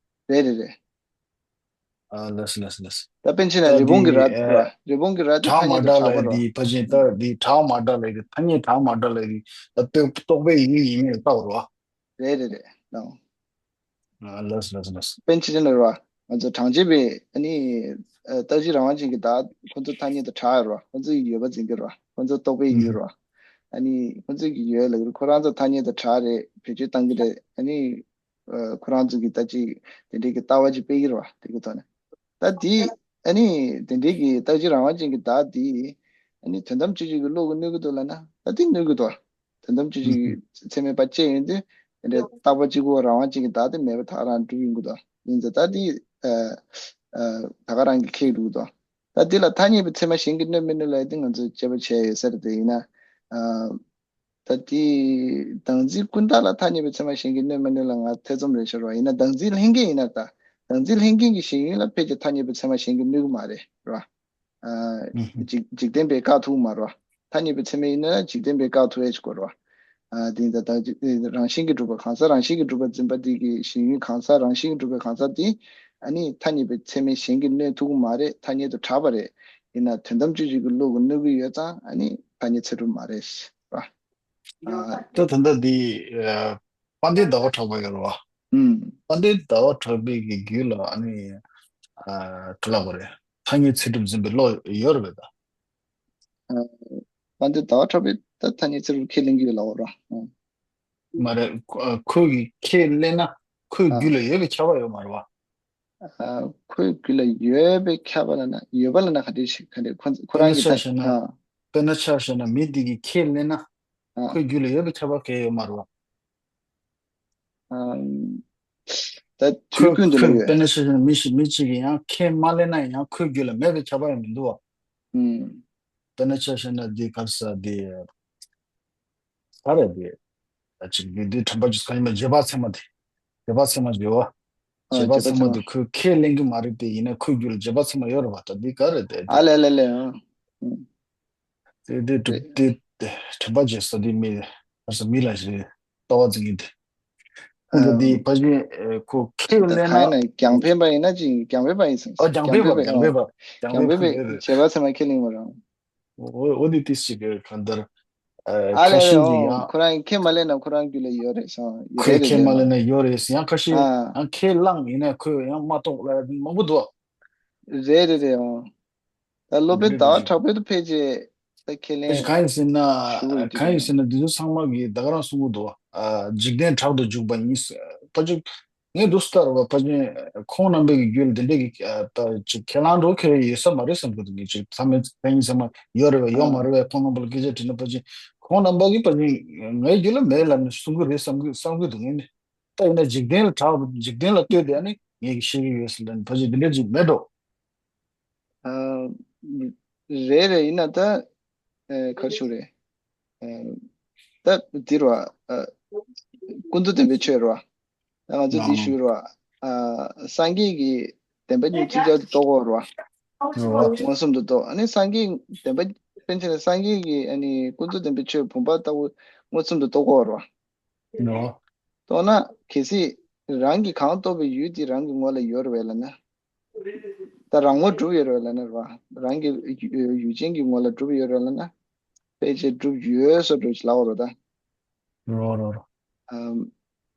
རེད་རེད་རེད། ཨ་ལགས་སོ་ལགས་སོ་ལགས་སོ། ད་པཎ་ཆེན་ལ་ད་རི་བོང་གི་འདི་རྭ་ཨ། རེད་བ། རི་བོང་གི་རྭ་དེ་ཐ་གྲགས་མ་སྙད་དུ་གྲགས་གྲགས་པ་ལ་རེད་བ། འདི་ཕལ་ཆེར་ད་འདི་གྲགས་མ་གྲགས་ལ་འདི་ཐ་སྙད་གྲགས་མ་གྲགས་ལ་འདི་ད་རྟོག་རྟོག་པའི་ཡུལ་ཡིན་མིན་ལ་ལྟ་བ་རེད་བ། རེད་རེད་རེད། ལགས། ཨ་ལགས་སོ་ལགས་སོ་ལགས་སོ། པཎ་ཆེན་ལ་རེད་བ། ང་ཚོ་གྲངས་ཅན་པའི་ཨ་ནི་ཨ་རྟག་གཅིག་རང་དབང་ཅན་གྱི་བདག་ཁོ་ཚོ་ཐ་སྙད་དུ་གྲགས་ཡོད་རེད་བ། ཁོ་ཚོ་ཡི་ཡོད་པ་འཛིན་གྱི་རེད་བ། ཁོ་ཚོ་རྟོག་པའི་ཡུལ་རེད་བ། ཨ་ནི་ཁོ་ཚོ་གི་ཡོད་ལ་ཁོ་རང་ཚོ་ཐ་སྙད་དུ་གྲགས་རེད། བེད་སྤྱོད་བཏང་གི་རེད། ཨ་ནི་ཨ་ཁོ་རང་ཚོ་གི་ད་ཅིག་དེ་འདྲའི་གི་ལྟ་བ་ཅིག་སྤེལ་གྱི་རེད་བ། དེ་གི་ཐོག་ནས་ད་དེ་ཨ་ནི་དེ་འདྲའི་གི་རྟག་གཅིག་རང་དབང་ཅན་གྱི་བདག་དེ་ཨ་ནི་དོན་དམ་དཔྱོད་བྱེད་ཀྱི་བློ་གི་གནོད་ཀྱི་འདུག་ལབ་ན་ད་དེ་གནོད་ཀྱི་འདུག་དོན་དམ་དཔྱོད་བྱེད་ཀྱི་ཚད་མས་ཕར་བཅད་ཡོང་དུས་དེ་འདྲའི་རྟག་པ་གཅིག་པུ་རང་དབང་ཅན་གྱི་བདག་དེ་མེད་པ་ད་ག་རང་འགྲུབ་ཡོང་གི་འདུག་ཡིན་ཙང་ད་དེ་ཨ་ཨ་ད་ག་རང་གི་ཁེགས་འགྲོ་གི་འདུག་ད་འདི་ལ་ཐ་སྙད་པའི་ཚད་མ་གཞན་གྱིས་གནོད་མི་གནོད་ལབ་ཡ་དེ་ང་ཚོས་དཔྱད་པ་བྱས་ཡོད་ས་རེད། དེ་ཡིན་ན་ཨ། ད་དེ་བདག་འཛིན་ཀུན་བཏགས་ལ་ཐ་སྙད་པའི་ཚད་མ་གཞན་གྱིས་གནོད་མི་གནོད་ལ་ང་ཐེ་ཚོམ་རེ་ཤོར་བ་ཡིན་ན་བདག་འཛིན་ལྷན་སྐྱེས་ཡིན་ན་ད་བདག་འཛིན་ལྷན་སྐྱེས་ཀྱི་ཞེན་ཡུལ་ལ་ཕལ་ཆེར་ཐ་སྙད་པའི་ཚད་མ་གཞན་གྱིས་གནོད་ཀྱི་མ་རེད་ར། ཨ། འཇིག་འཇིག་རྟེན་པས་བཀག་ཐུབ་ཀྱི་མ་རེད་བ། ཐ་སྙད་པའི་ཚད་མ་ཡིན་ན་འཇིག་རྟེན་པས་བཀག་ཐུབ་ཡས་ཅིག་དགོས་རེད་བ། ཨ། དེ་ཡིན་ད་ད་རང་བཞིན་གྱིས་གྲུབ་པ་གང་ཟག་རང་བཞིན་གྱིས་གྲུབ་པ་འཛིན་པ་དེ་གི་ཞེན་ཡུལ་གང་ཟག་རང་བཞིན་གྱིས་གྲུབ་པའི་གང་ཟག་དེ་ཨ་ནི་ཐ་སྙད་པའི་ཚད་མས་གཞན་གྱིས་གནོད་ཐུབ་ཀྱི་མ་རེད། ཐ་སྙད་དུ་གྲགས་པ་རེད། ཡིན་ན་དོན་དམ་དཔྱོད་བྱེད་ཀྱི་བློ་གིས་གནོད་ཀྱི་ཡོད་ཙང་ཨ་ནི་ཐ་སྙད་ཚད་གྲུབ་མ་རེད་ཟེར་བ། ཨ། ད་ད་ལྟ་འདི་ཨ། དཔལ་ལྡན་ཟླ་བ་གྲགས་པ་ཡོད་རེད་བ། ཨུམ། དཔལ་ལྡན་ཟླ་བ་གྲགས་པའི་གི་རྒྱུད་ལ་ཨ་ནི་ཨ། ག་རེ་ལབ་དགོས་རེད། ཐ་སྙད་ཚད་གྲུབ་འཛིན་པའི་བློ་ཡོད་རེད་པས་ད། ཨ། དཔལ་ལྡན་ཟླ་བ་གྲགས་པས་ད་ཐ་སྙད་ཚད་གྲུབ་ཁས་ལེན་གྱི་ཡོད་ལབ་པ་རེད་བ། ཨུམ། མ་རེད། ཁོ་ཁོ་གིས་ཁས་ལེན་ན་ཁོའི་ཨ། རྒྱུད་ལ་ཡོད་པའི་ཁྱབ་པ་ཡོད་མ་རེད་བ། ཨ། ཁོའི་རྒྱུད་ལ་ཡོད་པའི་ཁྱབ་པ་ལབ་ན་ཡོད་པ་ལབ་ན་ག་འདྲ་ཞིག་ག་འདྲ་ཁོ་ཚོ་ཁོ་དཔེར་ན་རང་གི་ཆ་ད་བཞག་ན་ཨ། དཔེར་ན་ཆ་བཞག་ན་མི་དེ་གིས་ཁས་ལེན་ན་ཨ། ཁོའི་རྒྱུད་ལ་ཡོད་པའི་ཁྱབ་པ་གང་ཡང་ཡོད་མ་རེད་བ། ཨ། ད་དུས་ཁོས་ཀུན་ཏུ་ལ་ཁོས་ཡོད། དཔེར་ན་ཆ་བཞག་ན་མི་ཞིག་མི་གཅིག་གིས་ཡང་ཁས་མ་ལེན་ན་ཡང་ཁོའི་རྒྱུད་ལ་མེད་པའི་ཁྱབ་པ་ཡང་མི་འདུག་བ། ཨུམ། དཔེར་ན་ཆ་བཞག་ན་འདི་ག་རེ་ཟེར་འདི། ག་རེ་རེད། ཨ་ཅིག་འདི་འདི་དྲན་པ་ཅིག་ག་ཡིན་ན་རྗེས་དཔག་ཚད་མ་དེ། རྗེས་དཔག་ཚད་མ་བརྗོད་པ། ཨ། རྗེས་དཔག་རྗེས་དཔག་ཚད་མ་ཚད་མ། དེ་ཁོས་ཁས་ལེན་གྱི་མ་རེད་དེ་ཡིན་ན་ཁོའི་རྒྱུད་ལ་རྗེས་དཔག་ཚད་མ་ཡོད་རེད་བ། ད་འདི་ག་རེ་རེད་ཨ་དེ། ལེ་ལེ་ལེ་ཨ། ཨུམ། དེ་དེ་དེ་རེད། དེ་དྲན་པ་བརྗེད་ས་དེ་མི་ཨ་ས་མི་ལ་ཞིག་ལྟ་བ་འཛིན་གྱི་འདི། ཁོང་ཚོ་འདི་ཨམ། ཕ་ཆེན་ཁོ་ཁས་ད་ལེན་ན། གང་ཡིན་ན་རྒྱང་འཕེན་པ་ཡིན་ན་ཅིག་རྒྱང་འཕེན་པ་ཡིན་ཟེར། ཨ་རྒྱང་འཕེན་པ་རྒྱང་འཕེན་པ་རྒྱང་འཕེན་པ་རྒྱང་འཕེན་པ་ཁོ་ཡོད་རེད། རྗེས་དཔག་ཚད་མ་ཁས་ལེན་པ་རང་། འོ་འོ་འདི་ཏིས་ཅིག་གི་གང་ལྟར། ཨ་ལེ་ཁ་ལེ་ཤས་ཨོ་ཀྱིས་ཡང་ཁོ་རང་ཁས་མ་ལེན་ན་ཁོ་རང་རྒྱུད་ལ་ཡོད་རེད་སོང་ཡོད་ཁོས་རེད་རེད་ཁས་མ་ལེན་ན་ཡོད་རེད་ཡང་ཁ་ཤས་ཨ་ཡང་ཁས་བླངས་ཡིན་ན་ཁོས་ཡང་མ་གཏོགས་ལ་མང་པོ་འདུག་རེད་རེད་རེད་ཨོ། ད་སློབ་དཔོན་ཟླ་བ་གྲགས་པའི་དུ་ཕལ་ཆེར་ད་ཁས་ལེན་གང་ཡིན་ཟེར་ན་ཞུ་དགོས་ཀྱི་གང་ཡིན་ཟེར་ན་འདི་ཚོ་ཚང་མ་གིས་ད་ག་རང་གསུང་གི་འདུག་ཨ་འཇིག་རྟེན་དྲག་ཏུ་འཇུག་པ་ཉིད་ཕ་ཅིག་ངས་འདུག་ལྟར་བ་ཕ་ཆེན་ཁོང་རྣམ་པའི་གི་རྒྱུད་ལ་འདི་འདྲའི་གི་ད་ཅིག་ཁས་བླངས་འགྲོ་ཁེ་ཡོད་ས་མ་རེད་བསམ་གི་འདུག་ངས་ཅིག་ཚང་མས་ཕན་ཡིན་ཚང་མ་ཡོད་རེད་བས་ཡོད་མ་རེད་བས་ཁོང་རྣམ་པ་ལ་སྐད་ཆ་དྲིས་ན་ཕ་ཆེན་ཁོང་རྣམ་པ་གིས་ཕ་ཆེན་ངའི་རྒྱུད་ལ་མེད་ལབ་ནས་གསུང་གི་རེད་བསམ་གི་བསམ་གི་འདུག་ངས་ནི་ད་ཡིན་ན་འཇིག་རྟེན་ལ་གྲགས་འཇིག་རྟེན་ལ་ལྟོས་ཏེ་ཨ་ནི་ངས་ཀྱི་ཤེས་ཀྱི་ཡོད་ཟེར་ལབ་ནས་ཕ་ཆེན་འདི་འདྲ་ཅིག་མེད་འགྲོ། ཨ། རེད་རེད་ཡིན་ན་ད། ཨ། ག་རེ་ཞུ་རེད། ཨ། ད་འདི་རེད་བ། ཨ། ཀུན་རྫོབ་བདེན་པའི་ཆོས་རེད་བ། ད་ང་ཚོས་འདི་ཞུ་རེད་བ། ཨ། སངས་རྒྱས་ཀྱི་བདེན་པ་གཉིས་གཅིག་ཅར་དུ་རྟོགས་དགོས་རེད་བ། མངོན་སུམ་དུ་རྟོགས་ཨ་ནི་སངས་རྒྱས་བདེན་པ་ཕན་ཆད་ནས་སངས་རྒྱས་ཀྱི་ཨ་ནི་ཀུན་རྫོབ་བདེན་པའི་ཆོས་བུམ་པ་ལྟ་བུ་མངོན་སུམ་དུ་རྟོགས་དགོས་རེད་བ། རྟོགས་ན་གལ་སྲིད་རང་གིས་གང་རྟོགས་པའི་ཡུལ་དེ་རང་གི་ངོ་ལ་ཡོད་རེད་བས་ལབ་ན། ད་རང་ངོ་གྲུབ་ཡོད་རེད་བས་ལབ་ན་རེད་བ། རང་གི་ཡུལ་ཅན་གྱི་ངོ་ལ་གྲུབ་ཡོད་རེད་ལབ་ན། ཕལ་ཆེར་གྲུབ་ཡོད་བཟོ་འདྲ་ཞིག་ལབ་པ་རེད་ད། རོ་རོ་རོ། ཨམ།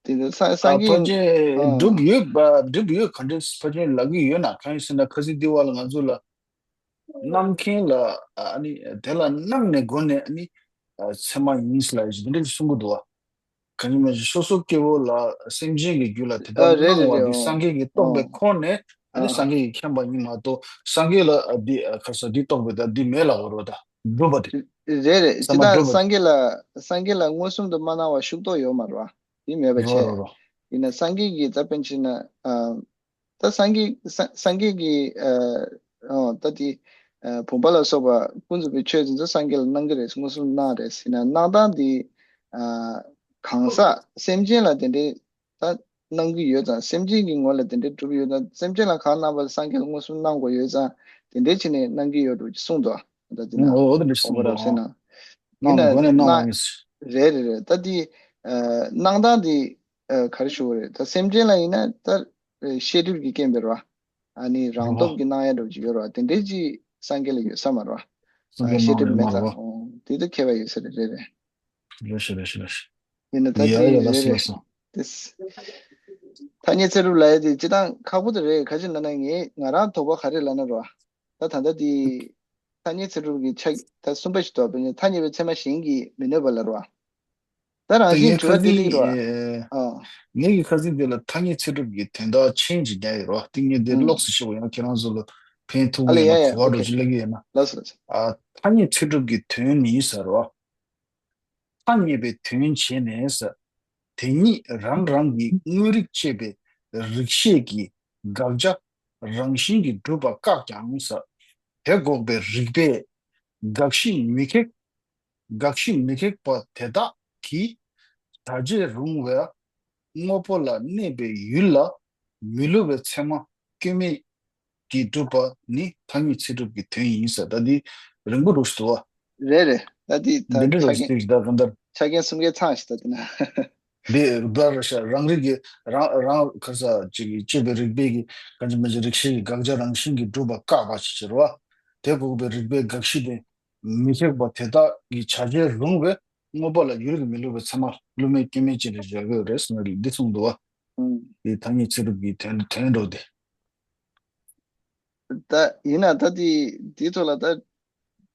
དེ་ནི་སངས་སངས་རྒྱས། ཕར་ཕྱིན་ཨ། སྒྲུབ་ཡོད་པ་སྒྲུབ་ཡོད། ག་འདྲ་ཕར་ཕྱིན་ལབ་ཀྱི་ཡོད་ན། གང་ཡིན་ཟེར་ན་ཁ་སང་དེ་བར་ལ་ང་ཚོ་ལ་སྣང་མཁན་ལ་ཨ་ནི་དེ་ལ་སྣང་ནས་སྒོ་ནས་ཨ་ནི་ཚད་མ་ཡིན་ལབ་ཡོད་ཅིག་དེ་འདྲ་གསུང་གི་འདུག་བ། གང་ཡིན་མ་ཤེས། སོ་སོ་སྐྱེ་བོ་ལ་སེམས་ཅན་གྱི་རྒྱུད་ལ་དེ་ལྟར་ཨ་རེད་སྣང་རེད་བ་རེད། འདི་ཨོ་སངས་རྒྱས་ཀྱིས་རྟོགས་པའི་ཨོ་ཁོངས་ནས་ཨ་ནི་ཨ་སངས་རྒྱས་ཀྱིས་མཁྱེན་པ་ཡིན་མ་གཏོགས། སངས་རྒྱས་ལ་ཨ་འདི་ཨ་ག་ས་འདི་རྟོགས་པའི་ད་འདི་མེད་ལབ་པ་རེད་བ། ད་སྒྲུབ་པ་དེ། རེད་རེད། ཚད་ཅི་མ་ད་སྒྲུབ་པ་སངས་རྒྱས་ལ་སངས་རྒྱས་ལ་མངོན་སུམ་དུ་མ་སྣང་བ་ཤུགས་རྟོགས་ཡོད་མ་རེད་བ། དེ་མེད་པ་རོ་བྱས། རོ་རོ། ཡིན་ན་སངས་རྒྱས་ཀྱིས་ད་དཔེར་ན་བྱས་ན་ཨ། ད་སངས་རྒྱས་སངས་སངས་རྒྱས་ཀྱིས་ཨ་ཨོ་ད་དེ་ཨ་བུམ་པ་ལ་སོགས་པ་ཀུན་རྫོབ་པའི་ཆོས་དེ་ཚོ་སངས་རྒྱས་ལ་སྣང་གི་རེད། མངོན་སུམ་སྣང་རེད་ཟེར་ན་སྣང་སྟངས་དེ་ཨ་གང་ཟག་སེམས་ཅན་ལ་དེ་འདྲའི་ད་སྣང་གི་ཡོད་ཙང་། སེམས་ཅན་གྱི་ངོ་ལ་དེ་འདྲའི་གྲུབ་ཡོད་ཙང་། སེམས་ཅན་ལ་གང་སྣང་བ་ལ་སངས་རྒྱས་ལ་མངོན་སུམ་སྣང་དགོས་ཡོད་ཙང་། དེ་འདྲའི་བྱས་ནས་སྣང་གི་ཡོད་འགྲོ་གི་གསུངས་འདུག་ད་དེ་ན་ཨོ་ཨོ་དེ་འདྲ་གསུངས་འདུག་ཨོ། སྣང་ཡིན་ན་ན་སྒོ་ནས་སྣང་ཡིན། རེད་རེད་རེད། ད་དེ་ཨ་སྣང་སྟངས་དེ་ཨ་ག་རེ་ཞུ་དགོས་རེད། ད་སེམས་ཅན་ལ་ཡིན་ན་ད་ཨ་ཤེས་སྒྲིབ་ཀྱི་རྐྱེན་པས་རེད་བ། ཨ་ནི་རང་སྟོབས་ཀྱིས་སྣང་ཡ་འདྲ་བོ་ཅིག་ཡོད་རེད་བ། དེ་འདྲའི་ཅིག་སངས་རྒྱས་ལ་ཡོད་ས་མ་རེད་བ། སངས་རྒྱས་ཨ་ཤེས་སྒྲིབ་མེད་ཙང་། སྣང་ཡ་མ་རེད་བ། ཨོ་དེ་ད་ཁྱད་པར་ཡོད་ས་རེད། རེད་རེད། རེད་ཤག་རེད་ཤག་རེད་ཤག་ཡིན་ན་ད་ཡ་དེ་ཡ་ལ་རེད་སོ་རེད། སོ། དེ་ཐ་སྙད་ཚད་གྲུབ་ལབ་ཡ་དེ་སྤྱིར་བཏང་ཁག་པོ་དེ་རེད། ག་ཅི་ན་ན་ངས་ང་རང་དོགས་པ་ག་རེ་ལབ་ན་རེད་བ། ད་ད་ལྟ་དེ་ཐ་སྙད་ཚད་གྲུབ་ཀྱི་ཆ་ད་གསུམ་པ་ཞིག་འདུག་དཔེར་ན་ཐ་སྙད་པའི་ཚད་མ་གཞན་གྱིས་མི་གནོད་པ་ལ་རེད་བ། ད་རང་ད་བཞིན་ངས་དྲི་ཁ་བ་དེ་སང་གླེང་རེད་བ། ཨ། ངས་ཀྱི་ཁ་སང་དེ་ལ་ཐ་སྙད་ཚད་གྲུབ་ཀྱི་དོན་དག་མཆན་ཅིག་རྒྱག་ཡོད་རེད་བ། དེ་ངས་དེ་ཨུམ། ཀློག་ཟེར་ཞུ་བ། ཡང་ཁྱེད་རང་ཚོ་ལ་ཕན་ཐོགས་ཨ་ལེ་ཡིན་ཡ་ན་ཡ་གོ་བ་ཨོ་འགྲོ་ཁེ། ཅིག་ལབ་ཀྱི་ཡོད་ན། ལགས་སོ་ལགས་སོ། ཨ། ཐ་སྙད་ཚད་གྲུབ་ཀྱི་དོན་ནི་ཟེར་བ། ཐ་སྙད་པའི་དོན་བྱས་ནས་ཟེར། དེ་ཉིད་རང་རང་གི་དངོས་རིག་ཅེས་པའི་རིག་ཤེས་ཀྱི་དགག་བྱ་རང་བཞིན་གྱིས་གྲུབ་པ་བཀག་ཀྱང་ཟེར། དེ་འགོག་པའི་རིགས་པས་དགག་གཞི་མི་ཁེགས། དགག་གཞི་མི་ཁེགས་པ་དེ་དག་གིས་བྱ་བྱེད་རུང་བའི་དངོས་པོ་ལ་གནས་པའི་ཡུལ་ལ་མི་སླུ་བའི་ཚད་མ་སྐྱོན་མེད་ཀྱིས་གྲུབ་པ་ནི་ཐ་སྙད་ཚད་གྲུབ་ཀྱི་དོན་ཡིན་ཟེར། ད་འདི་རིང་པོ་འདུག་ཟེར་བ། རེད་རེད། ད་འདི་ད་འདི་འདྲ་ཆ་རེད་རྒྱན་ཟེར་ད་གང་ལྟར། ཆ་རྒྱན་གསུམ་ཀའི་ཚང་ཞིག་ད་འདི་ན། འདི་རུ་བརྡར་ར་ཤ་རང་རིག་གི་རང་རང་ཁ་ས་ཅིག་གི་སྤྱོད་པའི་རིགས་པས་ཀྱི་གང་ཅི་མ་ཅི་རིག་ཤེས་ཀྱི་དགག་བྱ་རང་བཞིན་གྱིས་གྲུབ་པ་བཀག་པ་ཞིག་བྱེད་རོ། དེ་འགོག་པའི་རིགས་པས་དགག་གཞི་དེ་མི་ཁེགས་པ་དེ་དག་གི་བྱ་བྱེད་རུང་བའི་དངོས་པོ་ལ་ཡུལ་གྱི་མི་སླུ་བའི་ཚད་མ་སླུ་མེད་སྐྱོན་མེད་ཅན་དུ་བཞག་གི་ཡོད་རེད་ཟེར་ནས་འདི་གསུངས་འདུག་བ། ཨང་། འདི་ཐ་སྙད་ཚད་གྲུབ་ཀྱི་དོན་དོན་འགྲོ་སྟེ། ད་ཡིན་ན་ད་དེ་དེའི་ཐོག་ལ་ད་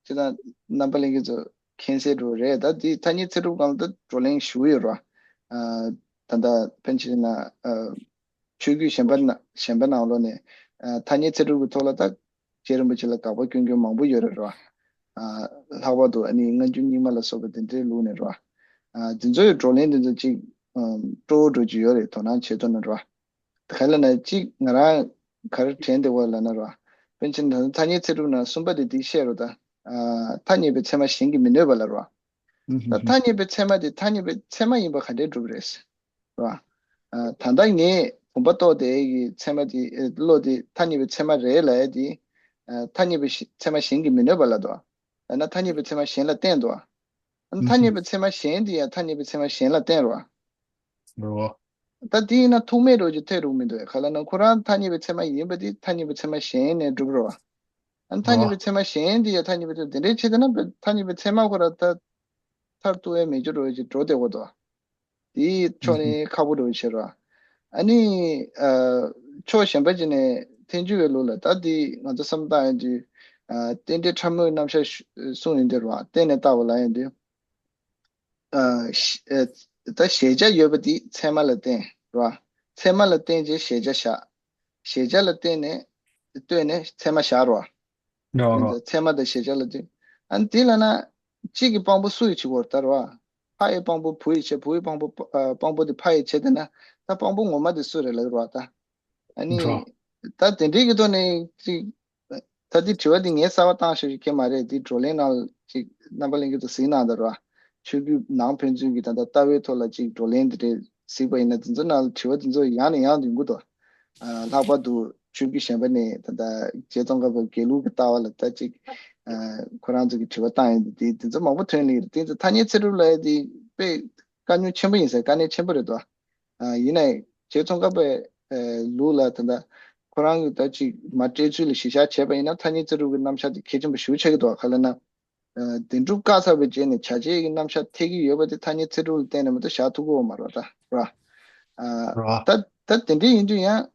ཅི་ད་རྣམ་པ་ལྷན་རྒྱས་ཚོ་མཁྱེན་གསལ་འགྲོ་རེད། ད་དེ་ཐ་སྙད་ཚད་གྲུབ་སྒང་ལ་ད་བགྲོ་གླེང་ཞུ་ཡོད་ར། ཨ། ད་ད་ཕན་ཆད་ན་ཨ། ཆོས་བརྒྱུད་གཞན་པ་ན་གཞན་པ་ནང་ལོགས་ནས་ཨ། ཐ་སྙད་ཚད་གྲུབ་ཀྱི་ཐོག་ལ་ད་རྗེ་རིན་པོ་ཆེ་ལ་དགག་པ་སྐྱོན་མཁན་མང་པོ་ཡོད་རེད་ར། ཨ། ལྷག་པར་དུ་ཨ་ནི་སྔ་འགྱུར་རྙིང་མ་ལ་སོགས་པ་དེ་འདྲའི་ལུགས་ནས་ར། ཨ། དེ་ཚོའི་བགྲོ་གླེང་དེ་ཚོ་ཅིག་ཨ། སྤྲོ་བོ་འགྲོ་རྒྱུ་ཡོད་རེད། དོ་སྣང་བྱེད་ཐུབ་ན་ར། ག་ལ་ན་གཅིག་ང་རང་ག་རེ་དྲན་བསྡད་ཡོད་ལབ་ན་ར། པཎ་ཆེན་ད་ཐ་སྙད་ཚད་གྲུབ་ནང་གསུམ་པ་དེ་འདི་བཤད་རོ་ད། ཨ། ཐ་སྙད་པའི་ཚད་མ་གཞན་གྱིས་མི་གནོད་པ་ལ་ར། ཨུ་ཧུ་ད་ཧུ། ཐ་སྙད་པའི་ཚད་མ་དེ་ཐ་སྙད་པའི་ཚད་མ་ཡིན་པ་ག་འདྲས་སྒྲུབ་རེད། ར། ཨ། ད་ལྟ་ངས་བུམ་པ་རྟོགས་དེ་གི་ཚད་མ་དེ་ཨེ་བློ་དེ་ཐ་སྙད་པའི་ཚད་མ་རེད་ལབ་ཡ་དེ། ཨ། ཐ་སྙད་པའི་ཞི་ཚད་མ་གཞན་གྱིས་མི་གནོད་པ་ལ་དོ། ཡང་ན་ཐ་སྙད་པའི་ཚད་མ་གཞན་ལ་བརྟེན་དོ། ཨ་ནི་ཐ་སྙད་པའི་ཚད་མ་གཞན་དེ་ཡང་ཐ་སྙད་པའི་ཚད་མ་གཞན་ལ་བརྟེན་རོ། རོ། ད་དེ་ཡིན་ན་ཐུག་མེད་འགྲོ་རྒྱུ་ཐད་རུང་མི་འདུག་ག་ལ་ན་ཁོ་རང་ཐ་སྙད་པའི་ཚད་མ་ཡིན་པ་དེ་ཐ་སྙད་པའི་ཚད་མ་གཞན་ནས་གྲུབ་རོ། ཨ་ནི་ཐ་སྙད་རོ། པའི་ཚད་མ་གཞན་དེ་ཡང་ཐ་སྙད་པའི་ཚད་དེ་འདྲའི་ཆེད་དུ་ན་ཐ་སྙད་པའི་ཚད་མ་ཁོ་རང་ད་མཐར་གཏུགས་ཡ་མེད་རྒྱུ་འགྲོ་རྒྱུ་འགྲོ་བསྡད་ཡོད་དོ། དེའི་ཕྱོགས་ནས་ཁག་པོ་འགྲོ་བའི་ཕྱིར་རོ། ཨ་ནི། ཨ། ཕྱོགས་གཞན་པ་ཅིག་ནས་ཐལ་འགྱུར་བའི་ལུགས་ལ་ད་འདི་ང་ཚོ་བསམ་བློ་བཏང་ཡོང་དུས། ཨ། རྟེན་འབྲེལ་ཕྲ་མོའི་རྣམ་གཞག་ཞུ་གསུངས་ཡོང་དུས་རོ། བརྟེན་ནས་བལྟ་བ་ལ་ཡོང་དུས། ཨ། ཤ་ཨ། ད་གཞལ་བྱ་ཡོད་པ་དེ་ཚད་མ་ལ་བརྟེན་རོ། ཚད་མ་ལ་བརྟེན་བྱས་གཞལ་བྱ་བཞག་གཞལ་བྱ་ལ་བརྟེན་ནས་ལྟོས་ནས་ཚད་མ་བཞག་རོ། རོ་རོ། ཚད་མ་དང་གཞལ་བྱ་ལ་ལྟོས། ཨ་ནི་དེ་ལ་ན་གཅིག་གི་དཔང་པོ་སུ་ཡིས་བྱེད་དགོས་ད་རོ། ཕ་ཡི་དཔང་པོ་བུ་ཡིས་བྱེད། བུ་ཡི་དཔང་པོ་ཨ། དཔང་པོ་དེ་ཕ་ཡིས་བྱེད་དེ་ན་ད་དཔང་པོ་ངོ་མ་དེ་སུ་རེད་ལབ་རོ་ད། ཨ་ནི། རོ། ད་དེ་འདྲའི་གི་ཐོག་ནས་ཅིག་ད་འདི་དྲི་བ་འདི་ངས་གསར་པ་བཏང་ཤོག་ཅིག་གི་མ་རེད། འདི་བགྲོ་གླེང་ནང་ཅིག་རྣམ་པ་ལྷན་རྒྱས་ཚོ་གཟིགས་གནང་དང་ར། ཆོས་བརྒྱུད་ནང་ཕན་ཚུན་གྱི་ད་ལྟ་ལྟ་བའི་ཐོག་ལ་ཅིག་བགྲོ་གླེང་འདི་འདྲའི་གཟིགས་པ་ཡིན་ན་འདི་ཚོ་ནང་ལ་དྲི་བ་འདི་ཚོ་ཡང་ནས་ཡང་དུ་ཡོང་གི་འདུག་ཨ། ལྷག་པར་དུ་ཆོས་བརྒྱུད་གཞན་པ་ནས་ད་ལྟ་རྗེ་ཙོང་ཁ་པ་དགེ་ལུགས་ཀྱི་ལྟ་བ་ལ་ད་ཅིག་ཨ། ཁོ་རང་ཚོ་གི་དྲི་བ་བཏང་ཡོང་དུས་འདི་འདི་ཚོ་མང་པོ་ཐོན་ནི་རེད། དེ་ཚོ་ཐ་སྙད་ཚད་གྲུབ་ལབ་ཡ་འདི་དཔེ་དཀའ་རྙོག་ཆེན་པོ་ཡིན་ཟེར། དཀའ་གནད་ཆེན་པོ་རེད་དོ། ཨ། ཡིན་ནའི་རྗེ་ཙོང་ཁ་པའི་ཨ། ལུགས་ལ་ད་ལྟ་ཁོ་རང་གི་ད་ཅིག་མ་སྤྲད་ཚུལ་ལ་གཞི་བཞག་བྱས་པ་ཡིན་ན་ཐ་སྙད་ཚད་གྲུབ་ཀྱི་རྣམ་གཞག་དེ་གལ་ཆེན་པོ་ཞེ་པོ་ཆགས་ཀྱི་འདུག་ག་ལ་ན། ཨ། བདེན་གྲུབ་བཀག་ཚར་བའི་རྗེས་ནས་བྱ་བྱེད་ཀྱི་རྣམ་གཞག་ཐེག་གི་ཡོད་པ་དེ་ཐ་སྙད་ཚད་གྲུབ་ལ་བརྟེན་ནས་མ་གཏོགས་བཞག་ཐུབ་ཀྱི་ཡོད་མ་རེད་ད་ར། ཨ། རོ། ད་ད་དེ་འདྲ་ཡིན་དུས་ཡང་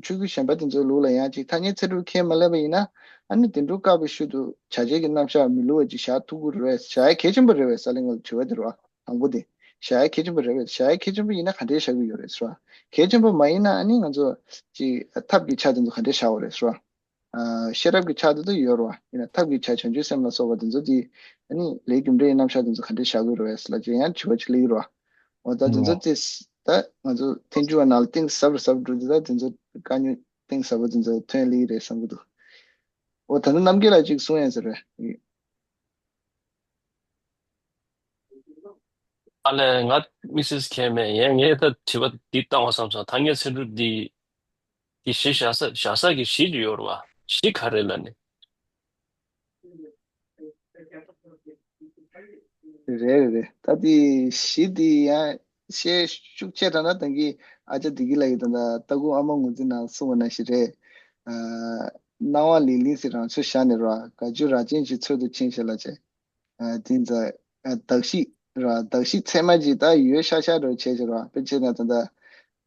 ཆོས་བརྒྱུད་གཞན་པ་དེ་ཚོའི་ལུགས་ལ་ཡང་ཅིག་ཐ་སྙད་ཚིག་གྲུབ་ཁས་མ་ལེན་པ་ཡིན་ན། ཨ་ནི་དོན་གྲུབ་བཀག་པའི་ཤུལ་དུ་བྱ་བྱེད་ཀྱི་རྣམ་གཞག་མི་བསླུ་བ་ཅིག་བཞག་ཐུབ་ཀྱི་རེད། བཞག་ཡ་གལ་ཆེན་པོ་རེད་པས། ས་གླིང་ལ་དྲི་བ་དེ་རེད་པ། དང་པོ་དེ། བཞག་ཡ་གལ་ཆེན་པོ་རེད་པས། བཞག་ཡ་གལ་ཆེན་པོ་ཡིན་ན་ག་འདྲས་བཞག་གི་ཡོད་རེད་ཟེར་བ། གལ་ཆེན་པོ་མ་ཡིན་ན་ཨ་ནི་ང་ཚོ་ཅིག་ཐབས་ཀྱི་ཆ་དེ་ཚོ་ག་འདྲས་བཞག་པ་རེད་ཟེར་བ། ཨ། ཤེས་རབ་ཀྱི་ཆ་དེ་ཚོ་ཡོད་རེད་པ། ཡིན་ན་ཐབས་ཀྱི་ཆ་བྱང་ཆུབ་སེམས་ལ་སོགས་པ་དེ་ཚོ་དེ་ཨ་ནི་ལས་རྒྱུ་འབྲས་ཀྱི་རྣམ་གཞག་དེ་ཚོ་ག་འདྲས་བཞག་གི་རེད་པས་ལབ་བྱས་ཡང་དྲི་བ་ཅིག་སླེབས་ཀྱི་རེད་པ། འོ་ད་དེ་ཚོ་ཨོ་དེ་ད་ང་ཚོ་ཐེངས་བཅུ་པ་ནང་ལ་གཏིང་ཟབ་རུ་ཟབ་འགྲོ་དུས་ད་དེ་ཚོ་དཀའ་རྙོག་གཏིང་ཟབ་པོ་དེ་ཚོ་ཐོན་སླེབས་ཀྱི་རེད་བསམ་གྱི་འདུག། ཨོ་ད་ནི་རྣམ་རྒྱལ་ལགས་ཅིག་གསུང་ཡས་ཟེར་རེད། ཨ་ལས། ང་དམིགས་བསལ་མཁྱེན་མེད། ཡང་ངས་ད་དྲི་བ་འདི་བཏང་བ་བསམ་སོང་། ཐ་སྙད་ཚིག་གྲུབ་འདི་གི་གཞི་བཞག་ས་བཞག་ས་གི་གཞི་ཅིག་ཡོད་རེད་པ། གཞི་ག་རེ་ལབ་ནས། རེད་རེད་རེད། ད་དེ་གཞི་དེ་ཡང་བཤད་ཤུགས་ཆེ་དྲགས་ན་ད་གིན་ཨ་ཅག་བདེ་སྐྱིད་ལགས་ཀྱིས་ད་ལྟ་ལྟ་སྐུལ་ཨ་མ་ངོས་འཛིན་ནང་གསུངས་པ་ནང་བཞིན་རེད། ཨ། སྣང་བ་ལིང་ལིང་ཞིག་རང་ཚོད་བཞག་ནས་རེད་པ། དགའ་སྐྱོ་རང་བཞིན་ཞིག་ཚོད་དུ་ཕྱིན་ཞིག་ལབ་བྱས། ཨ། དེ་ཚོ། ཨ། གདགས་གཞི་རེད་པ། གདགས་གཞི་ཚད་མ་ཅིག་ད་ཡོད་ཤག་ཤག་འདྲ་བོ་བྱས་བྱས་རེད་པ། དཔེ་བྱས་ན་ད་ལྟ།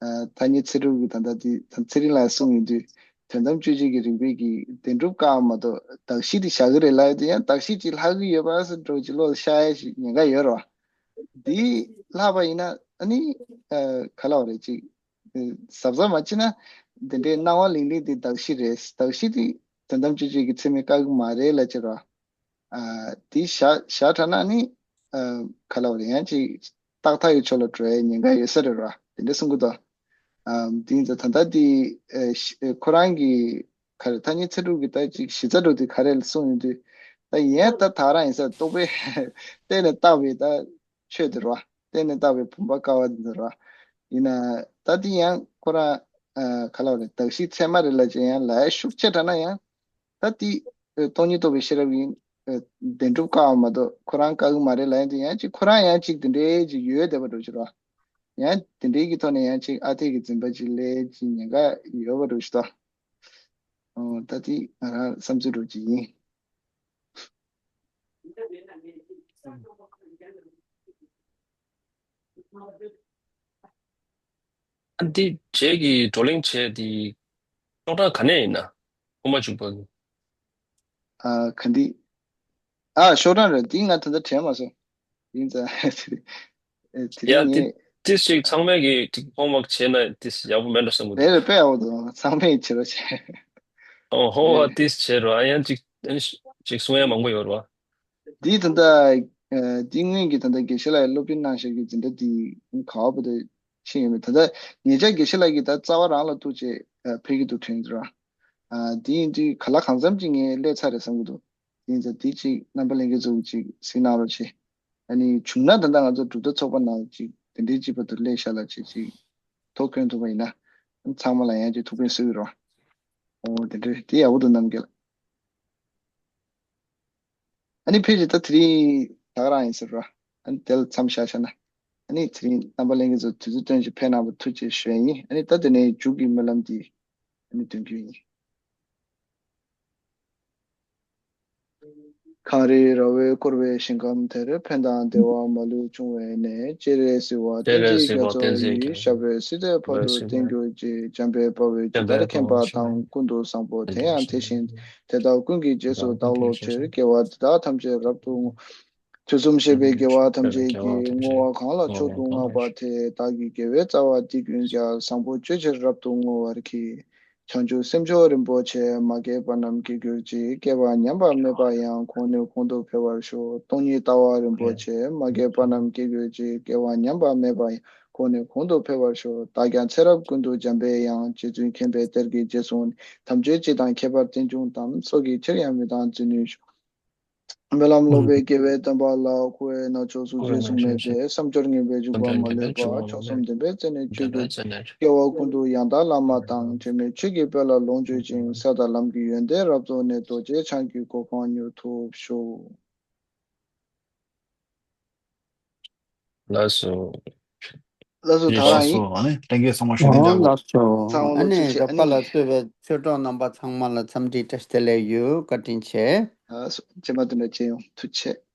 ཨ། ཐ་སྙད་ཚིག་གྲུབ་ཀྱི་ད་ལྟ་དེ་ད་ཚེ་རིང་ལགས་གསུངས་ཡོང་དུས་དོན་དམ་དཔྱོད་བྱེད་ཀྱི་རིགས་པའི་གི་དོན་གྲུབ་བཀག་མ་གཏོགས་གདགས་གཞི་དེ་བཞག་གི་རེད་ལབ་ཡོང་དུས་ཡང་གདགས་གཞི་ཅིག་ལྷག་གི་ཡོད་པ་ཟེར་འདྲ་བོ་ཅིག་བློ་ལ་ཤར་ཡ་ཞིག་ཉེན་ཁ་ཡོད་རེད་པ། འདི་ལྷག་པ་ཡིན་ན་ཨ་ནི། ཨ། ག་ལབ་དགོས་རེད། ཅིག་ཨ། གཟབ་གཟབ་མ་བྱས་ན་འདི་འདྲའི་སྣང་བ་ལིང་ལིང་དེ་གདགས་གཞི་རེད། གདགས་གཞི་དེ་དོན་དམ་དཔྱོད་བྱེད་ཀྱི་ཚད་མས་བཀག་གི་མ་རེད་ལབ་བྱས་རེད་པ། ཨ། དེ་བཞག་བཞག་དྲགས་ན་ནི། ཨ། ག་ལབ་དགོས་རེད། ཡང་ཅིག་ཏག་ཏག་གི་ཕྱོགས་ལ་འགྲོ་ཡའི་ཉེན་ཁ་ཡོད་ས་རེད་པ། དེ་འདྲ་གསུང་གི་འདུག། ཨ། དེ་ཡིན་ཙང་ད་ལྟ་དེ། ཨ། ཤ་ཨ། ཁོ་རང་གི་ག་རེ་ཐ་སྙད་ཚིག་གྲུབ་ཀྱི་ད་ཅིག་གཞི་རྩ་འདྲ་བོ་དེ་ག་རེ་ལ་གསུངས་ཡོང་དུས། ད་ཡིན་ད་ད་རང་ཡིན་ས་རྟོག་པས་གཏན་ནས་བཏགས་པའི་ད་ཆོས་དེ་རེད་པ། གཏན་ནས་བཏགས་པའི་བུམ་པ་ཀ་བ་དེ་ཚོ་རེད་པ། ཡིན་ན་ད་དེ་ཡང་ཁོ་རང་། ཨ། ག་ལབ་དགོས་རེད། གདགས་གཞི་ཚད་མ་རེད་ལབ་བྱས་ཡང་ལབ་ཡ་ཤུགས་ཆེ་དྲགས་ན་ཡང་། ད་དེ་ཨ་སྟོང་ཉིད་རྟོགས་པའི་ཤེས་རབ་ཡིན། ཨ། བདེན་གྲུབ་བཀག་པ་མ་གཏོགས་ཁོ་རང་བཀག་གི་མ་རེད་ལབ་ཡ་དེ་ཡང་ཅིག་ཁོ་རང་ཡང་ཅིག་དེ་འདྲའི་ཅིག་ཡོད་བསྡད་པ་འདྲ་བོ་ཅིག་རེད་པ། ཡང་དེ་འདྲའི་གི་ཐོག་ནས་ཡང་ཅིག་ཨ་འཐས་ཀྱི་འཛིན་པ་ཅིག་སླེབས་ཀྱི་ཉེན་ཁ་ཡོད་པ་འདྲ་བོ་ཅིག་འདུག། ཨོ་ད་དེ་ང་རང་བསམ་ཚུལ་འདྲ་བོ་ཅིག་ཡིན། ཨ། འདི་རྗེས་ཀྱི་བགྲོ་གླེང་བྱས་དེ་ཤོག་གྲངས་ག་ནས་ཡིན་ན། ཨོ་མ་འཇུག་པ་གི། ཨ། ག་འདི། ཨ། ཤོག་གྲངས་རེད། འདི་ང་ད་ལྟ་དྲན་མ་སོང་། ཡིན་ཙང་། ཨེ། དེ་ཡ། རིང་ངས། ཏིས་ཅིག་ཚང་མས་ཀྱི་ཧོམ་ཝརཀ་བྱས་ན་ཏིས་ཡག་པོ་མེད་འགྲོ་བསམ་གི་འདུག། རེད་རེད། དཔེ་ཡག་པོ་འདུག། ཚང་མས་བྱེད་རོགས་བྱས། ཨོ། ཧོམ་ཝརཀ་ཏིས་བྱེད་རོགས། ཨ། ཡང་ཅིག་ཨ་ནི་ཅིག་གསུང་ཡ་མང་པོ་ཡོད་རེད་པ། འདི་ད་ལྟ། ཨ། འདི་སྔོན་གྱི་ད་ལྟ་དགེ་བཤེས་ལགས་ཀྱིས་སློབ་སྟོན་གནང་བཞག་གི་འཛིན་གྲྭ་འདི་ག་བ་བར་དུ་ཕྱིན་ཡོད་མེད། ད་ལྟ་ཉེ་ཆར་དགེ་བཤེས་ལགས་ཀྱིས་ད་རྩ་བ་རང་ལ་གཏུགས་བྱས། ཨ། ཕེབས་ཀྱི་འདུག་དྲན་གྱི་རེད། ཨ། འདི་ཡིན་དུས་ག་ལ་གང་འཚམ་ཅིག་ངས་སླེབས་ཚར་རེད་བསམ་གྱི་འདུག། དེ་ཡིན་ཙང་འདི་ཅིག་རྣམ་པ་ལྷན་རྒྱས་ཚོ་ཅིག་གཟིགས་གནང་རོགས་བྱེད། ཨ་ནི་བྱུང་ན་ད་ལྟ་ང་ཚོ་གྲུབ་མཐའ་ཚོགས་པ་ནང་ཅིག་དེ་འདྲའི་ཅིག་བར་དུ་སླེབས་ཤག་ལབ་བྱས་ཅིག་ཐོ་བཀོད་ཐུབ་པ་ཡིན་ན། ཚང་མ་ལ་ཡང་ཅིག་ཐུགས་ཕན་གསོས་ཀྱི་རེད་པ། ཨོ་དེ་འདྲ་དེ་ཡག་པོ་འདུག་རྣམ་རྒྱལ། ཨ་ནི་ཕལ་ཆེར་ད་དེ་རིང་ད་ག་རང་ཡིན་ཟེར་ར། ཨ་ནི་དེ་ལ་མཚམས་བཞག་བཞག་ན། ཨ་ནི་དེ་རིང་རྣམ་པ་ལྷན་རྒྱས་ཚོ་དུས་ཚོད་བཏོན་ཅིག་ཕེབས་གནང་བར་ཐུགས་རྗེ་ཆེ་ཞུ་ཡ་ཡིན། ཨ་ནི་ད་དེ་ནས་མཇུག་གི་སྨོན་ལམ་འདི་ཨ་ནི་འདོན་རྒྱུ་ཡིན། གངས་རིའི་ར་བས་བསྐོར་བའི་ཞིང་ཁམས་དེར། ཕན་དང་བདེ་བ་མ་ལུས་འབྱུང་བའི་གནས། སྤྱན་རས་གཟིགས་དབང་བསྟན་འཛིན་རྒྱ་མཚོ་ཡི། ཞབས་པད་སྲིད་མཐའི་བར་དུ་བརྟན་གྱུར་ཅིག། འཇམ་དཔལ་དཔའ་བོས་ཇི་ལྟར་མཁྱེན་པ་དང་། ཀུན་ཏུ་བཟང་པོ་དེ་ཡང་དེ་བཞིན་ཏེ། དེ་དག་ཀུན་གྱི་རྗེས་སུ་བདག་སློབ་ཕྱིར། དགེ་བ་འདི་དག་ཐམས་ཅད་རབ་ཏུ་བསྔོ། དུས་གསུམ་གཤེགས་པའི་རྒྱལ་བ་ཐམས་ཅད་ཀྱིས། བསྔོ་བ་གང་ལ་མཆོག་ཏུ་བསྔགས་པ་དེས། བདག་གི་དགེ་བའི་རྩ་བ་འདི་ཀུན་ཀྱང་། བཟང་པོ་སྤྱོད་ཕྱིར་རབ་ཏུ་བསྔོ་བར་བགྱི། བྱང་ཆུབ་སེམས་མཆོག་རིན་པོ་ཆེ། མ་སྐྱེས་པ་རྣམས་སྐྱེ་གྱུར་ཅིག། སྐྱེས་པ་ཉམས་པ་མེད་པ་ཡང་། གོང་ནས་གོང་དུ་འཕེལ་བར་ཤོག། སྟོང་ཉིད་ལྟ་བ་རིན་པོ་ཆེ། མ་སྐྱེས་པ་རྣམས་སྐྱེ་གྱུར་ཅིག། སྐྱེས་པ་ཉམས་པ་མེད་པ་ཡང་། གོང་ནས་གོང་དུ་འཕེལ་བར་ཤོག། བདག་ཀྱང་ཚེ་རབས་ཀུན་ཏུ་འཇམ་པའི་དབྱངས། རྗེ་བཙུན་མཁྱེན་པའི་གཏེར་གྱི་རྗེས་སུ། དམ་ཆོས་སྤྱི་དང་ཁྱད་པར་རྟེན་འབྱུང་དམ། སྲོག་གི་ཕྱིར་ཡང་མི་གཏང་རྩིས་ནུས་ཤོག། སྨོན་ལམ་སློབ་པའི་དགེ་བའི་བསྟན་པ་ལ། འཁོར་བའི་ནག་ཕྱོགས་སུ་རྗེས་སུ་མི་འདེད། བསམ་སྦྱོར་ངན་པའི་འཇུག་པ་མ་ལུས་པ། མཆོག་གསུམ་བདེན་པའི་རྩེ་ནས་ཆོས་སྒྲུབ། སྐྱེ་བ་ཀུན་ཏུ་ཡང་དག་བླ་མ་དང་། དྲི་མེད་ཆོས་ཀྱི་དཔལ་ལ་ལོངས་སྤྱོད་ཅིང་། ས་དང་ལམ་གྱི་ཡོན་ཏན་རབ་རྫོགས་ནས། རྡོ་རྗེ་འཆང་གི་གོ་འཕང་མྱུར་ཐོབ་ཤོག། ལགས་སོ། ལགས་སོ། ད་རང་ཡིན། ལགས་སོ། ཨ་ནི་ལྷན་རྒྱས་ཚང་མ་བཞུགས་གདན་འཇགས། ལགས་སོ། ཚང་མ་ཨ་ནི་ལོ་ཆུ་ཆེ། རབ་ཨ་དཀའ་ནི་ལ་གསོལ་བའི་ཆོས་གྲོགས་རྣམ་པ་ཚང་མ་ལ་འཚམས་འདྲི་བཀྲ་ཤིས་བདེ་ལེགས་ཡོད། བཀའ་དྲིན་ཆེ། ལགས་སོ། རྗེས་མ་དུས་འདྲ་མཇལ་ཡོང་། ཐུགས་རྗེ་ཆེ།